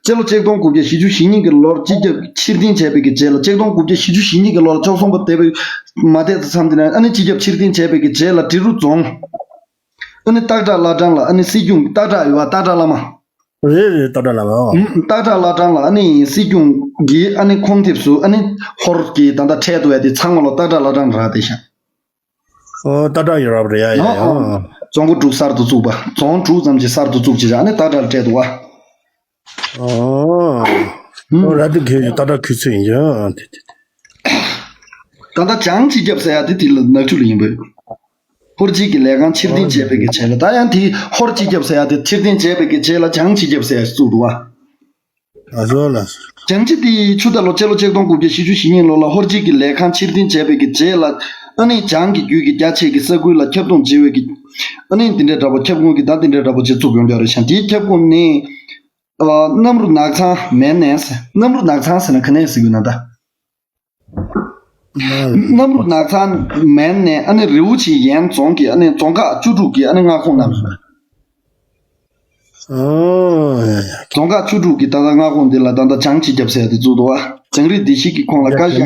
སྤྱི་ལོ་ཆིག་སྟོང་དགུ་བརྒྱ་བཞི་བཅུ་ཞེ་གཉིས་ཀྱི་ལོར་སྤྱི་ཁྱབ་ཕྱིར་འཐེན་བྱས་པའི་གི་རྗེས་ལ་ཆིག་སྟོང་དགུ་བརྒྱ་བཞི་བཅུ་ཞེ་གཉིས་ཀྱི་ལོར་བཅུ་གསུམ་པ་འདས་པའི་མ་འདས་ཙམ་དེ་ན་ཨ་ནི་སྤྱི་ཁྱབ་ཕྱིར་འཐེན་བྱས་པའི་གི་རྗེས་ལ་འབྲི་རུ་རྫོང་། ཨ་ནི་སྟག་བྲག་བླ་བྲང་ལ་ཨ་ནི་སྲིད་སྐྱོང་སྟག་བྲག་ཡོད་པ་སྟག་བྲག་བླ་མ། རེད་རེད་སྟག་བྲག་བླ་མ་ཨོ། ཨུམ། སྟག་བྲག་བླ་བྲང་ལ་ཨ་ནི་སྲིད་སྐྱོང་གི་ཨ་ནི་ཁོང་ཐེབས་སུ་ཨ་ནི་ཧོར་གྱི་ད་ལྟ་འཕྲལ་དུ་ཡ་དེ་ཚང་མ་ལོ་སྟག་བྲག་བླ་བྲང་རག་དེ་ཤག་ཨོ་སྟག་བྲག་ཡོད་ར་བ་རེད་ཡ་ཡ་ཨོ། རྫོང་སྒོ་དྲུག་གསར་དུ་བཙུགས་པ་རྫོང་དྲུག་ཙམ་གྱི་གསར་དུ་བཙུགས་ཀྱི་ཨ་ནི་སྟག་བྲག་ལ་སྤྲད་འདུག་བ། ཨོ། ཨུམ། ཨོ་ར་དེ་གས་ཡོད་སྟག་བྲག་ཁུལ་ཚོད་ཡིན་ཀྱང་དེ་དེ་དེ། ད་ལྟ་བྱང་སྤྱི་ཁྱབ་ཟེར་ཡ་དེ་དེ་ལ་ནག་ཆུ་ལ་ཡིན་པས། ཧོར་སྤྱི་གི་ལས་ཁང་ཕྱིར་འཐེན་བྱས་པའི་གི་རྗེས་ལ་ད་ཡང་དེ་ཧོར་སྤྱི་ཁྱབ་ཟེར་ཡ་དེ་ཕྱིར་འཐེན་བྱས་པའི་གི་རྗེས་ལ་བྱང་སྤྱི་ཁྱབ་ཟེར་ཡ་ཞིག་བཙུགས་འདུག་བ། ལགས་སོ་ལགས་སོ། བྱང་སྤྱི་དེ་ཆུ་རྟ་ལོ་སྤྱི་ལོ་ཆིག་སྟོང་དགུ་བརྒྱ་བཞི་བཅུ་ཞེ་གཉིས་ལོ་ལ་ཧོར་སྤྱི་གི་ལས་ཁང་ཕྱིར་འཐེན་བྱས་པའི་གི་རྗེས་ལ་ཨ་ནི་བྱང་གི་རྒྱུད་ཀྱི་རྒྱ་ཆེ་གི་ས་ཁུལ་ལ་ཁྱབ་སྟོང་བྱེད་པའི་གི་ཨ་ནི་དེ་འདྲའི་འདྲ་པོ་ཁྱབ་ཁོངས་ཀྱི་ད་དེ་འདྲའི་འདྲ་པོ་ཅིག་བཙུགས་ཡོང་རྒྱུ་རེད་ཤག་དེའི་ཁྱབ་ཁོངས་ནི་ཨ་གནམ་རུ་ནགས་ཚང་མན་ནས་གནམ་རུ་ནགས་ཚང་ཟེར་ན་ག་ནས་ཟེར་དགོས་ན་ད། གནམ་རུ་ནགས་ཚང་མན་ནས་ཨ་ནི་རེའུ་ཆི་ཡན་རྫོང་གི་ཨ་ནི་རྫོང་ཁག་བཅུ་དྲུག་གི་ཨ་ནི་མངའ་ཁོངས་རྣམས་སུ། ཨོ་ཡ་ཡ། རྫོང་ཁག་བཅུ་དྲུག་གི་ད་ལྟ་མངའ་ཁོངས་འདི་ལ་ད་ལྟ་བྱང་སྤྱི་ཁྱབ་ཟེར་ཡ་དེ་བཙུགས་འདུག་བ། བྱང་རིགས་སྡེ་བཞི་གི་ཁོངས་ལ་བཀའ་ཤག་གི་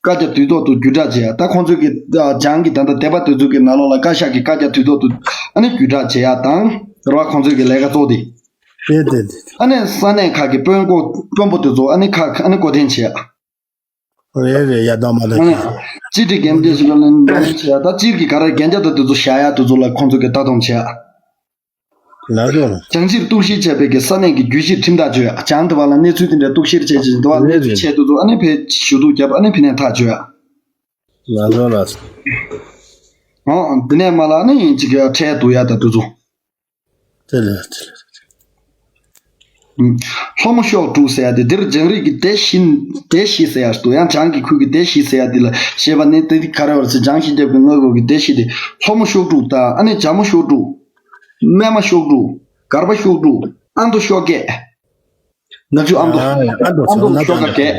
བཀའ་རྒྱ་དུས་ཐོག་ཏུ་བརྒྱུད་བསྒྲགས་བྱེད་ཡ། ད་ཁོང་ཚོས་ཀྱི་ཨ་བྱང་གི་ད་ལྟ་སྡེ་པ་དེ་ཚོ་གི་ནང་ལོགས་ལ་བཀའ་ཤག་གི་བཀའ་རྒྱ་དུས་ཐོག་ཏུ་ཨ་ནི་བརྒྱུད་བསྒྲགས་བྱེད་ཡ་དང་རེད་བ། ཁོང་ཚོས་ཀྱི་ལས་ཀ་གཙོ་བོ་དེ། དེ་དེ་དེ། ཨ་ནི་ས་གནས་ཁག་གི་དཔོན་སྐོ་དཔོན་པོ་དེ་ཚོ་ཨ་ནི་ཁག་ཨ་ནི་བསྐོ་འཐེན་བྱེད་ཡ། རེད་རེད། ཡ་དང་མ་དང་ཨ་ནི་ཤེས། སྤྱི་བདེ་འགན་འཛིན་ཞིག་ལ་ལན་འདོན་བྱེད་ཡ། ད་སྤྱིར་གྱི་ག་རེ་གན་རྒྱ་ད་དེ་ཚོ་བཞག་ཡ་དེ་ཚོ་ལ་ཁོང་ཚོ་གི་ལྟ་སྡོམ་བྱེད་ཡ། ལགས་སོ། བྱང་སྤྱིར་གཏུག་བཤེར་བྱས་པའི་གི་ས་གནས་ཀྱི་རྒྱུད་གཞིར་ཁྲིམས་ཐག་གཅོད་ཡ། བྱང་དེ་བ་ལ་གནས་ཚུལ་དེ་འདྲ་གཏུག་བཤེར་བྱས་ཅིང་དེ་བ་གནས་ཚུལ་ཆེད་དུ་ཚོ་ཨ་ནི་ཕེ་ཞུ་གཏུག་བརྒྱབ། ཨ་ནི་ཕི་ནས་ཐག་གཅོད་ཡ། ལགས་སོ་ལགས་སོ། ཨང་། དེ་ནས་མ་ལ་ནི་ཅིག་ཡ་ཁྲལ་བསྡུ་ཡ་ད་དེ་ཚོ། དེ་ལས་དེ་ལས། ལྷོ་མོ་ཤོག་དྲུག་ཟེར་ཡ་དེ་འདིར་བྱང་རིགས་ཀྱི་སྡེ་བཞི། སྡེ་བཞི་ཟེར་ཡ་འདུག་ཡང་བྱང་གི་ཁུལ་གྱི་སྡེ་བཞི་ཟེར་ཡ་འདི་ལ་ཞེས་པ་ནི་དེ་ག་རེ་བར་ཟེར། བྱང་སྤྱི་ཁྱབ་ཀྱི་མངའ་ཁོངས་ཀྱི་སྡེ་བཞི་དེ་ལྷོ་མོ་ཤོག་དྲུག་དང་ཨ་ནི་བྱ་མོ་ཤོག་དྲུག་སྨད་མ་ཤོག་དྲུག་སྒར་པ་ཤོག་དྲུག་ཨ་མདོ་ཤོག་བརྒྱད། ནག་ཆུ་ཨ་མདོ། ཨ་ཨ་མདོ་ཨ་མདོ་ཤོག་ཁག་བརྒྱད་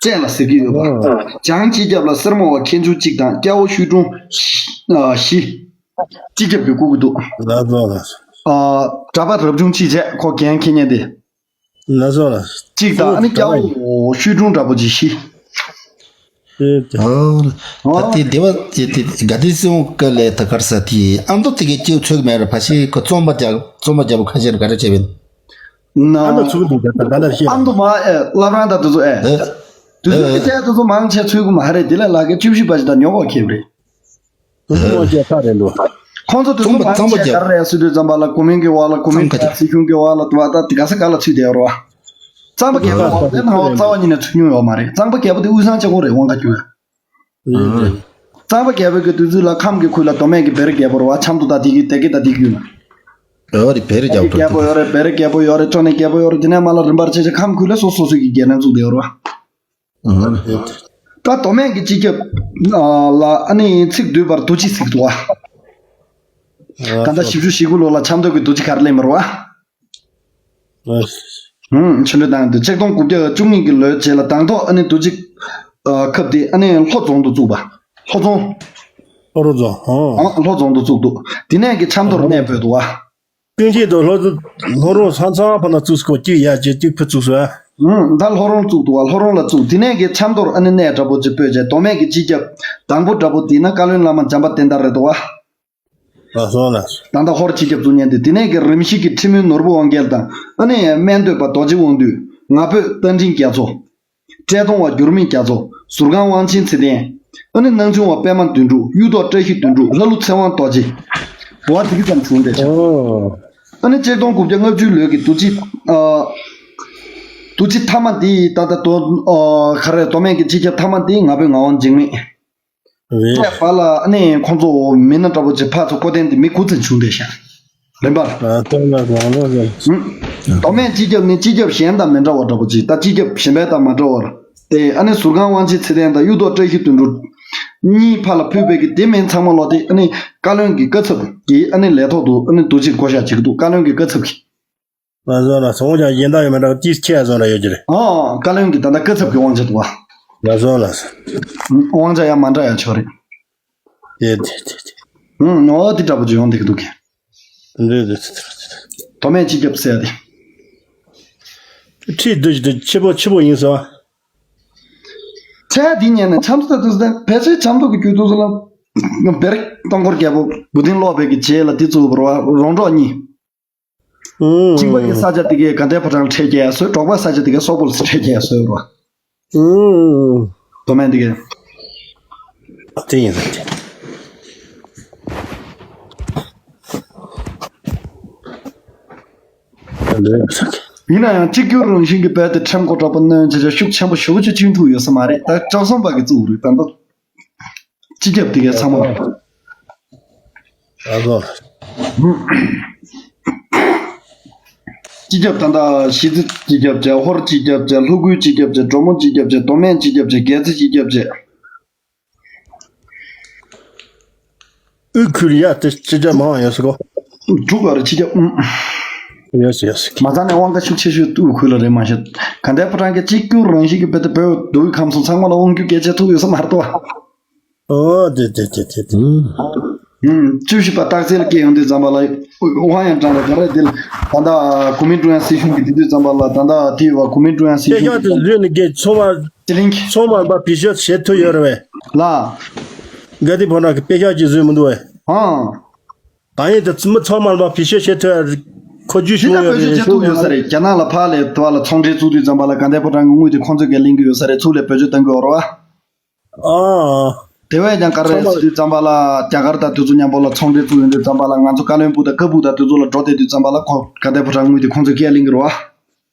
བཅས་ལ་ཟེར་གྱི་ཡོད་པ། ཨ། བྱང་སྤྱི་ཁྱབ་ལ་སེར་མོ་བ་མཁན་ཆུང་གཅིག་དང་སྐྱ་བོ་ཤོག་དྲུག་བཞི། སྤྱི་ཁྱབ་ཀྱི་བསྐོ་གི་འདུག་ལགས་སོ་ལགས་སོ། ཨ། གྲྭ་པ་རབ་བྱུང་གཅིག་བྱས་ཁོ་འགན་འཁྱེར་མཁན་དེ། ལགས་སོ་ལགས་སོ། གཅིག་དང་ཨ་ནི་སྐྱ་བོ་ཤོག་དྲུག་འདྲ་པོ་ཅིག་བཞི། ཨོ། ད་དེ་སྡེ་བ་དེ་དེ་དགའ་ལྡན་སྲིད་དབང་ཀ་ལས་ད་གར་ས་དེ་ཨ་མདོ་དེ་གའི་སྐྱེའུ་ཚོད་མེད་ར། ཕ་ཤི་ཁོ་རྩོམ་པ་རྒྱག་རྩོམ་པ་རྒྱག་པ་ཁ་ཤས་ར་ག་རེ་བྱས་པས། ན། ཨ་མདོ་ཚུགས་འདུག་ད་ད་ལྟ་བཤད། ཨ་མདོ་མ་ཨེ་བླ་བྲང་དང་དེ་ཚོ་ཨེ། ཨེ། དེ་ཚོ་ཨེ་གི་ཨེ་ཐད་དེ་ཚོ་མང་ཆེ་ཚུད་གི་མ་རེད། དེ་ལས་ལ་གའི་བཅུ་བཞི་པ་ཞིག་དང་ཉོ་གོ་ཁེབས་རེད། དེ་ཚོ་མང་ཆེ་ཁ་རེད་འདུག་ཁོང་ཚོ་དེ་ཚོ་རྩོམ་པ་མང་རྩོམ་པ་ཆེ་རྒྱག་ག་རེ་རེད་ཟེར་དུས་ཙམ་པ་ལ་གོ་མིན་གི་བར་ལ་གོ་མིན་རྩོམ་པ་གི་རྒྱག་སྲིད་གཞུང་གི་བར་ལ་དུ་བ་ད་དེ་ག་ས་ག་ལ་ཚུད་བསྡད་ཡོད་རེད་བ། རྩོམ་པ་རྒྱག་པ་བར་དེ་ནང་རྩ་བ་ཉིད་ནས་ཚུད་མྱོང་ཡོད་མ་རེད། རྩོམ་པ་རྒྱག་པ་དེ་དབུས་གཙང་གཅིག་པོ་རེད་དབང་ཁ་རྒྱུ། རེད་རེད། རྩོམ་པ་རྒྱག་པའི་གི་དུས་ཚོད་ལ་ཁམས་ཀྱི་ཁུལ་ལ་མདོ་སྨད་ཀྱི་བེ་རི་རྒྱལ་པོ་རེད་བ། ཆབ་མདོ་དང་དེ་གི་སྡེ་དགེ་དང་དེ་གི་ཡུལ་ལ། ཨོ་རི་བེ་རི་རྒྱལ་པོ་རྒྱལ་པོ་ཡོད་རེད། བེ་རི་རྒྱལ་པོ་ཡོད་རེད། ཅོ་ནེ་རྒྱལ་པོ་ཡོད་རེད། དེ་ནས་མ་ལ་རིམ་པར་བྱས་བྱས་ཁམས་ཁུལ་ལ་སོ་སོ་སོའི་གི་རྒྱལ་ནང་བཙུགས་བསྡད་ཡོད་རེད་བ། ཨོ་རི། ད་མདོ་སྨད་ཀྱི་སྤྱི་ཁྱབ་ལ་ཨ་ནི་ཚིག་སྡུད་པར་རྡོ་རྗེ་ཟེར་གི་འདུག་བ། ད་ལྟ་བཞི་བཅུ་ཞེ་དགུ་ལོ་ལ་ཆབ་མདོ་གི་རྡོ་རྗེ་ག་རེ་སླེབས་མ་རེད་བ། ཨ། ཧུམ། ཆུ་འདྲེན་དང་དུ་ཆིག་སྟོང་དགུ་བརྒྱ་བཅུ་གཉིས་ཀྱི་ལོའི་རྗེས་ལ་དང་ཐོག་ཨ་ནི་རྡོ་རྗེ་ཨ་ཁབ་དེ་ཨ་ནི་ལྷོ་རྫོང་དུ་བཙུགས་པ། ལྷོ་རྫོང་། ལྷོ་རུ་རྫོང་། ཨོ། ཨ་ལྷོ་རྫོང་དུ་བཙུགས་འདུག་དེ་ནས་ཀྱི་ཆབ་མདོར་གནས་སྤོས་འདུག་བ། ཀུན་མཁྱེན་དུ་ལྷོ་ལྷོ་རོང་ས་མཚམས་ཕ་ན་བཙུགས་སྐོ་གཅིག་ཡ་གཅིག་གཅིག་ཕུ་བཙུགས་སོ། ཨུང་། ད་ལྷོ་རོང་བཙུགས་འདུག་བ། ལྷོ་རོང་ལ་བཙུགས། དེ་ནས་ཀྱི་ཆབ་མདོར་ཨ་ནི་གནས་འདྲ་པོ་ཅིག་སྤོས་བྱས་མདོ་སྨད་ཀྱི་སྤྱི་ཁྱབ་དང་པོ་འདྲ་པོ་དེ་ན་བཀའ་བློན་བླ་མ་འཇམ་དཔལ་བསྟན་དར་རེད་འདུག་བ། ལགས་སོ་ལགས་སོ། ད་ལྟ་ཧོར་སྤྱི་ཁྱབ་བཙུགས་མཁན་དེ། དེ་ནས་ཀྱི་རིམ་བཞི་གི་ཁྲི་མུན་ནོར་བུ་དབང་རྒྱལ་དང་ཨ་ནི་སྨན་སྟོད་པ་རྡོ་རྗེ་དབང་འདུས། ང་ཕོད་རྟ་མགྲིན་རྒྱ་མཚོ། བཀྲས་མཐོང་བ་འགྱུར་མེད་རྒྱ་མཚོ། ཟུར་ཁང་དབང་ཆེན་ཚེ་བརྟན། ཨ་ནི་སྣང་ཆུང་བ་པད་མ་དོན་གྲུབ། གཡུ་ཐོག་བཀྲ་ཤིས་དོན་གྲུབ། ལྷ་ཀླུ་ཚེ་དབང་རྡོ་རྗེ། འོ་དེ་གི་ཙམ་བྱུང་བསྡད་ཤག་ཨོ། ཨ་ནི་ཆིག་སྟོང་དགུ་བརྒྱ་ལྔ་བཅུ་ལོའི་གི་རྡོ་རྗེ་ཨ། རྡོ་རྗེ་མཐའ་མ་འདི་ད་ལྟ་རྡོ་ཨ་ག་རེ་མདོ་སྨད་ཀྱི་སྤྱི་ཁྱབ་མཐའ་མ་འདི་ང་ཕོད་ངག་དབང་འཇིགས་མེད། རེད། ཨ་ནི་བར་ལ་ཨ་ནི་ཁོང་ཚོ་མི་སྣ་འདྲ་པོ་ཅིག་ཕར་ཚུར་བསྐོ་འཐེན་དེ་མི་དགུ་ཙམ་བྱུང་བསྡད་ཤག་རིམ་པར། ཨ་ལྟོས་ལ་རང་ལོ་རེད། ཧུམ། མདོ་སྨད་སྤྱི་ཁྱབ་ནི་སྤྱི་ཁྱབ་གཞན་དང་མི་འདྲ་བ་འདྲ་པོ་ཅིག་ད་སྤྱི་ཁྱབ་གཞན་པའི་དང་མ་འདྲ་བར་དེ་ཨ་ནི་ཟུར་ཁང་དབང་ཆེན་ཚེ་བརྟན་དང་གཡུ་ཐོག་བཀྲ་ཤིས་དོན་གྲུབ་གཉིས་ཕར་ལ་ཕུད་པའི་གི་དེ་མིན་ཚང་མ་ལོག་དེ་ཨ་ནི་བཀའ་བློན་གྱི་བཀའ་ཚབ་ཀྱི་ཨ་ནི་ལས་ཐོག་ཏུ་ཨ་ནི་རྡོ་རྗེ་བསྐོ་བཞག་བྱེད་ཀྱི་འདུག་བཀའ་བློན་གྱི་བཀའ་ཚབ་ཀྱི། ང་ཚོ་ལ་སོང་ཀྱང་གཞན་དག་ཡོད་མ་འདྲ་བ་ཏིས་ཁྱེད་ཚོ་འདྲ་ཡོད་ཀྱི་རེད། ཨོ། བཀའ་བློན་གྱི་ད་ལྟ་བཀའ་ཚབ་ཀྱི་དབང་ཆ་འདུག་བ། ང་ཚོ་ལ་སོང་། དབང་ཆ་ཡང་མ་འདྲ་ཡང་ཆོག་རེད། དེ་དེ་དེ་དེ། ཨུང་། ཨོ་དེ་འདྲ་པོ་ཅིག་ཡོང་བསྡད་ཀྱི་འདུག་གས། འདི་འདི་འདི་འདི། མདོ་སྨད་སྤྱི་ཁྱབ་ཟེར་ཡ་དེ། ཁྲིད་འདི་འདི་ཆེ་པོ་ཆེ་པོ་ཡིན་ཟེར་བ། ཁྲལ་འདི་ཉན་ནས་ཆབ་མདོ་དུ་ཟེར་ཕལ་ཆེར་ཆབ་མདོ་གི་རྒྱུད་དུ་ཟེར་ལ། བེ་རི་སྟོང་འཁོར་རྒྱལ་པོ་བུ་སྡིངས་སློག་པའི་གི་རྗེས་ལ་འདི་བཙུགས་པ་རེད་བ། རོང་འབྲོག་གཉིས། ཨུང་། གཅིག་པ་གི་ས་ཆ་དེ་གའི་དགའ་ལྡན་ཕོ་བྲང་ཁྲལ་རྒྱག་ཡ་བཟོས། འབྲོག་པ་ས་ཆ་དེ་གའི་སོག་པོ་ལ་ཁྲལ་རྒྱག་ཡ་བཟོས་རོ། ཨུང་། མདོ་སྨད་དེ་གའི། དེ་ཡིན་ཟེར་ཏེ། ཡིན་ན་ཡང་གཅིག་གྱུར་རང་བཞིན་གྱི་བོད་དེ་ཁྲིམས་སྒོ་དྲག་པོ་གནོན་བྱས་བྱས་ཤུགས་ཆེན་པོ་ཞེ་པོ་ཅིག་བྱུང་ཐུབ་ཡོད་ས་མ་རེད། ད་བཅུ་གསུམ་པ་གི་བཙུགས་རེད་ད་ལྟ། སྤྱི་ཁྱབ་དེ་གའི་ཚང་མ། ཨ་ཟོ། སྤྱི་ཁྱབ་ད་ལྟ་གཞིས་རྩེ་སྤྱི་ཁྱབ་བྱས། ཧོར་སྤྱི་ཁྱབ་བྱས། ལྷོ་ཁུལ་སྤྱི་ཁྱབ་བྱས། གྲོ་མོ་སྤྱི་ཁྱབ་བྱས། མདོ་སྨད་སྤྱི་ཁྱབ་བྱས། རྒྱལ་རྩེ་སྤྱི་ཁྱབ་བྱས། དབུས་ཁུལ་ཡ་དེ་སྤྱི་ཁྱབ་མང་ཡོད་ས་གོ། དྲུག་ལ་རེ་སྤྱི་ཁྱབ། ཡོད་ཡོད། མ་རྩ་ནས་དབང་ཁ་ཤུགས་ཆེ་ཤོས་དབུས་ཁུལ་ལ་རེད་མ་ཤེས། ག་འདྲའི་ཕོ་བྲང་གི་གཅིག་གྱུར་རང་བཞིན་གྱི་བོད་དེ་བོད་མདོ་དབུས་ཁམས་གསུམ་ཚང་མ་ལ་དབང་སྒྱུར་གལ་ཆེ་ཐུག་ཡོད་ས་མ་རེད་དོ། ཨོ་དེ་དེ་དེ་དེ་དེ། ཨུམ། ཨུམ། བཅུ་བཞི་པ་སྟག་རྩེ་ལ་སྐད་ཡོང་དུས་ཙམ་པ་ལ། དབང་ཡང་དྲང་རེད་ག་རེ་དེ་ལ། ད་ལྟ་གོ་མིན་ཀྲུང་དབྱང་སྲིད་གཞུང་གི་དེ་དུས་ཙམ་པ་ལ། ད་ལྟ་དེ་བ་གོ་མིན་ཀྲུང་དབྱང་སྲིད་སྐད་གཞུང་ཆ་དེ་གི་བཟོས་ནས་སྐད་ཚང་མ། ཅི་ལིང་། ཚང་མ་ལ་བེད་སྤྱོད་བྱེད་ཐུབ་ཡོད་རེད་བས། ལ། དགའ་ལྡན་ཕོ་བྲང་གི་དཔེ་ཤག་ཅིག་བཟོས་མི་འདུག་བས། ཨང་། ད་ཡིན་དེ་མི་ཚང་མ་ལ་བེད་སྤྱོད་བྱེད་ཐུབ་ཡ་ཁོ་རྒྱུ་ཇི་བྱུང་ལྟར་བེད་ཡོད་སྤྱོད་རེད། བྱེད་ཐུབ་ཡོད་ས་རེད། རྒྱ་ནག་ལ་ཕར་ལས་དུ་བ་ལ་ཚོང་འབྲེལ་བཙུགས་དུས་ཙམ་པ་ལ་དགའ་ལྡན་ཕོ་བྲང་གི་དངུལ་དེ་ཁོང་ཚོས་གས་ལེན་གི་ཡོད་ས་རེད། ཚུར་ལས་བེད་སྤྱོད་གཏང་གི་ཡོད་རེད་བ། ཨ། དེ་བས་ཀྱང་ག་རེ་ཟེར་དུས་ཙམ་པ་ལ་རྒྱ་གར་དང་དེ་ཚོ་མཉམ་པོ་ལ་ཚོང་འབྲེལ་བཙུགས་ཡོང་དུས་ཙམ་པ་ལ། ང་ཚོ་ཀ་ལོན་སྦུག་དང་ཀ་སྦུག་དང་དེ་ཚོ་ལ་འགྲོ་བསྡད་དུས་ཙམ་པ་ལ་ཁོ་དགའ་ལྡན་ཕོ་བྲང་དངུལ་དེ་ཁོང་ཚོས་གས་ལེན་གི་རེད་བ།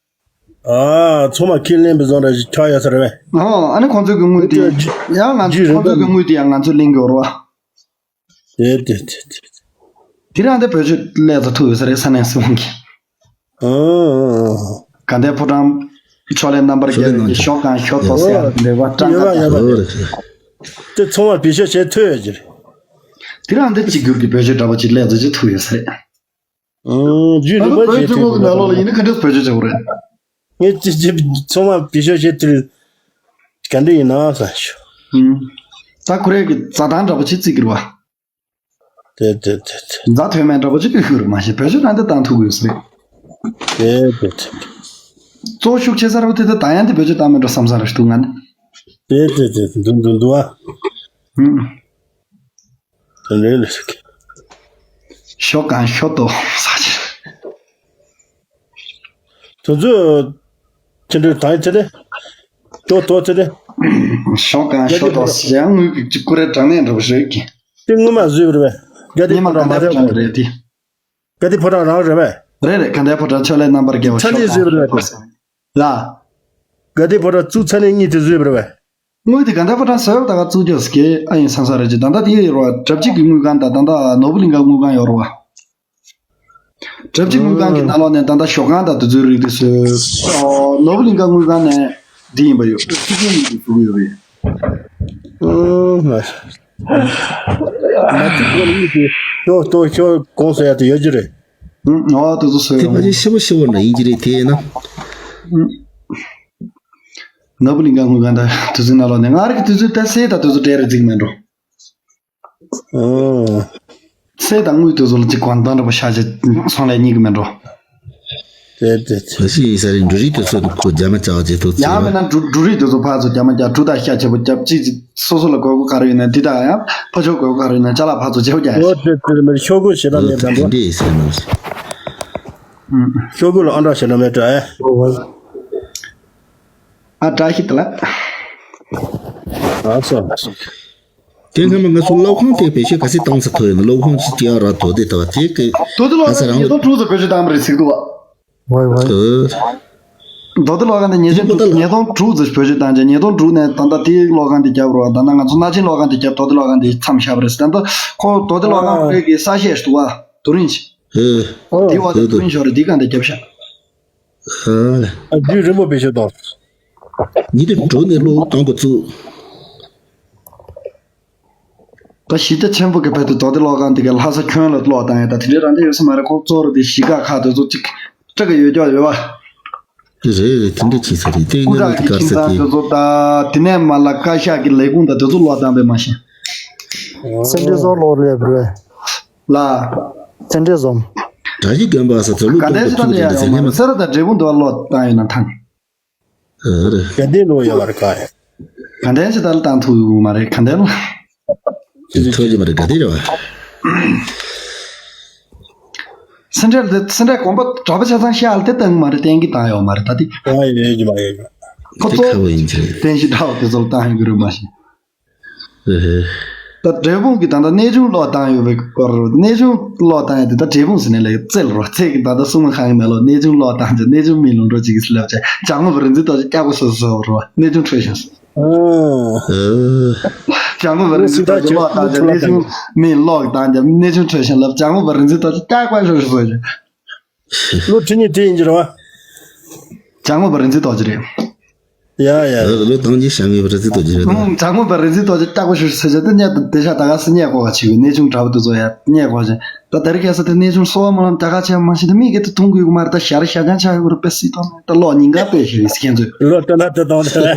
ཨ། ཚང་མ་ཁས་ལེན་པའི་བཟོ་འདྲ་ཞིག་ཆགས་ཡོད་ས་རེད་བས། ཨ། ཨ་ནི་ཁོང་ ཚོའི་གི་དངུལ་དེ་ཡང་ང་ཚོ་ཁོང་ཚོའི་གི་དངུལ་དེ་ཡང་ང་ཚོས་ལེན་གི་ཡོད་རེད་བ། དེ་དེ་དེ་དེ། དེ་རང་དེ་བེད་སྤྱོད་ལས་ཚ་ཐུབ་ཡོད་ས་རེད། ས་གནས་སྲིད་དབང་གིས། ཨང་། དགའ་ལྡན་ཕོ་བྲང་ཕྱོགས་ལས་རྣམ་པར་རྒྱལ་བའི་ཞོ་གང་ཞོ་ཏོ་ཟེར་ཡ་འདྲ་བ་སྤྲང་ཀ་དང་། ཨོ་རེད། དེ་ཚང་མ་བེད་སྤྱོད་བྱེད་ཐུབ་ཡོད་ཀྱི་རེད། དེ་རང་དེ་གཅིག་གྱུར་གྱི་བེད་སྤྱོད་འདྲ་པོ་ཅིག་ལས་ཚ་ཅིག་ཐུབ་ཡོད་ས་རེད། ཨང་། རྒྱུད་རིང་པོ་བོད་བྱེད་ཕྲུ་གུ་ཐུབ་གི་ནང་ལོགས་ལ་ཡིན་ན་ག་འདྲས་བེད་སྤྱོད་བྱེད་དགོས་རེད། ངས་ཅི་ཅི་ཚང་མ་བེད་སྤྱོད་བྱེད་ཐུབ། ག་འདྲ་ཡིན་ན་ཟེར་ཞུ། ཨང་། ད་ཁོ་རེ་གི་རྩ་ཐང་འདྲ་པོ་ཅིག་བརྩི་གི་རེད་བ། དེ་དེ་དེ་དེ། རྫ་ཐོན་མེད་འདྲ་པོ་ཅིག་གི་ཤུར་མ་ཤེས་བེད་སྤྱོད་ད་འདི་བཏང་ཐུབ་དགོས་ཟེར། དེ་དེ་དེ། གཙོ་བོ་ཤུགས་ཆེ་ས་རུ་དེ་དེ་ད་ཡང་དེ་བེད་སྤྱོད་བཏང་མེད་འགྲོ་བསམ་ས་རེ་ཤི་འདུག་ང་ནི། དེ་དེ་དེ་དེ་འདུག་འདུག་འདུག་ཨ། ཨུམ། དེ་འདྲའི་ལས་ཤིག་ཞོ་གང་ཞོ་ཏོ་ས་ཆེ། དུ་ཚོད། ཁྱེད་འདྲའི་ད་ཡིན་ཚེ་རེ། ཏོ་ཏོ་ཚེ་རེ། ཞོ་གང་ཞོ་ཏོ་ཡང་དངུལ་གྱི་ཀུ་རེ་དྲང་གནས་འདྲ་པོ་རེད་ཀྱི། དེ་སྔོན་མ་བཟོས་པ་རེད་པས། དགའ་ལྡན་ཕོ་བྲང་མ་རེད་པས། རེད་དེ། དགའ་ལྡན་ཕོ་བྲང་རང་རེད་པས། རེད་རེད། དགའ་ལྡན་ཕོ་བྲང་ཕྱོགས་ལས་རྣམ་པར་རྒྱལ་བ་ཚ་ནས་ཞོ་བཟོས་པ་རེད་པས། ལ། དགའ་ལྡན་ཕོ་བྲང་བཙུགས་ཚ་ནས་གཉིས་དེ་བཟོས་པ་རེད་པས། དངུལ་དེ་དགའ་ལྡན་ཕོ་བྲང་ཟེར་བ་ད་ག་བཙུགས་རྒྱུ་སྐད་ཨ་ཡིན་བསམ་ས་རེད་ཀྱི། ད་ལྟ་དེ་ཡོད་རེད་བ། གྲབས་གཅིག་གི་དངུལ་ཁང་དང་ད་ལྟ་ནོར་བུ་གླིང་ཁ་དངུལ་ཁང་ཡོད་རེད་བ། གྲབས་གཅིག་དངུལ་ཁང་གི་ནང་ལོགས་ནས་ད་ལྟ་ཞོ་ཁང་དང་དེ་ཚོའི་རིགས་དེ་བཟོས། ཨོ། ནོར་བུ་གླིང་ཁ་དངུལ་ཁང་ནས་འདི་ཡིན་པ་ཡོད། སྤྱི་ཁྱབ་ཡིན་དུ་བཟོ་གི་ཡོད་རེད། ཨོ། ང་ཚོ་ཁོ་ལ་གཉིས་དེ་ཞོ་ཏོ་ཞོ་གོང་ཟེར་ཡ་དེ་ཡོད་ཀྱི་རེད། ཨང་། ཨོ། དེ་ཚོ་བཟོས་དེ་ཡོད་ཕལ་ཆེར་རེད། ཤི་བོ་ཤི་བོ་འདྲ་ཡིན་གྱི་རེད་དེ་ཡིན་ན། ཨང་། ནོར་བུ་གླིང་ཁ་དངུལ་ཁང་དང་དེ་ཚོའི་ནང་ལོགས་ནས་ང་རང་གི་དུས་ཚོད་ད་སེ་དང་དེ་ཚོ་གྲས་རེ་བརྩི་གི་མེད་འགྲོ། ཨོ། སེ་དང་དངུལ་དེ་ཚོ་ལ་གཅིག་གོང་ཐང་འདྲ་པོ་ཤ་ཆེ་ཚོང་ལས་རྙེད་གི་མེད་འགྲོ། དེ་དེ་དེ། མ་གཞི་ཡིན་ས་རེད། འབྲུ་རིགས་དེ་ཚོ་ཁོ་རྒྱ་མ་བཅག་བྱེད་ཐུབ་ཚོད་ཡང་མིན་ན་འབྲུ་འབྲུ་རིགས་དེ་ཚོ་ཕར་ཚུར་རྒྱ་མ་བརྒྱབ། གྲུ་དང་ཤ་ཆེ་པོ་བརྒྱབ། གཅིག་གཅིག་སོ་སོ་ལ་དགོས་མཁོ་ག་རེ་ཡོད་ན་འདི་དང་ཡང་ཕ་ཆོས་དགོས་མཁོ་ག་རེ་ཡོད་ན་ཅ་ལག་ཕར་ཚུར་བརྗེ་པོ་རྒྱག་ཡ། ཨོ་དེ་དེ་མིན་ཤོག་གུ་ཞེ་དྲག་མེད་དམ་པོ། དེ་འདྲ་ཡིན་ས་རེད། མ་གཞི། ཨུམ། ཤོག་གུ་ལ་ཨང་གྲངས་ཞེ་དྲག་མེད་དྲ་ཨེ། ཨ་བཀྲ་ཤིས་བདེ་ལེགས། ཨ་སོ། དེ་སྔ་མ་ང་ཚོ་སློབ་ཁང་དེ་བེད་སྤྱོད་ག་ཚད་བཏང་ས་ཐོ་ཡིན་ན། སློབ་ཁང་ཅིག་ཡག་ར་དོ་དེ་ད་དེ་གི་དོ་དེ་ལོ་ཨ་ས་རང་ཉིས་སྟོང་དྲུག་ཙམ་བེད་སྤྱོད་བཏང་བ་རེད་ཟེར་གི་འདུག་བ། ཝའི་ཝའི། དོ་དེ་ལོ་ག་འདི་ཉིས་སྟོང་དྲུག་ཉིས་སྟོང་དྲུག་ཙམ་བེད་སྤྱོད་བཏང་ཅིང་། ཉིས་སྟོང་དྲུག་ནས་ད་ལྟ་དེའི་སློབ་ཁང་དེ་བརྒྱབ་རོགས། ད་ལྟ་ང་ཚོ་སྣ་ཆེན་སློབ་ཁང་དེ་བརྒྱབ། དོ་དེ་སློབ་ཁང་དེ་མཚམས་བཞག་པ་རེད། ད་ལྟ་ཁོ་དོ་དེ་སློབ་ཁང་ཁོའི་གི་ས་གཞས་ཤིག་འདུག་བ། དུ་རིན་ཆེ། ཨེ། དེ་བ་དེ་དུ་རིན་ཆོ་རེད། དེ་ག་འདི་རྒྱབ་ཤག་ཨ་རྒྱུན་རིང་པོ་བེད་སྤྱོད་གཏོང་། ཉིས་སྟོང་དྲུག་ནས་བློ་དང་པོ་བཙུགས། ད་གཞི་རྒྱ་ཆེན་པོ་གི་བར་དུ་དོ་དེ་ཀློག་ཁང་དེ་ག་ལྷ་ས་ཁྱོན་ལ་ཀློག་བཏང་ཡ། ད་དེ་འདྲའི་རང་འདྲ་ཡོད་ས་མ་རེད། ཁོ་གཙོ་བོ་དེ་གཞིས་ཀ་ཁག་དེ་ཚོ་གཅིག་སྤྲད་གི་ཡོད་ཀྱོག་ཡོད་བ། རེད་རེད། དེ་འདྲ་བྱེད་ས་རེད། དེ་སྐུ་ཡིན་ན་དྲག་གི་དེ་ག་ཁྱིམ་ས་ཚང་དེ་དེ་ཚོ། ད་དེ་ནས་མ་ལ་བཀའ་ཤག་གི་ལས་ཁུངས་དང་དེ་ཚོ་ཀློག་བཏང་པས་མ་ཤེས། སེ་འབྲས་བཟོ་ཀློག་ལས་བར་བས། ལ། སེ་འབྲས་བཟོ། གྲྭ་བཞི་དགོན་པ་ས་ཚོ་ལུགས་ག་དེ་སྟོན་ཞིག་དང་དེ་ཡ་ཡོང་མ་རེད། སེ་ར་དང་འབྲས་སྤུངས་དུ་བ་ཀློག་བཏང་ཡོད་ན་ཐང་། ཨ་རེད། ག་དེ་ལོ་ཡོད་པ་རེད་ག་ཡ། ག་དེ་ཞིག་ད་ལ་བཏང་ཐུབ་ཡོད་མ་རེད། ག་དེ་ལ། ཐུབ་ཀྱི་མ་རེད། ག་དེ་རེད་བ། སེ་འབྲས་དེ་སེ་འབྲས་དགོན་པ་གྲྭ་པ་ཆ་ཚང་ཤག་ལ་དེ་བཏང་གི་མ་རེད། བསྟན་གྱི་བཏང་ཡོད་མ་རེད། ད་དེ། ཨ་ཡོད་ཀྱི་མ་ཡོད་ཀྱི། ཁོ་དེ་ཚོ་ཁ་བོ་ཡིན་གྱི་རེད། བསྟན་བཤིག་འདྲ་བོ་དེ་ཚོ་ལ་བཏང་ཡོད་ཀྱི་རེད་མ་གཞི། ཨེ་ཧེ། ད་འབྲས་སྤུངས་ཀྱི་ད་ལྟ་གནས་ཆུང་ཀློག་བཏང་ཡོད་པའི་སྐོར། གནས་ཆུང་ཀློག་བཏང་ཡོད་དེ་ད་འབྲས་སྤུངས་ཟེར་ནས་ལས་རྩེ་ལ་རོ། རྩེ་གི་ད་ལྟ་སྲུང་མ་ཁང་གི་ནང་ལོགས་གནས་ཆུང་ཀློག་བཏང་ཅིང་། གནས་ཆུང་མི་ལུང་འགྲོ་གཅིག་གིས་ལབ་བྱས། འཇམ་མགོན་པ་རིག་འཛིན་རྡོ་རྗེ་སྐྱག་པ་སོ་སོ་རོ། གནས་ཆུང་འཕྲོད་བཞིན་སོ། ཨ། འཇམ་མགོན་པ་རིག་འཛིན་རྡོ་རྗེ་ཀློག་བཏང་ཅིང་། གནས་ཆུང་མི་ཀློག་བཏང་ཅིང་། གནས་ཆུང་འཕྲོད་བཞིན་ལབ། འཇམ་མགོན་པ་རིག་འཛིན་རྡོ་རྗེ་སྐྱག་པ་སོ་སོ་ཟེར། ལོ་ཁྲི་གཉིས་དེ་ཡིན་གྱི་རེད་བ། འཇམ་མགོན་པ་རིག་འཛིན་རྡོ་རྗེ་རེད། ཡ་ཡ། ལོ་བཏང་རྗེས་བྱ་ངན་པ་རིག་འཛིན་རྡོ་རྗེ་རེད་ད། ཨང་། འཇམ་མགོན་པ་རིག་འཛིན་རྡོ་རྗེ་སྐྱག་པ་ཤོར་ཟེར་བྱས་ཏེ་བསྙད་དེ་ཤ་ད་ག་སེ་བསྙད་གོ་ག་བྱེད་དགོས། གནས་ཆུང་དྲག་པོ་དེ་ཚོ་ཡ་བསྙད་གོ་བྱས། ད་དེ་རིང་ཁ་སང་དེ་གནས་ཆུང་སོ་བ་མ་ལམ་ད་ག་བྱས་མ་ཤེས། ད་མི་སྒེར་དུ་མཐོང་དགོས་ཀྱི་མ་རེད། ད་ཞར་ར་ཞར་རྐྱང་ཆགས་ཡོད་རེད། དཔེ་སྲིད་དོན་མེད། ད་ཀློག་ཉིན་གང་དཔེ་ཤེས་རེད་སྐྱེན་ཚོས། ལོ་ལྟ་ན་ལྟ་སྟངས་དེ།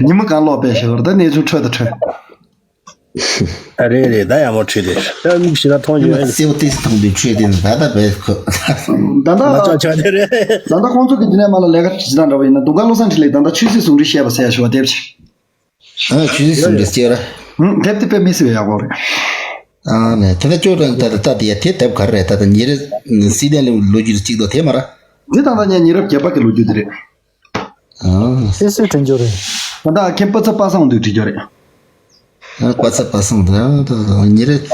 ཉི་མ་གང་ཀློག་དཔེ་ཤེས་རེད། ད་གནས་ཆུང་འཕྲོད་ད་འཕྲོད། ཨ་རེད་རེད། ད་ཡག་མོ་ཁྲིད་དེ། ད་མིག་ཞིག་ལ་མཐོང་ཡོད་ཨ་ནི། སེའུ་ཏིས་མཐོང་དུས་ཁྲིད་དེ་ད་ལྟ་བས་ཁོ། ད་ལྟ་ང་ཅག་ཆ་དེ་རེད། ད་ལྟ་ཁོང་ཚོ་གི་དེ་ནས་མ་ལ་ལས་ཀ་ཇི་ལྟར་འདྲ་བ་ཡིན་ན་དུང་དཀར་བློ་བཟང་འཕྲིན་ལས་ད་ལྟ་ཆོས་སྲིད་ཟུང་འབྲེལ་བཤད་པ་ཟེར་ཡ་ཞུ་བ་དེབ་ཆེ། ཨ་ཆོས་སྲིད་ཟུང་འབྲེལ་སྐྱེ་ར། ཧུམ་དེབ་དེ་དཔེ་མི་སྲིད་པའི་ཡག་པོ་རེད། ཨ་ནས་དེ་ལྟ་ཅོ་རང་ད་ལྟ་ད་དེ་ཡ་དེ་དེབ་ག་རེ་རེད། ད་ལྟ་ཉེ་རབས་སྲིད་དོན་ལོ་རྒྱུས་གཅིག་དང་དེ་མ་ར། འདི་ད་ལྟ་ཉེ་ཉེ་རབས་བརྒྱད་པ་གི་ལོ་རྒྱུས་དེ་རེད། ཨ། སྲིད་སྲིད་དྲན་རྒྱུ་རེད། ད་ལྟ་ཁྱེད་པ་ཚ་པ་སངས་འདུག་བྲིས་རྒྱུ་རེད། ཨ་པ་ཚ་པ་སངས་འདུག་ཨ་ད་ཉེ་རབས་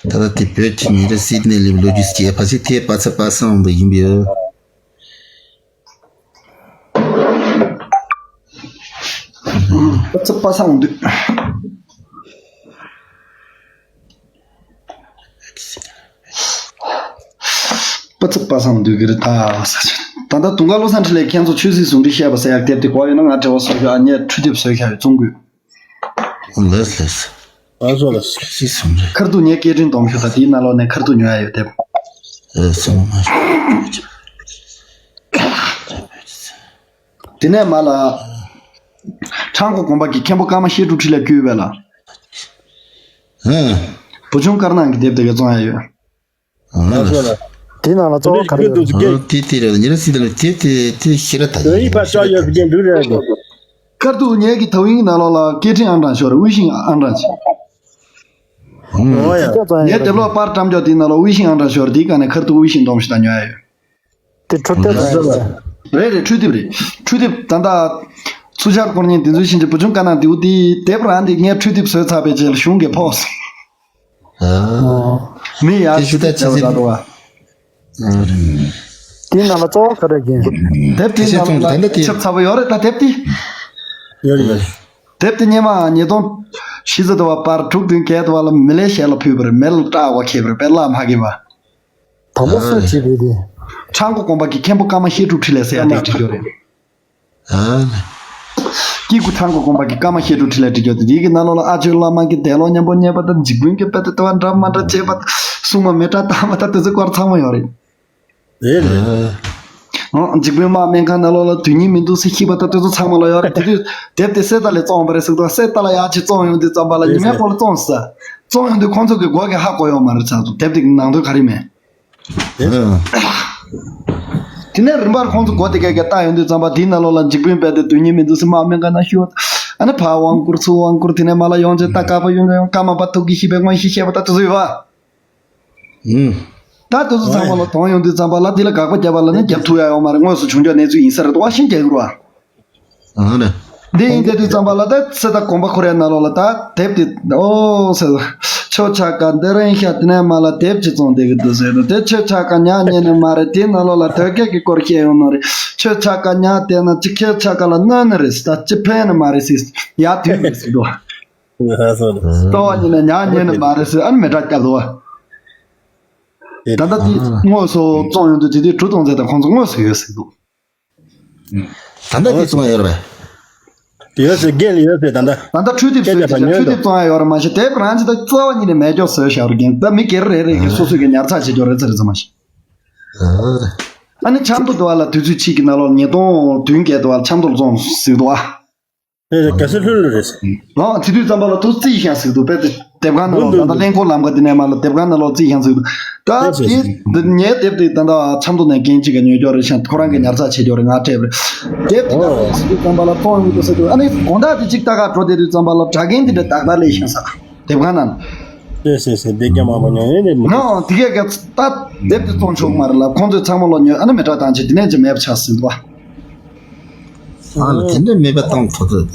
ད་ལྟ་དེ་བོད་ཀྱི་ཉེ་རབས་སྲིད་དོན་ལོ་རྒྱུས་སྐྱེ་ཕ་སི་དེ་པ་ཚ་པ་སངས་འདུག་ཡིན་པས། པ་ཚ་པ་སངས་འདུག་པ་ཚ་པ་སངས་འདུག་གི་རེད་ད། ད་ལྟ་དུང་དཀར་བློ་བཟང་འཕྲིན་ལས་ཁྱེད་ཚོ་ཆོས་སྲིད་ཟུང་འབྲེལ་བཤད་པ་ཟེར་ཡག་དེབ་དེ་གོ་ཡོད་ན་ང་འབྲེལ་བ་བཟོ་ཤོག་ཨ་ངས་འཕྲུལ་དེབ་བཟོས་ཤག་རེད་བཙོང་དགོས། ལགས་ལགས། ཨ་བཟོ་ལ་སྲིད་ཟུང་འབྲེལ། ཁར་ཐུག་ངས་སྐད་འཕྲིན་གཏོང་ཤོག་ད་དེའི་ནང་ལོགས་ནས་ཁར་ཐུག་ཉོ་ཡ་ཡོད་དེབ། ཨ་སོང་མ། དེ་ནས་མ་ལ། ཁྲང་ཀོ་དགོན་པ་གི་མཁན་པོ་ཀརྨ་བཤད་སྒྲུབ་འཕྲིན་ལས་བརྒྱུད་པས་ལ། ཨ། བུ་ཆུང་དཀར་ནག་གི་དེབ་དེ་ག་བཙོང་ཡ་ཡོད། ཨ་ལ། དེའི་ནང་ལ་གཙོ་བོ་ག་རེ་ཡོད། ཨ་དེ་དེ་རེད། ཉེ་རབས་སྲིད་དོན་དེ་དེ་དེ་ཤེས་ར་ད་ཡིན་ཕ་ཤ་ཡོད་ཟེར་མཁན་འདུག་རེད། ཁར་ཐུག་ངེད་ཀྱི་ཐའོ་ཡིན་ནང་ལོགས་ལ་སྐད་འཕྲིན་ཨང་གྲངས་ཤོར་རེད། དབུལ་ཞིང་ཨང་གྲངས་ཅིག་ཨོ་ཡ། ངས་དེབ་ཀློག་པར་བཀྲམ་ཀྱོག་དེའི་ནང་ལོགས་དབུལ་ཞིང་ཨང་གྲངས་ཤོར་དེའི་སྒང་ནས་ཁར་ཐུག་དབུལ་ཞིང་སྡོམ་ཞིག་དང་ཉོ་ཡ་ཡོད། དེ་འཕྲུལ་དེབ་རེད། རེད་རེད། འཕྲུལ་དེབ་རེད། འཕྲུལ་དེབ་ད་ལྟ་ཚུར་ཤར་སྐོར་ཉིན་དེ་ཚོའི་ཕྱིན་ཆད་བུ་ཆུང་དཀར་ནག་དེའུ་དེའི་དེབ་རང་དེ་ངས་འཕྲུལ་དེབ་བཟོས་ཚར་བའི་རྗེས་ལ་གཞུང་གིས་ཕོགས། ཨ། མི་ཡར་དེ་ཞུ་ད་ཆ་ཆེ་ཟིན། དེའི་ནང་ལ་གཙོ་བོ་ག་རེ་ཡིན། དེབ་དེའི་ནང་ལ་ཆབ་ཚ་པོ་ཡོད་རེད་ད་དེབ་དེ། ཡོད་རེད། དེབ་དེ་སྔོན་མ་ཉིས་སྟོང་བཞི་ཙམ་དུ་བ་པར་དྲུག་བདུན་བརྒྱད་དུ་བ་ལ་མི་ལས་ཞལ་ལ་ཕུལ་བ་རེད། མེ་ལ་སྐྲག་བ་ཁེབས་རེད་པས་བླ་མ་ཧ་གི་བ། དང་པོ་སུས་བྲིས་པའི་དེ། ཁྲང་ཀོ་དགོན་པ་གི་མཁན་པོ་ཀརྨ་བཤད་སྒྲུབ་འཕྲིན་ལས་ཟེར་ཡ་དེ་བྲིས་ཡོད་རེད། ཨ་ནི། སྐྱེ་དགུ་ཁྲང་ཀོ་དགོན་པ་གི་ཀརྨ་བཤད་སྒྲུབ་འཕྲིན་ལས་བྲིས་ཡོད་དེ་དེའི་གི་ནང་ལོགས་ལ་ཨ་ཇོའི་བླ་མ་གི་འདས་ལོག་མཉམ་པོ་རྙེད་པ་དང་འཇིགས་དཔོན་གྱི་དཔེ་དེ་ལྟ་བ་འདྲ་མ་འདྲ་བྱས་པ་སྲུང་མ་མེ་སྲེག་བཏང་བ་དང་དེ་ཚོའི་སྐོར་ཚང་མ་ཡོད་རེད། རེད་རེད། ཨ། འཇིགས་དཔོན་དམག་སྨན་ཁང་ནང་ལོགས་ལ་དོན་སྙིང་མི་འདུག་ཟེར་ཤི་བ་དང་དེ་ཚོ་ཚང་མ་ལ་ཡོད་རེད། དེ་དུས་དེབ་དེ་གསེར་རྟ་ལས་བཙོང་བ་རེད་ཟེར་འདུག་གསེར་རྟ་ལ་ཡག་ཅིག་བཙོང་ཡོང་དུས་ཙམ་པ་ལ་ཉི་མའི་སྐོར་ལ་བཙོང་ས། བཙོང་ཡོང་དུས་ཁོང་ཚོ་གི་མགོ་གི་ཧ་གོ་ཡོང་མ་རེད་ཚར་འདུག་དེབ་དེ་གི་ནང་དོན་ག་རེ་མེད། དེ་ནས་རིམ་པར་ཁོང་ཚོ་མགོ་དེ་གས་གས་བཏགས་ཡོང་དུས་ཙམ་པ་དེའི་ནང་ལོགས་ལ་འཇིགས་དཔོན་དཔེ་དེ་དོན་སྙིང་མི་འདུག་ཟེར་དམག་སྨན་ཁང་ནང་ཤི་བ། ཨ་ནི་ཕར་དབང་བསྐུར་ཚུར་དབང་བསྐུར་དེ་ནས་མ་ལ་ཡོང་ཅེས་ད་དཀར་པོ་ཡོང་ཡོང་ཀརྨ་པ་ཐུགས་ཀྱི་ཤི་བའི་མངོན་ཤེས་བཤད་པ་ད་དེ་ཚོ་ཡོད་པ། ཨུམ། ད་དེ་ཚོ་ཚང་མ་ལ་དོན་ཡོང་དུས་ཙམ་པ་ལ་འདི་ལ་དགག་པ་བརྒྱབ་པ་ལ་ནི་རྒྱབ་ཐུབ་ཡ་ཡོད་མ་རེད། དངོས་སུ་བྱུང་ཆོག་གནས་ཚུལ་ཡིན་ས་རེད། དོ་བ་ཤིང་རྒྱག་གི་རེད་བ། ཨ་ནི། འདི་ཡིན་དེ་དུས་ཙམ་པ་ལ་ད་ཚེ་ད་དགོན་པ་ཁོ་རའི་ནང་ལོགས་ལ་ད་དེབ་དེ་ཨོ་ཟེར། ཆོས་ཆ་ག་འདི་རིང་ཤ་དེ་ནས་མ་ལ་དེབ་ཅིག་བཙོང་བསྡད་གི་འདུག་ཟེར་ནོ་དེ་ཆོས་ཆ་ག་ཉག་ཉན་ནི་མ་རེད། དེའི་ནང་ལོགས་ལ་དོལ་རྒྱལ་གྱི་སྐོར་བཤད་ཡོང་ནོ་རེད། ཆོས་ཆ་ག་ཉག་བལྟས་ན་ཅི་ཁྱེད་ཆ་ག་ལ་གནོད་ནི་རེད་ཟེར། ད་ཅི་ཕན་ནི་མ་རེད་ཟེར། ཡ་དུས་མེད་ཟེར་འདུག་ལྟ་བ་ཉིད་ནས་ཉག་ཉན་ནི་མ་རེད་ཟེར། ཨ་ནི་མེ་སྲེག་བརྒྱབ་འདུག་བ། ད་ལྟ་དེ་དངོས་སུ་བཙོང་ཡོང་དུས་དེ་དུས་གྲུ་གཏོང་ཚད་དང་ཁོང་ཚོ་དངོས་སུ་ཡོད་ཟེར་འདུག་ད་ལྟ་དེ་བཙོང་ཡ་ཡོད་རེད་པས། ཡོད་ཟེར་རྒན་ལ་ཡོད་ཟེར་ད་ལྟ། ད་ལྟ་འཕྲུལ་དེབ་བཟོས་དེ་འཕྲུལ་དེབ་བཙོང་ཡ་ཡོད་རེད་མ་གཞི་དེབ་རང་ཅི་ད་རྩ་བ་ཉིད་ནས་མེད་ཀྱོག་བཟོས་བཞག་རེད་རྒན། ད་མི་སྒེར་རེ་རེ་གི་སོ་སོ་གི་ཉར་ཚགས་བྱེད་ཀྱོག་རེད་ཟེར་རེད་ཟེར་མ་གཞི། ཨ་ནི་ཆབ་མདོ་དུ་བ་ལ་དུས་ཚོད་གཅིག་གི་ནང་ལོགས་ཉིས་སྟོང་བདུན་བརྒྱད་དུ་བ་ལ་ཆབ་མདོ་ལ་བཙོང་ཟིག་འདུག་ཨ། རེད་རེད། ག་སེ་ལྷུན་ལ་རེད། ཨང་དེ་དུས་ཙམ་པ་ལ་ཐུག་རྩིས་ཤང་ཟིག་འདུག་དཔེ་དེ་དེབ་ཁང་ནང་ལོགས་ད་ལྟ་གླིང་སྐོར་ལམ་ཁ་དེ་ནས་མ་ལ་དེབ་ཁང་ནང་ལོགས་རྩིས་ཤང་ཟིག་འདུག་ད་དེ་ཉའི་དེབ་དེ་ད་ལྟ་ཆབ་མདོ་ནས་རྒན་གཅིག་ག་ཉོས་ཀྱོག་རེད་ཤང་ཁོ་རང་གི་ཉར་ཚགས་བྱེད་ཀྱོག་རེད། ང་སྤྲད་པ་རེད། དེབ་དེ་ད་ལྟ་ཟིག་འདུག་ཙམ་པ་ལ་གཏོང་ཡོང་འདུག་ཟེར་འདུག་ཨ་ནི་དགོང་དག་དེ་གཅིག་ལྟ་ག་འགྲོ་བསྡད་དུས་ཙམ་པ་ལ་དྲ་རྒན་དེ་འདྲ་ཏག་ཏག་སླེབས་ཤང་ཟེར། དེབ་ཁང་ནང་། ཟེར་ཟེར་ཟེར་དེ་རྒྱ་མ་པ་ཉོ་ཡོད་རེད་མི་འདུག་ནའང་དེ་གས་གས་ད་དེབ་དེ་བཙོང་ཆོག་མ་རེད་ལ་ཁོང་ཚོས་ཚང་མ་ལོ་ཉོས་ཨ་ནི་མེ་སྲེག་བཏང་བྱས་དེ་ནས་ཅི་མེད་པ་ཆགས་ཟིན་འདུག་བ། ཨ་ལ་དེ་འདྲ་མེད་པ་བཏང་ཐུབ་ཐུབ།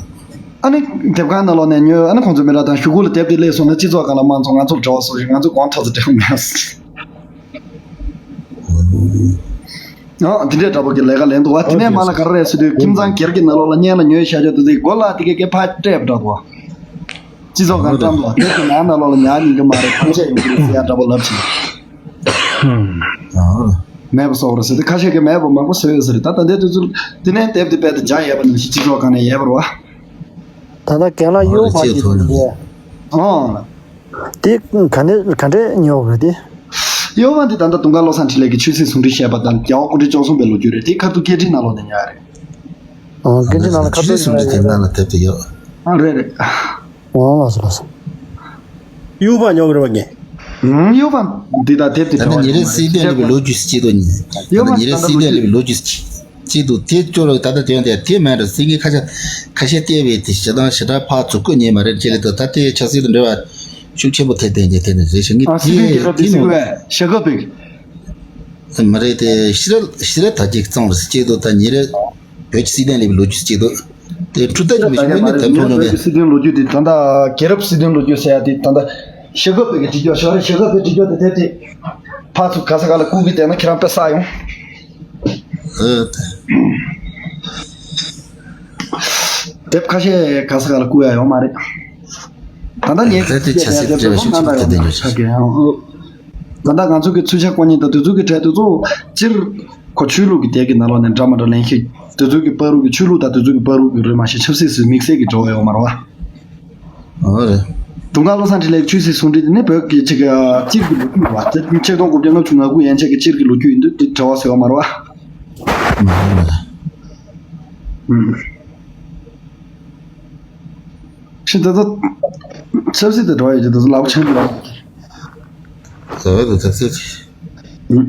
ཨ་ནི་དེབ་ཁང་ནང་ལོགས་ནས་ཉོས་ཨ་ནི་ཁོང་ཚོས་མེ་སྲེག་བཏང་གཞུག་གུ་ལ་དེབ་དེ་སླེབས་སོང་ན་སྤྱི་ཚོགས་སྒང་ལ་མང་ཚོགས་ང་ཚོར་འབྲེལ་བ་བཟོ་ཞིག་ང་ཚོས་གོང་ཐོག་ཚོ་འབྲེལ་བ་མེད། ཨ་འདི་འདྲའི་འདྲ་པོ་གི་ལས་ཀ་ལེན་འདུག་བ། དེ་ནས་མ་ལ་ག་རེ་རེད་ཟེར་དུས་ཁྱིམ་ཚང་སྒེར་གྱི་ནང་ལོགས་ལ་གཉེན་ལ་ཉོས་བཞག་ཆོག་དེ་ཚོའི་སྒོ་ལ་དེ་གས་གས་ཕར་སྤྲད་པ་འདྲ་འདུག་བ། སྤྱི་ཚོགས་སྒང་བཀྲམ་འདུག་བ། དེབ་དེ་ང་ནང་ལོགས་ལ་ཉར་ཉན་གི་མ་རེད། ཐམས་ཅད་ཡོང་གི་རེད་ཟེར་ཡ་འདྲ་པོ་ལབ་ཕྱིན། མེད་པ་སོགས་རེད་ཟེར་ཏེ་ཁ་ཤས་ཀྱིས་མེད་པ་མང་པོ་བཟོས་ཡོད་ཟེར། ད་ད་ལྟའི་དུས་ཚོད་དེ་ནས་དེབ་དེ་རྦད་དེ་སྦྱང་ཡས་པ་ནང་བཞིན་སྤྱི་ཚོགས་སྒང་ནས་ཡས་པ་རེད་བ། ད་ལྟ་རྒན་ལགས་གཡོག་མ་ཅིག་ཐོན་ནས། ཨོ། དེ་ག་ནས་ག་འདྲས་ཉོ་དགོས་དེ། གཡོག་མ་འདི་ད་ལྟ་དུང་དཀར་བློ་བཟང་འཕྲིན་ལས་ཀྱི་ཆོས་སྲིད་ཟུང་འབྲེལ་བཤད་པ་དང་རྒྱལ་བ་སྐུ་ཕྲེང་བཅུ་གསུམ་པའི་ལོ་རྒྱུས་རེད། དེ་ཁ་ཐུག་སྐད་འཕྲིན་ནང་ལོགས་ནས་ཉོ་ཡ་རེད། ཨོ་སྐད་འཕྲིན་ནང་ལ་ཁ་ཐུག་ཆོས་སྲིད་ཟུང་འབྲེལ་དེབ་ནང་ལ་དེབ་དེ་ཡོད། ཨ་རེད་རེད། ཨོ་ལགས་སོ་ལགས་སོ། གཡུག་པ་ཉོ་གི་རེད་པ་ངས། ཧུམ། གཡུག་པ་འདི་དང་དེབ་དེ་ད་ལྟ་ཉིན་རེ་སྲིད་དོན་ལས་པའི་ལོ་རྒྱུས་སུ་སྐྱེས་དོ་ཉིན། ད་ལྟ་ཉིན་རེ་སྲིད་དོན་ལས་པའི་ལོ་རྒྱུས་སུ་སྐྱེས་དོ་དེ་ཅོ་རོ་ད་ལྟ་དོན་དེ་དེ་མེད་འགྲོ་སྲིད་ངས་ཁ་ཤས་ཁ་ཤས་བལྟས་པའི་དེ་ཞེ་སྡང་ཞེ་དྲག་ཕར་ཚུར་བཀོད་ཉན་མ་རེད་ཅེས་ལས་དོ་ད་དེ་ཆབ་སྲིད་དང་འབྲེལ་བ་ཤུགས་ཆེན་པོ་ཐེབས་བསྡད་མཁན་དེ་ནི་རེད་ཤག་ངས་ཨ་སྲིད་དོན་དེ་རྒྱལ་ཁབ་དེ་དེ་སྲིད་ནོ་དོན་ཞྭ་སྒབ་པའི། མ་རེད་དེ་ཤི་ར་ཤི་ར་ད་ཅིག་གཙང་རུ་སྐྱེས་དོ་ད་ཉིན་རེ་བོད་ཀྱི་སྲིད་དོན་ལས་པའི་ལོ་རྒྱུས་སྐྱེས་དོ། དེ་འཕྲུལ་ད་ཅིག་མི་ཤེས་མི་ནི་དེ་མཐོང་ནོ་མེད། སྲིད་དོན་ལོ་རྒྱུས་དེ་ད་ལྟ་རྒྱལ་རབས་སྲིད་དོན་ལོ་རྒྱུས་ཟེར་ཡ་དེ་ད་ལྟ་ཞྭ་སྒབ་པའི་གི་བྲིས་རྒྱུ་ཞོར་རེ་ཞྭ་སྒབ་པའི་བྲིས་རྒྱུ་དེ་དེབ་དེ་ཕར་ཚུར་ག་ས་ག་ལ་བསྐུར་གི་བསྡད་ན་ཁྱེད་རང་དཔེ་བསགས་ཡོང་། ཨ་དེ། དེབ་ཁ་ཤས་ག་ས་ག་ལ་བསྐུར་ཡ་ཡོད་མ་རེད། ད་ལྟ་ངས་དེ་དེ་ཆ་སྲིད་དེ་བ་ཤུགས་ཆེན་པོ་དེ་འདྲ་ཞིག་ད་ལྟ་ང་ཚོ་གི་ཚུལ་ཆ་ཀོ་ཉིད་དང་དེ་ཚོ་གི་གྲས་དེ་ཚོ་སྤྱིར་ཁོ་ཆོས་ལུགས་ཀྱི་དེབ་ཀྱི་ནང་ལོགས་ནས་འདྲ་མ་འདྲ་ལེན་ཤེས་དེ་ཚོ་གི་བར་དུ་གི་ཆོས་ལུགས་དང་དེ་ཚོ་གི་བར་དུ་གི་རེད་མ་ཤེས་ཆབ་སྲིད་ཟེར་དམིགས་བསལ་གྱི་འབྲེལ་བ་ཡོད་མ་རེད་བ། ཨོ་རེད། དུང་དཀར་བློ་བཟང་འཕྲིན་ལས་ཀྱི་ཆོས་སྲིད་ཟུང་འབྲེལ་དེ་ནི་བོད་ཀྱི་ཆིག་སྤྱིར་གྱི་ལོ་རྒྱུས་རེད་བ། དེ་ཆིག་སྟོང་དགུ་བརྒྱ་ལྔ་བཅུ་ང་དགུ་ཡན་ཆད་ཀྱི་སྤྱིར་གྱི་ལོ་རྒྱུས་ཡིན་དུས་དེ་འབྲེལ་བ་ཟེར་བ་མ་རེད་བ། ཨུམ། ཤི་ད་ད། ཆབ་སྲིད་དེ་འགྲོ་ཡོད་ཀྱི་ད་ད་ལག་པ་ཆེན་པོ་རེད། ད་ད་ད་ད། ཨུམ།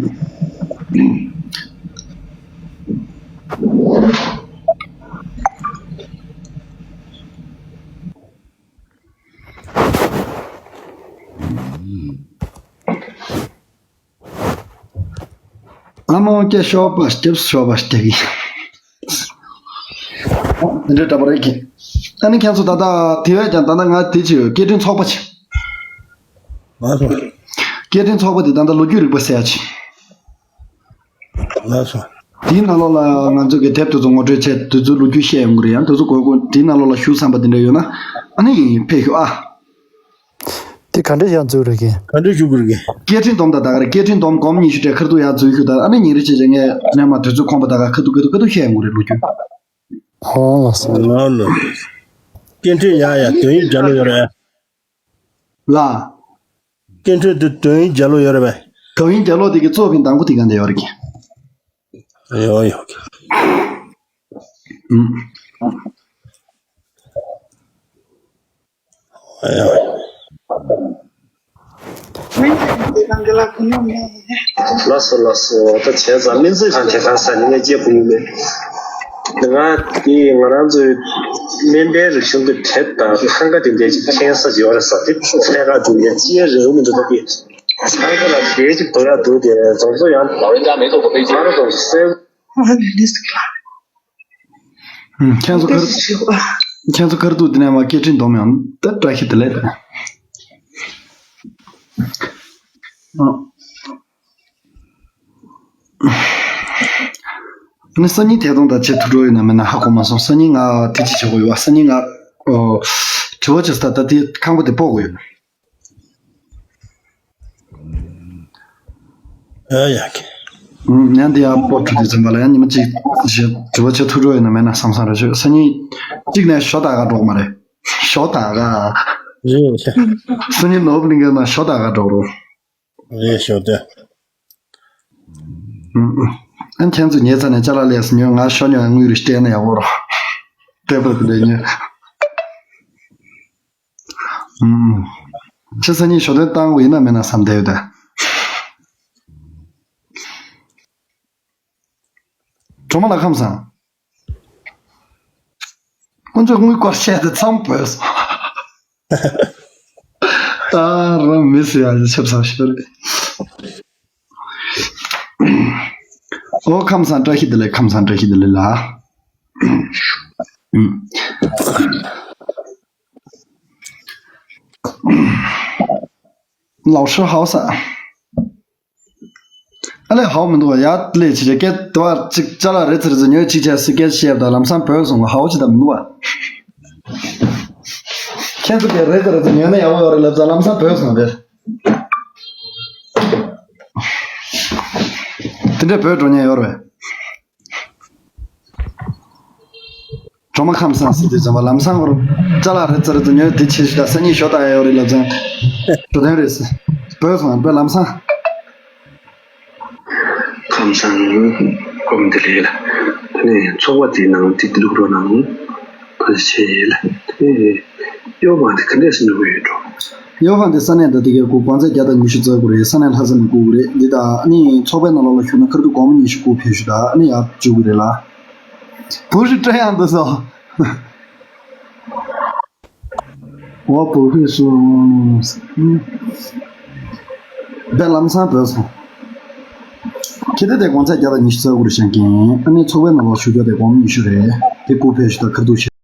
ཨ་མ་སྐྱེ་ཤོག་པ་སྐྱེ་ཤོག་པ་སྐྱེ་གི། འདི་འདྲ་འདྲ་པོ་རེད་གི། ཨ་ནི་ཁྱེད་ཚོ་ད་ལྟ་དེ་བས་ཀྱང་ད་ལྟ་ང་དེ་ཅི་ཡོད་སྐད་འཕྲིན་ཚོགས་པ་ཅི། ལགས་སོ། སྐད་འཕྲིན་ཚོགས་པ་དེ་ད་ལྟ་ལོ་རྒྱུས་རིག་པ་ཟེར་ཡ་ཅི། ལགས་སོ། དེའི་ནང་ལོགས་ལ་ང་ཚོ་གི་དེབ་དེ་ཚོ་ངོ་སྤྲོད་བྱས་དེ་ཚོའི་ལོ་རྒྱུས་བཤད་ཡོང་གི་རེད་ཡང་དེ་ཚོ་དགོས་དགོས་དེའི་ནང་ལོགས་ལ་ཞུ་བསམ་པ་དེ་འདྲ་ཡོད་ན་ཨ་ནི་ཕེབས་ཤོག་ཨ། དེ་ག་འདྲ་ཡང་འཛུལ་རེད་གི། ག་འདྲ་ཞུ་དགོས་རེད་གི། སྐད་འཕྲིན་སྡོམ་དང་ད་ག་རེད་སྐད་འཕྲིན་སྡོམ་སྒོར་མོ་ཉི་ཤུ་སྤྲད་ཁ་ཐུག་ཡར་འཛུལ་ཞུ་ད་ཨ་ནི་ཉིན་རེ་བྱས་བྱས་ངས་ནས་མ་དུས་ཚོད་ཁོམ་པ་ད་ག་ཁ་ཐུག་ཁ་ཐུག་ཁ་ཐུག་བཤད་ཡོང་གི་རེད་ལོ་རྒྱུས། ཨོ་ལགས་སོ། ལགས་ལགས། སྐད་འཕྲིན་ཡ་ཡ་དོན་ཡིག་རྒྱ་ལོ་ཡོད་རེད། ལ། སྐད་འཕྲིན་དུ་དོན་ཡིག་རྒྱ་ལོ་ཡོད་རེད་པས། དོན་ཡིག་རྒྱ་ལོ་དེ་གི་གཙོ་ཕིན་དང་པོ་དེ་ག་འདྲ་ཡོད་རེད་གི། ཡོད་ཡོད་གི། ཨུམ། ཡོད་ཡོད། ལགས་སོ་ལགས་སོ། ད་བྱས་ཙང་སྨན་རྩིས་ཁང་དེ་ག་ས་ནས་ངས་སྐྱེ་བུ་ཡིན་མེད། ང་དེ་ང་རང་ཚོའི་སྨན་པའི་རིག་གཞུང་གི་དེབ་དང་ཐང་ག་དེ་འདྲ་ཅིག་མཁྱེན་ས་ཅིག་ཡོད་རེད་ཟེར་དེ་ཚད་ག་འདུག་ཡ་ཅི་ཡ་རེད་འོ་མི་འདུག་ད་དེ་ཐང་ག་ལ་དེ་ཅིག་འདུག་ཡ་འདུག་དེ་རྫོང་བཟོ་ཡང་ཨ་རོ་དང་སེ། ཁྱེད་ཚོ་ཁར་ཁྱེད་ཚོ་ཁར་ཐུག་དེ་ནས་མ་སྐད་འཕྲིན་སྡོམ་ཡང་ད་བཀྲ་ཤིས་བདེ་ལེགས་དང་། ཨ་ནི་སང་ཉིན་ཐད་གཏོང་དང་བྱེད་ཐུབ་འགྲོ་ཡོད་ན་མེད་ན་ཧ་གོ་མ་སོང་། སང་ཉིན་ང་དེ་ཅི་བྱེད་དགོས་ཡོད་བ། སང་ཉིན་ང་དྲི་བ་བྱེད་ས་ད་དེ་ཁང་པ་དེ་སྤོ་དགོས་ཡོད། ཨ་ཡ་ཁེ། ཉན་དེ་ཡང་སྤོ་ཐུབ་དུས་ཙམ་པ་ལ་ཡང་ཉི་མ་གཅིག་བཞི་དྲི་བ་བྱེད་ཐུབ་འགྲོ་ཡོད་ན་མེད་ན་བསམ་བསམ་རེ་བྱོས། སང་ཉིན་གཅིག་ནས་ཞོ་ད་ག་འགྲོ་གི་མ་རེད། ཞོ་ད་ག་རེད་ཤག་སང་ཉིན་ནོར་བུ་གླིང་གའི་ནང་ཞོ་ད་ག་འགྲོ་རོགས། རེད་ཤོ་ད། ཨ་ཁྱེད་ཚོ་ཉལ་ཚར་ནས་ཅ་ལག་ལས་སུ་ཉོས། ང་ཞོ་ཉོ་ཡང་དངུལ་རེ་སྤྲད་ན་ཡག་པོ་རོགས། དེ་པར་དེ་འདྲ་ཉོས། ཨུམ། ཁྱེད་སང་ཉིན་ཞོ་སྟོན་བཏང་དགོས་ཡིན་ན་མེད་ན་བསམ་བསྡད་ཡོད་ད། གྲོ་མ་ལགས་ཁམས་བཟང་། དཀོན་མཆོག་དངུལ་སྐོར་བཤད་དེ་མཚམས་བོས་སོང་། ད་རང་མི་སུ་ཡང་ཆབ་ཚང་ཤོར་རེད། ཨོ་ཁམས་བཟང་བཀྲ་ཤིས་བདེ་ལེགས། ཁམས་བཟང་བཀྲ་ཤིས་བདེ་ལེགས་ལ། ལའོ་ཧྲི་ཧའོ་ས། ཨ་ལས་ཧའོ་མི་འདུག་བ། ཡ་ལས་ཅི་བྱ་སྐད་དུ་བ་ཅིག་ཅ་ལག་རེ་ཚེ་རེ་ཚེ་ཉོས་ཅིག་བྱས་སུ་སྐད་བཤད་ད་ལམ་སང་བོས་སོང་བ། ཧའོ་ཅི་ད་མི་འདུག་བ། ཁྱེད་ཚོ་སྐད་རེ་ཚེ་རེ་ཚེ་ཉོས་ན་ཡག་པོ་ཡོད་རེད་ལབ་ཙང་ལམ་སང་བོས་སོང་བས། དེ་འདྲས་བོས་འགྲོ་ཉན་ཡོད་རེད། གྲོ་མ་ཁམས་བཟང་ཟེར་དུས་ཙམ་པ་ལམ་སང་བར་ཅ་ལག་རེ་ཙེ་རེ་ཙེ་ཉོས་དེ་ཆེ་ཞུ་དང་སང་ཉིན་ཞོ་ད་ཡ་ཡོད་རེད་ལབ་ཙང་། འགྲོ་དོན་རེད་ཟེར། བོས་སོང་བས་ལམ་སང་། ཁམས་བཟང་། སྐུ་མདུན་ལས་ལ། དེ་ནས་ཚོགས་པ་དེའི་ནང་དེ་བླུག་རོགས་གནང་། ཕ་ཆེ་ལ། དེ་ནས་གཡོག་མ་དེ་ག་འདྲས་སེ་ཉོ་གི་ཡོད་འགྲོ། ཡོ་ཧྥན་དེ་ས་གནས་ད་དེ་གའི་སྒུག་གོང་ཚད་བརྒྱ་དང་ཉི་ཤུ་བཙལ་དགོས་རེད། ས་གནས་ལྷ་ས་ནས་སྒུག་དགོས་རེད། འདི་ད་ཨ་ནི་ཚོགས་པའི་ནང་ལོགས་ལ་ཞུགས་ན་ཁ་ཐུག་སྒོར་མོ་ཉི་ཤུ་སྒུག་ཕེབས་ཞུ། ད་ཨ་ནི་ཡར་འཇུག་གི་རེད་ལ། བུ་ཧྲི་ཀྲ་ཡང་འདུག་སོ། འོ་བུ་ཧྲི་སུ། དེ་ལམ་སང་བུད་སོང་། ཁྱེད་དེ་དེ་གོང་ཚད་བརྒྱ་དང་ཉི་ཤུ་བཙལ་དགོས་རེད་བཤད་མཁན། ཨ་ནི་ཚོགས་པའི་ནང་ལོགས་ཞུགས་རྒྱུ་དེ་སྒོར་མོ་ཉི་ཤུ་རེད། དེ་སྒུག་ཕེབས་ཞུ། ད་ཁ་ཐུག་བཤད།